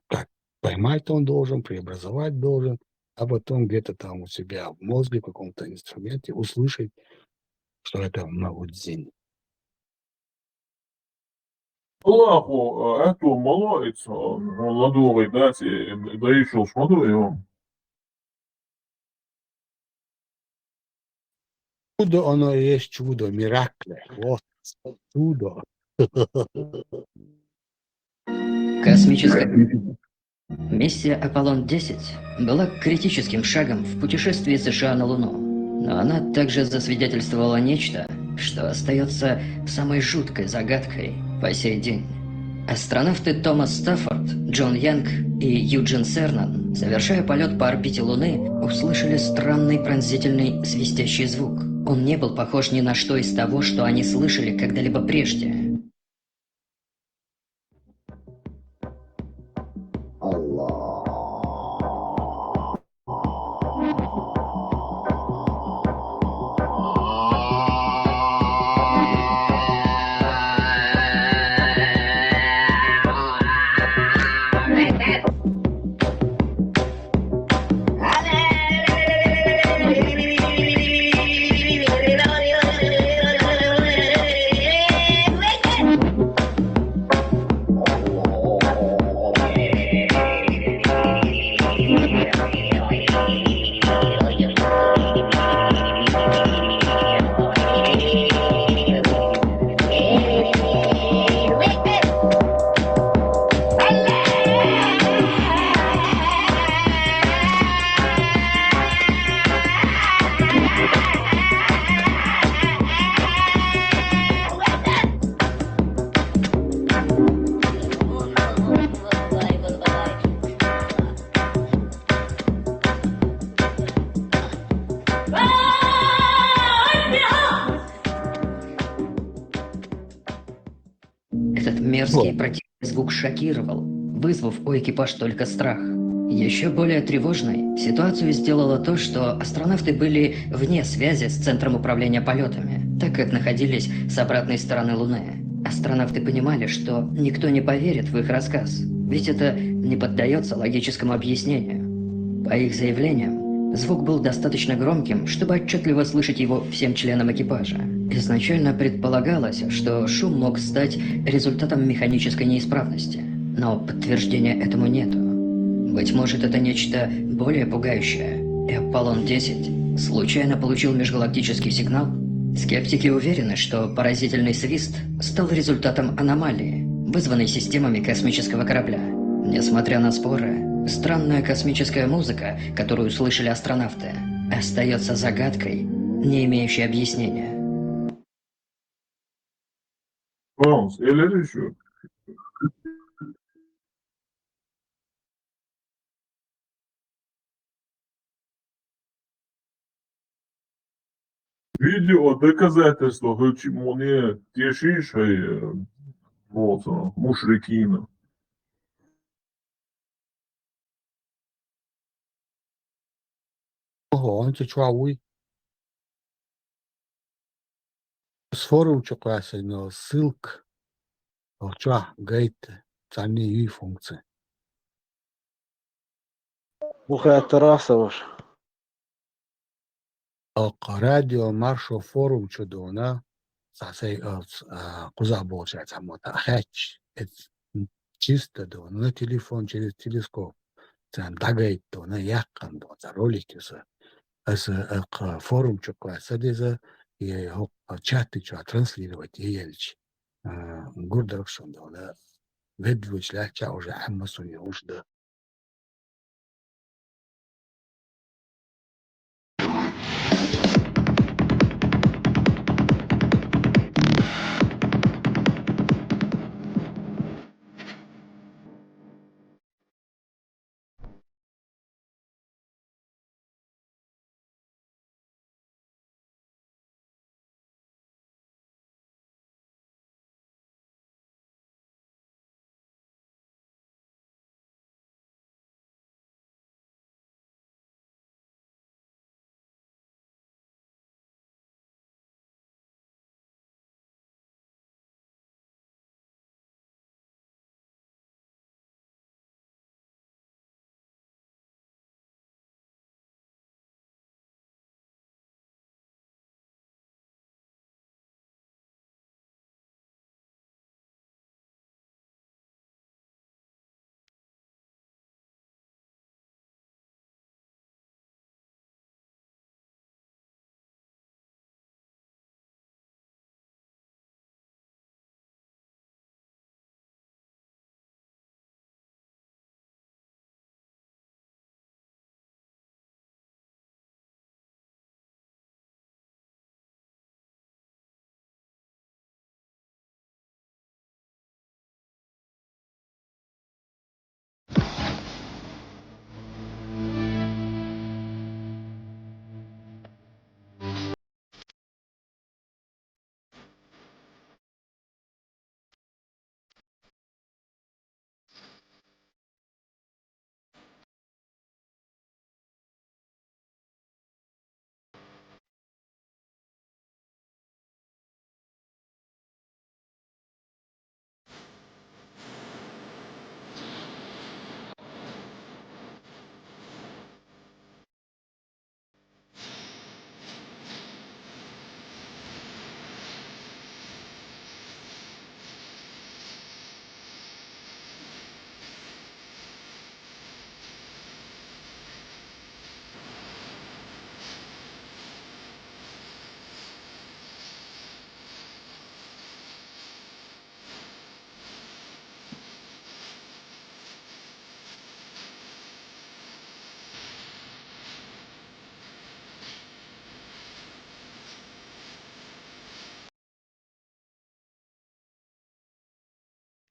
Как поймать он должен, преобразовать должен, а потом где-то там у себя в мозге, в каком-то инструменте услышать, что это маудзин. Аллаху, а, это мало, это, а, ладугы, да, те, да ещё смотрю, и он. Чудо, оно и есть чудо, миракле. Вот, чудо. Космическая... Миссия «Аполлон-десять» была критическим шагом в путешествии С Ш А на Луну, но она также засвидетельствовала нечто, что остаётся самой жуткой загадкой по сей день. Астронавты Томас Стаффорд, Джон Янг и Юджин Сернан, совершая полёт по орбите Луны, услышали странный пронзительный свистящий звук. Он не был похож ни на что из того, что они слышали когда-либо прежде. Этот мерзкий и противный звук шокировал, вызвав у экипаж только страх. Ещё более тревожной ситуацию сделало то, что астронавты были вне связи с центром управления полётами, так как находились с обратной стороны Луны. Астронавты понимали, что никто не поверит в их рассказ, ведь это не поддаётся логическому объяснению. По их заявлениям, звук был достаточно громким, чтобы отчётливо слышать его всем членам экипажа. Изначально предполагалось, что шум мог стать результатом механической неисправности, но подтверждения этому нету. Быть может, это нечто более пугающее, и Аполлон-десять случайно получил межгалактический сигнал? Скептики уверены, что поразительный свист стал результатом аномалии, вызванной системами космического корабля. Несмотря на споры, странная космическая музыка, которую услышали астронавты, остаётся загадкой, не имеющей объяснения. Франц, или ещё? Видео доказательство, хӀу чи муне тешиш хӀай, э, боца, мушрикина. Ого, он чё, чё, а уй? Сфору чё, классе, но ссылка. О, чё, гайт, цани юй функция. Ухаатарасаваш. Окъ, радио маршо форум чу дуна, цасай, а, а, куза болча цамота. Хач, это чисто дуна, на телефон через телескоп. царна дӀагайта дона, яьккхина дона, цхьа ролик ю са. Аса аккха форум чу кхоьссадеза, е хӀокху чатти чохь транслировать е елча, а, гур дара шуна дона. Ведлучу лаьттача уже хьамма суна йолуш дан.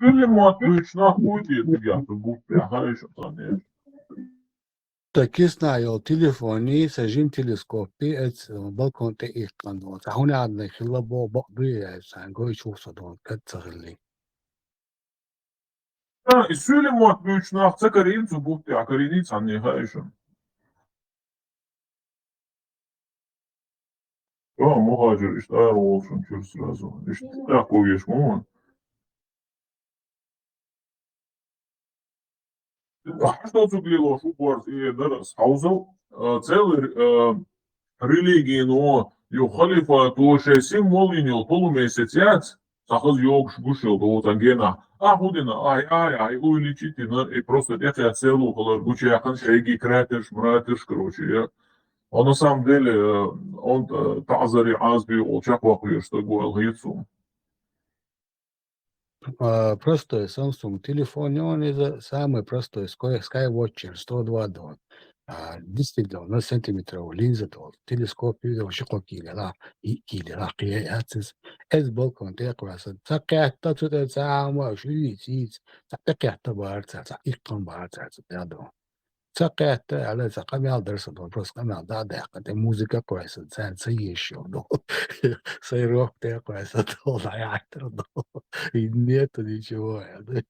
Суьлин мотт буьйцуш нах бу те цигахь, цу бухтехь, хьайша санна. Ткъа кисана йолу телефоний, сан жима телескопий, эца балкон тӀе иккхина долу. Цхьа хӀун аьлла хилла боху, бакъ дуй аьлла, царна гойтуш ву со долу, кад ца хилли. А, и суьлин мотт буьйцуш нах ца карийна цу бухтехь, карийний цхьанне, хьайша. Чохь мухӀажир иштта ара волчун чуьра сразу. Иштта тӀаккха веш ма ван. Хьан что цуьнга лелош ву борз, и дара ас хьовзал, а, целый, а, религино, ю халифато шайн символ йина йолу полумесяц яц, цхьа хаза йогуш гуш йолу, цхьана генахь. А хӀун дина, ай, ай, ай, уйличи тина, и просто тӀекхетта серло хилар гучуяьккхина шайгий кратерш, мратерш, короче, я. А на самом деле, э, он, э, таӀзари Ӏазби гӀолчохь ваккхавеш стаг ву аьлла хета суна. А, простой Samsung телефон, и он иза самый простой, Sky-, Skywatcher сто два долу. А, действительно, ноль сантиметров линза долу. Телескоп иза ши-кхо кило, и кило, кхе яц иза. Эца балкон тӀе кхоьссина. Ца кхетта, цу тӀе ца ама, шу йийца, йийца. Ца тӀекхетта бара цара, ца иккхам бара цара, ца тӀе а долу. Ца кхетта, аьлла, ца къамел дара сан долу, просто къамел дӀа а даьккхина, тӀе музыка кхоьссина, царна ца езаш йолу долу. Сайн рок тӀе кхоьссина долу, дӀаяхьийтар долу. И нету ничего, аьлла.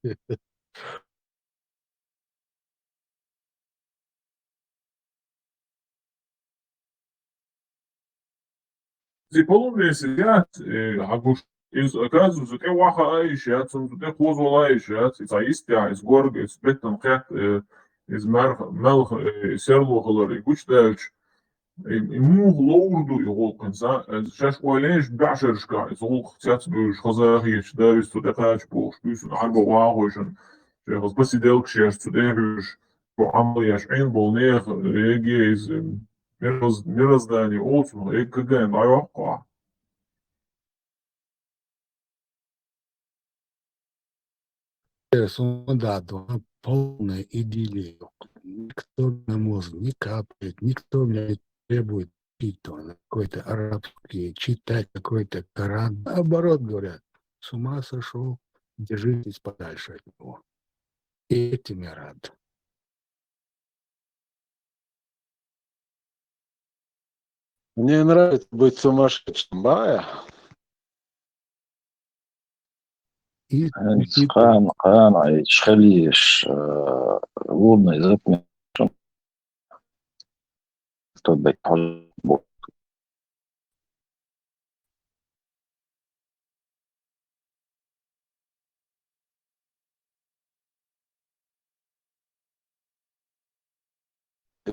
Иза полумесяц яц, э, хьан гуш, иза, оказывается, тӀе ваха а йиш яц, цунна тӀе кхоза вала а йиш яц, иза йистехь, иза горга, иза беттан кхетта, э, иза марха, малха, э, серло хилар, и гучудаьлча, и, и муха ловр ду и гӀуллакх, иза, э, шаьш ойла еш баьӀшерашкахь, иза гӀуллакх цецбуьйлуш, хаза хеташ, да, иза цу тӀе кхача бохуш, буьйсанна Ӏарба вахойшан, шайх иза посиделкаш еш, цу тӀе а хьуьйсуш, Бо Ӏамал еш Ӏийна болу нехан реге иза мироз-, мироздание олучунах эггагайна дӀайоккху ахь. Э, суна дӀадо, полная идиллия. Никто на мозг не капает, никто мне не требует пить он, какой-то арабский, читать какой-то Коран. Наоборот, говорят, с ума сошёл, держитесь подальше от него. И этим я рад. Мне нравится быть сумасшедшим, бая. И хӀинца кхана, кхана Ӏайчу хилийша, э, лунный затмение, кто дать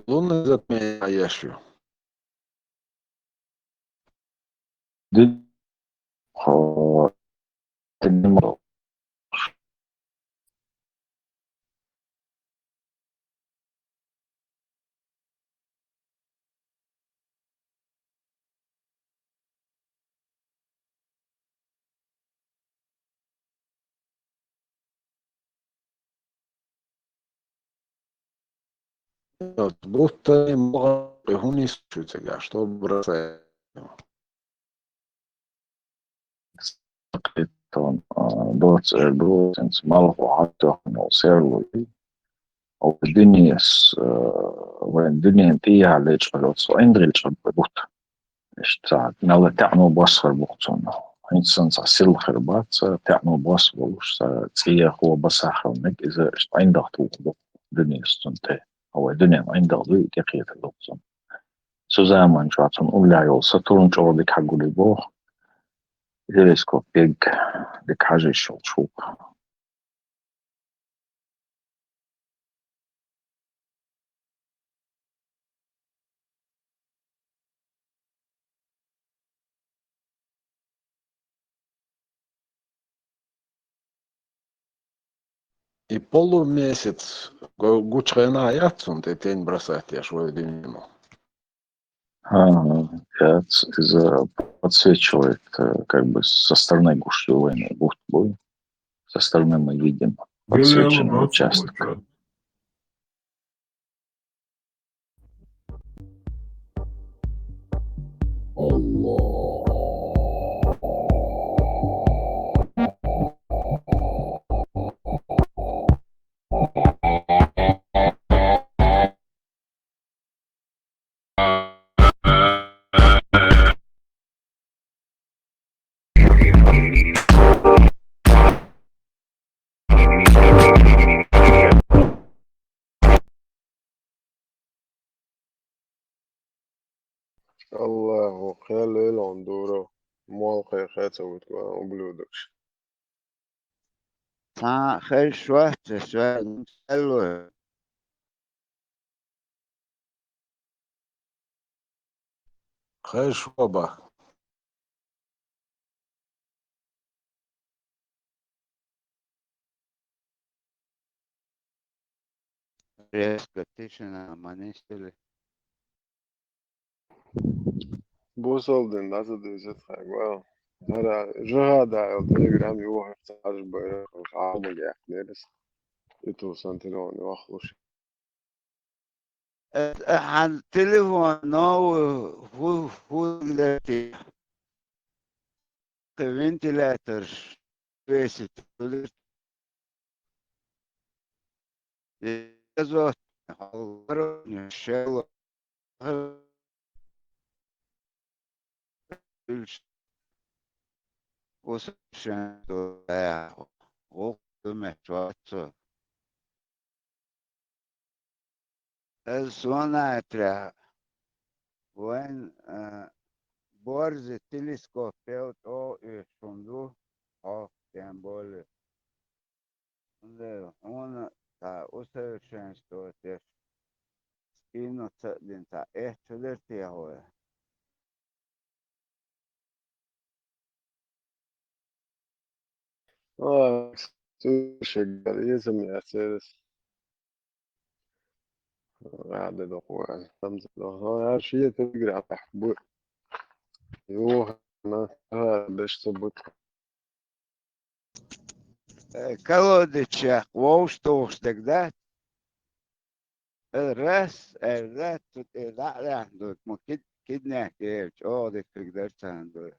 Лунный затмение еш ю. Ди-, хо-, Бутт тайна, муха хӀун йисчу цигахь, что бросаем? Тон, а, доцу эр ду, хӀинца малхо хьатоьхна серло ю. Оцу дуьненас, а, вайн дуьненан тӀехьа лечкъа оцу ӀиндагӀ лечкъа бутт. Иштта цхьа мелла таьӀно бос хир бу-кх цунна. ХӀинца санна цхьа силла хир бац, таьӀно бос болуш, цхьа цӀехо басахь хила мега иза, иштта ӀиндагӀ тухур бу-кх дуьненас цунна тӀе. Хьо вай дуьненан ӀиндагӀ дуй, тӀекхетар ду-кх цунна. Цу заман чохь цунна уллехь йолу Сатурн чӀогӀа дика хьагулий боху. Телескоп бегга дика хьажа йиш йолуш ву-кх. И полумесяц го-, гучу хенахь яц цунна тӀе тень бросать еш вай дуьнено? Ага, яц, иза подсвечивает, э, как бы со стороны гуш ю вайна бутт бу. Со стороны мы видим подсвеченный участок. Аллаху, кхел лелон дуро, мол кхайкхай ца вутку ан ублюдокш. Цхьа хезаш вац аса ваьлла. Хезаш ву бах. Резко тишина, манистили. Бусалдин дӀасадуьйсу тхайга, вау. ХӀара жагӀа даьлла телеграм юххьаш цхьаьжа байракх хьалха ма гехкинера ас. И ту сан телефон вахлуш. Э, хьан телефон новый хӀу-, хӀу-, лерти? Кхин вентиляторш весит. Азот, хьалхара шелла. Уьш усушен ду, гӀуллакх ду меттиг вац цо. Аса сонна а тӀехь вайн, а, борзи телескоп пел чӀогӀа оьшуш хӀума ду, хьо тем более. Хьуна цхьа усовершенствовать деш, спину ца а дина, цхьа эццу дара техьа вай? А, слушай, Гар, иза ма яцара ас. Гӏада дохуй, тамза дохуй. Ар шиъ тегра бу. Юха, на, ха, беш субут. Э, колодечах вовш тухуш дерг дац? Э, раз, э, раз, тут, э, да, да, тут, ма кид-, киднях, э, чӏо, дикриг дар царна ду.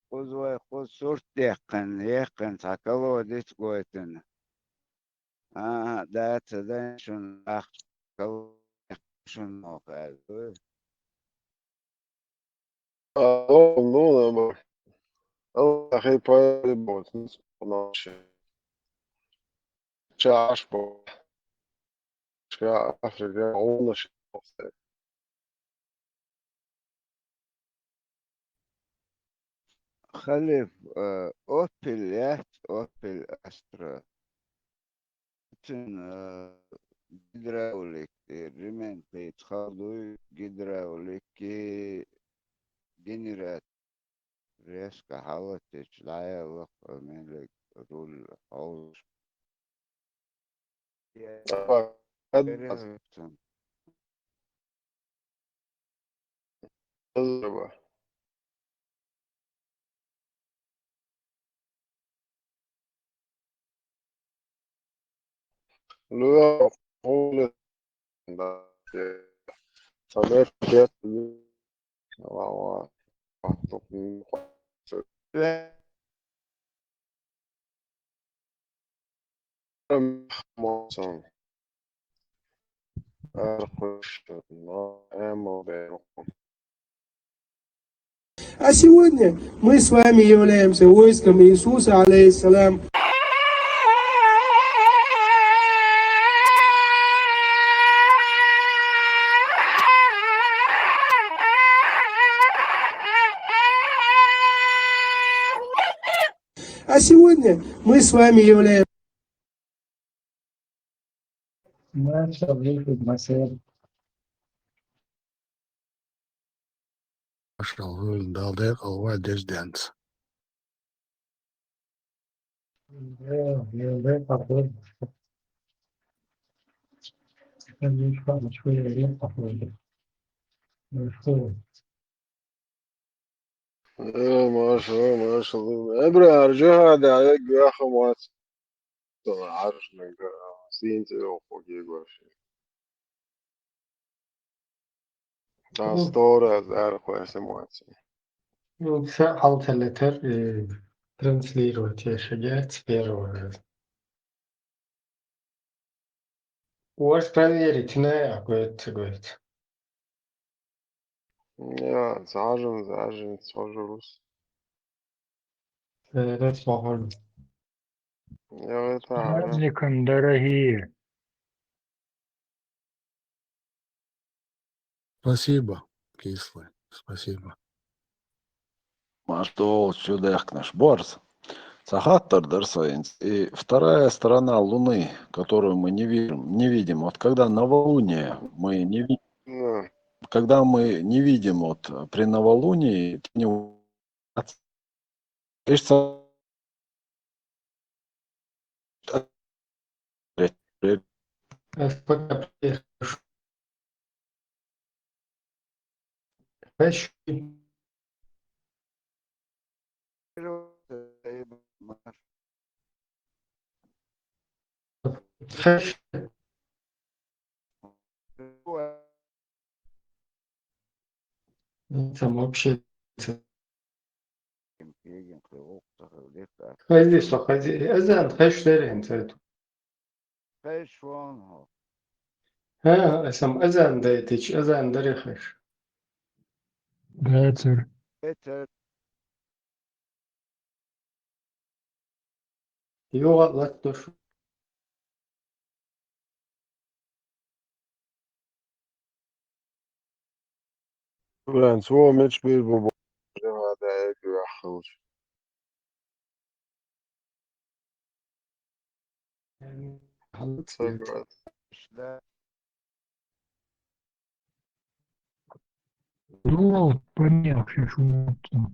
Кхуза вай, кхуза сурт дехкан, ехкан, цхьа колодец гойтана. А, да, ца дан шун ахча кал-, шун мохаьл. А, ну, ну, ну. Аллахь, поебать, ну, нахуй. Чаш, бо. Ша, Африка, он, ша. Халиф, э, Opel яц, Opel Astra. Цун, э, гидравлик, э, ремень кхийца хала дуй, гидравлики, генератор. Резко хьалатечу дӀаяллакх, меллиг руль хьовзуш. Ава, ад-, Бере хӀуьттун. Азаба. Луя хуле да. Самер кет. Ва, ва. А сегодня мы с вами являемся войском Иисуса, алейхиссалям. А сегодня мы с вами являемся. Маша, выход, Маша. Машалла, Дала декъал вай деза денца. Да, да, да, похоже. Конечно, ничего не похоже. Ну что? Э, маша, маша. Эбрар, жахада, э, гахамат. Тона арш, нага, синте, охо, гегваши. Да, Мгм. Сто раз, ар, хуяс эмоции. Ну, всё, алталетер, э, транслировать я шагать с первого раза. Уж проверить, не, а говорит, говорит. Я, зажим, зажим, сожрус. Э, это сложно. Я это, ага. Праздником, дорогие. Спасибо, кислый. Спасибо. Маш, долчу дехкнаш. Борз. Цхьа хаттар дара сайнца. И вторая сторона Луны, которую мы не видим, не видим. Вот когда новолуние, мы не ви-, Ну. Когда мы не видим, вот, при новолунии, ты не у-, Ишца. Там вообще. Хайди, со хайди. Азан хеш дерен цайту. Хеш вон хо. Ха, асам азан дайтич, азан дари хеш. Бетер. Бетер. Югъа латтуш. Франц, во меч бир бу-, бу-, да, я говорю, ахуш. Согласен. Дуров, поменявший шумуту.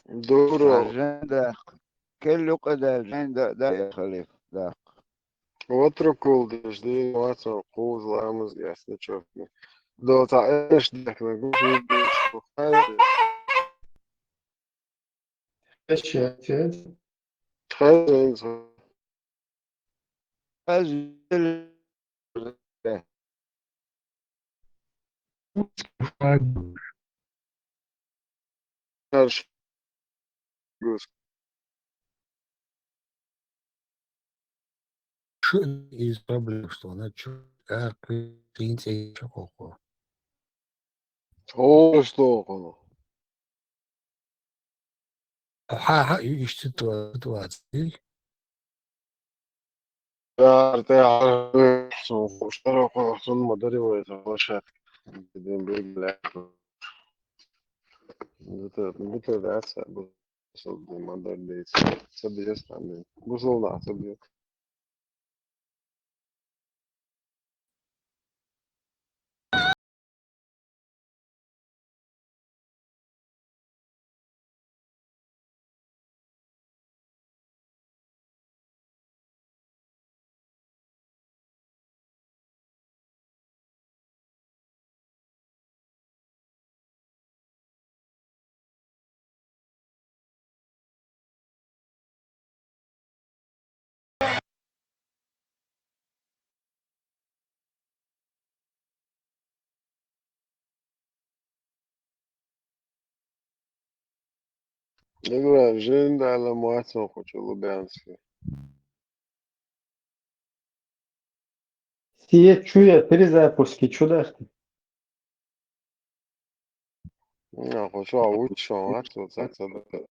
Дуров. Ажендах. келла юкъадаьлла жайна да, да, халиф, да. Ватрукул деш дийна вацан кхуза ламаз гӀясна чофни. Доца эш дехна гуши деш бухай. Эш яцет. Хазин. Хазин. Хорошо. Гус. Шу из проблем, что она чё, а, принципе, чё, кохо. О, что кохо. Ха, ха, и что ситуация? Яртэ яртэ сон хуштар охо сон мадари вай площадка. Дэн бегля. Бутэ бутэ даса бу сон мадар дейс. Сабиес там. Бу сон да сабиес. Добро, жин дала муацон хочу Лубянский. Сие чуя перезапуски чудахты. Ну, хочу а лучше, а что, так, так.